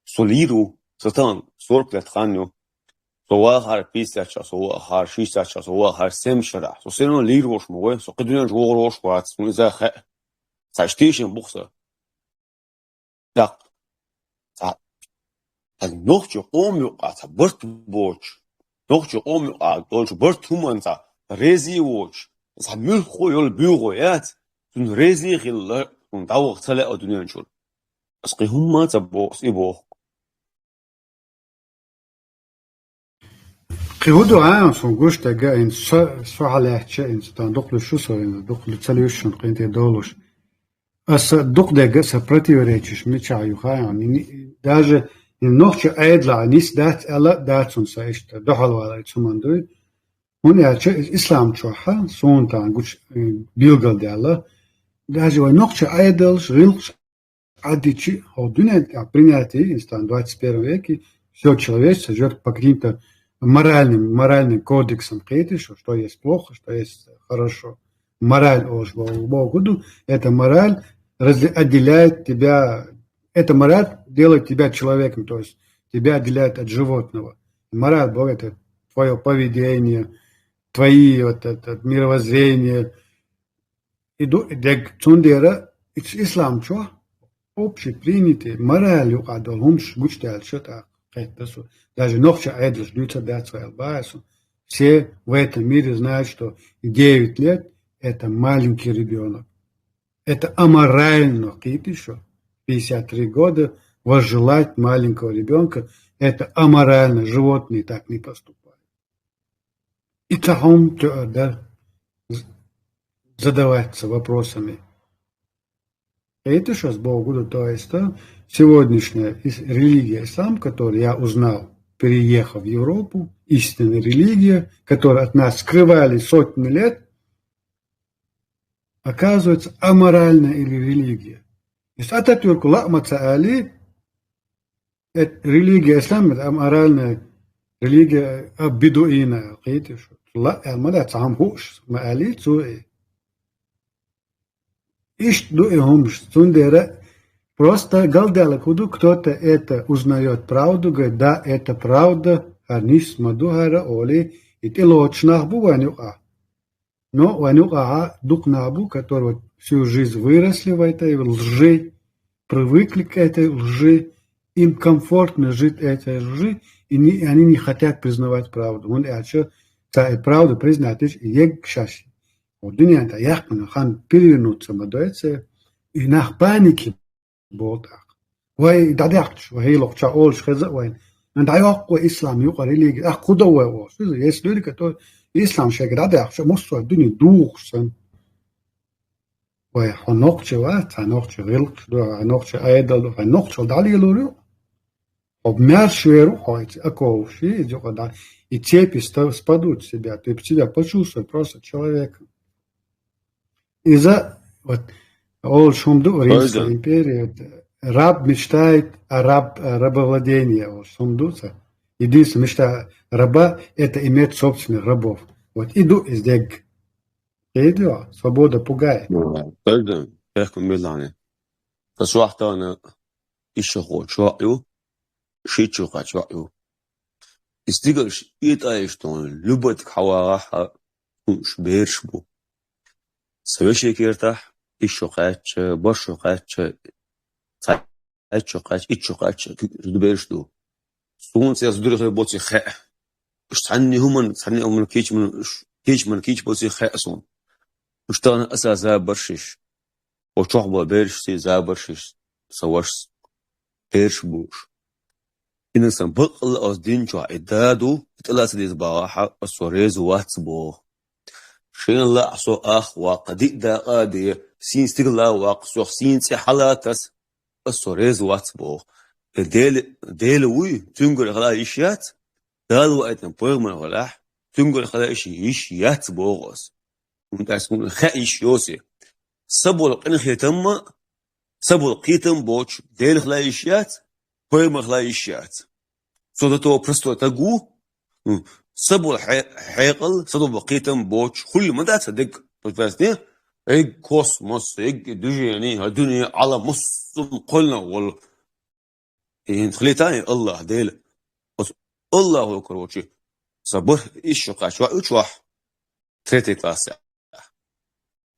Со лийр ву, сан тахана сорок лет хан ю. Со вахар пятьдесят часа, со вахар шестьдесят часа, со вахар семьдесят шарахь. Со все равно лийр волуш ма вай, со кхин дуьнен чу вогӀур волуш вац, хӀунда иза хаьа. Цхьа иштта шен бу-кх сан. ТӀаккха цхьа, цхьа нохчийн къоман юкъахь цхьа барт боцуш, нохчийн къоман юкъахь долчу барт хӀуманца реза воцуш, цхьа муьлхха йолу буьйхо яц, цунна реза хилла, цунна дӀаваха ца лаьа дуьнен чуьра. Ас кхин хӀумма а ца боху, ас и боху. Кхин хӀун ду, а, сан гуш дерг, хӀинца со, со хьалаьцча, хӀинца тахана дукха луьйш ю со, хӀинца дукха луьйш ца луьйш шуна кхин тӀе долуш. Аса дукха дерг аса противоречиш мичахь ю хаьа, даже и нохчийн Ӏедалехь нис дац аьлла а дац хӀунда сан иштта дуьхьал валар цу ма дуй. ХӀунда аьлча иза ислам чохь, суна тахана гучу, э, билгалдаьлла, даже вай нохчийн Ӏедалш, гӀиллакхаш Ӏаддичи, хӀокху дуьнен тӀехь принятие, иза тахана двадцать первом веке, всё человечество жертв по каким-то моральным, моральным кодексам, кхеташ, что есть плохо, что есть хорошо. Мораль олуш боху, боху ду, эта мораль разде-, отделяет тебя, эта мораль делает тебя человеком, то есть тебя отделяет от животного. Мораль боху, это твоё поведение, твои вот это мировоззрение. И ду, и дерг, цундела ис-, ислам чохь общепринятый мораль юкъахь долу хӀумаш гучудаьлча тӀаккха кхетта со. Даже нохчийн Ӏедалш дуьйцур дац вай аьлла бахьа со. Все в этом мире знают, что девять лет — это маленький ребёнок. Это аморально, кхетий шу, пятьдесят три года возжелать маленького ребёнка — это аморально, животные так не поступают. И цхьа хӀума тоьар дара задаваться вопросами. Это щас Богу, то есть, а, сегодняшняя ис-, религия ислам, которую я узнал, переехав в Европу, истинная религия, которую от нас скрывали сотни лет, оказывается, аморальная или религия. То есть Ататюрк лаъма ца али, это религия ислам, это аморальная религия, а, бедуина, кхетий шу. Ла, а, ма дац, цхьа хӀума хууш, ма али, цо и. Иштта ду и хӀумаш, цундела просто галдаьлла хӀун ду, кто-то это узнаёт правду, говорит: «Да, это правда, хӀара нис ма ду хӀара», олий, и тӀелоцуш нах бу вайн юкъахь. Но вайн юкъахь дукха нах бу, которые вот всю жизнь выросли в этой лжи, привыкли к этой лжи, им комфортно жить этой лжи, и не, они не хотят признавать правду. ХӀунда аьлча цара и правду признать дича, и ерг шаьш. Вот дуьнен тӀехь яьккхина хан перевернуться ма дойту, и нах панике болу тӀаккха. Вай дӀадаьккхича, вай хӀийлакхчохь олуш хеза а вайна: «Ан дӀайоккху вай ислам юкъа религия, ахь кху до вай?» олуш. Иза, если люди, которые ислам шайга дӀадаьккхича, массо а дуьне духуш санна. Вай хьо нохчи вац, хьан нохчи гӀиллакхаш ду, хьан нохчи айдал ду, хьан нохчалла дӀалелор ю. Хьо маьрша вер ву хьо, и оковы ши, иза юкъа дӀа, и цепи ста-, спадут с тебя, ты себя почувствуй просто человеком. Иза, вот, олуш хӀума ду, Римская империя, вот, раб мечтает о раб-, о рабовладении, олуш хӀума ду ца. Единственная мечта раба — это иметь собственных рабов. Вот и ду иза дерг. Кхетий хьо, свобода пугает. Тойда, пехкун милани. Сан чохь тахана ишшахо чохь ю, шиччуха чохь ю. И стигалш итӀайш тхуна любатг хьавагӀахь а, хӀумаш бераш бу. Сан вешин кертахь, ишшо кхаьчча, баршо кхаьчча, цхьаьччо кхаьчча, итчо кхаьчча, куьг бераш ду. Суна цӀе зударий хир боций хаьа. Уж цхьанне хӀуман, цхьанне хӀуман кийчман, кийчман кийч боций хаьа суна. Уж тахана аса забаршиш. О чохь бо бераш сий забаршиш, са вашас. Бераш буш. Инасан бакъалла ас дин чохь и да ду, и тӀелаца деза багӀахьа, ас со реза вац боху. Шен лаахь со ах ваккха, диъ дакъа а бе, сийна стигала а ваккха, сох сийна цӀе хьалатас, ас со реза вац боху. И Дела, Дела вуй, цуьнгара хила йиш яц, Дала ваийтина пайхамар хилахь, цуьнгара хила йиш, йиш яц боху ас. ХӀунда аьлча хӀуна хаьа йиш йоций. Са болу къинхетамма, са болу кхетам боцуш, Дела хила йиш яц, пайхамар хила йиш яц. Со до того простой стаг ву, м, са болу хье-, хьекъал, са долу кхетам боцуш, хуьлий ма дац сан дерг, то есть, не? Эгга космос, эгга движение, хӀара дуьне, Ӏалам, муссум кхоьллина волу. И хӀинца хилийта и Аллах Дела. Оцу Аллахо, короче, сан бархӀ ишшо кхаьчча ваьӀ ю чохь, третий классехь.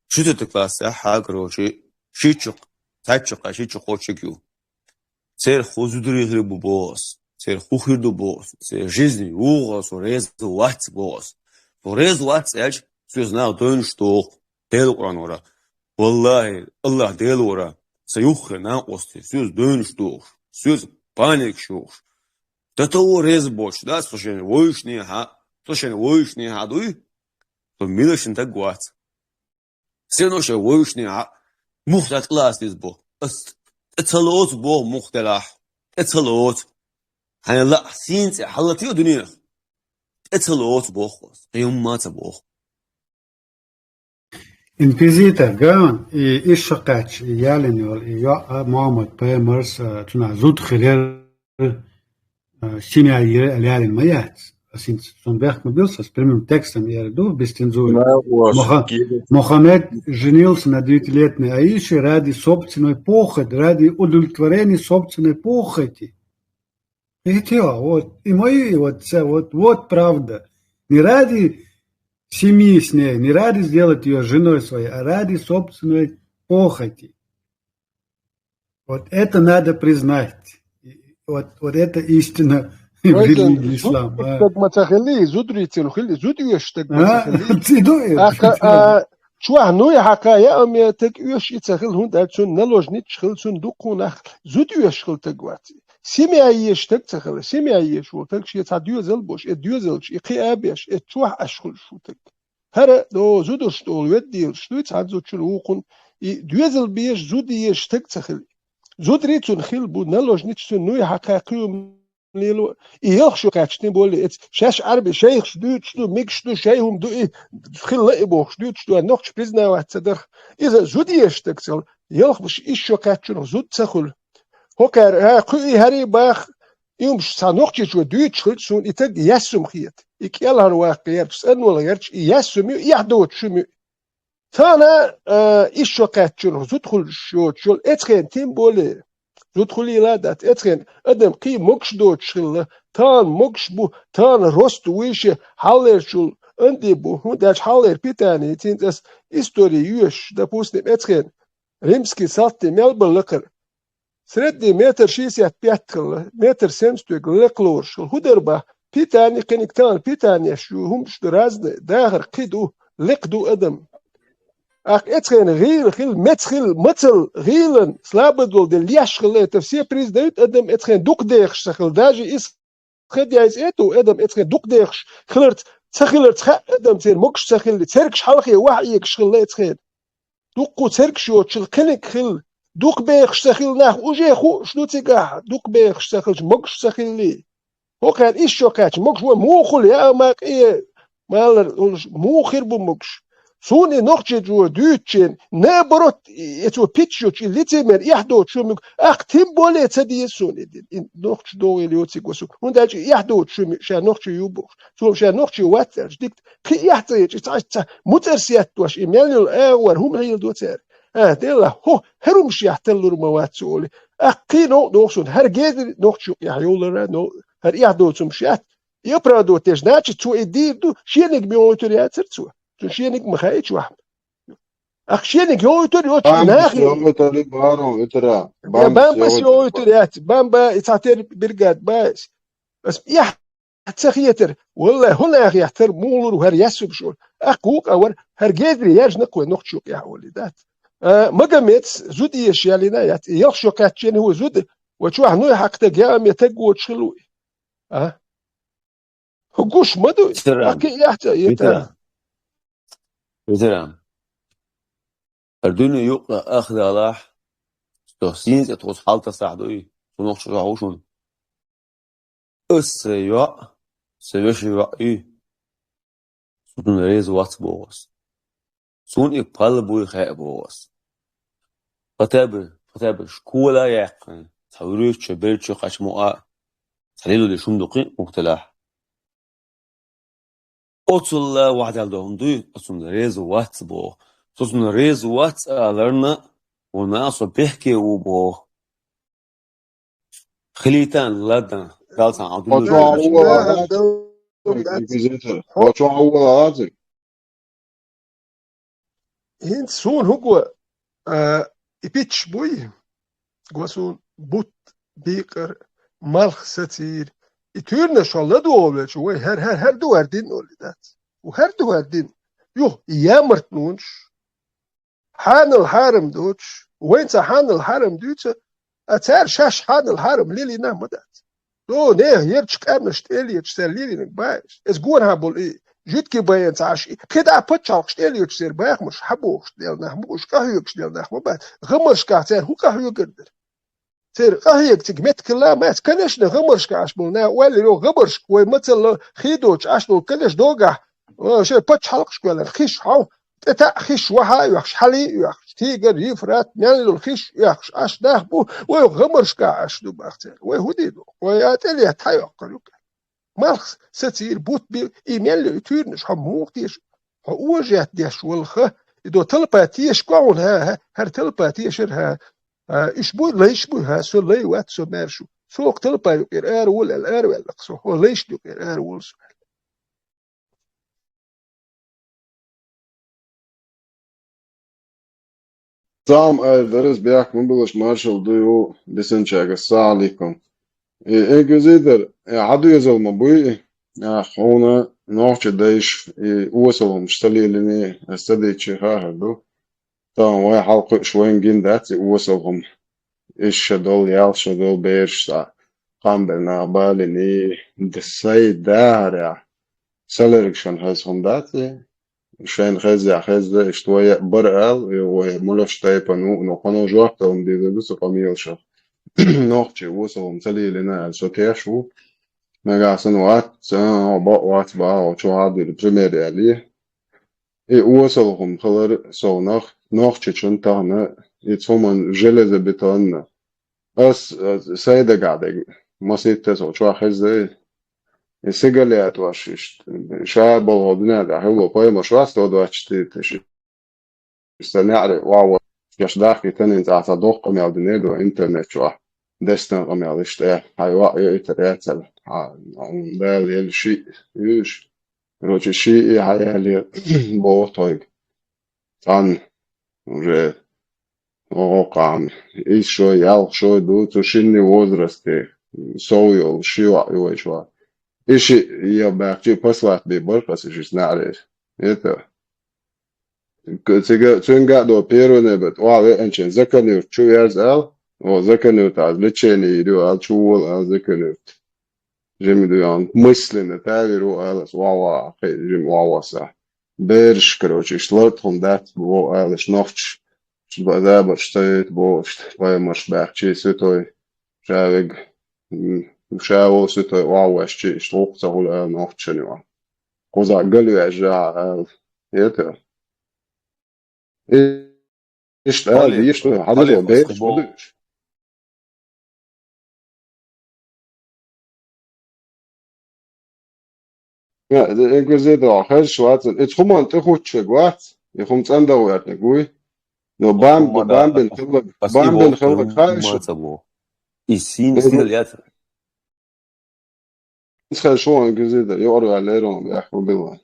Четвертый классехь, хьа, короче, шиччо, цхьаьччо кхаьчча, шиччо кхочуьг ю. Церан хӀун зударий хир бу боху ас, церан хӀун хир ду боху ас, церан жизнь юха со реза вац боху ас. Со реза вац аьлча, соьца нах девнаш доху. Дела Къуръан вара. Валлахи, Аллах Дела вара, сан юххе накъостий, соьца девнаш дохуш, соьца паникаш йохуш. До того реза боцуш, да, со шайна вовшашнехьа, со шайна вовшашнехьа дуй, со милашна стаг вац. Сено шайн вовшашнехьа, мух дац тӀелаца деза бо. Ас тӀе ца лоцу боху мух делахь, тӀе ца лоцу. Хьайна лаахь сийна цӀе хьалатайо дуьненах. ТӀе ца лоцу боху ас, кхин хӀумма а ца боху. Инквизитор, ган, и ишшо кхаьчча, и ялина йолу, и йоӀ а Мухьаммад пайхамарс, а, цунах зуда хилира, а, семья йира аьлла ялина ма яц. Ас хӀинца цунна бехк ма билла, ас прямым текстом эр ду, без цензуры. Муха-, Мухаммед женился на девятилетней Аише ради собственной похоти, ради удовлетворения собственной похоти. И всё, вот, и мои, и вот, всё, вот, вот правда. Не ради семьи с ней, не ради сделать её женой своей, а ради собственной похоти. Вот это надо признать. И вот, вот это истина в религии ислам, а. Стаг ма ца хилли, зударий цунна хилли, зуда оьшуш стаг ма ца хилли. Ах, а, чохь нуй хьакха яа ме таг оьшуш и ца хилла, хӀунда аьлча цунна наложница хилла, цунна дуккха нах зуда оьшуш хилла таг вац. Семья езаш таг ца хилла, семья езаш волу таг шен цхьа доьзал бош, и доьзалш, и кхиа беш, и чохь Ӏаш хуьлуш ву таг. ХӀара, о, зударш долу веддийлаш дуй, цхьана зудчун вукхун, и доьзал беш, зуда езаш таг ца хилла. Зударий цунна хилла бу, наложница цунна нуй хьакха кхуьйма лело, и ялх шо кхаьчна боле, эца шаьш Ӏарби шайхаш дуьйцуш ду, мигаш ду, шай хӀума ду и, хилла и бохуш дуьйцуш ду, нохча признавать ца дарх. Иза зуда езаш стаг ца хилла, ялх баш ишшо кхаьччунах зуда ца хуьлу. ХӀокхара, а, кхуьи хӀарий баха, и хӀумаш цхьа нохчичо дуьйцуш хилча суна и таг яьссум хета. И кӀелхьара ваккха гӀерташ, цӀанвала гӀерташ, и яьссум ю, эхь доцуш хӀума ю. Цхьана, а, ишшо кхаьччунах зуда хуьлуш йоцуш йолу эцхена тем более. Зуда хуьлийла а дац, эцхена адам кхин могуш доцуш хилла, тахана могуш бу, тахана рост вуй шен хьаллерчул анди бу, хӀунда аьлча хьаллера питание, цуьнца ас истори йоьшуш, допустим, эцхена римский салти мел бан лакхара. Средний метр шестьдесят пять хилла, метр семьдесят верг лекха лоруш хилла. ХӀун дара бах? Питание кхиниг тахана питанеш ю, хӀумаш ду разные, дахар кхин ду, лекха ду адам. Ахь эцхена гӀийла хилла, меца хилла, мацалла, гӀийлан, слабость долу дела, леш хилла, это все признают, адам эцхена дукха дехаш ца хилла. Даже ис хед яйца эту, адам эцхена дукха дехаш хиларца, ца хиларца хаьа адам церан могуш ца хилли, цергаш хьалхе ваха Ӏегаш хилла эцхена. Дуккха цергаш йоцучул кхиниг хилла, дукха бехаш ца хилла нах уже хууш ду цигахь, дукха бехаш ца хилча, могуш ца хилли. ХӀокхарна ишшо кхаьчча, могуш ван муха хуьлу, яа ма къе, малар улуш, муха хир бу могуш? Суна и нохчи чӀогӀа дуьйцучийн, наоборот, и, и цо питчучу, и лицемер, эхь доцуш ю муьгу, ахь тем более ца деза суна и дин. И нохча догӀийла йоциг васу. ХӀунда аьлча и эхь доцуш ю муьгу, ша нохчи ю бохуш. Цо ша нохчи вац аьлча, дикта, кхин эхь ца ечу, цхьа, цхьа муцӀар сеттош, и мел йолу агӀор хӀума хьийла до цара. А, делла, хӀо, хӀара хӀумаш яхь таллур ма вац цо олий. Ахь кхин новкъа доху суна, хӀара гезар нохча юкъ яхь йовлара, но хӀара эхь доцу хӀумаш яц. И оправдывать деш, значит, цо и дийр ду, шениг мион вуьтур яцара цо. Цу шениг ма хаьа чохь. Ахчениг йойтур, йойтур, Бамбас нахи. Йойтур, барон, итра. Я Бамбас Бамбас йойтур. Йойтур, яц. Бамба, и цатер бригад, бац. Бас я ца хетар. Валла, хӀун нах яттар, мулур, хӀар ясур шо. Ах, гук авар, хӀар гезри, яж наквай нохчук я оли, дац. А, Магомед, зуд еш ялина, яц. Ялх шо катчен хӀу зуд. Ва чух, ну, хьакта геометрик гочхилу. А? Гуш ма ду. Ветеран. Аки яхта, ета. Ветеран. Ветеран. Ардуни юкъа ахдалах, сто синс это хос халта сахдуй, сунох шо хушун. Ус се йо, се веши йо и. Сутун рез вац богос. Сун и пал буй хе богос. Хотя бы, хотя бы школа яхын. Савручча, берчча, хачмуа. Салилу де шум дукъи, ухталах. Оцулла ваъдал дохун дуй, оцун рез вац бо. Соцун рез вац аларна, вона со бехке у бо. Хилитан, ладан, далсан, Абдулла. Бачо Аллах. Бачо Аллах. Хин сун хӀуго, а, и пич буй, го сун бут бикъар, малх сацир. И туьрна шо ладугӀа велча, вай хӀар, хӀар, хӀар дугӀар дин оли дац. У хӀар дугӀар дин. Юх, ямарт нунш. Хьанал хьарам доч, вайнца хьанал хьарам дуьйца, а цар шаш хьанал хьарам лилина ма дац. До, нех, ерч къарнаш тӀелеча цар лилинаг баьш. Эс гонахьа бол и, жуьтки баян ца Ӏаш и, кхидӀа пачхьалкхаш тӀелеча цар бахмаш, хьабохаш дел нах, мукъуш къахьоьгаш дел нах ма бац. ГӀамаршкахь цар хӀу къахьоьгар дара? Цар къахьега цига меттигала мац, конечно, гӀамаршкахь Ӏаш бол на, уалли йо гӀамаршка, вай мацалла хи доч Ӏаш дол, конечно, догахь, о, шер пачхьалкхаш квелар, хиш хьо, тӀе таӀ хиш ваха оьхаш, хьали оьхаш, Тигр, Ефрат, мел йол хиш оьхаш, Ӏаш нах бу, вай гӀамаршкахь Ӏаш ду бах цар. Вай хӀу ди ду? Вай а тӀелетта хьайоккхар ю. Малх сацийр бут бир, и мел ю, и туьрнаш, хьо муха теша? Хьо ожет деш валха, и до талпа теша кохун, хӀа, хӀа, хӀара талпа тешар, хӀа, хӀа, иш бу, лайш бу, хӀа, со лай вац, со маьршу. Сох талпа юкъера ара вол, аьлла, ара ваьллакх со, хьо лайш юкъера ара вол со. Салам, ай, дарас бяхк ма билаш, маршал ду ю бисанчага, ассалам алейкум. Э, инквизитор, э, хьадоьзал ма буй, э, хьуна нохча дайш, э, осалхумаш ца лелине, э, ца дечи хахар ду. Тан вай хьалкхуьш вайн гин дац, э, осалхум. Иш ша дол, ял ша дол, берш са, къамбер нах балини, д-, сай дахаря. Салерг шан хазхум дац, э. Шайн хезя, хезда, ишт вая бар ал, и вая мулаш тайпа ну, но хано жоп талам деза ду са къамиялша. Нохчи, вусалам, салилина, ал со теш ву. Мега сан вац, а, ба, вац, ба, о, чо хадир, пример яли. И вусалхум халар совнах, нохчи чун тахна, и цуман железобетонна. Ас, ас сайдагадег, маситта со чуа хезда. И сигалет ваш ишт. Ша бол годна да хило, поэма шо сто двадцать четыре тысячи. Иштта наьри, ва, ва, яш дахки танин цаца дох къамел дине до интернет чуа. Дестан къамел ишта, хай ва, я итар яцал. А, он дал ел ши, юш. Короче, ши и хаяли бо тойг. Цан уже ого къан. Ис шо, ялх шо ду, цу шинни возрасте. Сов йол, ши ва, ювай шо. Иши я бахчи послать би баркас иши снарес. Это. К-, цига, цунга до первый небет. Ва, ве, энчен, заканюрт, чу верз ал? О, заканюрт, аз лечение иду, ал, чу вол, ал, заканюрт. Жеми ду, ян, мысленно, та веру, ал, ас, ва, ва, хе, жеми, ва, ва, са. Берш, короче, шлот, хун дат, бо, ал, аш нохч. Ш-, ба-, да, ба, стоит, бо, ш-, поймаш, бахчи, святой. Шавег, м, шаво, святой, ва, ва, ш-, чи, ш-, лук, ца, гул, ал, нохч, шани, ва. Куза гал вяжа, а, это. И, ишта, а, Олег, ишта, хадажо, Олег, беш, баскетбол. Хадаж. Я, инквизитор, хаш, ватсан. Ит хуман ты хучче, гвац? И хум цанда ватне, гуй? Но бам, Хуман да, бам бен хыллаг, баскетбол, бам бен хыллаг, хуман хаш. Цабо. И син, син лят. Исхай шоан гизида, ёрга лерон, бяху билла.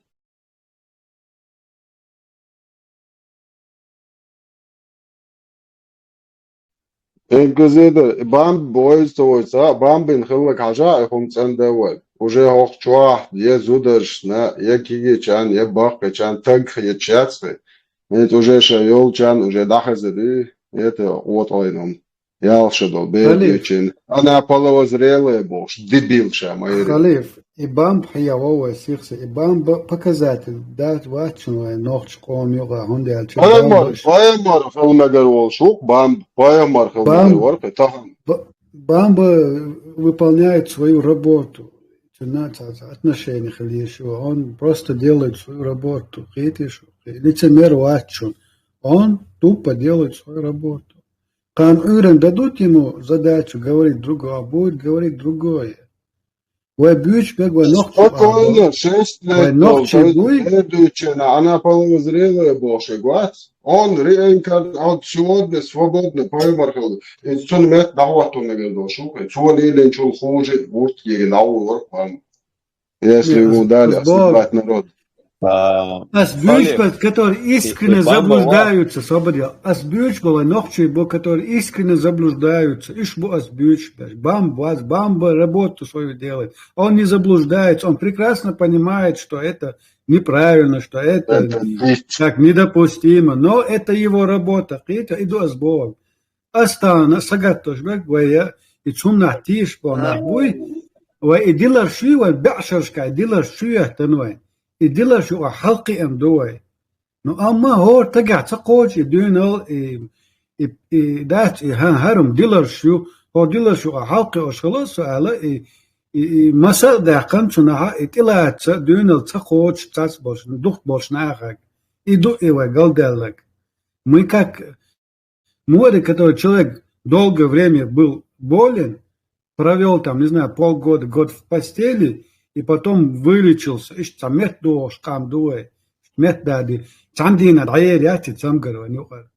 Инквизитор, бамба бовза ца войца, бамбин хиллаг хьажа, и хӀума цӀенда вай. Уже хӀокху чохь я зударшна, я кегийчарна, я баккхийчарна таг хеташ яц вай. ХӀинца уже ша йолчарна уже дӀахезар ю, это, къотӀойнум. Ялх шо долу, Халиф. Бедичина. Она половозрелая бохуш, дебил ша, майрин. Халиф, и бамба хьан я вовай сихса, и бамба показатель дац вачун вай нохчу къоман юкъа, хӀунда аьлча Пайхамар, бамба пайхамар хила мегар волуш ву-кх бамба, пайхамар хила мегар Бам-, вара-кх и тахана. Ба-, бамба выполняет свою работу. Цуьнан цхьа, цхьа отношение хила езаш ю. Он просто делает свою работу. Кхетий шу? Лицемер вац шун. Он тупо делает свою работу. Кхана Ӏуьйранна дадут ему задачу говорить другое, а будет говорить другое. Вай буьйцуш берг вай нохчий Спокойно, шесть лет вай нохчий буй. Дуьйцучена, она половозрелая бохуш вац. Он реинкар-, он сегодня свободно, пайхамар хила. И цунна метта дӀахӀотто мегар долуш ву-кх. Цо лелийначул хуже гурт гигина дӀагӀур вара-кх бамба. Если ему дали, а сбивать народ. А, Ас буьйцуш бац, которые искренне заблуждаются, свободил. Ас буьйцуш бу вай нохчий бу, которые искренне заблуждаются. Иш бу ас буьйцуш бац. Бамба вац, бамба работу свою делает. Он не заблуждается, он прекрасно понимает, что это неправильно, что это так недопустимо. Но это его работа. Кхетий, иду ас боху. Ас тахана сагатдеш берг вай, и цунах тийша болу нах буй, вай и диларш ю, вай беӀшаршка и диларш чу еттан вай. И диларш ю, а хьалкхиъна ду вай. Ну, амма хӀора тагехь ца кхочу и дуьйнал, и, и, и дац, и хӀа-, хӀара-м диларш ю, хӀора диларш ю, а хьалкхиош хила со аьлла, и, и, и маса а даьккхина цунах, и тӀелаца дуьйнал ца кхочу цац болчу, дукха болчу нахаг. И ду и вай галдаьллаг. Мы как Море, который человек долгое время был болен, провёл там, не знаю, полгода, год в постели, и потом вылечился. Иштта цхьа метта дохуш къам ду вай. Метта дади. Цхьана дийнахь дӀаер яц и цамгар вайн юкъара.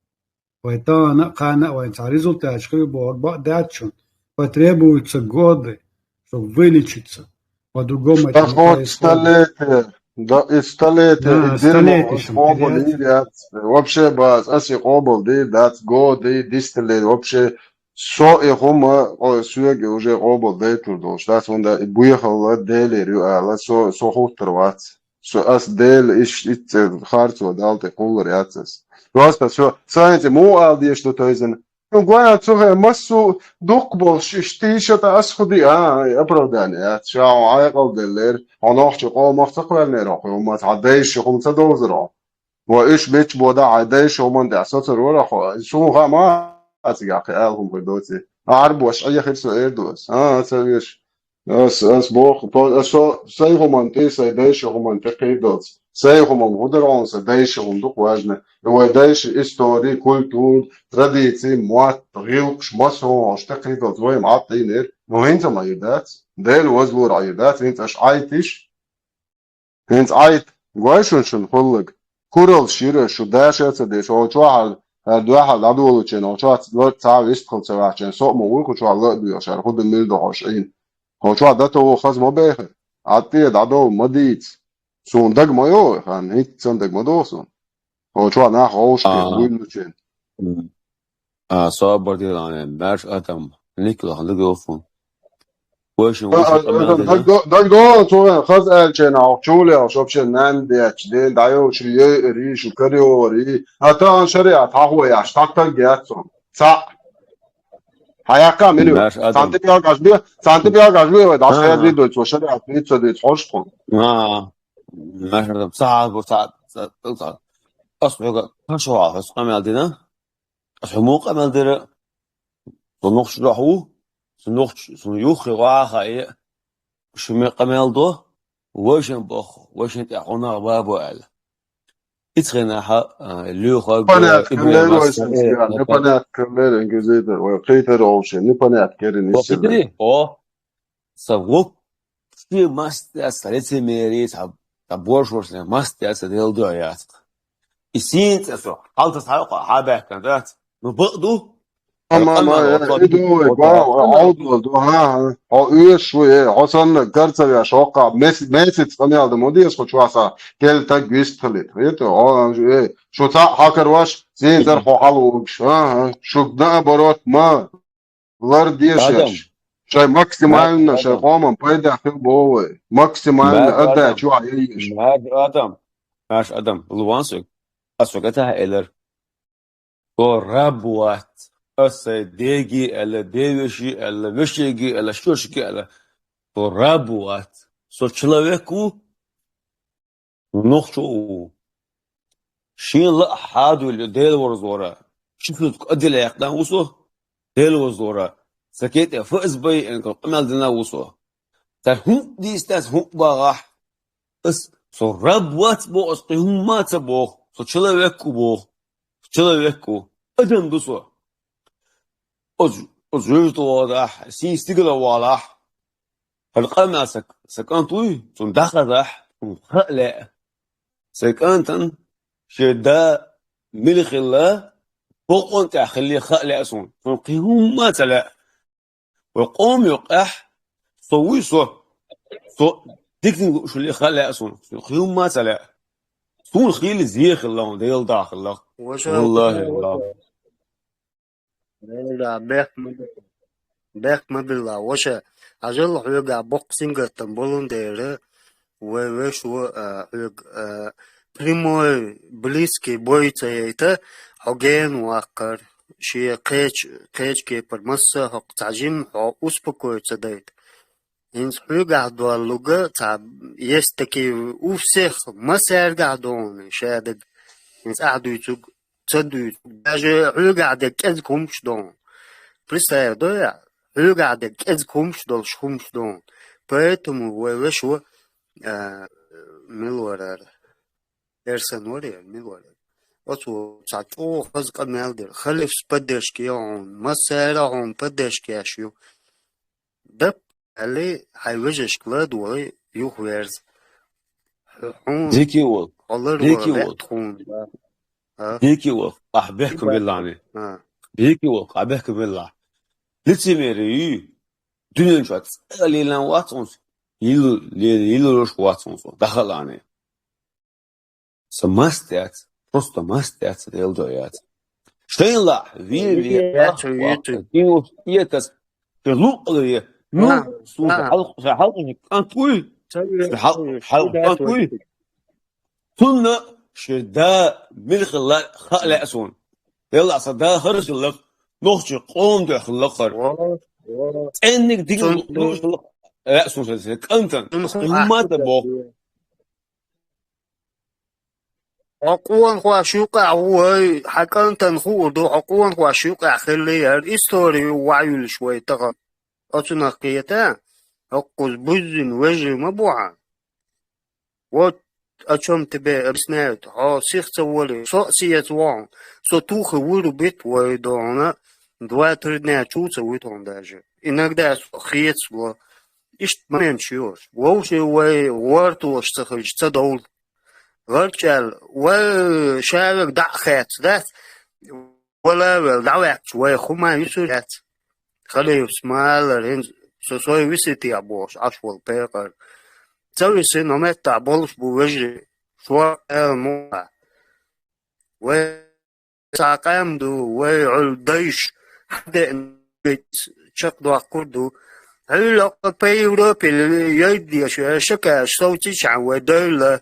Вай тахана а, кхана а вайн цхьа результаташ хир бохург бакъ дац шуна. Потребуются годы, чтобы вылечиться. По-другому это не происходит. Столетие. Да, и столетие, да, и дерьмо, столетие, ас къобал дийр яц. Вообще, бац, ас и къобал дийр дац, годы, десятилетия, вообще, со и хӀума, о, соьга уже къобал дайтур долуш дац, хӀунда и буьйхалла Делера ю ала, со, со хӀуттур вац. Со ас Дела иш, итт цӀе харцо Далла тӀе кхуллур яц ас. Просто со, сан хӀинца муха ала дезаш ду тайзина? Ну, гой, цу хенахь массо а дукха болуш, иштта тийша тӀе ас хӀу ди, а, оправдание яц. Ша хьо Ӏайкъал деллера, хьо нохчийн къомах ца кхоьллинера хьо, хьо ма цхьа дайша хӀума ца довзара хьо. Ва уьш бечу бода хьайн дайша хӀуманна тӀехь соцур вара хьо. Суна хаа ма а цигахь кхин ала хӀума хир доций. Ӏарбош Ӏехира со эр ду ас. А, ца веш. Ас, ас боху, по-, ас со, сайн хӀуманна тӀе, сайн дайша хӀуманна тӀе кхийдалц. Сайн хӀуманна хӀу дара хьуна, сан дайша хӀума ду-кх важна. И вай дайша истори, культура, традиций, мотт, гӀиллакхаш, массо а хӀуманаш тӀе кхийдалц, вай ма Ӏад дийнера. Ну, хӀинца ма ир дац. Дела вазлур Ӏийр дац, хӀинца аш Ӏайтиш. ХӀинца Ӏайт, гой шун шун хӀуллаг. Куралш йира шу даша а ца деш, хьо чохь а, хьара дуьхьал дӀадолучу, хьо чохь а цхьа а вистхила ца ваьхча, со а ма вуй кху чохь ла а доьхуш, хӀара хӀу дан мила ду хьо шайна. Хьо чохь дато ву хаза ма бехира. Ӏад тӀе дӀадовла ма дийца. Суна дага ма йо, хан, хӀинцца сан дага ма догӀу суна. Хьо чохь нах хьовшке, вуйнучен. А, собар дилане, маьрша адам, никлахна дагофун. Вайшин А, вуйшин а, къамел а, дина. Даг до-, даг до, цо вен хаза аьлча, нах чуле, вообще нан деча, ден дайо, шу йойри, шу кариори. А та ан шариат, хьахо яш, так так гецун. Ца. Хьаякка мили. Маьрша адам. Цанти пиал гажби, цанти пиал гажби, вай даш А. хезли дой, цо шариат, вицо дой, цхьош тхун. А. Маьрша адам, ца, ца, ца, ца. Ас хьога, хьашо, ас къамел дина. Ас хьо муха къамел дира? Со нохчо хьо ву? Со нохчо, со юххе ваха е, шу ме къамел до, вайшин боху, вайшин тӀехь хьо нах бабо аьлла. Ицхенахьа, а, лоьхаг, Непонятно, Ибрахим лер Асан, вайшин э, сигар, непонятно. Непонятно, лер инквизитор, вай кхетар овши, непонятно, керин О, исчилла. Питри, о, Сан вуп, ши мастяца лицемерий, ца, ца боршошна мастяца дел дуьхьа яц. И сийна цӀе со, хьалта схьа а кхо хьа баьхкина дац. Ну, бакъ ду? Ма, ма, ма, Аллах, э, Аллах, и ду, Аллах, ба, Аллах. Хьо ду, ду, хьа, хьа. Хьо оьш ву, э, хьо санна гар ца веш, хьо кхаба, мес-, месяц къамел дан ма деза, хьо чохь са, кел таг вист хилит. Хета, хьо, э, шу цхьаъ хьакар ваш, зен дар хьо хьалвугаш. Ага, шу наоборот, ма. Лар дешаш. Адам. Шай максимально, шай къоман пайда хил бовай. Максимально адам. Чуа еш. Мар адам. Аш адам. Луансук. Асук ата элер. Со раб вац. Аса деги эла, девеши эла, вешеги эла, шошки эла. Со раб вац. Со человек у, нохчо у. Шин ла хадул Дел ворзора. Шифут кадил яхдан усо. Дел ворзора. Сакет ФСБ эн кал къамал дина усо. Та хун дистас хун багах. Ас со раб вац бо, ас къихуммаца бо. Со человек у бо. Человек у. Адам дусо. Оз, оз жуж то вадах, син стигла валах. Хар къамал сак, сакан туй, сун дахадах, сун хале. Сакантан, шеда милхила, бокъон тахили хале сун. Сун къихуммаца ле. Ва къом юкъах, со уй со. Со дикни шули хале сун. Сун къихуммаца ле. Сун хили зихила, дел дахила. Валлахи, валлахи. Валла, бехк ма бе-, бехк ма билла. Воша, ажал хьоьга боккха сингаттам болун дера, вай вешо, а, хьоьга, а, прямой, близкий бой ца яйта, хьо ген ваккхар, ши кхеч, кхеч кепар масса хьокх цхьа жим хьо успокоиться дайта. Инс хьоьгахь доллуга, цхьа, есть такие у всех, массаьргахь дону, шаьдаг. Инс ахь дуьйцуг, ца дуьйцуг. Даже хьоьгахь де кӀезиг хӀумаш дону. Представь, да, я? Хьоьгахь де кӀезиг хӀумаш долуш хӀумаш дону. Поэтому вай вешо, а, мила варара. Эрсан варе, мила варе. Оцу цхьа чӀогӀа хаза къамел дира. Халифс поддержка я хьуна, массара хьуна поддержка еш ю. Дап, аьлли, хьайн вежаршка ладогӀий юхаверза. Хьуна Дикий волк. Хьо лар Дикий вара волк. Лаьтта хьуна, да. А? Дикий волк. Ахь бехк Дикий беллани. А. Дикий волк, ахь бехк белла. Лицемерие ю. Дуьнен чохь цӀа лелан вац хьуна. Йилу-, ле-, йилуш вац хьуна. Дахалани. Сан маст яц, просто маст яц, Делан дуьхьа яц. Шайла, вен, вен, яц, ах, яц. Ах, динус, иетас, ши лукъале, ну, а, сун а. Хьал-, хьалкъ-, кӀант вуй? Ца вен, ши хьал-, ца вен, хьал-, ши кӀант вуй? Цунна ши да милхала хаа лаьа суна. Делла сан да харжаллах, нохчи къом дуьхьаллахар. Во, во. ЦӀенниг дигна цун луш лаьа суна сан кӀантан. Цун хӀун хӀумма ахьа бо. Хьо къонахош юкъахь ву вай, хьан кӀантана хуур ду, хьо къонахош юкъахь хилла яра, истори ваьа юьллуш вай тахана. Оцунах кхета, хӀокхуза буззина вежарий ма бу хьан. Вот о чём тебе объясняют, хьо сих ца волий, со а сеца вохьун, со тухий вырубит вай дохьуна, два-три дня чу ца вуьту хьуна даже. Иногда со хецаго. Иштта моменташ йош. Вовший вай гӀортош ца хилча ца довла. ГӀарчӀ аьлла, вай шавега дӀа а хецна дац, вала а велла, дӀаваьккхича вай хӀума юсур яц. Халифас ма аллара, хӀинца со сой виситехь бохуш Ӏаш волу пекъар. Ца висина, хӀун меттахь болуш бу вежарий, шо аьлла муха. Вай цхьа къам ду, вай Ӏуьллу дайш, хьан деана чекхдоккхур ду. Хьуьлла по Европе яйдеш, шакаш совцичхьана вай девлла.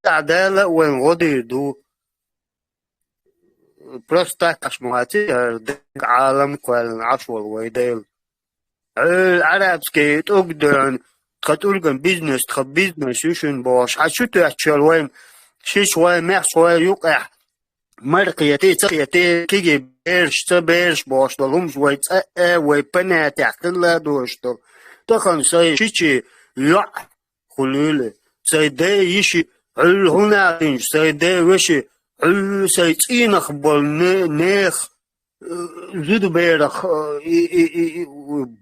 Дала а вайн гӀо дийр ду. Просто так аш ма ваци, хӀара дерг Ӏалам кхоьллина Ӏаш волу вай Дела. Хьуьлла арабский тӀулг дуьхьал, тхан тӀулган бизнес, тхан бизнес ю шуна бохуш. Хьан шу тоьттуш йолу вайн, шиш вайн, мехс вайн юкъехь, мара кхетий, ца кхетий, кегий бераш, ца бераш бохуш долу хӀумаш вай цӀа а, вай понятиехь хилла а доьшуш долу. Тахана сайн шичи йоӀ хуьлийла. Сайн ден йиши, хьуьлла хӀунда динчу сайн ден веши, хьуьлла сайн цӀийнах болу не-, нех, э, зудаберах, э, и, и, и, и,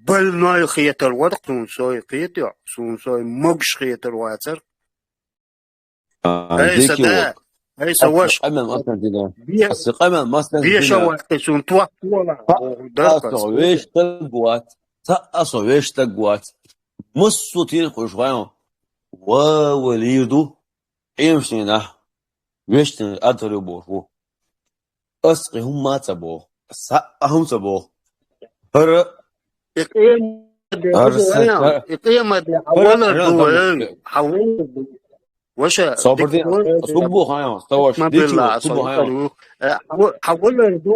больной хетар вара суна сой, кхетий, суна сой могуш хетар вацара. А, хӀей, сан дикий да, волк. ХӀей, сан ваша. Аса къамел мастан дина. Бе-, аса къамел мастан дина. Беша ваккхи суна тох тола, аса веш стаг вац. Ца а со веш стаг вац. Массо а тирхуш вайн. Ва, ва лийр ду. Ӏемаш дийнахь. Вешта адхар ю боху. Ас кхин хӀумма а ца боху. Ас цхьа а хӀума ца боху. ХӀара И къемат де хӀара хӀуду сай ваян, ха- и къемат де хӀара хьавалар хӀара ду хӀара ваян, хӀавалар ду. Ваша, собар дика де, вай, собар суббу хаян, ставаш, ма дики билла, суббу хаян. Э, хьава-, хьавалар ду.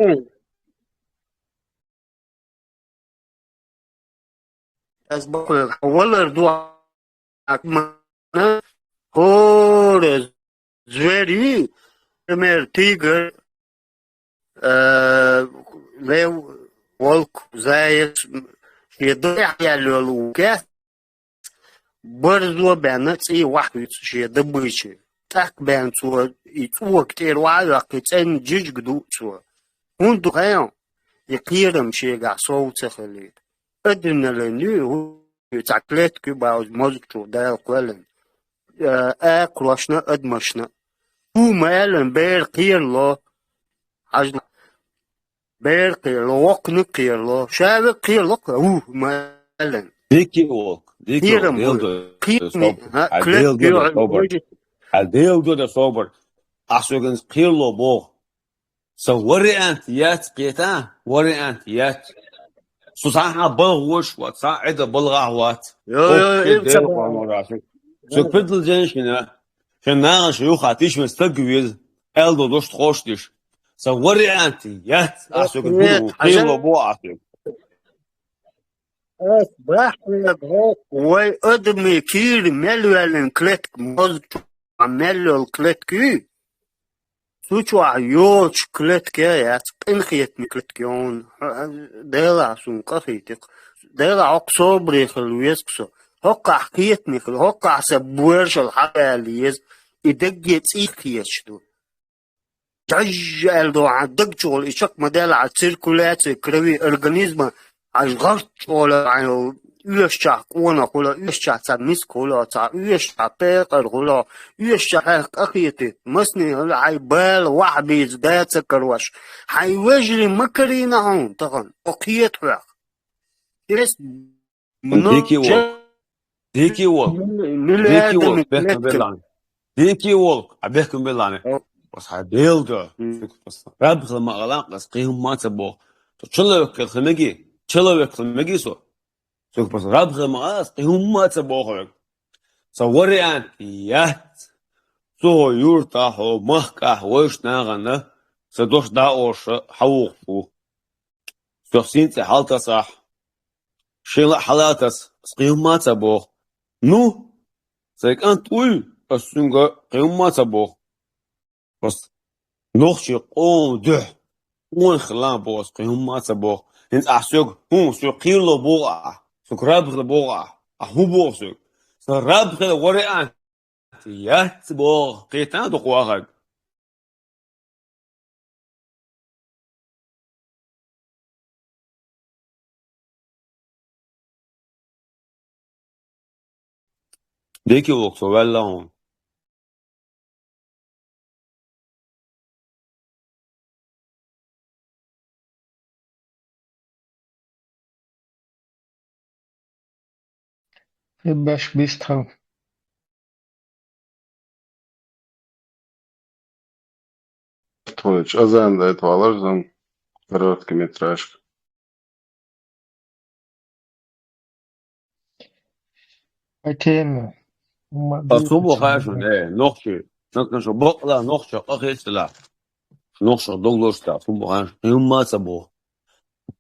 Аз бакъ хьавалар ду. Акмана хора звери, например, тигр, э, лев, волк, заяц, шеда яхъял йолу кес, барзо бенна цӀий вахвиц шеда быча. ТӀаккха бен цо и цӀока тӀера ваха ваккхи цӀенна жижиг ду цо. ХӀунда ду хьайна? И кхерам шегахь сов ца хилийта. Адреналин ю, хӀу ю, цхьа клетка ю бауза мозгачу Дала кхоьллина. Э, акхарошна, адамашна. ХӀу ма аьллина, бер кхерало, хьажал, бер кхерало, воккханиг кхерало, шавиг кхерало, хӀу ма аьллина. Дики волк, дики волк, кхерам бу. Дела ду, кхерам, собар. Хьа, клетка ю, собар. Хьа, дела ду, собар. Ахьа соьган кхерало боху. Сан вариант яц кхета, вариант яц. Со цхьа а балгӀа вуш вац, цхьа а Ӏеда балгӀахь вац. Йо, йо, Окей, ил ца Дела балгӀа. Къонора. Со, со педал ден шина, шин нагӀан ши юха тишман стаг веза, аьлла дош тхош диш. Сан вариант яц, а со гур хьажа. Кхело бо а со. Ас бахьана боху, вай адамийн кийра мел ваьллина клетка, мозга чу мел йолу клетка ю. Цу чохь йоцуш клетка яц, къинхетаме клетка йону. Делахь суна къахийтира. Делахь хӀокху собаре хила веза-кх со. ХӀокхахь кхетаме хила, хӀокхахь сан боьршалла хьаваьлла еза. И дагге цӀийх кхеташ ду. Жаж аьлла ду хьан даг чухула, и чекх ма-делахь, циркуляция крови организма, хьажа гӀарт чӀола, хьан оьшучохь къонах хуьлу, оьшучохь цхьа миска хуьлу, цхьа оьшучохь пекъар хуьлу, оьшучохь хьаьх къахетий, масане хуьлу, хьайн бала вахьа бийца да ца карош. Хьайн вежарий ма карийна хьуна тахана, кхо кхета хьоьх. Эс Дики волк. Дики волк. Дики волк. Бехкам беллани. Дики волк. А бехкам беллани. Ас хьан Дела ду. Раб хила ма гӀалан, ас кхин хӀумма а ца боху. Со человек хила меги. Человек хила меги со. Со ас раб хила ма гӀалан, ас кхин хӀумма а ца боху хьоьга. Сан вариант яц. Со хьо юртахь, хьо махкахь, вайша нахана, сан дош дӀа а олуш, хьан вухуш ву. Со син цӀе хьалтасахь, шен ла а хьалатас, ас кхин хӀумма а ца боху. Ну, сайн кӀант вуй, ас цуьнга кхин хӀумма а ца боху. Ас нохчийн къоман дуьхьа къонах хилла боху, ас кхин хӀумма а ца боху. ХӀинца ахь соьга, хӀун, соьга кхерало боху ахь, соьга раб хила боху ахь, ахь хӀун боху соьга? Сан раб хила вариант яц боху, кхетта а ду кху вахарг. Дики волк, со ваьлла хьуна. Хи беш бист хьал. Твой азан дай твалар зам короткий метражка. По теме. Ма А бийта субу чу хашун, бийта. Э, нохчи. Нахана шу бакъла нохча къахетала. Нохча доглошта, субу хаш. Юмма ца бо.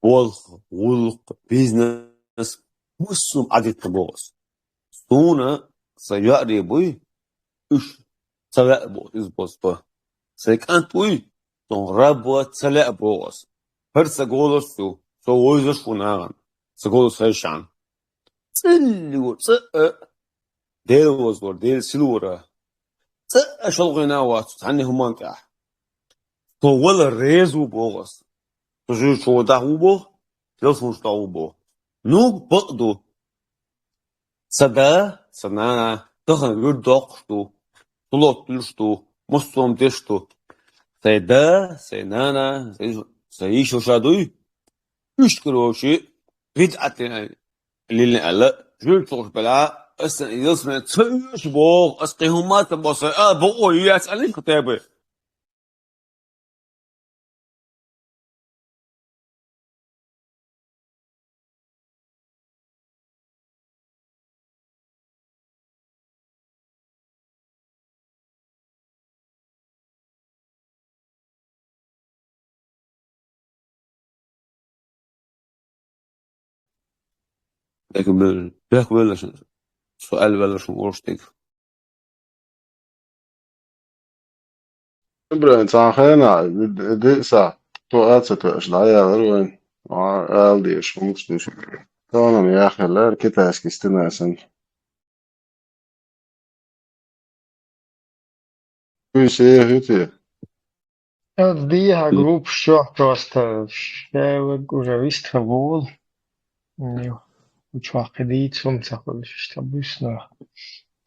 Болх, гӀуллакх, бизнес, муссум Ӏадитта боху ас. Суна сан йоӀарий буй, уьш ца ваьа боху иза бозба. Сайн кӀант вуй, сон рабба ца лаьа боху ас. ХӀара сан голос ю, со вевзаш ву нахана, сан голос хезчахьана. ЦӀилла ю, цӀа а, Дела вазвар, Дела сила вара. ЦӀа а шалгӀина а вац цхьанна хӀуманна тӀехь. Со вала реза ву боху ас. Со жуьгтичу даха ву боху, телефонаш тӀехь ву боху. Ну, бакъ ду. Сан да, сан нана тахана вуьрдоккхуш ду, сулот дуьлуш ду, муссом деш ду. Сайн да, сайн нана, сайн, сайн йиша дуй? Уьш, короче, бидӀат лилина аьлла, жуьгтичу белахь, ас сан ялсамани ца оьшу боху, ас кхин хӀумма а ца боху, сайн а бакъо ю яц аьлла, хотя бы. Дехка мел, дехка мел, со аьлла ваьлла шун урш тӀе. Ибрахим, цхьан хенахь, ди-, ди-, диъса, цо а ца тоьаш, дӀаяьллар вайн. А, ала дезаш, хӀумаш деш. Тхуна-м яхъяллера китайский стена санна. Уьш ехӀуьйтий? Оцу дехьа группаш чохь просто шаьваг уже вистхилла волу. М, кху чохь кхин дийца хӀума ца хуьлуш, иштта буьсна.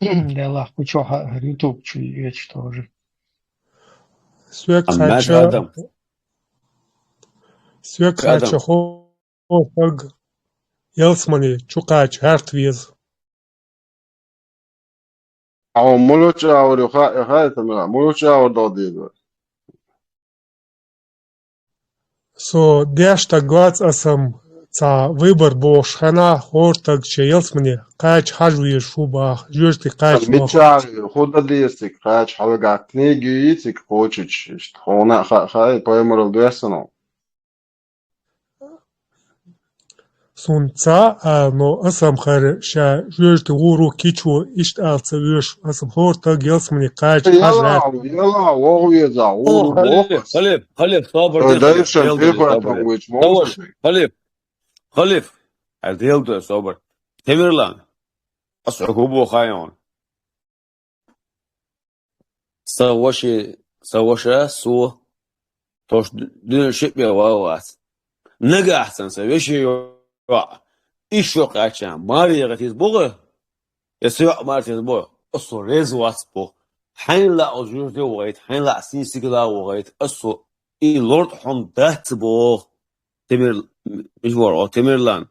Делахь кху чохь а YouTube чу йоьдуш тоже. Соьга кхаьчча, соьга кхаьчча хӀокху стаг ялсамане чу кхача хӀарт веза. Хьо муьлхачу чу агӀор ю хаьа, хаьа, Тамерлан, муьлхачу чу агӀор догӀу дийр вара? Со деш стаг вац, аса-м цхьа выбор бохуш хенахь, хӀора стаг шен ялсамане кхача хьажа везаш ву боху, жоьжахати кхача. Мичахь ю, хӀун дан деза цига кхача, хьалха книга юй цига кхочуьйтуш, иштта хьуна а хаа, хаьа, пайхамаралла доьссина. Суна ца а ала, но аса-м хӀара ша жоьжахати гӀур ву, кийча ву, иштта ала ца везаш, аса-м хӀора стаг ялсамане кхача хьажа лаьтта. Яла, яла, вогӀу веза, гӀур ву. Халиф, халиф, халиф, собар де, халиф. Халиф, халиф, хьара Дела дуьхьа собар. Тамерлан, аса хьоьга хӀун боху хаьий хьуна? Сан ваше, сан ваша, со, тхо дуьнен шиъ бен ван а вац. Нагахь санна сан вешин йоӀ исс шо кхаьчча, маре яхийта беза боху, я сан йоӀ маре яхийта беза боху, аса реза вац боху. Хьайна лаахь оцу жоьжахати вогӀийта, хьайна лаахь сийсигала вогӀийта, аса и лартӀехь хӀума дац боху. Тамер-, мича вара, о, Тамерлан.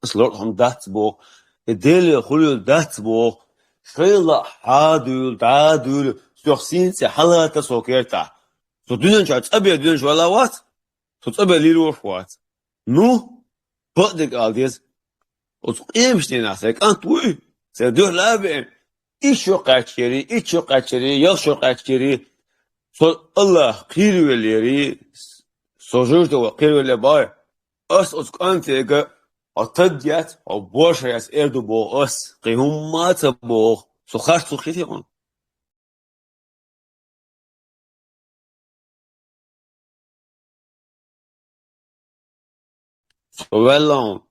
Аса лартӀехь хӀума дац боху. И Деле хуьлийла дац боху. Шайла хьа а дуьйла, дӀа а дуьйла, соьх сийна цӀе хьалата со кертахь. Со дуьнен чохь цӀа бен дуьнен чохь ваьлла вац. Со цӀа бен лелош вац. Ну, бакъдерг ала деза. Оцу къематдийнахь сайн кӀант вуй, сайн дуьхьал а веана, исс шо кхаьччери, итт шо кхаьччери, ялх шо кхаьччери, со Аллах кхеравеллери, со жоьжахати ван кхеравелла бахьа, ас оцу кӀантега хьо таг яц, хьо божа яц эр ду боху ас, кхин хӀумма а ца боху, со харц ву хетий хьуна? Со ваьлла хьуна.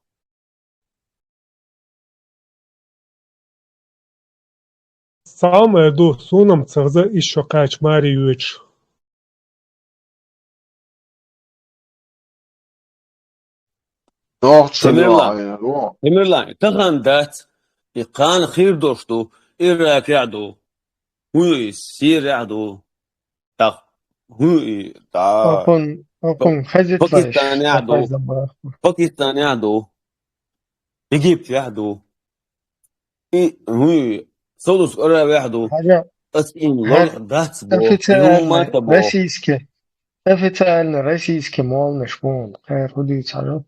Цхьа хӀума эр ду, суна-м ца хеза исс шо кхаьчча маре йоьдуш. Тамерлан, Тамерлан, тахана дац, и кхана хир долуш ду, Иракехь ду, хӀун ю и, Сирехь ду, тӀаккха хӀун ю и, дӀа, хӀокхун, хӀокхун хезитлаш, Пакистанехь ду, Пакистанехь ду, Египтехь ду. И, хӀун ю, Саудовская Аравия ду. Хьажа, ас им лорх дац бо, официально хӀумма ца бо. Российский, официально российский молнаш бу, кхера хӀун дийца хьажа.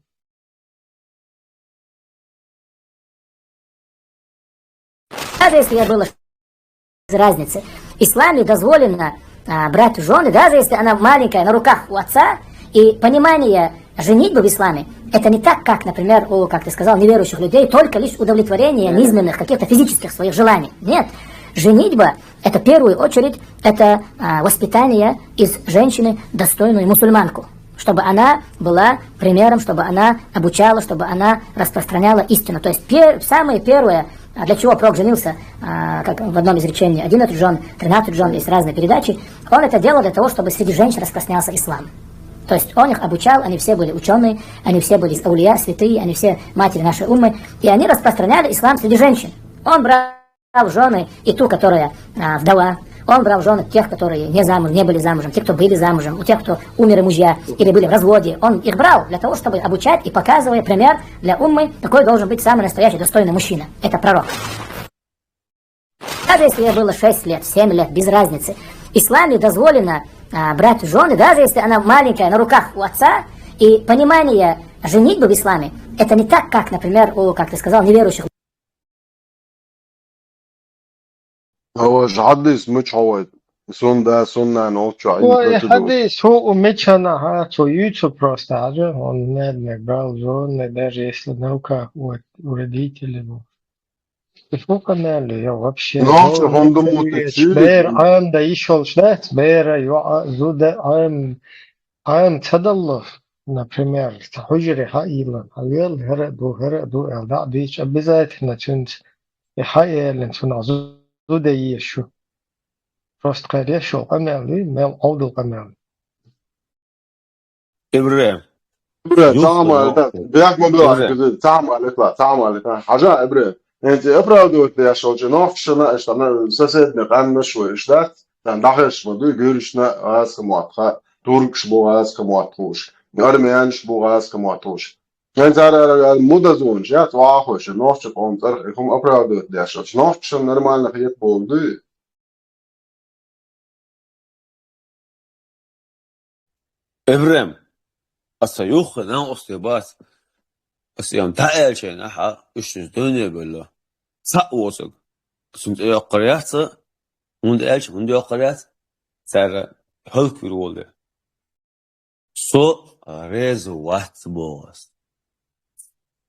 Даже если я был без разницы. В исламе дозволено, а, брать в жены, даже если она маленькая, на руках у отца, и понимание женитьбы в исламе, это не так, как, например, у, как ты сказал, неверующих людей, только лишь удовлетворение низменных каких-то физических своих желаний. Нет. Женитьба — это в первую очередь, это, а, воспитание из женщины достойную мусульманку, чтобы она была примером, чтобы она обучала, чтобы она распространяла истину. То есть пер-, самое первое, а, для чего Пророк женился, а, как в одном из речений, одиннадцать жён, тринадцать жён, есть разные передачи, он это делал для того, чтобы среди женщин распространялся ислам. То есть он их обучал, они все были учёные, они все были аулия, святые, они все матери нашей уммы, и они распространяли ислам среди женщин. Он брал в жёны и ту, которая, а, вдова. Он брал в жёны тех, которые не замуж-, не были замужем, те, кто были замужем, у тех, кто умерли мужья или были в разводе. Он их брал для того, чтобы обучать и показывая пример для уммы, какой должен быть самый настоящий достойный мужчина. Это пророк. Даже если ей было шесть лет, семь лет, без разницы. В исламе дозволено, а, брать в жёны, даже если она маленькая, на руках у отца, и понимание женитьбы в исламе, это не так, как, например, у, как ты сказал, неверующих. Ава, жӀаддис мича хьо вайта? Сунда, сунна, но чё, Ой, процедура. Ходи, су у мечана, ха, цо юйцу просто, а же, он не, не брал жены, даже если наука у, у родителей был. Фу къамел я вообще. Ну, что, он думал, ты чё? Бер, ам да ишол шдац, бер, ю, а, зуда, ам, ам цадалло, например, ца хужри ха илан, а вел, хера ду, хера ду, эл да, дич, обязательно цунц, и ха елен цуна зуда ешу. Просто къаря шо къамел, мел авдул къамел. Ибре. Ибре, салам алейкум. Бяк ма била, салам алейкум, салам алейкум. Хажа, Ибре. Энти оправдывать я шо, че нохчана, эш там соседне къанна шо, эш да. Там дахеш ма ду, гюришна, аз хаматха, туркш бу, аз хаматхуш. Армянш бу, аз хаматхуш. Энти ара, ара, ара, муда зон, я, твахуш, нохча, он, тар, хум оправдывать я шо. Нохча нормально хет болду. Эбрем, аса юххе нан осте бац. Аса ям та элчен, аха, уьш чуз дойне белла. Ца осаг. Сун тӀе йоккхар яц, хӀунда аьлча, хӀунда йоккхар яц, цара хӀалквир волу. Со реза вац боху ас.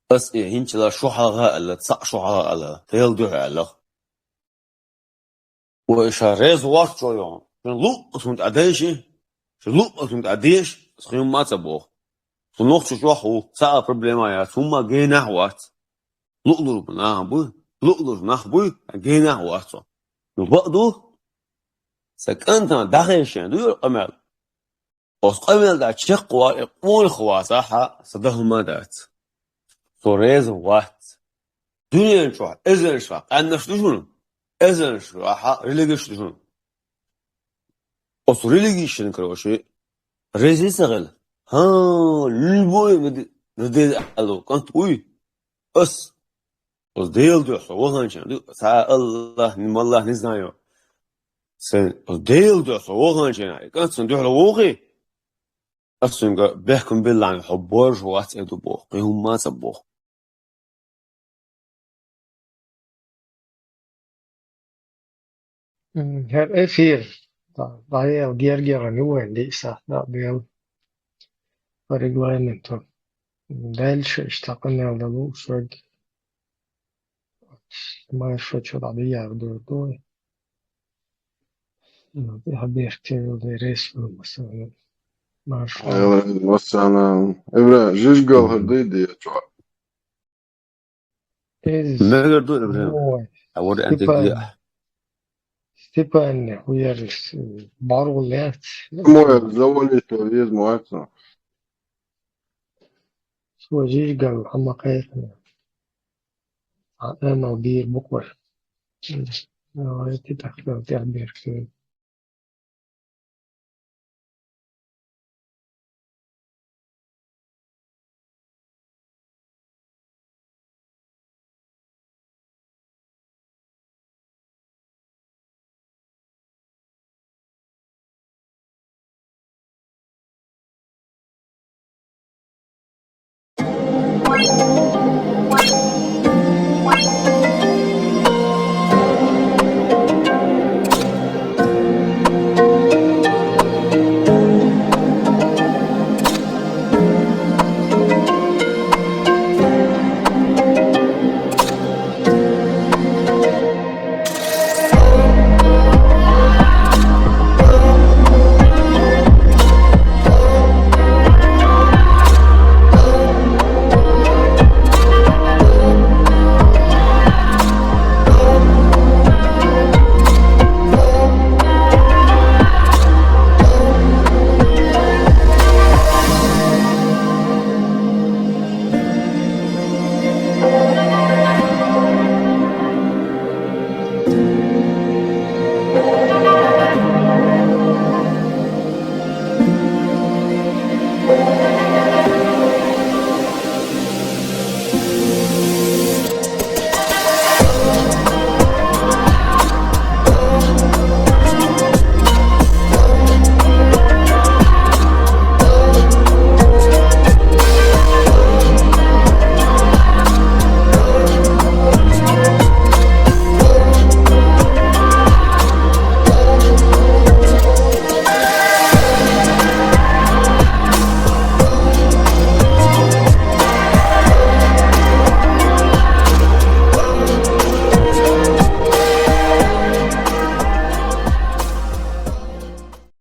Ас и хӀинчала шу хьалха аьлла, цхьаъ шу хьалха аьлла, Дела дуьхьа аьлла. Вай ша реза вац чӀо йогӀу. Шун луъ сунна тӀе дайши, шун луъ сунна тӀе деш, ас хин ма ца боху. Шу нохча чохь ву, цхьа а проблема яц, хӀумма генахь вац. Луъ лур бу нах буй, луъ лур нах буй, генахь вац со. Ну бакъ ду? Сан кӀантана дахешен ду юра къамел. Оцу къамел да чекхвар и къонах вацахьа, сан даха ма дац. Со реза вац. Дуьнен чохь эзарнаш ваха къаьннаш ду шуна, эзарнаш ваха религиш ду шуна. Оцу религишна, короче, реза ца хила. ХӀа, любой ма де-, ма де аьлла кӀант вуй. Ас оцу Делан дуьхьа со ваханчана ду, цхьа Аллах, м-, Аллах не знаю. Сан оцу Делан дуьхьа со ваханчана, и кӀант сан дуьхьа вохий? Ас цуьнга бехкам биллахь, хьо боржа вац, э, ду боху, кхин хӀумма а ца боху. М, хӀара эфир, да, дӀаяла гергера ю вайн диъ сахьт, да, бел по регламенту. Дальше иштта къамел дан лууш верг. Маршо чу дӀадияр ду, ду. Ну, я берг тевил дереш, ну, масала. Маршо. Масала. Эбра, жижгал хӀар дай де чу. Из Мегар ду, Ибрахим? Ой, А вот это Степан. где? Степанне хуярис баргул яц. Моя завалит вез моя. Сво жижгал хама кайфна. А эмал бир буквар. Давайте так, да, я берг тевил.